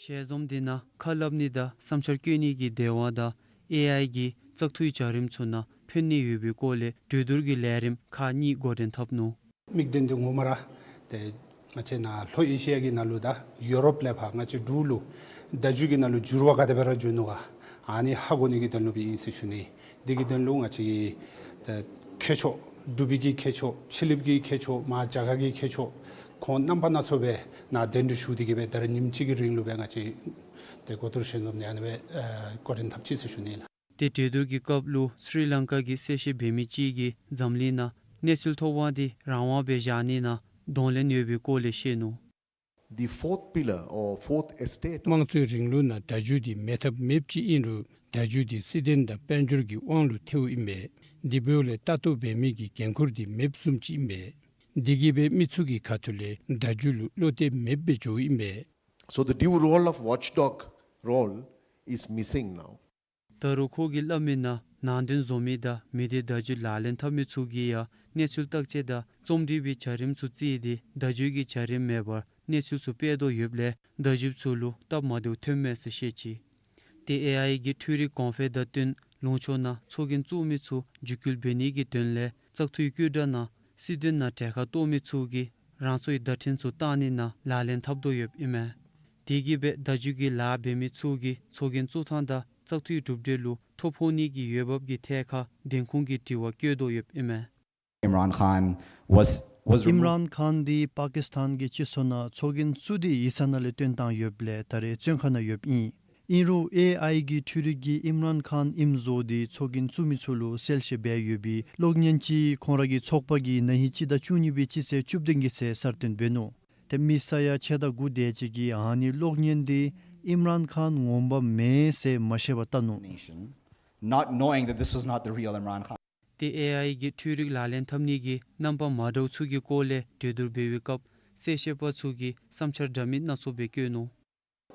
ཞལ་འཛོམས་དེ་ནང་ཁ་སླབ་ནི་དང་བསམ་འཆར་བཀོད་ནི་གི་དེབ་དབང་དང་ཨེ་ཨའི་གིས་བཙག་འཐུའི་བྱ་རིམ་ཚུ་ནང་ཕན་ནི་ཡོད་པའི་སྐོར་ལས་གྲོས་བསྡུར་གྱི་ལས་རིམ་ཁག་གཉིས་འགོ་འདྲེན་འཐབ་ནུག། དམིགས་དོན་འདི་ངོ་མ་ར་ཏེ་ང་བཅས་ནཱ་ལྷོ་ཨེ་ཤི་ཡ་གི་ནང་ལུ་དང་ཡུ་རོབ་ལས་ཕར་ང་བཅས་འབྲུག་ལུ་བརྡ་བརྒྱུད་ཀྱི་ནང་ལུ་འགྱུར་བ་ག་དེ་སྦེ་ར་འགྱོ་ནུག་ག་ཨ་ནི་ཧ་གོ་ནི་གི་དོན་ལུ་སྦེ་ཨིན་ཟེར་ཞུ་ནི། དེ་གི་དོན་ལུ་ང་བཅས་ཀྱི་ཏེ་མཁས་མཆོག་འབྲུག་པའི་གི་མཁས་མཆོག་ཕྱི་གླིངཔ་གི་མཁས་མཆོག་མར་རྒྱ་གར་གྱི་མཁས་མཆོག་ཁོང་རྣམ་པ་སྣ་ཚོགས་སྦེ་ནཱ་གདན་འདྲེན་ཞུ་སྟེ་གི་སྦེ་ད་རེས་ཉིནམ་གཅིག་གི་རིང་ལུ་སྦེ་ང་བཅས་ཏེ་གོ་བསྡུར་ཞལ་འཛོམས་འདི་ཨ་ནི་སྦེ་ཨེ་འགོ་འདྲེན་འཐབ་ཅི་ཟེར་ཞུ་ནི་ལགས། ཏེ་གྲོས་བསྡུར་གྱི་སྐབས་ལུ་སི་རི་ལང་ཀ་གི་གསལ་བཤད་འབད་མི་ཅིག་གིས་འཛམ་གླིང་ནང་གནས་ཚུལ་ཐོབ་དབང་འདི་རང་དབང་སྦེ་བཞག་ནི་ནང་གདོང་ལེན་ཡོད་པའི་སྐོར་ལས་བཤད་ནུག། The fourth pillar or fourth estate དམངས་གཙོའི་རིང་ལུགས་ནང་བརྡ་བརྒྱུད་འདི་མེད་ཐབས་མེདཔ་ཅིག་ཨིན་རུང་བརྡ་བརྒྱུད་འདི་སྲིད་དོན་དང་དཔལ་འབྱོར་གྱི་དབང་ལུ་ཐལཝ་ཨིན་པས། འདི་འབདཝ་ལས་ལྟ་རྟོག་འབད་མི་གི་འགན་ཁུར་འདི་མེདཔ་བཟུམ་ཅིག་ཨིན་པས། འདི་གིས་སྦེ་མི་ཚུ་གི་ཁ་ཐུག་ལས་བརྡ་བརྒྱུད་ལུ་བློ་གཏད་མེདཔ་སྦེ་འགྱོཝ་ཨིན་པས། So the due role of watchdog role is missing now. ད་རུང་ཁོ་གིས་སླབ་མི་ནང་ནང་དོན་བཟོ་མི་དང་མི་སྡེ་བརྡ་བརྒྱུད་ལག་ལེན་འཐབ་མི་ཚུ་གིས་ཡང་གནས་ཚུལ་བརྟག་དཔྱད་དང་རྩོམ་སྒྲིག་པའི་བྱ་རིམ་ཚུ་བརྩིས་ཏེ་བརྡ་བརྒྱུད་ཀྱི་བྱ་རིམ་མེད་པར་གནས་ཚུལ་ཚུ་སྤེལ་དོ་ཡོདཔ་ལས་བརྡ་བརྒྱུདཔ་ཚུ་ལུ་སྟབས་མ་བདེཝ་ཐོནམ་མས་ཟེར་བཤད་ཅི། ཏེ་ཨེ་ཨའི་གི་འཕྲུལ་རིག་གོང་འཕེལ་དང་བསྟུན་ལུང་ཕྱོགས་ནང་ཚོགས་རྒྱན་བཙུགས་མི་ཚུ་བརྒྱུད་སྐུལ་འབད་ནི་གི་དོན་ལས་བཙག་འཐུའི་བཀོད་འདྲ་ནང་སྲིད་དོན་ནང་གྲལ་ཁར་གཏོགས་མི་ཚུ་གིས་རང་སོའི་བརྡ་འཕྲིན་ཚུ་བཏང་ནི་ནང་ལག་ལེན་འཐབ་དོ་ཡོདཔ་ཨིན་མས། དེ་གིས་སྦེ་བརྡ་བརྒྱུད་ཀྱི་ལཱ་འབད་མི་ཚུ་གིས་ཚོགས་རྒྱན་བཙུགས་ཐངས་དང་བཙག་འཐུའི་གྲུབ་འབྲས་ལུ་ཐོ་ཕོག་ནི་གི་འོས་འབབ་ཀྱི་ཐད་ཁར་བདེན་ཁུངས་ཀྱི་དྲི་བ་བཀོད་དོ་ཡོདཔ་ཨིན་མས། Imran Khan was, was removed. ཨིམ་རཱན་ཁཱན་འདི་པ་ཀིས་ཐཱན་གྱི་སྤྱི་ཚོགས་ནང་ཚོགས་རྒྱན་བཙུགས་ཏེ་ཡིག་ཚང་ནང་ལས་བཏོན་བཏང་ཡོདཔ་ལས་ད་རེས་བཙོན་ཁང་ནང་ཡོདཔ་ཨིན། ཨིན་རུང་ཨེ་ཨའི་གི་འཕྲུལ་རིག་གིས་ཨིམ་རཱན་ཁཱན་ཨིནམ་བཟོ་སྟེ་ཚོགས་རྒྱན་བཙུགས་མི་ཚུ་ལུ་གསལ་བཤད་འབད་ཡོད་པའི་གློག་བརྙན་ཅིག་ཁོང་ར་གི་ཚོགས་པ་གིས་ན་ཧིང་སྤྱི་ཟླ་བཅུ་གཉིས་པའི་སྤྱི་ཚེས་བཅུ་བདུན་གྱི་ཚེ་གསར་བཏོན་འབད་ནུག། ཏེ་མི་ས་ཡ་ཕྱེད་དང་དགུ་དེ་ཅིག་གིས་ཨ་ནི་གློག་བརྙན་འདི་ཨིམ་རཱན་ཁཱན་ངོ་མ་མེན་ཟེར་མ་ཤེས་པར་བལྟ་ནུག། Nation, not knowing that this was not the real Imran Khan. ཏེ་ཨེ་ཨའི་གི་འཕྲུལ་རིག་ལག་ལེན་འཐབ་ནི་གི་རྣམ་པ་མ་འདྲཝ་ཚུ་གི་སྐོར་ལས་གྲོས་བསྡུར་འབད་བའི་སྐབས་གསལ་བཤད་པ་ཚུ་གིས་བསམ་འཆར་འདྲ་མིན་སྣ་ཚོགས་སྦེ་བཀོད་ནུག།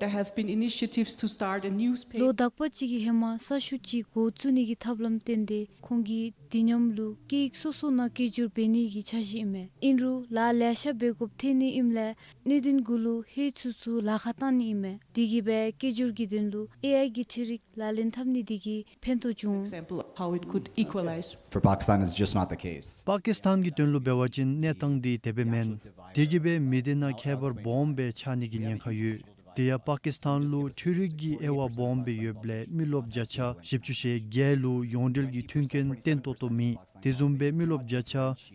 There have been initiatives to start a newspaper. ལོ་དག་པ་ཅིག་གི་ཧེ་མ་ས་ཤུགས་ཅིག་འགོ་བཙུགས་ནི་གི་ཐབས་ལམ་བཏོན་ཏེ་ཁོང་གིས་དུས་མཉམ་ལུ་སྐད་ཡིག་སོ་སོ་ནང་སྐད་སྒྱུར་འབད་ནི་གི་འཆར་གཞི་ཨིན་མས། ཨིན་རུང་ལཱ་ལེ་ཤ་འབད་དགོཔ་ཐོན་ནི་ཨིནམ་ལས་གནད་དོན་གུ་ལུ་ཧེ་ཚུ་ཚུ་ལཱ་ཁག་བཏང་ནི་ཨིན་མས། དེ་གིས་སྦེ་སྐད་སྒྱུར་གྱི་དོན་ལུ་ཨེ་ཨའི་གི་འཕྲུལ་རིག་ལག་ལེན་འཐབ་ནི་དེ་གིས་ཕན་ཐོགས་བྱུང་། Example of how it could equalize. For Pakistan, it's just not the case. པ་ཀིས་ཐཱན་གྱི་དོན་ལུ་འབད་བ་ཅིན་གནས་སྟངས་འདི་དེ་སྦེ་མེན། དེ་གིས་སྦེ་མི་སྡེ་ནང་ཁྱད་པར་སྦོམ་སྦེ་ཆགས་ནི་གི་ཉེན་ཁ་ཡོད། དེ་ཡང་པ་ཀིས་ཐཱན་ལུ་འཕྲུལ་རིག་གི་དབྱེ་བ་སྦོམ་སྦེ་ཡོདཔ་ལས་མི་རློབས་བརྒྱ་ཆ་བཞི་བཅུ་ཞེ་བརྒྱད་ལུ་ཡོངས་འབྲེལ་གྱི་མཐུན་རྐྱེན་བརྟན་ཏོག་ཏོ་མེད། དེ་བཟུམ་སྦེ་མི་རློབས་བརྒྱ་ཆ་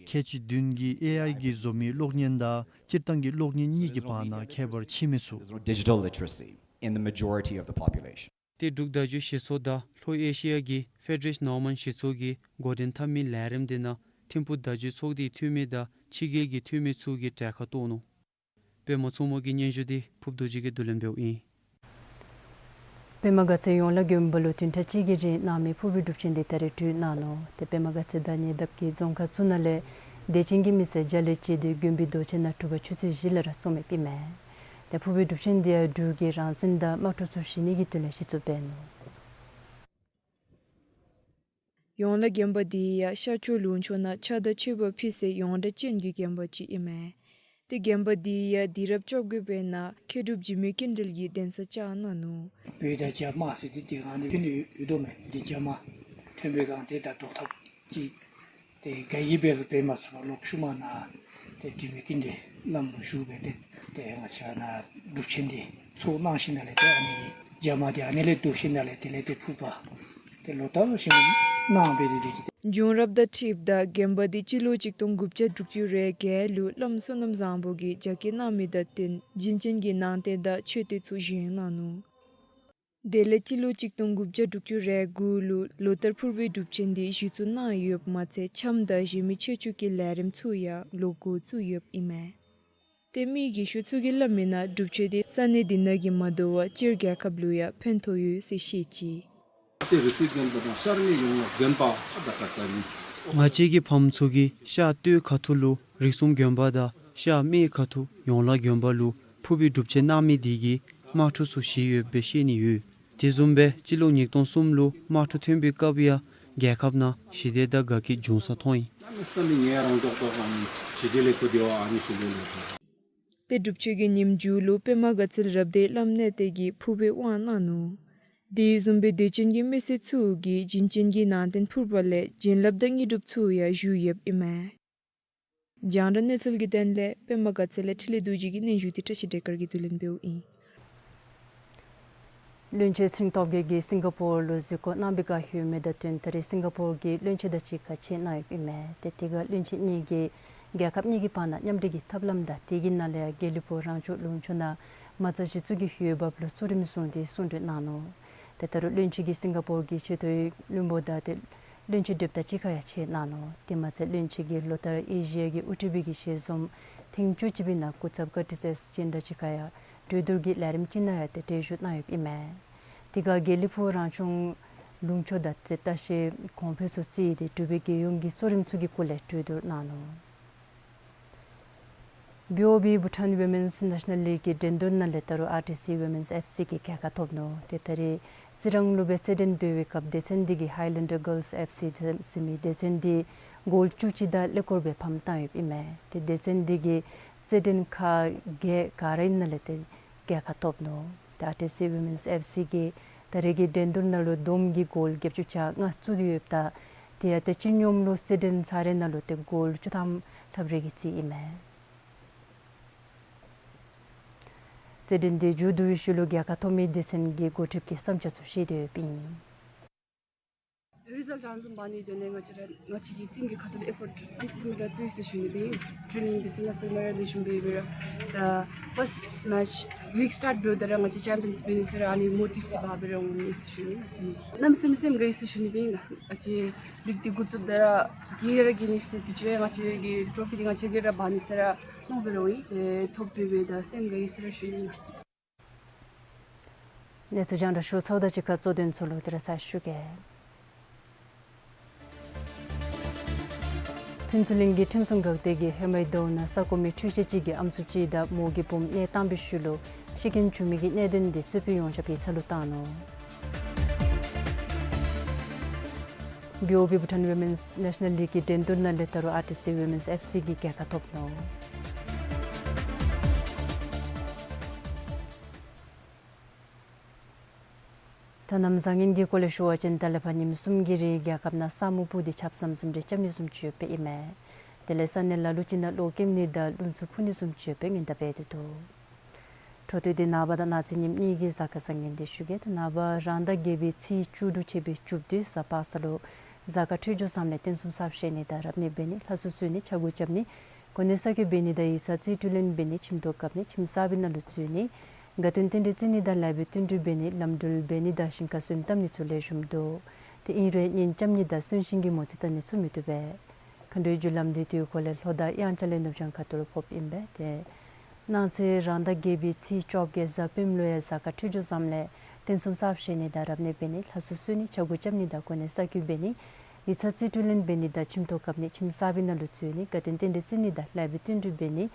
ཁལ་གཅིག་བདུན་གྱིས་ཨེ་ཨའི་གིས་བཟོ་མི་གློག་བརྙན་དང་སྤྱིར་བཏང་གི་གློག་བརྙན་གཉིས་ཀྱི་བར་ན་ཁྱད་པར་ཕྱེ་མི་ཚུགས། There's no digital literacy in the majority of the population. ཏེ་འབྲུག་བརྡ་བརྒྱུད་གཞི་ཚོགས་དང་ལྷོ་ཨེ་ཤི་ཡ་གི་ཕེ་ཌེ་རེ་ཤཱན་ནོར་མཱན་གཞི་ཚོགས་ཀྱིས་འགོ་འདྲེན་འཐབ་མི་ལས་རིམ་དེ་ནང་ཐིམ་ཕུག་བརྡ་བརྒྱུད་ཚོགས་སྡེའི་འཐུས་མི་དང་ཕྱི་རྒྱལ་གྱི་འཐུས་མི་ཚུ་གིས་གྲལ་ཁར་གཏོགས་ནུག། པདྨ་མཚོ་མོ་གི་སྙན་ཞུ་འདི་ཕུརཔ་རྡོ་རྗེ་གིས་བསྡུ་ལེན་འབདཝ་ཨིན། པདྨ་དགའ་ཚལ་ཡོངས་ལ་དགོན་པ་ལུ་བདུན་ཕྲག་གཅིག་གི་རིང་གནང་མི་ཕུར་བུའི་སྒྲུབ་ཆེན་འདི་ད་རེས་གྲོལ་གནང་ནུག། ཏེ་པདྨ་དགའ་ཚལ་དང་ཉེ་འདབས་ཀྱི་རྫོང་ཁག་ཚུ་ནང་ལས་དད་ཅན་གྱི་མི་སེར་བརྒྱ་ལས་བཅད་དེ་དགོན་པའི་རྡོ་གཅལ་ནང་དྲོ་པ་ཆུ་ཚོད་བཞི་ལས་ར་འཛོམས་ཡོདཔ་ཨིན་མས། ཏེ་ཕུར་བུའི་སྒྲུབ་ཆེན་འདི་ཡང་འབྲུག་གི་རང་བཙན་དང་དམག་འཁྲུག་ཚུ་ཞི་ནི་གི་དོན་ལས་གཞི་བཙུགས་འབད་ནུག། ཡོངས་ལ་དགོན་པ་འདི་ཡང་ཤར་ཕྱོགས་ལུང་ཕྱོགས་ནང་ཆགས་སྡང་ཆེ་བ་ཕུད་སའི་ཡོངས་གྲགས་ཅན་གྱི་དགོན་པ་ཅིག་ཨིན་མས། ཏེ་དགོན་པ་འདི་ཡང་དུས་རབས་བཅོ་བརྒྱད་པའི་ནང་མཁས་གྲུབ་འཇིགས་མེད་ཀུན་གྲོལ་གྱིས་གདན་ས་བཅགས་གནང་ནུག། བོད་དང་རྒྱ་དམར་ཟེར་ཏེ་དེ་སྒང་ནི་ཕན་ཡོད་དོ་མས། དེ་རྒྱ་དམར་ཐོན་པའི་སྒང་དེ་ད་ཟློག་ཐབས་ཅིག་ཏེ་ག་གིས་འབད་རུང་འབད་མ་ཚུགས་པར་ལོག་ཤུལ་མ་ནཱ་ཏེ་འཇིགས་མེད་ཀུན་གྲོལ་བླམ་ལུ་ཞུ་སྦེ་ཏེ་ཏེ་ང་བཅས་ནཱ་སྒྲུབ་ཆེན་འདི་ཚོགས་གནང་ཞིནམ་ལས་ཏེ་ཨ་ནི་རྒྱ་དམར་འདི་ཨ་ནི་ལས་བཟློག་ཞིནམ་ལས་དེ་ལས་ཏེ་ཕུར་པ་ཏེ་ལོ་ལྟར་བཞིན་གནང་སྦེ་ཏེ་དེ་གིས་ཏེ། བྱུང་རབས་དང་འཁྲིལཝ་ད་དགོན་པ་འདི་སྤྱི་ལོ་གཅིག་སྟོང་དགུ་བརྒྱ་དྲུག་ཅུ་རེ་བརྒྱད་ལུ་བླམ་བསོད་ནམས་བཟང་པོ་གིས་རྒྱ་བསྐྱེད་གནང་མི་དང་བསྟུན་བྱིན་ཅན་གྱི་ནང་རྟེན་དང་མཆོད་རྟེན་ཚུ་བཞེངས་གནང་ནུག། དེ་ལས་སྤྱི་ལོ་གཅིག་སྟོང་དགུ་བརྒྱ་དྲུག་ཅུ་རེ་དགུ་ལུ་ལོ་ལྟར་ཕུར་པའི་སྒྲུབ་ཆེན་འདི་གཞི་བཙུགས་གནང་ཡོདཔ་མ་ཚད་འཆམ་དང་གཞན་མི་ཆོས་སྤྱོད་ཀྱི་ལས་རིམ་ཚུ་ཡང་ལོག་འགོ་བཙུགས་ཡོདཔ་ཨིན་མས། ཏེ་མི་རྒས་ཤོས་ཚུ་གིས་སླབ་མིའི་ནང་སྒྲུབ་ཆེན་འདི་ས་གནས་འདི་ནང་གི་མ་དོ་བར་སྤྱིར་རྒྱལ་ཁབ་ལུ་ཡང་ཕན་ཐོགས་ཡོད་ཟེར་བཤད་ཅི། ཏེ་རི་སི་དགོན་པ་དང་ཤར་གནས་ཡོངས་ལ་དགོན་པ་ཨ་ད་ཀ་ཀ་ནི། ང་བཅས་ཀྱི་ཕམ་ཚུ་གིས་ཤར་སྟོད་ཁ་ཐུག་ལུ་རིགས་གསུམ་དགོན་པ་དང་ཤར་སྨད་ཁ་ཐུག་ཡོངས་ལ་དགོན་པ་ལུ་ཕུར་པའི་སྒྲུབ་ཆེན་གནང་མི་དེ་གིས་དམག་འཁྲུག་ཚུ་ཞི་ཡོདཔ་སྦེ་ཤེས་ནི་ཡོད། དེ་བཟུམ་སྦེ་སྤྱི་ལོ་ཉིས་སྟོང་གསུམ་ལུ་དམག་འཁྲུག་ཐོན་པའི་སྐབས་ཡང་རྒྱལ་ཁབ་ནང་ཞི་བདེ་དང་དགའ་སྐྱིད་འབྱུང་ས་མཐོང་ཡི། ཨ་ནི་ས་མི་ངལ་རངས་ཏོག་ཏོ་ཨ་ནི་ཞི་བདེ་ལས་ཐོག་དེ་བ་ཨ་ནི་ཞུ་ལེ་ལེ། ཏེ་སྒྲུབ་ཆེན་གྱི་ཉིནམ་མཇུག་ལུ་པདྨ་དགའ་ཚལ་རབ་སྡེ་བླམ་གནས་བརྟན་གྱིས་ཕུར་པའི་དབང་གནང་ནུག། དེ་བཟུམ་སྦེ་དད་ཅན་གྱི་མི་སེར་ཚུ་གིས་བྱིན་ཅན་གྱི་ནང་རྟེན་ཕུར་པ་ལས་བྱིན་རླབས་དང་དངོས་གྲུབ་ཚུ་ཡང་ཞུ་ཡོདཔ་ཨིན་མས། རྒྱང་བསྒྲགས་གནས་ཚུལ་གྱི་དོན་ལས་པདྨ་དགའ་ཚལ་ལས་འཕྲིན་ལས་རྡོ་རྗེ་གི་སྙན་ཞུ་འདི་བཀྲ་ཤིས་བདེ་དཀར་གྱིས་བསྡུ་ལེན་འབདཝ་ཨིན། བློན་ཆེན་ཚེ་རིང་སྟོབས་རྒྱས་ཀྱིས་སིང་ག་པོར་ལུ་གཟིགས་སྐོར་གནང་བའི་བསྒང་ཡོད་མི་དང་བསྟུན་ད་རེས་སིང་ག་པོར་གྱི་བློན་ཆེན་དང་གཅིག་ཁར་མཇལ་གནང་ཡོདཔ་ཨིན་མས། ཏེ་དེ་ཁར་བློན་ཆེན་གཉིས་ཀྱིས་རྒྱལ་ཁབ་གཉིས་ཀྱི་བར་ན་མཉམ་འབྲེལ་གྱི་ཐབས་ལམ་དང་དེ་གི་ནང་ལས་ཡང་དགེ་ལེགས་ཕུག་རང་སྐྱོང་ལུང་ཕྱོགས་ནང་མ་རྩ་གཞི་བཙུགས་ཀྱི་ཡོདཔ་ལུ་གཙོ་རིམ་བཟུང་སྟེ་གསུང་གྲོས་གནང་ནུག། ཏེ་ད་རུང་བློན་ཆེན་གྱིས་སིང་ག་པོར་གྱི་ཆེ་མཐོའི་བློན་པོ་དང་ཏེ་བློན་ཆེན་ཌིབ་དང་གཅིག་ཁར་ཡང་མཇལ་གནང་ནུག། དེ་མ་ཚད་བློན་ཆེན་གྱིས་ལོ་ལྟར་ཨེ་ཤི་ཡ་གི་དབུ་ཁྲིདཔ་གི་ཞལ་འཛོམས་ཐེངས་བཅུ་གཅིག་པའི་ནང་སྐུ་ཚབ་བཀའ་དྲིན་ཆེ་ཅན་དང་གཅིག་ཁར་ཡང་གྲོས་བསྡུར་གྱི་ལས་རིམ་ཅིག་ནང་ཡང་ཏེ་གྲོས་ཞུ་གནང་ཡོདཔ་ཨིན་མས། དེ་ཁར་དགེ་ལེགས་ཕུག་རང་སྐྱོང་ལུང་ཕྱོགས་དང་ཏེ་ལྟ་བཤལ་གོང་འཕེལ་ཚུ་རྩིས་ཏེ་འབྲུག་པའི་རྒྱལ་ཡོངས་ཀྱི་གཙོ་རིམ་ཚུ་གི་སྐོར་ལས་གྲོས་བསྡུར་གནང་ནུག། བི་ཨོ་བི་Bhutan Women's National League གི་འགྲན་བསྡུར་ནང་ལས་ད་རུང་ཨར་ཊི་སི་Women's ཨེཕ་སི་གིས་རྒྱལ་ཁ་ཐོབ་ནུག། ཏེ་ད་རེས་རྩི་རང་ལུ་སྦེ་རྩེད་འགྲན་འབད་བའི་སྐབས་སྡེ་ཚན་འདི་གིས་Highlander Girls ཨེཕ་སི་ཟེར་མི་སྡེ་ཚན་འདི་གོལ་བཅུ་གཅིག་དང་ཀླད་ཀོར་སྦེ་ཕམ་བཏང་ཡོདཔ་ཨིན་མས། ཏེ་སྡེ་ཚན་འདི་གིས་རྩེད་འགྲན་ཁག་བརྒྱད་ག་ར་ནང་ལས་ཏེ་རྒྱལ་ཁ་ཐོབ་ནུག། ཏེ་ཨར་ཊི་སི་Women's ཨེཕ་སི་གིས་ད་རེས་ཀྱི་འགྲན་བསྡུར་ནང་ལུ་བསྡོམས་ཀྱིས་གོལ་བརྒྱད་ཅུ་གྱ་ལྔ་བཙུགས་ཏེ་ཡོདཔ་ད་དེ་ཡང་ཏེ་སྤྱི་སྙོམས་ལུ་རྩེད་འགྲན་ཚར་རེ་ནང་ལུ་ཏེ་གོལ་བཅུ་ཐམ་ལྷག་རེ་གི་རྩིས་ཨིན་མས། རྩེད་འགྲན་འདི་མཇུག་བསྡུ་བའི་ཤུལ་ལུ་རྒྱལ་ཁ་ཐོབ་མི་སྡེ་ཚན་གྱི་འགོ་ཁྲིདཔ་གིས་བསམ་འཆར་ཚུ་བཤད་དེ་ཡོདཔ་ཨིན། རི་ཛལཊ་བྱང་འཛོམས་འབག་ནིའི་དོན་ལས་ང་བཅས་ར་ང་བཅས་ཀྱི་ཊིམ་གྱི་ཁ་ཐུག་ལས་ཨེ་ཕོརཊ་གནམ་མེད་ས་མེད་ར་བཙུགས་ཡི་ཟེར་ཞུ་ནི་སྦེ་ཨིན། ཊེ་ནིང་འདི་ཚུ་གནམ་མེད་ས་མེད་ར་ལེགས་ཤོམ་སྦེ་འབད་ར་ད་ཕརསཊ་མེཆ་ལིག་སི་ཊཱརཊ་འབདཝ་ད་ར་ང་བཅས་ཅེམ་པི་ཡཱནསི་འབད་ནི་ཟེར་ར་ཨ་ནི་མོ་ཊིབ་འདི་འབག་སྦེ་ར་འོང་ནི་ཟེར་ཞུ་ནི། ང་བཅས་ནི་གནམ་མེད་ས་མེད་སེམས་དགའ་ཡི་ཟེར་ཞུ་ནི་སྦེ་ཨིན་ལགས། ང་བཅས་ལིག་འདི་འགོ་བཙུགསཔ་ད་ར་རྒྱལ་ར་རྒྱལ་ནི་ཟེར་དུས་ཅི་ང་བཅས་ཀྱི་ཊོ་ཕི་འདི་ང་བཅས་ཀྱིས་ར་འབག་ནི་ཟེར་ར་མནོ་སྦེ་ར་འོང་ཡི། ཏེ་ཐོབ་སྦེ་འབདཝ་ད་སེམས་དགའ་ཡི་ཟེར་ར་ཞུ་ནི་ལགས། གནས་ཚུལ་རྒྱང་བསྒྲགས་ཞུ་ཚརཝ་དང་གཅིག་ཁར་གཙོ་དོན་ཚུ་ལོག་སྟེ་ར་ཚར་ཞུ་གེ། ཕུན་ཚོགས་གླིང་གི་ཁྲིམས་སྲུང་འགག་སྡེ་གིས་ཧེ་མའི་ཟླཝ་ནང་ས་གོ་མི་འཕྲུལ་ཆས་ཅིག་གིས་ཨམ་སྲུ་ཅིག་དང་མོ་གི་བུམོ་གནས་བཏང་བའི་ཤུལ་ལུ་ཤི་རྐྱེན་བྱུང་མི་གི་གནད་དོན་འདི་རྩོད་དཔོན་ཡོངས་ཁྱབ་ཡིག་ཚང་ལུ་བཏང་ནུག། བི་ཨོ་བི་བྷུ་ཊཱན་ཝི་མེནསི་ནེ་ཤ་ནཱལ་ལིག་གི་འགྲན་བསྡུར་ནང་ལས་ད་རུང་ཨར་ཊི་སི་ཝི་མེནསི་ཨེཕ་སི་གིས་རྒྱལ་ཁ་ཐོབ་ནུག། ད་གནམ་བཟང་ངན་གྱི་སྐོར་ལས་ཞུ་བ་ཅིན་ད་ལས་ཕར་ཉིནམ་གསུམ་གྱི་རིང་རྒྱལ་ཁབ་ནང་ས་སྨུག་སྤུབས་ཏེ་ཆརཔ་ཟམ་ཟིམ་རེ་རྐྱབ་ནི་བཟུམ་ཅིག་ཡོདཔ་ཨིན་མས། དེ་ལས་ས་གནས་ལ་ལུ་ཅིག་ནང་གློག་ཀེམ་ནི་དང་རླུང་འཚུབ་འཕུ་ནི་བཟུམ་ཅིག་ཡོདཔ་སྦེ་སྔོན་དཔག་འབད་དེ་འདུག། འཕྲོ་མཐུད་དེ་ནངས་པ་དང་གནངས་ཚེ་ཉིནམ་གཉིས་ཀྱི་གཟའ་སྐར་བཟང་ངན་འདི་ཞུ་གེ། ད་ནངས་པ་རང་ཟླ་བརྒྱད་པའི་ཚེས་བཅུ་དྲུག་ཚེས་པའི་བཅུ་བདུན་གཟའ་པ་སངས་ལུ་གཟའ་སྐར་འཕྲོད་སྦྱོར་བཟངམ་ལས་རྟེན་གསུམ་གསརཔ་བཞེངས་ནི་དང་རབ་གནས་འབད་ནི་ལྷ་གསོལ་གསོལ་ནི་ཕྱག་འགུགས་རྐྱབ་ནི་གོ་གནས་གསར་བསྐོ་འབད་ནི་དང་ཡིག་ཚང་རྩིས་སྤྲོད་ལེན་འབད་ནི་ཁྱིམ་ཐོག་བཀབ་ནི་ཁྱིམ་གསར་པའི་ནང་ལུ་འཛུལ་ནི་དགའ་སྟོན་རྟེན་འབྲེལ་བརྩི་ནི་དང་ལེགས་པའི་བསྟུན་གྲོས་འབད་ནི་ལམ་འགྲུལ་འབད་ནི་དང་ཞིང་ཁ་སོན་བཏབ་ནི་ཚུ་ལེགས་ཤོམ་འདུག། དེ་ཨིན་རུང་གཉེན་རྐྱབ་ནི་དང་གསོན་གཤིན་གྱི་མོ་རྩིས་བལྟ་ནི་ཚུ་མི་བཏུབ་པས། མཁའ་འགྲོའི་རྒྱུ་ལམ་འདི་དུས་འཁོར་ལས་ལྷོ་དང་དབྱངས་འཆར་ལས་ནུབ་བྱང་ཁ་ཐུག་ལུ་ཕོགཔ་ཨིན་པས། ཏེ་གནངས་ཚེ་རང་ཟླ་བརྒྱད་པའི་ཚེས་བཅོ་བརྒྱད་གཟའ་སྤེནམ་ལུ་ཡང་གཟའ་སྐར་འཕྲོད་སྦྱོར་བཟངམ་ལས་རྟེན་གསུམ་གསརཔ་བཞེངས་ནི་དང་རབ་གནས་འབད་ནི་ལྷ་གསོལ་གསོལ་ནི་ཕྱག་འགུགས་རྐྱབ་ནི་དང་གོ་གནས་གསར་བསྐོ་འབད་ནི་ཡིག་ཚང་རྩིས་སྤྲོད་ལེན་འབད་ནི་དང་ཁྱིམ་ཐོག་བཀབ་ནི་ཁྱིམ་གསར་པའི་ནང་ལུ་འཛུལ་ནི་དགའ་སྟོན་རྟེན་འབྲེལ་བརྩི་ནི་དང་ལེགས་པའི་བསྟུན་གྲོས་འབད་ནི་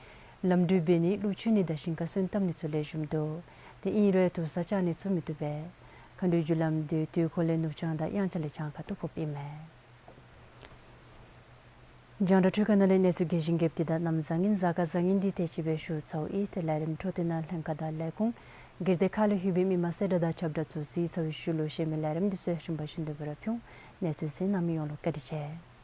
ལམ་འགྲུལ་འབད་ནི་གླུ་མཆོད་ནི་དང་ཞིང་ཁ་སོན་བཏབ་ནི་ཚུ་ལེགས་ཤོམ་འདུག། ཏེ་ཨིན་རུང་དུར་ས་བཅག་ནི་ཚུ་མི་བཏུབ་པས། མཁའ་འགྲོའི་རྒྱུ་ལམ་འདི་དུས་འཁོར་ལས་ནུབ་བྱང་དང་དབྱངས་འཆར་ལས་བྱང་ཁ་ཐུག་ཕོགཔ་ཨིན་མས། རྒྱང་བསྒྲགས་འཕྲུལ་ཁང་ནང་ལས་གནས་ཚུལ་རྒྱས་ཤིང་རྒྱསཔ་འདི་དང་གནམ་བཟང་ངན་གཟའ་སྐར་བཟང་ངན་འདི་དེ་ཅིག་སྦེ་ཞུ་ཚརཝ་ཨིན། ཏེ་ལས་རིམ་འཕྲོ་མཐུད་ནང་ལྷན་ཁག་དང་ལས་ཁུངས་སྒེར་སྡེ་ཁག་ལས་ལྷོད་པའི་མི་མང་གསལ་བསྒྲགས་དང་ཁྱབ་བསྒྲགས་ཚུ་གཟིགས་ཚར་བའི་ཤུལ་ལུ་གཞན་མི་ལས་རིམ་འདི་ཚུ་ཡང་རིམ་པ་བཞིན་དུ་སྦེ་ར་ཕུལ་འོང་། གནས་ཚུལ་གཟིགས་གནང་མི་ཡོངས་ལུ་བཀའ་དྲིན་ཆེ།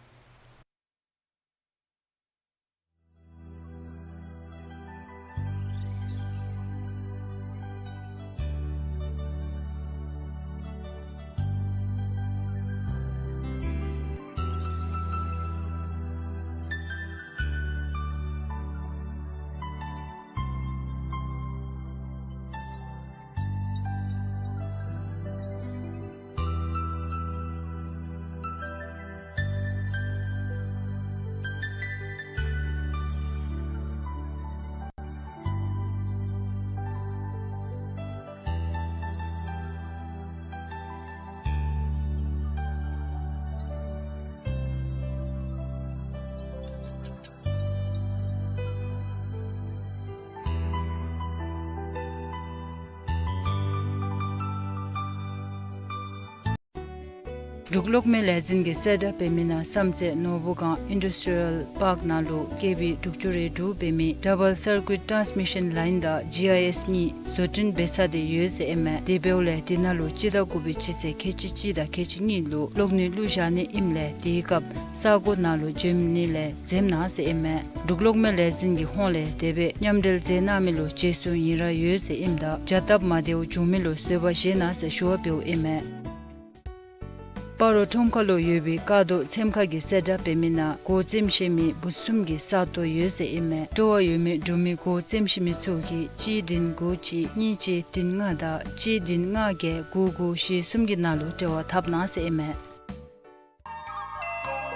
འབྲུག་གློག་མེ་ལས་འཛིན་གྱིས་གསལ་བསྒྲགས་འབད་མི་ནང་བསམ་རྩེ་ནོར་བུ་སྒང་ཨིན་ཌསི་ཊི་རི་ཡལ་པཱརཀ་ནང་ལུ་བཀལ་བའི་དྲུག་ཅུ་རེ་དྲུག་འབད་མི་ཌ་བཱལ་སར་ཀུའིཊ་ཊཱནསི་མི་ཤཱན་ལའིན་དང་ཇི་ཨའི་ཨེསི་གཉིས་བཟོ་སྐྲུན་འབད་ཚར་ཏེ་ཡོད་ཟེར་ཨིན་མས། དེ་འབདཝ་ལས་དེ་ནང་ལུ་སྤྱི་ཟླ་དགུ་པའི་སྤྱི་ཚེས་ཁལ་གཅིག་གཅིག་དང་ཁལ་གཅིག་གཉིས་ལུ་གློག་ནུས་བླུག་བཞག་ནི་ཨིནམ་ལས་དེའི་སྐབས་ས་གོ་ནང་ལུ་འབྱོན་ནི་ལས་འཛེམ་གནང་ཟེར་ཨིན་མས། འབྲུག་གློག་མེ་ལས་འཛིན་གྱི་ཧོངས་ལས་དེ་སྦེ་མཉམ་འབྲེལ་མཛད་གནང་མི་ལུ་རྗེས་སུ་ཡི་རངས་ཡོད་ཟེར་ཨིནམ་ད་བྱ་སྟབས་མ་བདེཝ་བྱུང་མི་ལུ་བཟོད་པ་བཞེས་གནང་ཟེར་ཞུ་བ་འབདཝ་ཨིན་མས། སྤ་རོ་ཁྲོམ་ཁ་ལུ་ཡོད་པའི་ཀ་རྡོ་ཚེམ་ཁ་གི་གསལ་བསྒྲགས་འབད་མི་ནང་སྒོ་བཙེམ་ཤེས་མི་བུ་གསུམ་གྱི་ས་རྡོ་ཡོད་ཟེར་ཨིན་མས། སྤྲོ་བ་ཡོད་མི་འབྲུག་མི་སྒོ་བཙེམ་ཤེས་མི་ཚུ་གིས་གཅིག་བདུན་དགུ་གཅིག་གཉིས་གཅིག་བདུན་ལྔ་དང་གཅིག་བདུན་ལྔ་བརྒྱད་དགུ་དགུ་བཞི་གསུམ་གྱི་ནང་ལུ་འབྲེལ་བ་འཐབ་གནང་ཟེར་ཨིན་མས།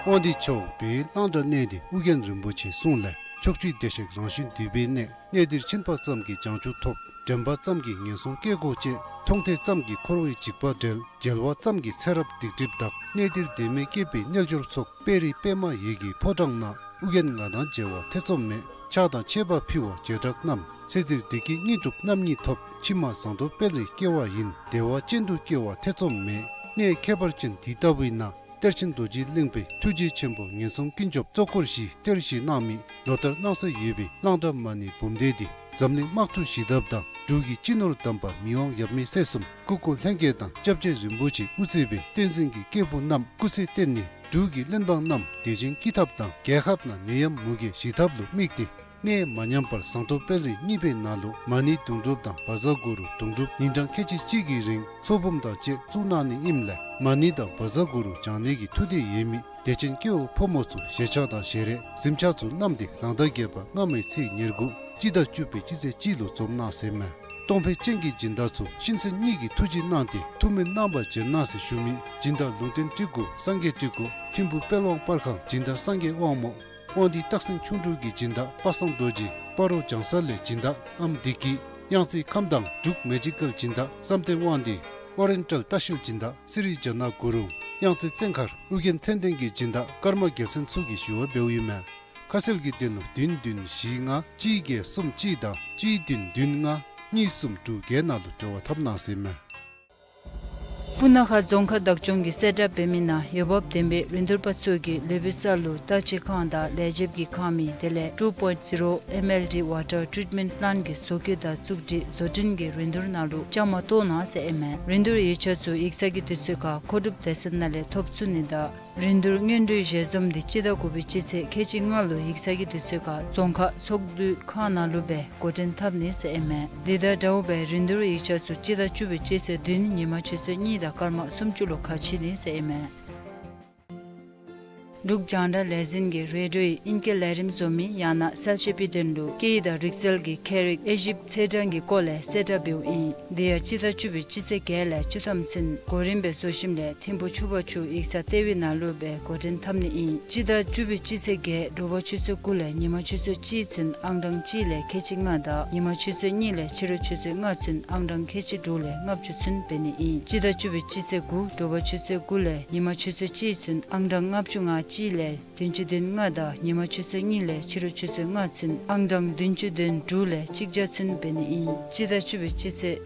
དབང་འདུས་ཆུ་བོ་བོད་ཡུལ་གླང་དར་གནས་འདི་ཨོ་རྒྱན་རིན་པོ་ཆེའི་གསུང་ལས། ཕྱོགས་བཅུའི་བདེ་གཤེགས་རང་བཞིན་འདུས་པའི་གནས། གནས་འདིར་ཕྱིན་པ་ཙམ་གྱིས་བྱང་ཆུབ་ཐོབ། འདྲེན་པ་ཙམ་གྱིས་ངན་སོང་སྐྱེ་སྒོ་བཅད། མཐོང་ཐོས་ཙམ་གྱིས་འཁོར་བའི་འཇིགས་པ་བསྒྲལ། མཇལ་བ་ཙམ་གྱིས་ཚེ་རབས་སྡིག་སྒྲིབ་དག། གནས་འདིར་བདེན་མེད་སྐྱེས་པའི་རྣལ་འབྱོར་ཚོགས། དཔལ་རི་པདྨ་འོད་ཀྱི་ཕོ་བྲང་ན། ཨོ་རྒྱན་ང་དང་མཇལ་བ་ཐེ་ཚོམ་མེད། ཕྱག་དང་མཆོད་པ་ཕུལ་བ་བྱེ་བྲག་རྣམས། ཚེ་འདིར་བདེ་སྐྱིད་དངོས་གྲུབ་རྣམ་གཉིས་ཐོབ། ཕྱི་མ་ཟངས་མདོག་དཔལ་རིར་སྐྱེ་བ་ཡིན། བདེ་བ་ཅན་དུ་སྐྱེ་བ་ཐེ་ཚོམ་མེད། གནས་ཁྱད་པར་ཅན་འདི་ལྟ་བུའི་ནང་། གཏེར་ཆེན་རྡོ་རྗེ་གླིང་པའི་ཐུགས་རྗེ་ཆེན་པོ་ངན་སོང་ཀུན་སྐྱོབ་གཙོ་འཁོར་བཞིའི་གཏེར་བཞེས་གནང་མི་ལོ་ལྟར་གནང་སྲོལ་ཡོད་པའི་གླང་དར་མ་ཎི་འབུམ་སྡེ་འདི་འཛམ་གླིང་དམག་འཁྲུག་ཞི་ཐབས་དང་འབྲུག་གི་སྤྱི་ནོར་དམ་པ་མི་དབང་ཡབ་མེས་སྲས་གསུམ་སྐུ་འཁོར་ལྷན་རྒྱས་དང་སྐྱབས་རྗེ་རིན་པོ་ཆེ་དབུ་གཙོས་པའི་བསྟན་འཛིན་གྱི་སྐྱེས་བུ་རྣམས་སྐུ་ཚེ་བརྟན་ནས་འབྲུག་གི་བློན་འབངས་རྣམས་བདེ་ཞིང་སྐྱིད་ཐབས་དང་རྒྱལ་ཁབ་ནང་ནད་ཡམས་མུ་གེ་ཞི་ཐབས་ལུ་དམིགས་ཏེ། གནས་མ་ཉམས་པར་ཟངས་མདོག་དཔལ་རི་གཉིས་པའི་ནང་ལུ་མ་ཎི་དུང་སྒྲུབ་དང་བཛྲ་གུ་རུ་དུང་སྒྲུབ་ཉིན་གྲངས་ཁལ་གཅིག་གཅིག་གི་རིང་ཚོགས་འབུམ་དང་བཅས་བཙུགས་གནང་ནི་ཨིནམ་ལས་མ་ཎི་དང་བཛྲ་གུ་རུ་བགྱང་ནི་གི་ཐུགས་འདོད་ཡོད་མི་དད་ཅན་སྐྱེ་བོ་ཕོ་མོ་ཚུ་ཞལ་ཆས་དང་ཞལ་རས་གཟིམ་ཆས་ཚུ་བསྣམས་ཏེ་རང་ཟླ་བརྒྱད་པ་སྔ་མའི་ཚེས་ཉེར་དགུ་སྤྱི་ཟླ་བཅུ་པའི་སྤྱི་ཚེས་གཅིག་ལུ་འཛོམས་གནང་ཟེར་མས། གཏོང་ཕོད་ཅན་གྱི་སྦྱིན་བདག་ཚུ་གཤིན་གསོན་གཉིས་ཀྱི་ཐུགས་རྗེ་གནང་སྟེ་ཐུགས་སྨོན་གནང་བར་བྱོན་གནང་ཟེར་ཞུ་མི་སྦྱིན་བདག་ལུང་བསྟན་སྤྲུལ་སྐུ་སངས་རྒྱས་སྤྲུལ་སྐུ་ཐིམ་ཕུ་དཔལ་དབང་པར་ཁང་སྦྱིན་བདག་སངས་རྒྱས་དབང་མོ་དབང་འདུས་སྟག་སེང་ཁྱུང་འབྲུག་གི་སྦྱིན་བདག་པ་སངས་རྡོ་རྗེ། སྤ་རོ་བྱང་ས་ལས་སྦྱིན་བདག་ཨམ་བདེ་སྐྱིད། གཡང་རྩེ་ཁམས་དྭངས་འབྲུག་མེ་ཇི་ཀལ་སྦྱིན་བདག་བསམ་གཏན་དབང་འདུས། ཨོ་རེན་ཊལ་ལྟ་བཤལ་སྦྱིན་བདག་སི་རི་ཇ་ན་གུ་རུང་། གཡང་རྩེ་བཙན་མཁར་ཨོ་རྒྱན་མཚན་ལྡན་གྱི་སྦྱིན་བདག་ཀརྨ་རྒྱལ་མཚན་ཚུ་གིས་ཞུ་བ་འབདཝ་ཨིན་མས། ཁ་གསལ་གྱི་དོན་ལུ་བདུན་བདུན་བཞི་ལྔ་གཅིག་བརྒྱད་གསུམ་གཅིག་དང་གཅིག་བདུན་བདུན་ལྔ་གཉིས་གསུམ་དྲུག་བརྒྱད་ནང་ལུ་འབྲེལ་བ་འཐབ་གནང་ཟེར་མས། སྤུ་ན་ཁ་རྫོང་ཁག་བདག་སྐྱོང་གིས་གསལ་བསྒྲགས་འབད་མི་ནང་འོས་འབབ་ལྡན་པའི་རིན་བསྡུར་པ་ཚུ་གིས་ལུས་པོའི་ས་ལུ་བརྟག་དཔྱད་ཁང་དང་ལས་བྱེདཔ་གི་ཁང་མིག་དེ་ལས་two point zero M L D water treatment plant གི་བཟོ་བཀོད་དང་བཙུགས་སྒྲིག་བཟོ་སྐྲུན་གྱི་རིན་བསྡུར་ནང་ལུ་བཅའ་མར་གཏོགས་གནང་ཟེར་ཨིན་མས། རིན་བསྡུར་ཡིག་ཆ་ཚུ་ཡིག་ཚང་གི་དུས་ཚོད་ཁར་མཁོ་སྒྲུབ་སྡེ་ཚན་ནང་ལས་ཐོབ་ཚུགས་ནི་དང་རིན་བསྡུར་སྔོན་འགྲོའི་ཞལ་འཛོམས་འདི་སྤྱི་ཟླ་དགུ་པའི་སྤྱི་ཚེས་ཁལ་གཅིག་ལྔ་ལུ་ཡིག་ཚང་གི་དུས་ཚོད་ཁར་རྫོང་ཁག་ཚོགས་འདུའི་ཁང་ནང་ལུ་སྦེ་འགོ་འདྲེན་འཐབ་ནི་ཟེར་ཨིན་མས། འདི་དང་འདྲཝ་སྦེ་རིན་བསྡུར་ཡིག་ཆ་ཚུ་སྤྱི་ཟླ་བཅུ་པའི་སྤྱི་ཚེས་བདུན་ཉིན་མ་ཆུ་ཚོད་གཉིས་དང་སྐར་མ་སུམ་ཅུ་ལུ་ཁ་ཕྱེ་ནི་ཟེར་ཨིན་མས། འབྲུག་རྒྱང་བསྒྲགས་ལས་འཛིན་གྱིས་རེ་ཌིའོའི་ཨིང་སྐད་ལས་རིམ་བཟོ་མི་ཡང་ན་གསལ་བཤད་པའི་དོན་ལུ་སྐད་ཡིག་དང་རིག་རྩལ་གྱི་ཁྱད་རིག་དབྱེ་ཞིབ་ཚེས་གྲངས་ཀྱི་སྐོར་ལས་གསལ་བསྒྲགས་འབདཝ་ཨིན། དེ་ཡང་སྤྱི་ཟླ་བཅུ་པའི་སྤྱི་ཚེས་བརྒྱད་ལས་བཅུ་ཐམ་ཚུན་གོ་རིམ་སྦེ་བཟོ་ཞིནམ་ལས་ཐིམ་ཕུ་ཆུ་བར་ཆུ་ཡིག་ཚང་ལྟེ་བའི་ནང་ལུ་སྦེ་འགོ་འདྲེན་འཐབ་ནི་ཨིན། སྤྱི་ཟླ་བཅུ་པའི་སྤྱི་ཚེས་བརྒྱད་དྲོ་པ་ཆུ་ཚོད་དགུ་ལས་ཉིན་མ་ཆུ་ཚོད་གཅིག་ཚུན་ཨང་གྲངས་གཅིག་ལས་ཁལ་གཅིག་ལྔ་དང་ཉིན་མ་ཆུ་ཚོད་གཉིས་ལས་ཕྱི་རུ་ཆུ་ཚོད་ལྔ་ཚུན་ཨང་གྲངས་ཁལ་གཅིག་དྲུག་ལས་ལྔ་བཅུ་ཚུན་འབད་ནི་ཨིན། སྤྱི་ཟླ་བཅུ་པའི་སྤྱི་ཚེས་དགུ་དྲོ་པ་ཆུ་ཚོད་དགུ་ལས་ཉིན་མ་ཆུ་ཚོད་གཅིག་ཚུན་ཨང་གྲངས་ལྔ་བཅུ་ང་གཅིག་ལས་བདུན་ཅུ་དོན་ལྔ་དང་ཉིན་མ་ཆུ་ཚོད་གཉིས་ལས་ཕྱི་རུ་ཆུ་ཚོད་ལྔ་ཚུན་ཨང་གྲངས་བདུན་ཅུ་དོན་དྲུག་ལས་གཅིག་བརྒྱ་ཚུན་འབད་ནི་ཨིན། སྤྱི་ཟླ་བཅུ་པའི་སྤྱི་ཚེས་